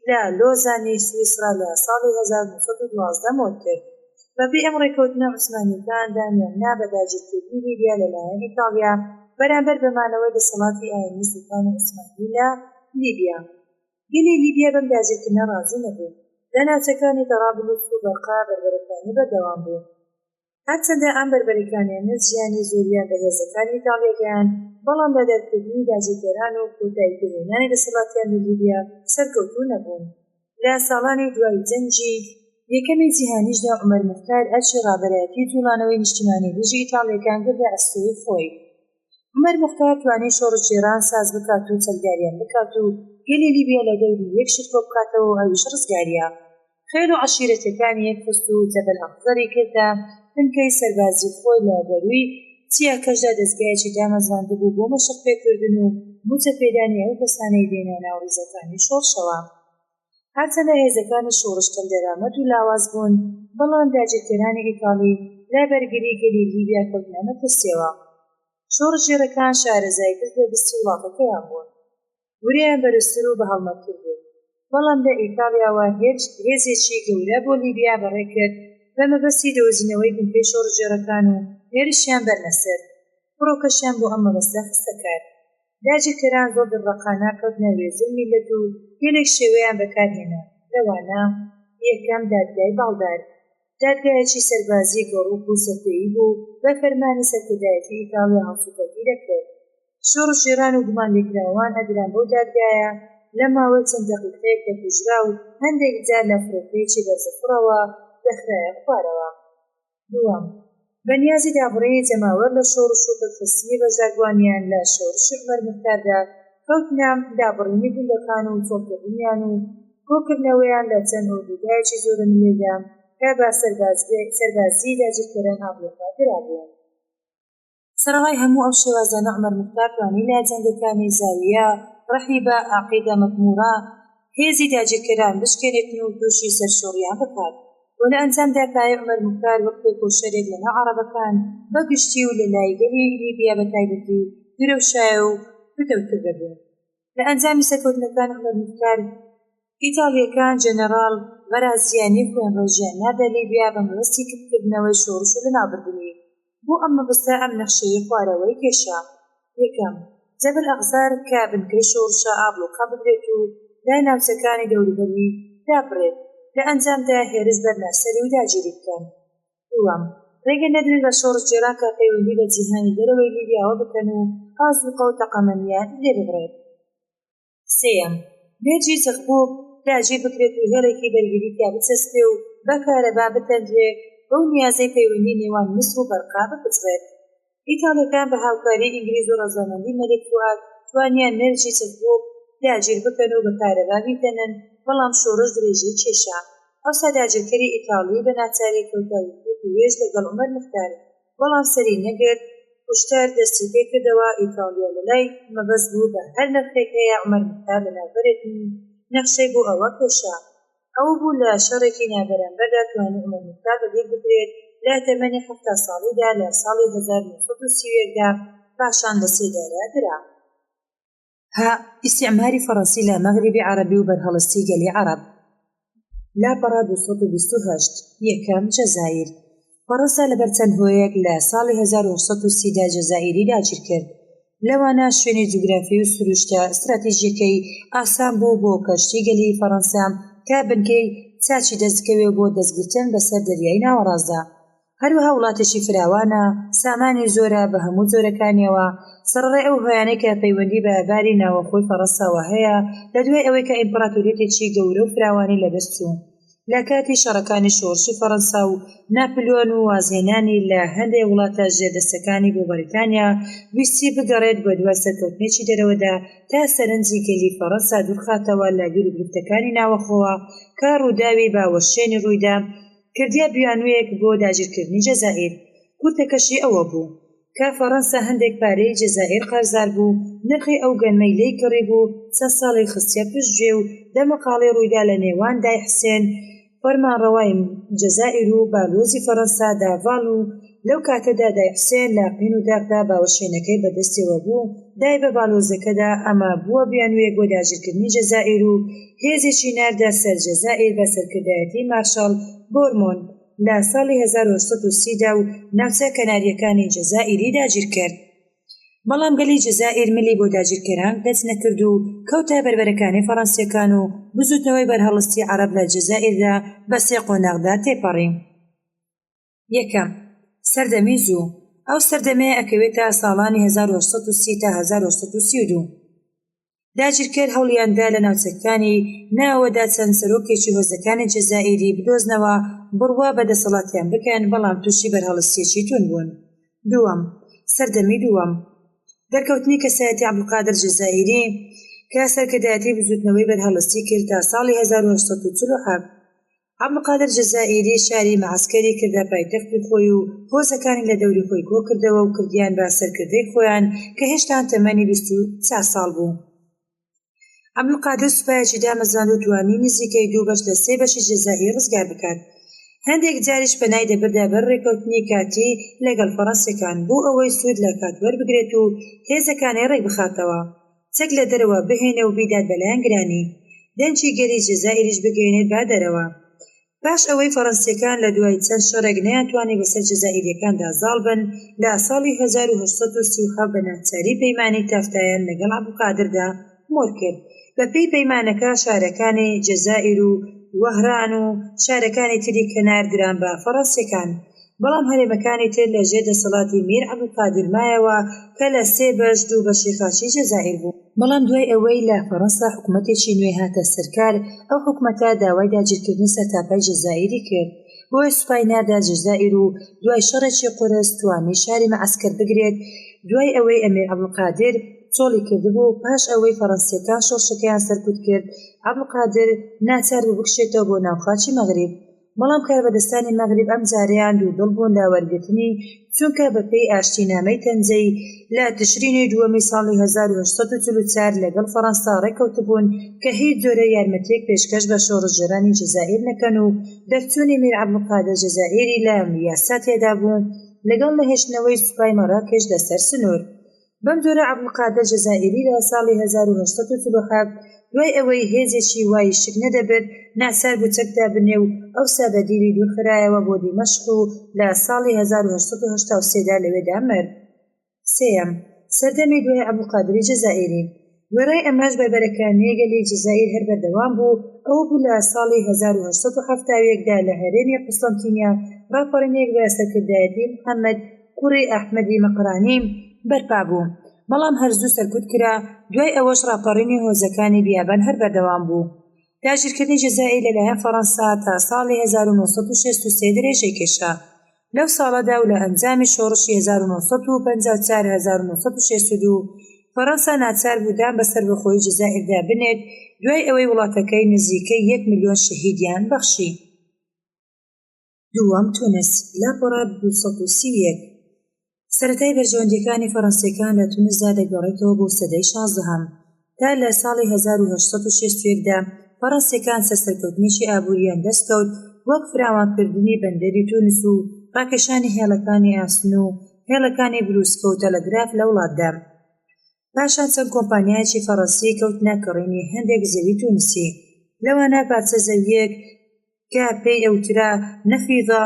لە لۆزانی سویسرا لە ساڵی 1912 مۆر کرد. بەپێی ئەم ڕێککەوتنە عوسمانییەکان دانیان نا بە داگیرکردنی لیبیا لەلایەن ئیتاڵیا بەرامبەر بە مانەوەی دەسەڵاتی ئایینی سوڵتانی عوسمانی لە لیبیا. گەلی لیبیا بەم داگیرکردنە ڕازی نەبوو. لە ناوچەکانی تەڕابلوس و بەرقە بەربەرەکانی بەردەوام بوو. هەرچەندە ئەم بەربەرەکانیانە زیانی زۆریان بە هێزەکانی ئیتاڵیا گەیاند، بەڵام لە دەرکردنی داگیرکەران و کۆتایی پێهێنانی دەسەڵاتیان لە لیبیا سەرکەوتوو نەبوون. لە ساڵانی دوای جەنگی یەکەمی جیهانیشدا عومەر موختار ئەرکی ڕابەرایەتی جوڵانەوەی نیشتیمانی دژی ئیتاڵیەکان گردە ئەستۆی خۆی. عومەر موختار توانی شۆڕشگێڕان ساز بکات و چەکداریان بکات و گەلی لیبیا لە دەوری یەک شت کۆبکاتەوە و ئەویش ڕزگاریە خێڵ و عەشیرەتەکانی یەکخست و جەبەل ئەخزەری کردە بنکەی سەربازی خۆی لە دەروی چیاکەشدا دەزگایەکی دامەزراندبوو بۆ مەشق پێکردن و موچە پێدانی ئەو کەسانەی دێنە ناو ڕیزەکانی شۆڕشەوە. هەرچەندە هێزەکانی شۆڕش کەمدەرامەت و لاواز بوون، بەڵام داگیرکەرانی ئیتاڵی لە بەرگری گەلی لیبیا کەوتنە مەترسیەوە. شۆڕشگێڕەکان شارەزای بست بە بستی وڵاتەکەیان بوون. ورەیان بەرزتر و بەهەڵمەتتر بوو. بەڵام لە ئیتاڵیاوە هێزێکی گەورە بۆ لیبیا بەڕێکرد بە مەبەستی دۆزینەوەی بنکەی شۆڕشگێڕەکان و هێرشیان بەرنە سەر. فڕۆکەشیان بۆ ئەم مەبەستە خستە کار. داگیرکەران زۆر دڵڕەقانە کەوتنە وێزەی میللەت و گەلێک شێوەیان بەکار هێنا، لەوانە، یەکەم، دادگای باڵدار. دادگایەکی سەربازی گەڕووک و سەرپێیی بوو، بە فەرمانی سەرکردایەتی ئیتاڵیا هەڵسوکەوتی دەکرد. شۆڕشگێڕان و گومانلێکراوان ئەدران بەو دادگایە، لە ماوەی چەند دەقیقەیەک دەکوژرا و هەندێک جار لە فڕۆکەیەکی بەرزەفڕەوە دەخرایە خوارەوە. دووەم، بە نیازی دابڕینی جەماوەر لە شۆڕش و پەکخستنی بەشداربووانیان لە شۆڕشی عومەر موختاردا، کەوتنە دابڕینی گوندەکان و چۆڵکردنیان و کۆکردنەوەیان لە چەند ئۆردوگایەکی زۆرەملێدا کە بە سەربازیی داگیرکەران ئابڵوقە درابوو. سەرەڕای هەموو ئەو شێوازانە عومەر موختار توانی لە جەنگەکانی زاویە، ڕەحیبە، عەقیدە مەتمورە هێزی داگیرکەران بشکێنێتن و تووشی سەرشۆڕیان بکات و لە ئەنجامدا پایەی عومەر موختار وەک تێکۆشەرێک لە ناو عەڕەبەکان بە گشتی و لە لای گەلی لیبیا بە تایبەتی درەوشایە و پتەوتر دەبوو. لە ئەنجامی سەرکەوتنەکانی عومەر موختار، ئیتاڵییەکان جەنەڕاڵ غەرازیانی خوێنڕێژیان ناردە لیبیا بە مەبەستی کپکردنەوەی شۆڕش و لەناوبردنی. بۆ ئەم مەبەستە ئەم نەخشەیەی خوارەوەی کێشا، یەکەم، جەبەل ئەخزار کە بنکەی شۆڕشە ئابڵوقە بدرێت و لە ناوچەکانی دەوروبەری دابڕێت، لە ئەنجامدا هێرش بەرنە سەری و داگیری بکەن. دووەم، ڕێگە نەدرێت بە شۆڕشگێڕان کە پەیوەندی بە جیهانی دەرەوەی لیبیاوە بکەن و ئازووقە و تەقەمەنییان لێ ببڕێت. سێیەم، مێرجی چەقبووک داگیر بکرێت و هێڵێکی بەرگری تیا بچەسپێ و بە کارەبا بتەنرێ بەو نیازەی پەیوەندی نێوان میسر و بەرقا بپچڕێت. ئیتاڵیەکان بە هاوکاری ئینگلیز و ڕەزامەندی مەلیک فوئاد توانیان مێرجی چەقبووک داگیر بکەن و بە کارەبا بیتەنن، بەڵام شۆڕش درێژەی کێشا. ئەوسا داگیرکەری ئیتاڵی بە ناچاری کەوتە وتووێژ لەگەڵ عومەر موختار، بەڵام سەری نەگرت، کوشتار دەستی پێکردەوە، ئیتاڵیا لەلای مەبەست بوو بە هەر نرخێک هەیە عومەر موختار لەناوبەرێت و نەخشەی بۆ ئەوە کێشا. ئەوە بوو لە شەڕێکی نابەرامبەردا توانی عومەر موختار بەدیل بگرێت لە تەمەنی 70 ساڵیدا لە ساڵی 1931 دا پاشان لە سێدارە درا. ه ئیستیعماری فەڕەنسی لە مەغریبی عەڕەبی و بەرهەڵستی گەلی عەڕەب. لاپەڕە 228 یەکەم، جەزائیر فەڕەنسا لەبەر چەند هۆیەک لە ساڵی 1830 دا جەزائیری داگیر کرد، لەوانە شوێنی جوگرافی و سروشتە ستراتیژیەکەی ئاسان بوو بۆ کەشتی گەلی فەڕەنسا کە بنکەی چاچی دەست بکەوێ بۆ دەستگرتن بەسەر دەریای ناوەڕاستدا. هەروەها وڵاتێکی فراوانە، سامانی زۆرە بە هەموو جۆرەکانیەوە، سەڕەڕای ئەو هۆیانەی کە پەیوەندی بە باری ناوەخۆی فەڕەنساوە هەیە لە دوای ئەوەی کە ئیمپڕاتۆریەتێکی گەورە و فراوانی لەدەست چوو. لە کاتی شەڕەکانی شۆڕشی فەڕەنسا و ناپلیۆن و وازهێنانی لە هەندێ وڵاتە ژێردەستەکانی بۆ بەریتانیا، ویستی بگەڕێت بەدوای سەرکەوتنێکی دەرەوەدا تا سەرنجی گەلی فەڕەنسا دوورخاتەوە لە گیروگرفتەکانی ناوەخۆوە کە ڕووداوی باوەشێنی ڕوویدا کردیە بیانوویەک بۆ داگیرکردنی جەزائیر. کورتەکەشی ئەوە بوو. کە فەڕەنسا هەندێک پارەی جەزائیر قەرزار بوو، نرخی ئەو گەنمەی لێی کڕیبوو چەند ساڵێک خستیە پشت گوێ و دەمەقاڵێ ڕوویدا لە نێوان دای حسێن فەرمانڕەوای جەزائیر و بالۆزی فەڕەنسا داڤاڵ و لەو کاتەدا دای حسێن لە قین و داخدا باوەشێنەکەی بە دەستیەوە بوو دای بە باڵۆزەکەدا ئەمە بووە بیانوویەک بۆ داگیرکردنی جەزائیر و هێزێکی ناردە سەر جەزائیر بە سەرکردایەتی مارشاڵ بۆرمۆن لە ساڵی 1830 دا و ناوچە کەنارییەکانی جەزائیری داگیرکرد. بەڵام گەلی جەزائیر ملی بۆ داگیرکەران کەچ نەکرد و کەوتە بەربەرەکانی فەڕەنسییەکان و بزووتنەوەی بەرهەڵستی عەڕەب لە جەزائیردا بە سێ قۆناغدا تێپەڕی. یەکەم، سەردەمی زوو، ئەو سەردەمەیە ئەکەوێتە ساڵانی 1830 تا 1832. داگیرکەر هەوڵیان دا لە ناوچەکانی ناوەوەدا چەند سەرۆکێکی هۆزەکانی جەزائیری بدۆزنەوە بڕوا بە دەسەڵاتیان بکەن، بەڵام تووشی بەرهەڵستییەکی توند بوون. دووەم، سەردەمی دووەم، دەرکەوتنی کەسایەتی عەبدولقادر جەزائیری کە سەرکردایەتی بزووتنەوەی بەرهەڵستی کرد تا ساڵی 1847. عەبدولقادر جەزائیری شاری مەعەسکەری کردە پایتەختی خۆی و هۆزەکانی لە دەوری خۆی کۆکردەوە و کردیان بە سەرکردەی خۆیان کە هێشتان تەمەنی 24 ساڵ بوو. عەبدولقادر سوپایەکی دامەزراند و توانی نزیکەی دوو بەش لە سێ بەشی جەزائیر ڕزگار بکات. هەندێک جاریش پەنای دەبردە بەر ڕێککەوتنی کاتی لەگەڵ فەڕەنسیەکان بۆ ئەوەی سوود لە کات وەربگرێت و هێزەکانی ڕێکبخاتەوە. چەک لە دەرەوە بهێنێ و بیدات بە لایەنگرانی. دەنگی گەلی جەزائیریش بگەیەنێت بە دەرەوە. پاش ئەوەی فەڕەنسییەکان لە دوای چەند شەڕێک نەیانتوانی بەسەر جەزائیرییەکاندا زاڵ بن، لە ساڵی 1837 بە ناچاری پەیمانی تافتایان لەگەڵ عەبدولقادردا مۆر کرد. بە پێی پەیمانەکە شارەکانی جەزائیر و وەهران و شارەکانی تری کەنار دران بە فەڕەنسییەکان. بەڵام هەرێمەکانی تر لە ژێر دەسەڵاتی میر عەبدولقادر مایەوە کە لە سێ بەش دوو بەشی خاکی جەزائیر بوو. بەڵام دوای ئەوەی لە فەڕەنسا حکومەتێکی نوێ هاتە سەرکار، ئەو حکومەتە داوای داگیرکردنی سەرتاپای جەزائیری کرد، بۆیە سوپای ناردە جەزائیر و دوای شەڕێکی قورس توانی شاری مەعەسکەر بگرێت، دوای ئەوەی ئەمیر عەبدولقادر چۆڵی کردبوو، پاش ئەوەی فەڕەنسییەکان شۆڕشەکەیان سەرکوت کرد، عەبدولقادر ناچار بوو بکشێتەوە بۆ ناو خاکی مەغریب. بەڵام کاربەدەستانی مەغریب ئەمجارەیان دوودڵ بوون لە وەرگرتنی، چونکە بەپێی ئاشتینامەی تەنجەی لە تشرینی دووەمی ساڵی 1844 لەگەڵ فەڕەنسا ڕێککەوتبوون کە هیچ جۆرە یارمەتییەک پێشکەش بە شۆڕشگێڕانی جەزائیر نەکەن و دەرچوونی میر عەبدولقادر جەزائیری لە یاسا تێدا بوو لەگەڵ نەهێشتنەوەی سوپای مەراکش لەسەر سنوور. بەم جۆرە عەبدولقادر جەزائیری لە ساڵی 1847 دوای ئەوەی هێزێکی وای شک نەدەبرد ناچار بوو چەک دابنێ و ئەوسا بە دیلی دوورخرایەوە بۆ دیمەشق و لە ساڵی 1883 دا لەوێدا مرد. سێیەم، سەردەمی دوای عەبدولقادری جەزائیری. وێڕای ئەمەش بەربەرەکانیی گەلی جەزائیر هەر بەردەوام بوو، ئەوە بوو لە ساڵی 1871 دا لە هەرێمی قوستەنتینیە ڕاپەڕینێک بە سەرکردایەتی محەمەد کوڕی ئەحمەدی مەقرانی بەرپا بوو، بەڵام هەر زوو سەرکوت کرا، دوای ئەوەش ڕاپەڕینی هۆزەکانی بیابان هەر بەردەوام بوو. داگیرکردنی جەزائیر لەلایەن فەڕەنسا تا ساڵی 1963 درێژەی کێشا. لەو ساڵەدا و لە ئەنجامی شۆڕشی 1954 1962 فەڕەنسا ناچار بوو دان بە سەربەخۆیی جەزائیردا بنێت، دوای ئەوەی وڵاتەکەی نزیکەی یەک ملیۆن شەهیدیان بەخشی. دووەم، تونس، لاپەڕە 231. سەرەتای بەرژەوەندییەکانی فەڕەنسییەکان لە تونسدا دەگەڕێتەوە بۆ سەدەی شازدەهەم، تا لە ساڵی 1861 دا فەڕەنسییەکان چەند سەرکەوتنێکی ئابوورییان دەستکەوت وەک فراوانکردنی بەندەری تونس و ڕاکێشانی هێڵەکانی ئاسن و هێڵەکانی بروسکە و تەلەگراف لە وڵاتدا. پاشان چەند کۆمپانیایەکی فەڕەنسی کەوتنە کڕینی هەندێک زەوی تونسی، لەوانە پارچە زەوییەک کە پێی ئەوترا نەفیضە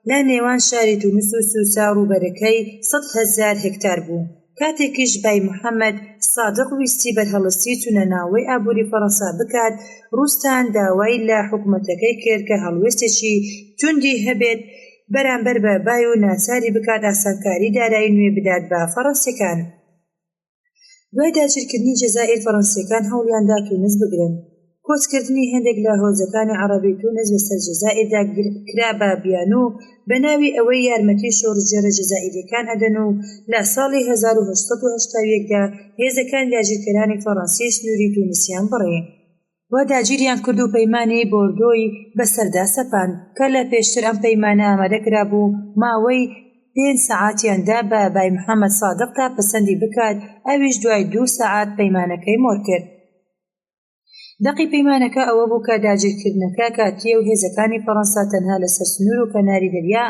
لە نێوان شاری تونس و سوسە ڕووبەرەکەی 100,000 هێکتار بوو. کاتێکیش بای محەمەد سادق ویستی بەرهەڵستی چوونە ناوەی ئابووری فەڕەنسا بکات، ڕوستان داوای لە حکومەتەکەی کرد کە هەڵوێستێکی توندی هەبێت بەرامبەر بە بای و ناچاری بکات ئاسانکاری دارایی نوێ بدات بە فەڕەنسیەکان. دوای داگیرکردنی جەزائیر فەڕەنسییەکان هەوڵیان دا تونس بگرن. کۆچکردنی هێندێک لە هۆزەکانی عەڕەبی تونس بەسەر جەزائیردا کرا بە بیانوو بە ناوی ئەوەی یارمەتی شۆڕشگێڕە جەزائیریەکان ئەدەن و لە ساڵی 1881 دا هێزەکانی داگیرکەرانی فەڕەنسی سنووری تونسیان بڕی و داگیریان کرد و پەیمانی بۆردۆی بەسەردا سەپاند کە لە پێشتر ئەم پەیمانە ئامادە کرابوو ماوەی پێنج سەعاتیان دا بە بای محەمەد سادق تا پەسەندی بکات ئەویش دوای دوو سەعات پەیمانەکەی مۆر کرد. دەقی پەیمانەکە ئەوە بوو کە داگیرکردنەکە کاتییە و هێزەکانی فەڕەنسا تەنها لەسەر سنوور و کەناری دەریا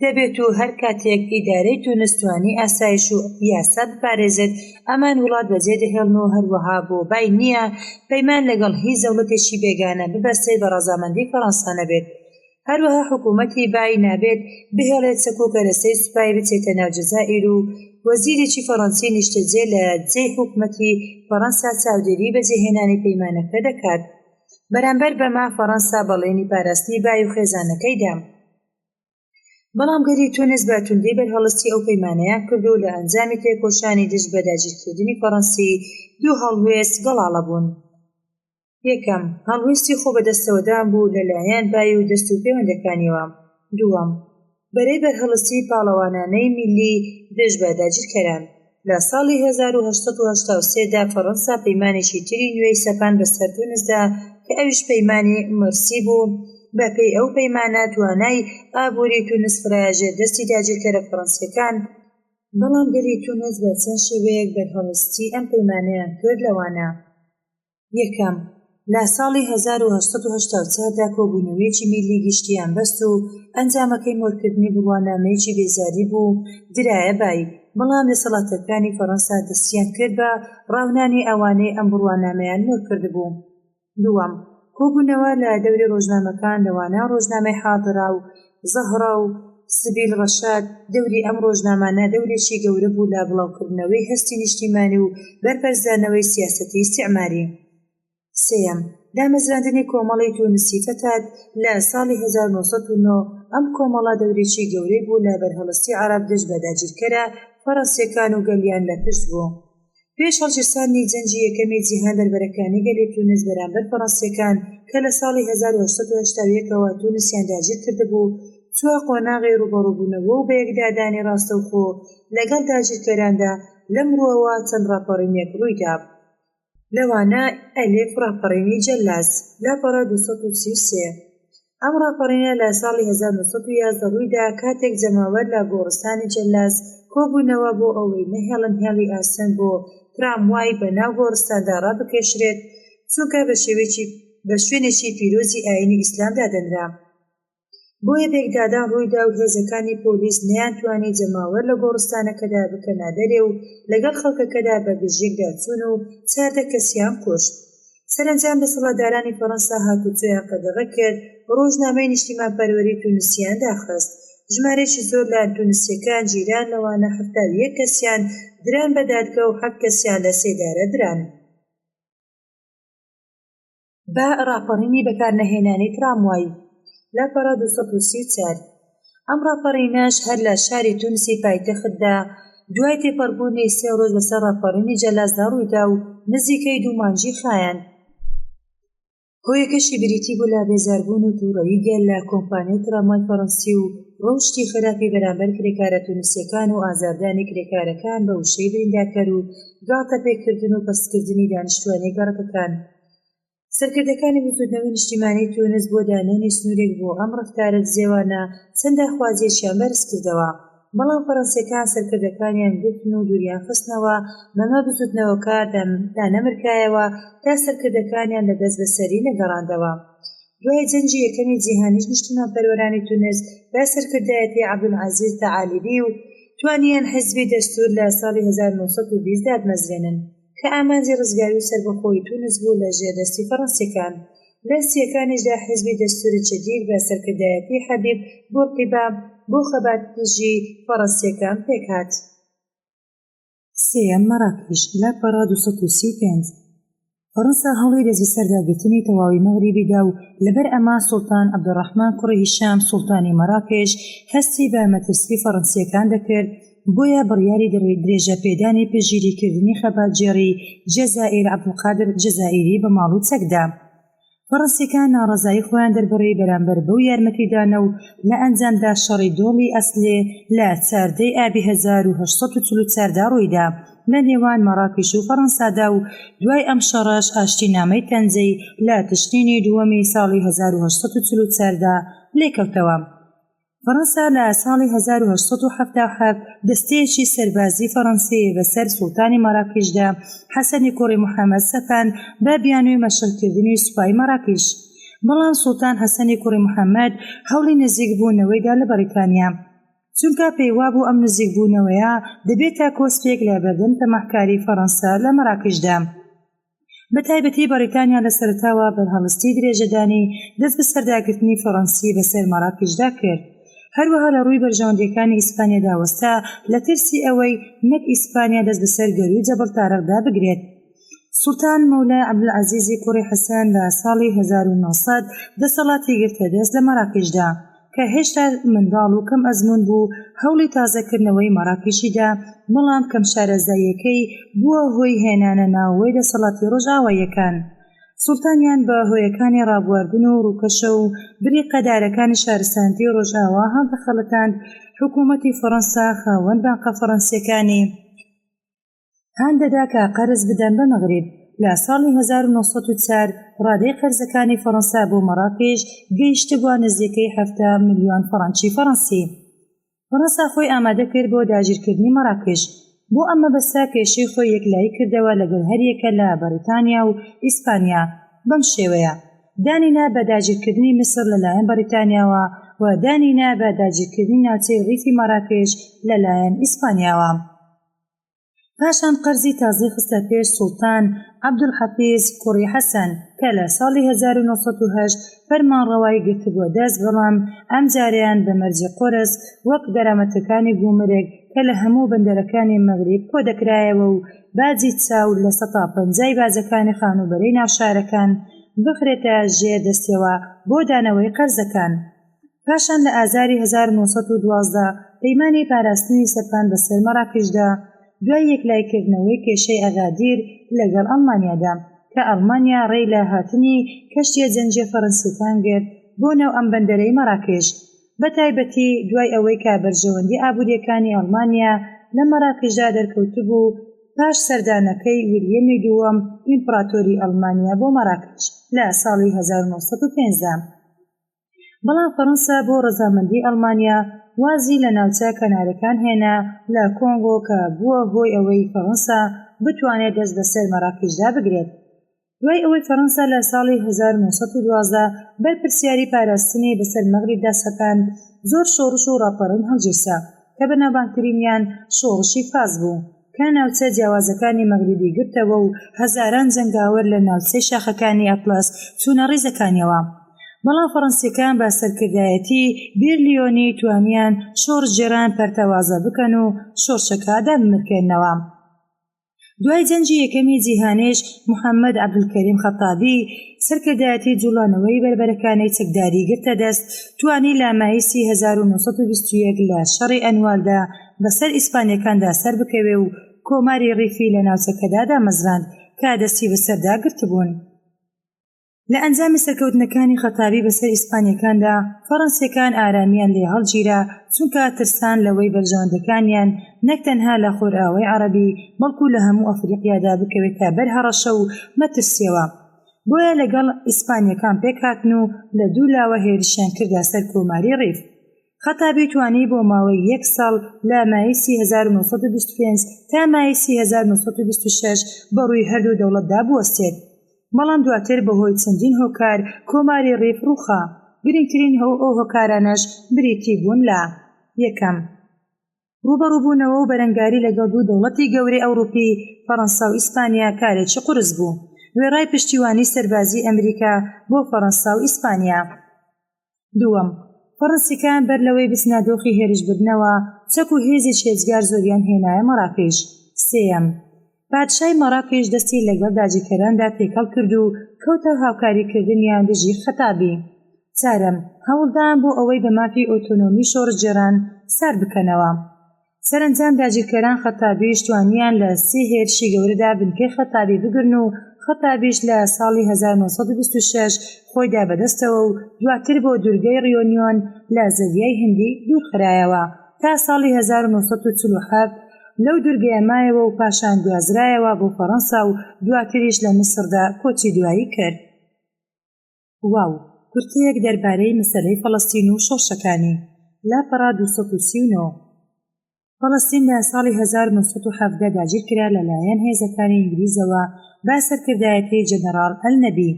دەبێت و هەر کاتێک ئیدارەی تونس توانی ئاسایش و یاسا بپارێزێت ئەمان وڵات بەجێ دەهێڵن و هەروەها بۆ بای نییە پەیمان لەگەڵ هیچ دەوڵەتێکی بێگانە ببەستێت بە ڕەزامەندی فەڕەنسا نەبێت. هەروەها حکوومەتی بای نابێت بهێڵێت چەک و کەرەستەی سوپای بچێتە ناو جەزائیر و وەزیرێکی فەڕەنسی نیشتەجێ لە جێی حکومەتی فەڕەنسا چاودێری بەجێهێنانی پەیمانەکە دەکات. بەرامبەر بەمە فەڕەنسا بەڵێنی پاراستنی بای و خێزانەکەی دا. بەڵام گەلی تونس بە توندی بەرهەڵستی ئەو پەیمانەیان کرد و لە ئەنجامی تێکۆشانی دژ بە داگیرکردنی فەڕەنسی دوو هەڵوێست گەڵاڵە بوون. یەکەم، هەڵوێستی خۆ بەدەستەوەدان بوو لە لایەن بای و دەست و پێوەندەکانیەوە. دووەم، بەرەی بەرهەڵستی پاڵەوانانەی میللی دژ بە داگیرکەران. لە ساڵی 1883 دا فەڕەنسا پەیمانێکی تری نوێی سەپاند بەسەر تونسدا کە ئەویش پەیمانی مۆرسی بوو، بە پێی ئەو پەیمانە توانای ئابووری تونس خرایە ژێر دەستی داگیرکەرە فەڕەنسیەکان، بەڵام گەلی تونس بە چەند شێوەیەک بەرهەڵستی ئەم پەیمانەیان کرد لەوانە. یەکەم، لە ساڵی 1884 دا کۆبوونەوەیەکی میللی گشتییان بەست و ئەنجامەکەی مۆرکردنی بڕوانامەیەکی بێزاری بوو درایە بای، بەڵام دەسەڵاتەکانی فەڕەنسا دەستیان کرد بە ڕاونانی ئەوانەی ئەم بڕوانامەیان مۆر کردبوو. دووەم، کۆبوونەوە لە دەوری ڕۆژنامەکان لەوانە ڕۆژنامەی حاضرە و زەهرە و سبیل ڕەشاد، دەوری ئەم ڕۆژنامانە دەورێکی گەورە بوو لە بڵاوکردنەوەی هەستی نیشتیمانی و بەرپەرچدانەوەی سیاسەتی ئیستیعماری. سێیەم، دامەزراندنی کۆمەڵی تونسی فەتات لە ساڵی 1909، ئەم کۆمەڵە دەورێکی گەورەی بوو لە بەرهەڵستی عەرەب دژ بە داگیرکەرە فەرەنسیەکان و گەلیان لە پشت بوو. پێش هەڵگیرسانی جەنگی یەکەمی جیهان بەربەرەکانی گەلی تونس بەرامبەر فەڕەنسیەکان کە لە ساڵی 1881 ەوە تونسیان داگیر کردبوو چووە قۆناغی ڕووبەڕووبوونەوە و بەیەکدادانی ڕاستەوخۆ لەگەڵ داگیرکەراندا، لەم ڕووەوە چەند ڕاپەڕینێک ڕوویدا لەوانە، ئەلف، ڕاپەڕینی جەلاس، لاپەڕە 233. ئەم ڕاپەڕینە لە ساڵی 1911 ڕوویدا کاتێک جەماوەر لە گۆڕستانی جەلاس کۆبوونەوە بۆ ئەوەی نەهێڵن هێڵی ئاسن بۆ تراموای بە ناو گۆڕستاندا ڕابکێشرێت چونکە بە شێوەیەکی بە شوێنێکی پیرۆزی ئایینی ئیسلام دادەنرا. بۆیە پێکدادان ڕوویدا و هێزەکانی پۆلیس نەیانتوانی جەماوەر لە گۆڕستانەکەدا بکەنە دەرێ و لەگەڵ خەڵکەکەدا بە گژیەکدا چوون و 14 کەسیان کوشت. سەرەنجام دەسەڵاتدارانی فەڕەنسا هاتوچۆیان قەدەغە کرد، ڕۆژنامەی نیشتیمانپەروەری تونسیان داخست. ژمارەیەکی زۆر لە تونسییەکان گیران لەوانە 71 کەسیان دران بە دادگا و حەفت کەسیان لە سێدارە دران. بە ڕاپەڕینی بەکارنەهێنانی تراموای، لاپەڕە 234. ئەم ڕاپەڕینەش هەر لە شاری تونسی پایتەختدا دوای تێپەڕبوونی سێ ڕۆژ بەسەر ڕاپەڕینی جەلاسدا ڕوویدا و نزیکەی دوو مانگی خایاند. هۆیەکەشی بریتی بوو لە بێزاربوون و تووڕەیی گەل لە کۆمپانیای تراموای فەڕەنسی و ڕەوشتی خراپی بەرامبەر کرێکارە تونسییەکان و ئازاردانی کرێکارەکان بە وشەی بریندارکەر و گاڵتەپێکردن و پەستکردنی دانیشتوانی گەڕەکەکان. سەرکردەکانی بزووتنەوەی نیشتیمانیی تونس بۆ دانانی سنوورێک بۆ ئەم ڕەفتارە دزێوانە چەند داخوازییەکیان بەرز کردەوە، بەڵام فەرەنسییەکان سەرکردەکانیان گرتن و دووریان خستنەوە، بەمە بزووتنەوەکە دانەمرکایەوە تا سەرکردەکانیان لە دەستبەسەری نەگەڕاندەوە. دوای جەنگی یەکەمی جیهانیش نیشتیمانپەروەرانی تونس بە سەرکردایەتی عەبدولعەزیز تەعالیبی و توانیان حیزبی دەستوور لە ساڵی 1920 دابمەزرێنن کە ئامانجی ڕزگاری و سەربەخۆیی تونس بوو لە ژێر دەستی فەڕەنسیەکان. لە سییەکانیشدا حیزبی دەستوور جەدید بە سەرکردایەتی حەبیب بورقیبە بۆ خەبات دژی فەڕەنسیەکان پێکهات. سێیەم، مەراکیش، لاپەڕە 235. فەڕەنسا هەوڵی دەستبەسەرداگرتنی تەواوی مەغریبی دا و لەبەر ئەمە سوڵتان عەبدولڕەحمان کوڕی هیشام سوڵتانی مەراکش هەستی بە مەترسی فەڕەنسییەکان دەکرد بۆیە بڕیاری درێژەپێدانی پشتگیریکردنی خەباتگێڕی جەزائیر عەبدولقادر جەزائیری بە ماڵ و چەک دا. فەڕەنسیەکان ناڕەزایی خۆیان دەربڕی بەرامبەر بەو یارمەتیدانە و لە ئەنجامدا شەڕی دۆڵی ئەسلێ لە 14 ی ئابی 1844 دا ڕوویدا لە نێوان مەڕاکیش و فەڕەنسادا و دوای ئەم شەڕەش ئاشتینامەی تەنجەی لە تشرینی دووەمی ساڵی 1844 دا لێکەوتەوە. فەڕەنسا لە ساڵی 1877 دەستەیەکی سەربازی فەڕەنسی بەسەر سوڵتانی مەراکیشدا حەسەنی کوڕی محەمەد سەپاند بە بیانووی مەشقکردنی سوپای مەراکیش. بەڵام سوڵتان حەسەنی کوڕی محەمەد هەوڵی نزیکبوونەوەی دا لە بەڕیتانیا. چونکە پێیوابوو ئەم نزیکبوونەوەیە دەبێتە کۆسپێک لە بەردەم تەماحکاری فەڕەنسا لە مەراکیشدا. بە تایبەتی بەڕیتانیا لە سەرەتاوە بەرهەڵستی درێژەدانی دەست بەسەرداگرتنی فەڕەنسی بەسەر مەراکیشدا کرد. هەروەها لە ڕووی بەرژەوەندییەکانی ئیسپانیادا وەستا لە ترسی ئەوەی نەک ئیسپانیا دەست بەسەر گەرووی جەبڵ تارقدا بگرێت. سوڵتان مەولای عەبدولعەزیزی کوڕی حەسەن لە ساڵی 1900 دەسەڵاتی گرتە دەست لە مەراکیشدا، کە هێشتا منداڵ و کەم ئەزموون بوو، هەوڵی تازەکردنەوەی مەراکیشی دا، بەڵام کەم شارەزاییەکەی بووە هۆی هێنانە ناوەوەی دەسەڵاتی ڕۆژئاواییەکان. سوڵتانیان بە هۆیەکانی ڕابواردن و ڕووکەشە و بریقەدارەکانی شارستانیەتی ڕۆژئاوا هەڵدەخەڵەتاند، حکوومەتی فەڕەنسا خاوەن بانقە فەڕەنسییەکانی، هان دەدا کە قەرز بدەن بە مەغریب. لە ساڵی 1904 ڕادەی قەرزەکانی فەڕەنسا بۆ مەراکیش گەیشتبووە نزیکەی 70 ملیۆن فەڕەنکی فەڕەنسی. فەڕەنسا خۆی ئامادە کرد بۆ داگیرکردنی مەراکیش. بۆ ئەم مەبەستە کێشەی خۆی یەکلایی کردەوە لەگەڵ هەریەکە لە بەڕیتانیا و ئیسپانیا بەم شێوەیە، دانی نا بە داگیرکردنی میسر لەلایەن بەڕیتانیاوە و دانی نا بە داگیرکردنی ناوچەی ڕیفی مەراکش لەلایەن ئیسپانیاوە. پاشان قەرزی تازەی خستە پێش سوڵتان عەبدولحەفیز کوڕی حەسەن کە لە ساڵی 1908 فەرمانڕەوای گرتبووە دەست، بەڵام ئەمجارەیان بە مەرجی قورس وەک دەرامەتەکانی گومرگ کە لە هەموو بەندەرەکانی مەغریب کۆدەکرایەوە و باجی چاو لە سەتا پەنجای باجەکانی خانووبەرەی ناو شارەکان بخرێتە ژێر دەستیەوە بۆ دانەوەی قەرزەکان. پاشان لە ئازاری 1912 پەیمانی پاراستنی سەپاند بەسەر مەراکشدا، دوای یەکلایکردنەوەی کێشەی ئەغادیر لەگەڵ ئەڵمانیادا، کە ئەڵمانیا ڕێی لە هاتنی کەشتیە جەنگیە فەرەنسیەکان گرت بۆ ناو ئەم بەندەرەی مەراکش، بەتایبەتی دوای ئەوەی کە بەرژەوەندی ئابوریەکانی ئەڵمانیا لە مەراکشدا دەرکەوتبوو پاش سەردانەکەی ویلیەمی دووەم ئیمپڕاتۆری ئەڵمانیا بۆ مەراکش لە ساڵی 1905 دا. بەڵام فەرەنسا بۆ ڕەزامەندی ئەڵمانیا وازی لە ناوچە کەنارەکان هێنا لە کۆنگۆ کە بووە هۆی ئەوەی فەرەنسا بتوانێت دەست بەسەر مەراکیشدا بگرێت. دوای ئەوەی فەرەنسا لە ساڵی 1912 بەرپرسیاری پاراستنی بەسەر مەغریبدا سەپاند، زۆر شۆڕش و ڕاپەڕین هەڵگیرسا کە بەناوبانگترینیان شۆڕشی فاس بوو. کە ناوچە جیاوازەکانی مەغریبی گرتەوە و هەزاران جەنگاوەر لە ناوچەی شاخەکانی ئەتڵەس چوونە ڕیزەکانیەوە. بەڵام فەڕەنسیەکان بە سەرکردایەتی بیرلیۆنی توانیان شۆڕشگێڕان پەرتەوازە بکەن و شۆڕشەکە دابمرکێننەوە. دوای جەنگی یەکەمی جیهانیش محەمەد عەبدولکەریم خەتابی سەرکردایەتی جوڵانەوەی بەربەرەکانێی چەکداری گرتە دەست، توانی لە مایسی 1921 لە شەڕی ئەنوالدا بەسەر ئیسپانیەکاندا سەربکەوێ و کۆماری ڕیفی لە ناوچەکەدا دامەزراند کە دەستی بەسەردا گرتبوون. لە ئەنجامی سەرکەوتنەکانی خەتابی بەسەر ئیسپانیەکاندا، فەڕەنسیەکان ئارامیان لێ هەڵگیرا، چونکە ترسان لەوەی بەرژەوەندەکانیان نەک تەنها لە خۆرئاوای عەڕەبی بەڵکو لە هەموو ئەفریقیادا بکەوێتە بەر هەڕەشە و مەترسیەوە. بۆیە لەگەڵ ئیسپانیەکان پێکهاتن و لە دوو لاوە هێرشیان کردە سەر کۆماری ڕیف. خەتابی توانی بۆ ماوەی یەک ساڵ لە مایسی 1925 تا مایسی 1926 بە ڕووی هەردوو دەوڵەتدا بوەستێت. بەڵام دواتر بەهۆی چەندین هۆکار کۆماری ڕیف ڕووخا، گرنگترین ئەو هۆکارانەش بریتی بوون لە، یەکەم، ڕووبەڕووبوونەوە و بەرەنگاری لەگەڵ دوو دەوڵەتی گەورەی ئەوڕوپی، فەڕەنسا و ئیسپانیا کارێکی قورس بوو، وێڕای پشتیوانی سەربازیی ئەمریکا بۆ فەڕەنسا و ئیسپانیا. دووەم، فەڕەنسیکان بەر لەوەی بچنە دۆخی هێرشبردنەوە، چەک و هێزێکی ئێجگار زۆریان هێنایە مەراکش. سێیەم، پادشای مەراکش دەستی لەگەڵ داگیرکەراندا تێکەڵ کرد و کەوتە هاوکاریکردنیان دژی خەتابی. چارەم، هەوڵدان بۆ ئەوەی بە مافی ئۆتۆنۆمی شۆڕشگێڕان سارد بکەنەوە. سەرەنجام داگیرکەران خەتابیش توانیان لە سێ هێرشی گەورەدا بنکەی خەتابی بگرن و خەتابیش لە ساڵی 1926 خۆی دا بەدەستەوە و دواتر بۆ دورگەی ڕیۆنیۆن لە زەریای هندی دوورخرایەوە تا ساڵی 1947 لەو دورگەیە مایەوە و پاشان گوازرایەوە بۆ فەڕەنسا و دواتریش لە میسڕدا کۆچی دوایی کرد. واو، کورتەیەک دەربارەی مەسەلەی فەڵەستین و شۆڕشەکانی، لاپەڕە 239. فەڵەستین لە ساڵی 1917 داگیرکرا لەلایەن هێزەکانی ئینگلیزەوە بە سەرکردایەتی جەنەڕاڵ ئەلنەبی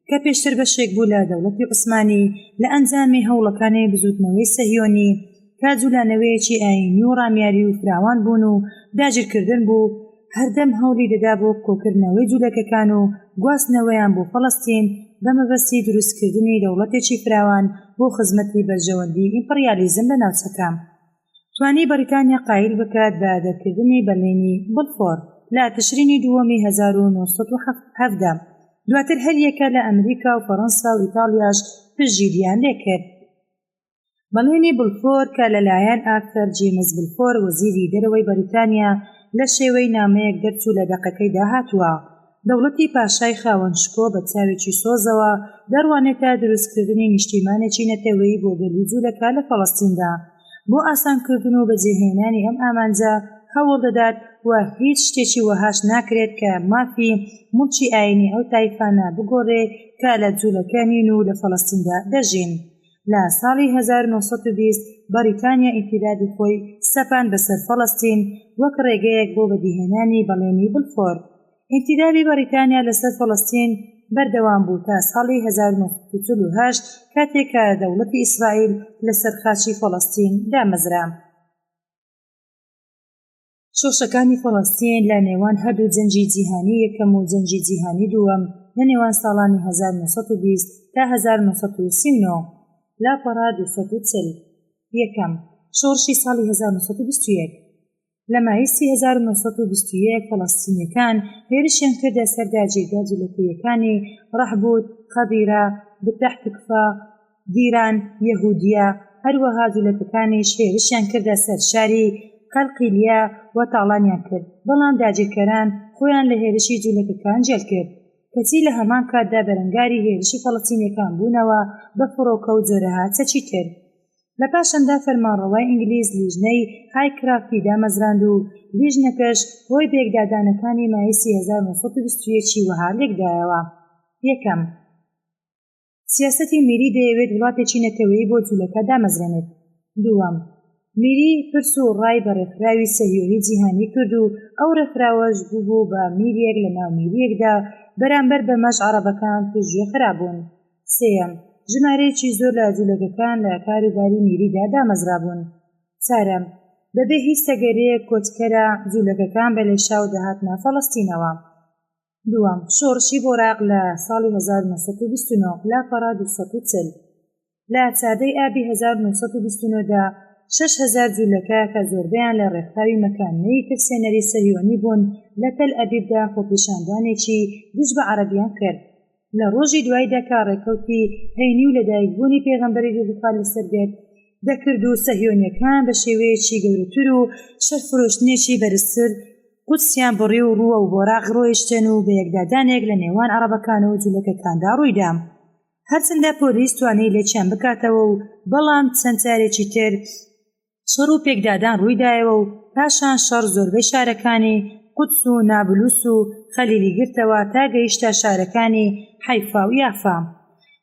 کە پێشتر بەشێک بوو لە دەوڵەتی عوسمانی لە ئەنجامی هەوڵەکانی بزووتنەوەی سەهیۆنی کە جولانەوەیەکی ئایینی و ڕامیاری و فراوان بوون و داگیرکردن بوو هەردەم هەوڵی دەدا بۆ کۆکردنەوەی جولەکەکان و گواستنەوەیان بۆ فەڵەستین بە مەبەستی دروستکردنی دەوڵەتێکی فراوان بۆ خزمەتی بەرژەوەندی ئیمپڕیالیزم لە ناوچەکە. توانی بەڕیتانیا قایل بکات بە دەرکردنی بەڵێنی بڵفۆر لە تشرینی دووەمی 1917، دواتر هەریەکە لە ئەمریکا و فەڕەنسا و ئیتاڵیاش پشتگیریان لێکرد. بەڵێنی بڵفۆر کە لەلایەن ئارثەر جیمز بلفۆر وەزیری دەرەوەی بەریتانیا لە شێوەی نامەیەک دەرچوو لە دەقەکەیدا هاتووە دەوڵەتی پاشای خاوەن شکۆ بە چاوێکی سۆزەوە دەڕوانێتە دروستکردنی نیشتیمانێکی نەتەوەیی بۆ گەلی جولەکە لە فەڵەستیندا بۆ ئاسانکردن و بەجێهێنانی ئەم ئامانجە هەوڵ دەدات و هیچ شتێکی وەهاش ناکرێت کە مافی موڵکی ئاینی ئەو تایفانە بگۆڕێ کە لە جولەکە نین و لە فەڵەستیندا دەژین. لە ساڵی 1920 بەڕیتانیا ئینتیدابی خۆی سەپاند بەسەر فەڵەستین وەک ڕێگەیەک بۆ بەدیهێنانی بەڵێنی بلفۆر. ئینتیدابی بەڕیتانیا لەسەر فەڵەستین بەردەوام بوو تا ساڵی 1948 کاتێک کە دەوڵەتی ئیسرائیل لەسەر خاچی فەڵەستین دامەزرا. شۆڕشەکانی فەڵەستین لە نێوان هەردوو جەنگی جیهانی یەکەم و جەنگی جیهانی دووەم لە نێوان ساڵانی 1920 تا 1939، لاپەڕە 240. یەکەم، شۆڕشی ساڵی 1921. لە مایسی 1921 فەڵەستینییەکان هێرشیان کردە سەر داگیرگە جولەکەییەکانی ڕەحبوت، خەضیرە، بتەح تکفا، دیران، یەهودیە، هەروەها جولەکەکانیش هێرشیان کردە سەر شاری قەلقیلیە و تاڵانیان کرد، بەڵام داگیرکەران خۆیان لە هێرشی جولەکەکان جێل کرد، کەچی لە هەمان کاتدا بەرەنگاری هێرشی فەڵەستینیەکان بوونەوە بە فڕۆکە و جۆرەها چەکی تر. لە پاشاندا فەرمانڕەوای ئینگلیز لیژنەی هایکرافتی دامەزراند و لیژنەکەش هۆی بێکدادانەکانی مایسی 1921 ی وەها لێکدایەوە، یەکەم، سیاسەتی میری دەیەوێت وڵاتێکی نەتەوەیی بۆ جولەکە دامەزرێنێت. دووەم، میری پرس و ڕای بە ڕێکخراوی سەهیۆنی جیهانی کرد و ئەو ڕێکخراوەش بووبوو بە میریەک لە ناو میریەکدا، بەرامبەر بەمەش عەڕەبەکان پشتگوێ خرابوون. سێیەم، ژمارەیەکی زۆر لە جولەکەکان لە کاروباری میریدا دامەزرابوون. چارەم، بەبێ هیچ تەگەرەیەک کۆچکەرە جولەکەکان بە لێشاو دەهاتنە فەڵەستینەوە. دووەم، شۆڕشی بۆراق لە ساڵی 1929، لاپەڕە 240. لە چاردەی ئابی 1929 دا 6000 جولەکە کە زۆربەیان لە ڕێکخراوی مەکاننەی ترسێنەری سەهیۆنی بوون لە تەل ئەبیبدا خۆپیشاندانێکی دژ بە عەڕەبیان کرد. لە ڕۆژی دوایدا کە ڕێکەوتی هەینی و لەدایکبوونی پێغەمبەری درودی خوا لەسەر بێت دەکرد و سەهیۆنیەکان بە شێوەیەکی گەورەتر و شەرفرۆشتنێکی بەرزتر قودسیان بڕی و ڕووەو بۆراق ڕۆیشتن و بەیەکدادانێک لە نێوان عەڕەبەکان و جولەکەکاندا ڕوویدا هەرچەندە پۆلیس توانی لێکیان بکاتەوە و بەڵام چەند جارێکی تر شەڕ و پێکدادان ڕوویدایەوە و پاشان شەڕ زۆربەی شارەکانی قودس و نابلوس و خەلیلی گرتەوە تا گەیشتە شارەکانی حەیفا و یافا.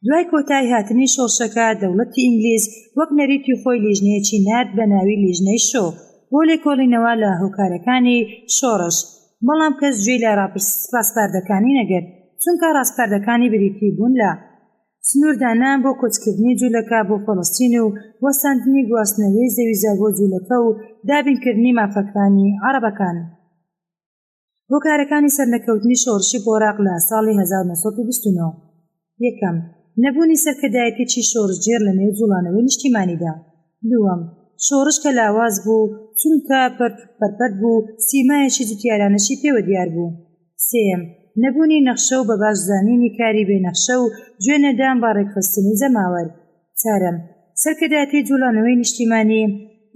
دوای کۆتایی هاتنی شۆڕشەکە دەوڵەتی ئینگلیز وەک نەریتی خۆی لیژنەیەکی نارد بە ناوی لیژنەی شۆ بۆ لێکۆڵینەوە لە هۆکارەکانی شۆڕش بەڵام کەس گوێی لە ڕاسپاردەکانی نەگرت چونکە ڕاسپاردەکانی بریتی بوون لە سنووردانان بۆ کۆچکردنی جولەکە بۆ فەڵەستین و وەستاندنی گواستنەوەی زەویزار بۆ جولەکە و دابینکردنی مافەکانی عەڕەبەکان. هۆکارەکانی سەرنەکەوتنی شۆڕشی بۆراق لە ساڵی 1929. یەکەم، نەبوونی سەرکردایەتیی شۆڕشگێڕ لە نێو جوڵانەوەی نیشتیمانیدا. دووەم، شۆڕش کە لاواز بوو، چونکە پەرت و پەرپەرت بوو، سیمایەکی جوتیارانەشی پێوە دیار بوو. سێیەم، نەبوونی نەخشە و بە باش زانینی کاری بێ نەخشە و گوێ نەدان بە ڕێکخستنی جەماوەر. چارەم، سەرکردایەتی جوڵانەوەی نیشتیمانی،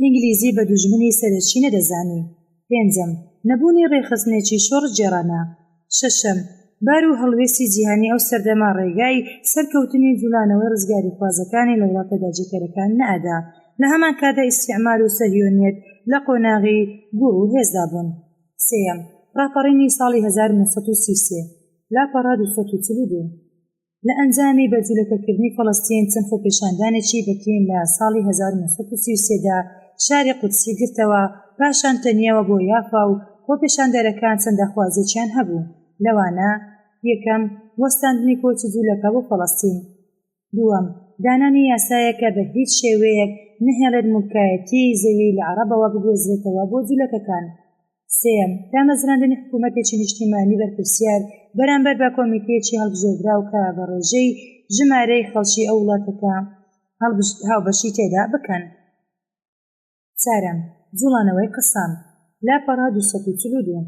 ئینگلیزی بە دوژمنی سەرەکی نەدەزانی. پێنجەم، نەبوونی ڕێکخستنێکی شۆڕشگێڕانە. شەشەم، بار و هەڵوێستی جیهانی ئەو سەردەمە ڕێگای سەرکەوتنی جوڵانەوەی ڕزگاریخوازەکانی لە وڵاتە داگیرکەرەکان نەئەدا، لە هەمان کاتدا ئیستیعمار و سەهیۆنیەت لە قۆناغی گوڕ و هێزدا بوون. سێیەم، ڕاپەڕینی ساڵی 1933، لاپەڕە 242. لە ئەنجامی بە جولەکەکردنی فەڵەستین چەند خۆپێشاندانێکی بەتین لە ساڵی 1933 دا شاری قودسی گرتەوە، پاشان تەنیەوە بۆ یافا و خۆپێشاندەرەکان چەند داخوازیەکیان هەبوو، لەوانە، یەکەم، وەستاندنی کۆچی جولەکە بۆ فەڵەستین. دووەم، دانانی یاسایەک کە بە هیچ شێوەیەک نەهێڵێت موڵکایەتیی زەوی لە عەڕەبەوە بگوێزرێتەوە بۆ جولەکەکان. سێیەم، دامەزراندنی حکوومەتێکی نیشتیمانی بەرپرسیار بەرامبەر بە کۆمیتەیەکی هەڵبژێردراو کە بە ڕێژەی ژمارەی خەڵکی ئەو وڵاتەکە هاوبەشی تێدا بکەن. چارەم، جوڵانەوەی قەسام، لاپەڕە 242.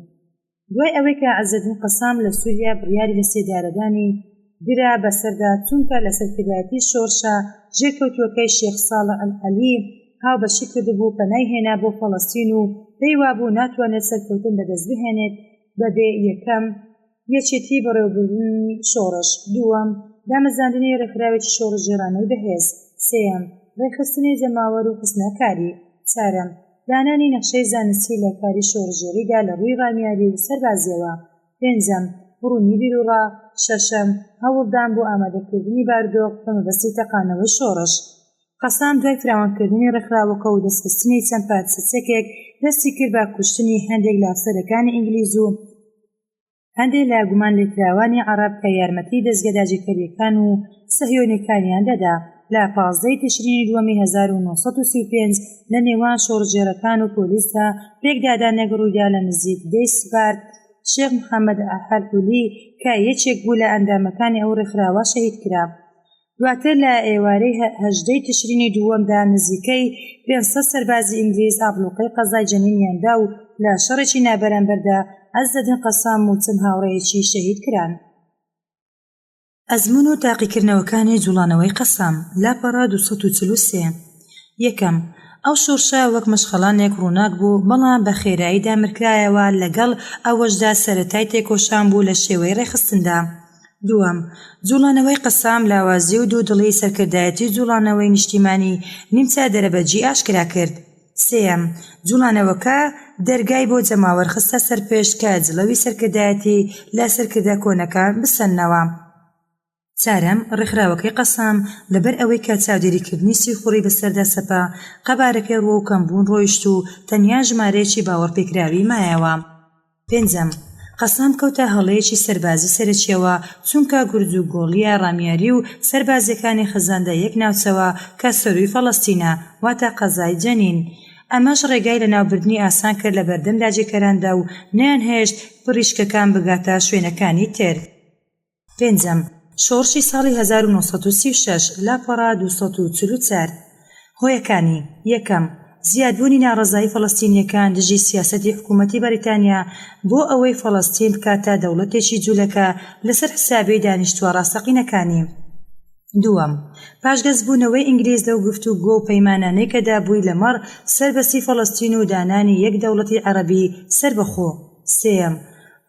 دوای ئەوەی کە عزەدین قەسام لە سوریا بڕیاری لەسێدارەدانی درا بەسەردا چونکە لە سەرکردایەتی شۆڕشە ژێرکەوتووەکەی شێخ ساڵح عەلی هاوبەشی کردبوو پەنای هێنا بۆ فەڵەستین و پێی وابوو ناتوانێت سەرکەوتن بەدەست بهێنێت بەبێ یەکەم یەکێتی بەڕێوەبردنی شۆڕش، دووەم، دامەزراندنی ڕێکخراوێکی شۆڕشگێڕانەی بەهێز، سێیەم، ڕێکخستنی جەماوەر و خستنەکاری، چارەم، دانانی نەخشەی زانستی لە کاری شۆڕشگێڕیدا لە ڕووی ڕامیاری و سەربازییەوە، پێنجەم، ڕوونی بیروڕا، شەشەم، هەوڵدان بۆ ئامادەکردنی بارودۆخ بە مەبەستی تەقاندنەوەی شۆڕش. قەسام دوای فراوانکردنی ڕێکخراوەکە و دەستخستنی چەند پارچە چەکێک، دەستی کرد بە کوشتنی هەندێک لە ئەفسەرەکانی ئینگلیز و هەندێک لە گومانلێکراوانی عەڕەب کە یارمەتی دەزگە داگیرکەرییەکان و سەهیۆنیەکانیان دەدا. لە 15 ی تشرینی دووەمی 1935 لە نێوان شۆڕشگێڕەکان و پۆلیسدا پێکدادانێک ڕوویدا لە نزیک دێی سبارت، شێخ محەمەد حەلحولی کە یەکێک بوو لە ئەندامەکانی ئەو ڕێکخراوە شەهید کرا. دواتر لە ئێوارەی 18 ی تشرینی دووەمدا نزیکەی 500 سەربازی ئینگلیز ئابڵوقەی قەزای جەنینیان دا و لە شەڕێکی نابەرامبەردا عزەدین قەسام و چەند هاوڕێیەکی شەهید کران. ئەزموون و تاقیکردنەوەکانی جوڵانەوەی قەسام، لاپەڕە 243. یەکەم، ئەو شۆڕشە وەک مەشخەڵانێک ڕووناک بوو، بەڵام بە خێرایی دامرکرایەوە، لەگەڵ ئەوەشدا سەرەتای تێکۆشان بوو لە شێوەی ڕێکخستندا. دووەم، جوڵانەوەی قەسام لاوازی و دوودڵی سەرکردایەتی جوڵانەوەی نیشتیمانی نیمچە دەرەبەگی ئاشکرا کرد. سێیەم، جوڵانەوەکە دەرگای بۆ جەماوەر خستە سەر پشت کە جڵەوی سەرکردایەتی لە سەرکردە کۆنەکان بسەننەوە. چارەم، ڕێکخراوەکەی قەسام لەبەر ئەوەی کە چاودێریکردنی سیخوڕی بەسەردا سەپا، قەبارەکەی ڕووەو کەمبوون ڕۆیشت و تەنیا ژمارەیەکی باوەڕپێکراوی مایەوە. پێنجەم، قەسام کەوتە هەڵەیەکی سەربازی سەرەکییەوە، چونکە گورج و گۆڵییە ڕامیاری و سەربازییەکانی خزاندە یەک ناوچەوە کە سەرووی فەڵەستینە، واتە قەزای جەنین. ئەمەش ڕێگای لەناوبردنی ئاسان کرد لەبەردەم داگیرکەراندا و نەیانهێشت پڕیشکەکان بگاتە شوێنەکانی تر. پێنجەم، شۆڕشی ساڵی 1936، لاپەڕە 244. هۆیەکانی، یەکەم، زیادبوونی ناڕەزایی فەڵەستینییەکان دژی سیاسەتی حکوومەتی بەریتانیا بۆ ئەوەی فەڵەستین بکاتە دەوڵەتێکی جوولەکە لەسەر حسابی دانیشتووە ڕاستەقینەکانی. دووەم، پاشگەزبوونەوەی ئینگلیز لەو گفتوگۆ و پەیمانانەی کە دابووی لەمەڕ سەربەستی فەڵەستین و دانانی یەک دەوڵەتی عەڕەبی سەربەخۆ. سێیەم،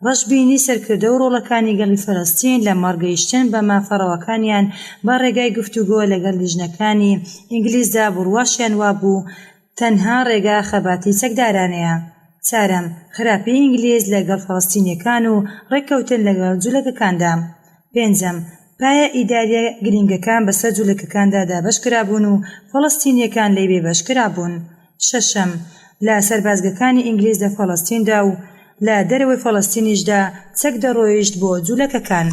ڕەشبینی سەرکردە و ڕۆڵەکانی گەلی فەلەستین لە مەڕ گەیشتن بە مافە ڕەواکانیان بە ڕێگای گفتوگۆ لەگەڵ لیژنەکانی ئینگلیزدا بڕواشیان وابوو تەنها ڕێگا خەباتی چەکدارانەیە. چارەم، خراپی ئینگلیز لە گەڵ فەڵەستینیەکان و ڕێککەوتن لەگەڵ جولەکەکاندا. پێنجەم، پایە ئیداریە گرینگەکان بەسەر جولەکەکاندا دابەش کرابوون و فەڵەستینیەکان لێی بێبەش کرابوون. شەشەم، لە سەربازگەکانی ئینگلیز لە فەڵەستیندا و لە دەرەوەی فەڵەستینیشدا چەک دەڕۆیشت بۆ جولەکەکان.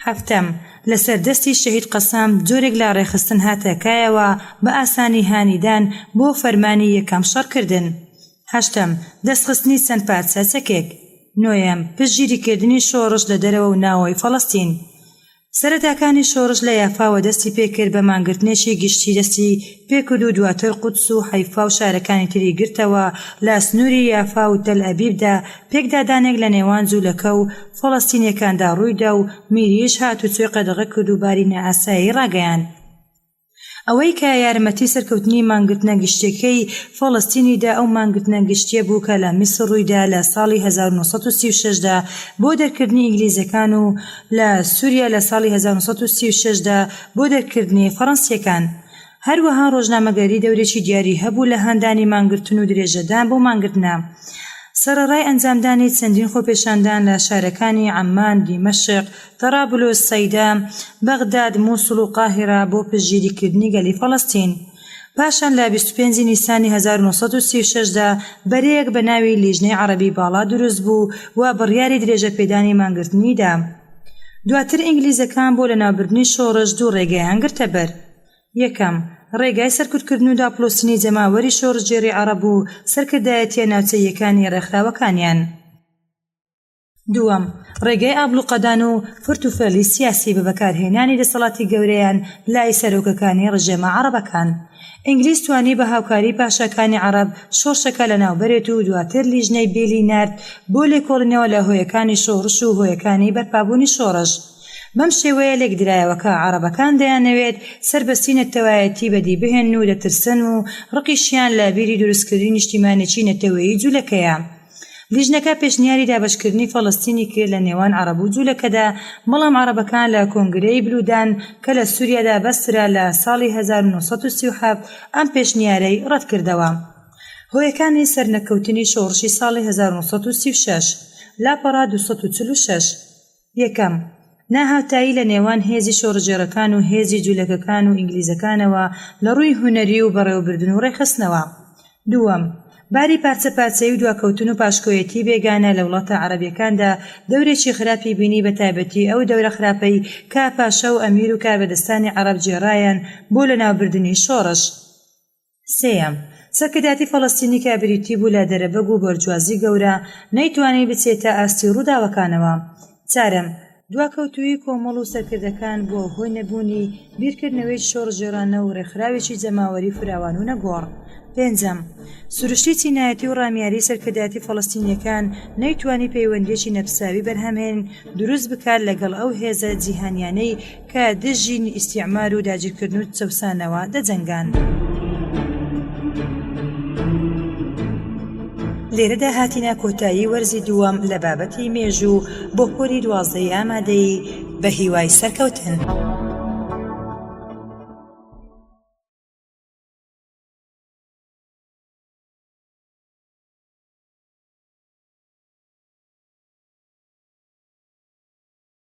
حەفتەم، لەسەر دەستی شەهید قەسام جۆرێک لە ڕێکخستن هاتە کایەوە بە ئاسانی هانیدان بۆ فەرمانی یەکەم شەڕکردن. هەشتەم، دەستخستنی چەند پارچە چەکێک. نۆیەم، پشتگیریکردنی شۆڕش لە دەرەوە و ناوەوەی فەڵەستین. سەرەتاکانی شۆڕش لە یافاوە دەستی پێکرد بە مانگرتنێکی گشتی دەستی پێکرد و دواتر قودس و حەیفا و شارەکانی تری گرتەوە، لە سنووری یافا و تەلئەبیبدا پێکدادانێک لە نێوان جوولەکە و فەڵەستینیەکاندا ڕوویدا و میریش هاتوچۆی قەدەغە کرد و باری نائاسایی ڕاگەیاند. ئەوەی کە یارمەتی سەرکەوتنی مانگرتنە گشتیەکەی فەڵەستینی دا ئەو مانگرتنە گشتیە بوو کە لە میسر ڕوویدا لە ساڵی 1936 دا بۆ دەرکردنی ئینگلیزەکان و لە سوریا لە ساڵی 1936 دا بۆ دەرکردنی فەڕەنسیەکان. هەروەها ڕۆژنامەگەری دەورێکی دیاری هەبوو لە هاندانی مانگرتن و درێژەدان بەو مانگرتنە. سەرەڕای ئەنجامدانی چەندین خۆپێشاندان لە شارەکانی عەممان، دیمەشق، تەڕابلوس، سەیدا، بەغداد، موسڵ و قاهیرە بۆ پشتگیریکردنی گەلی فەڵەستین. پاشان لە 25 ی نیسانی 1936 دا بەرەیەک بە ناوی لیژنەی عەڕەبی باڵا دروست بوو و بڕیاری درێژەپێدانی مانگرتنی دا. دواتر ئینگلیزەکان بۆ لەناوبردنی شۆڕش دوو ڕێگایان گرتە بەر. یەکەم، ڕێگای سەرکوتکردن و داپڵۆسینی جەماوەری شۆڕشگێڕی عەڕەب و سەرکردایەتییە ناوچەییەکانی ڕێکخراوەکانیان. دووەم، ڕێگای ئابڵوقەدان و فرت و فێڵی سیاسی بە بەکارهێنانی دەسەڵاتی گەورەیان لای سەرۆکەکانی ڕژێمە عەڕەبەکان. ئینگلیز توانی بە هاوکاری پاشاکانی عەڕەب شۆڕشەکە لەناوبەرێت و دواتر لیژنەی بیلی نارد بۆ لێکۆڵینەوە لە هۆیەکانی شۆڕش و هۆیەکانی بەرپابوونی شۆڕش. بەم شێوەیە لێکدرایەوە کە عەڕەبەکان دەیانەوێت سەربەستی نەتەوایەتی بەدی بهێنن و دەترسن و ڕقیشیان لە بیری دروستکردنی نیشتیمانێکی نەتەوەیی جولەکەیە. لیژنەکە پێشنیاری دابەشکردنی فەڵەستینی کرد لە نێوان عەڕەب و جولەکەدا، بەڵام عەڕەبەکان لە کۆنگرەی بلودان کە لە سوریادا بەسترا لە ساڵی 1937 ئەم پێشنیارەی ڕەتکردەوە. هۆیەکانی سەرنەکەوتنی شۆڕشی ساڵی 1936، لاپەڕە 246. یەکەم، ناهاوتایی لە نێوان هێزی شۆڕشگێڕەکان و هێزی جولەکەکان و ئینگلیزەکانەوە لە ڕووی هونەری و بەڕێوەبردن و ڕێکخستنەوە. دووەم، باری پارچەپارچەیی و دواکەوتن و پاشکۆیەتی بێگانە لە وڵاتە عەڕەبیەکاندا دەورێکی خراپی بینی بە تایبەتی ئەو دەورە خراپەی کە پاشا و ئەمیر و کاربەدەستانی عەڕەب گێڕایان بۆ لەناوبردنی شۆڕش. سێیەم، سەرکردایەتی فەڵەستینی کە بریتی بوو لە دەرەبەگ و بۆرجوازی گەورە، نەیتوانی بچێتە ئاستی ڕووداوەکانەوە. چارەم، دواکەوتوویی کۆمەڵ و سەرکردەکان بووە هۆی نەبوونی بیرکردنەوەیەکی شۆڕشگێڕانە و ڕێکخراوێکی جەماوەری فراوان و نەگۆڕ. پێنجەم، سروشتی چینایەتی و ڕامیاریی سەرکردایەتی فەڵەستینییەکان نەیتوانی پەیوەندییەکی نەپساوی بەرهەمهێن دروست بکات لەگەڵ ئەو هێزە جیهانییانەی کە دژی ئیستیعمار و داگیرکردن و چەوسانەوە دەجەنگان. لێرەدا هاتینە کۆتایی وەرزی دووەم لە بابەتی مێژوو بۆ پۆلی دوازدەی ئامادەیی بە هیوای سەرکەوتن.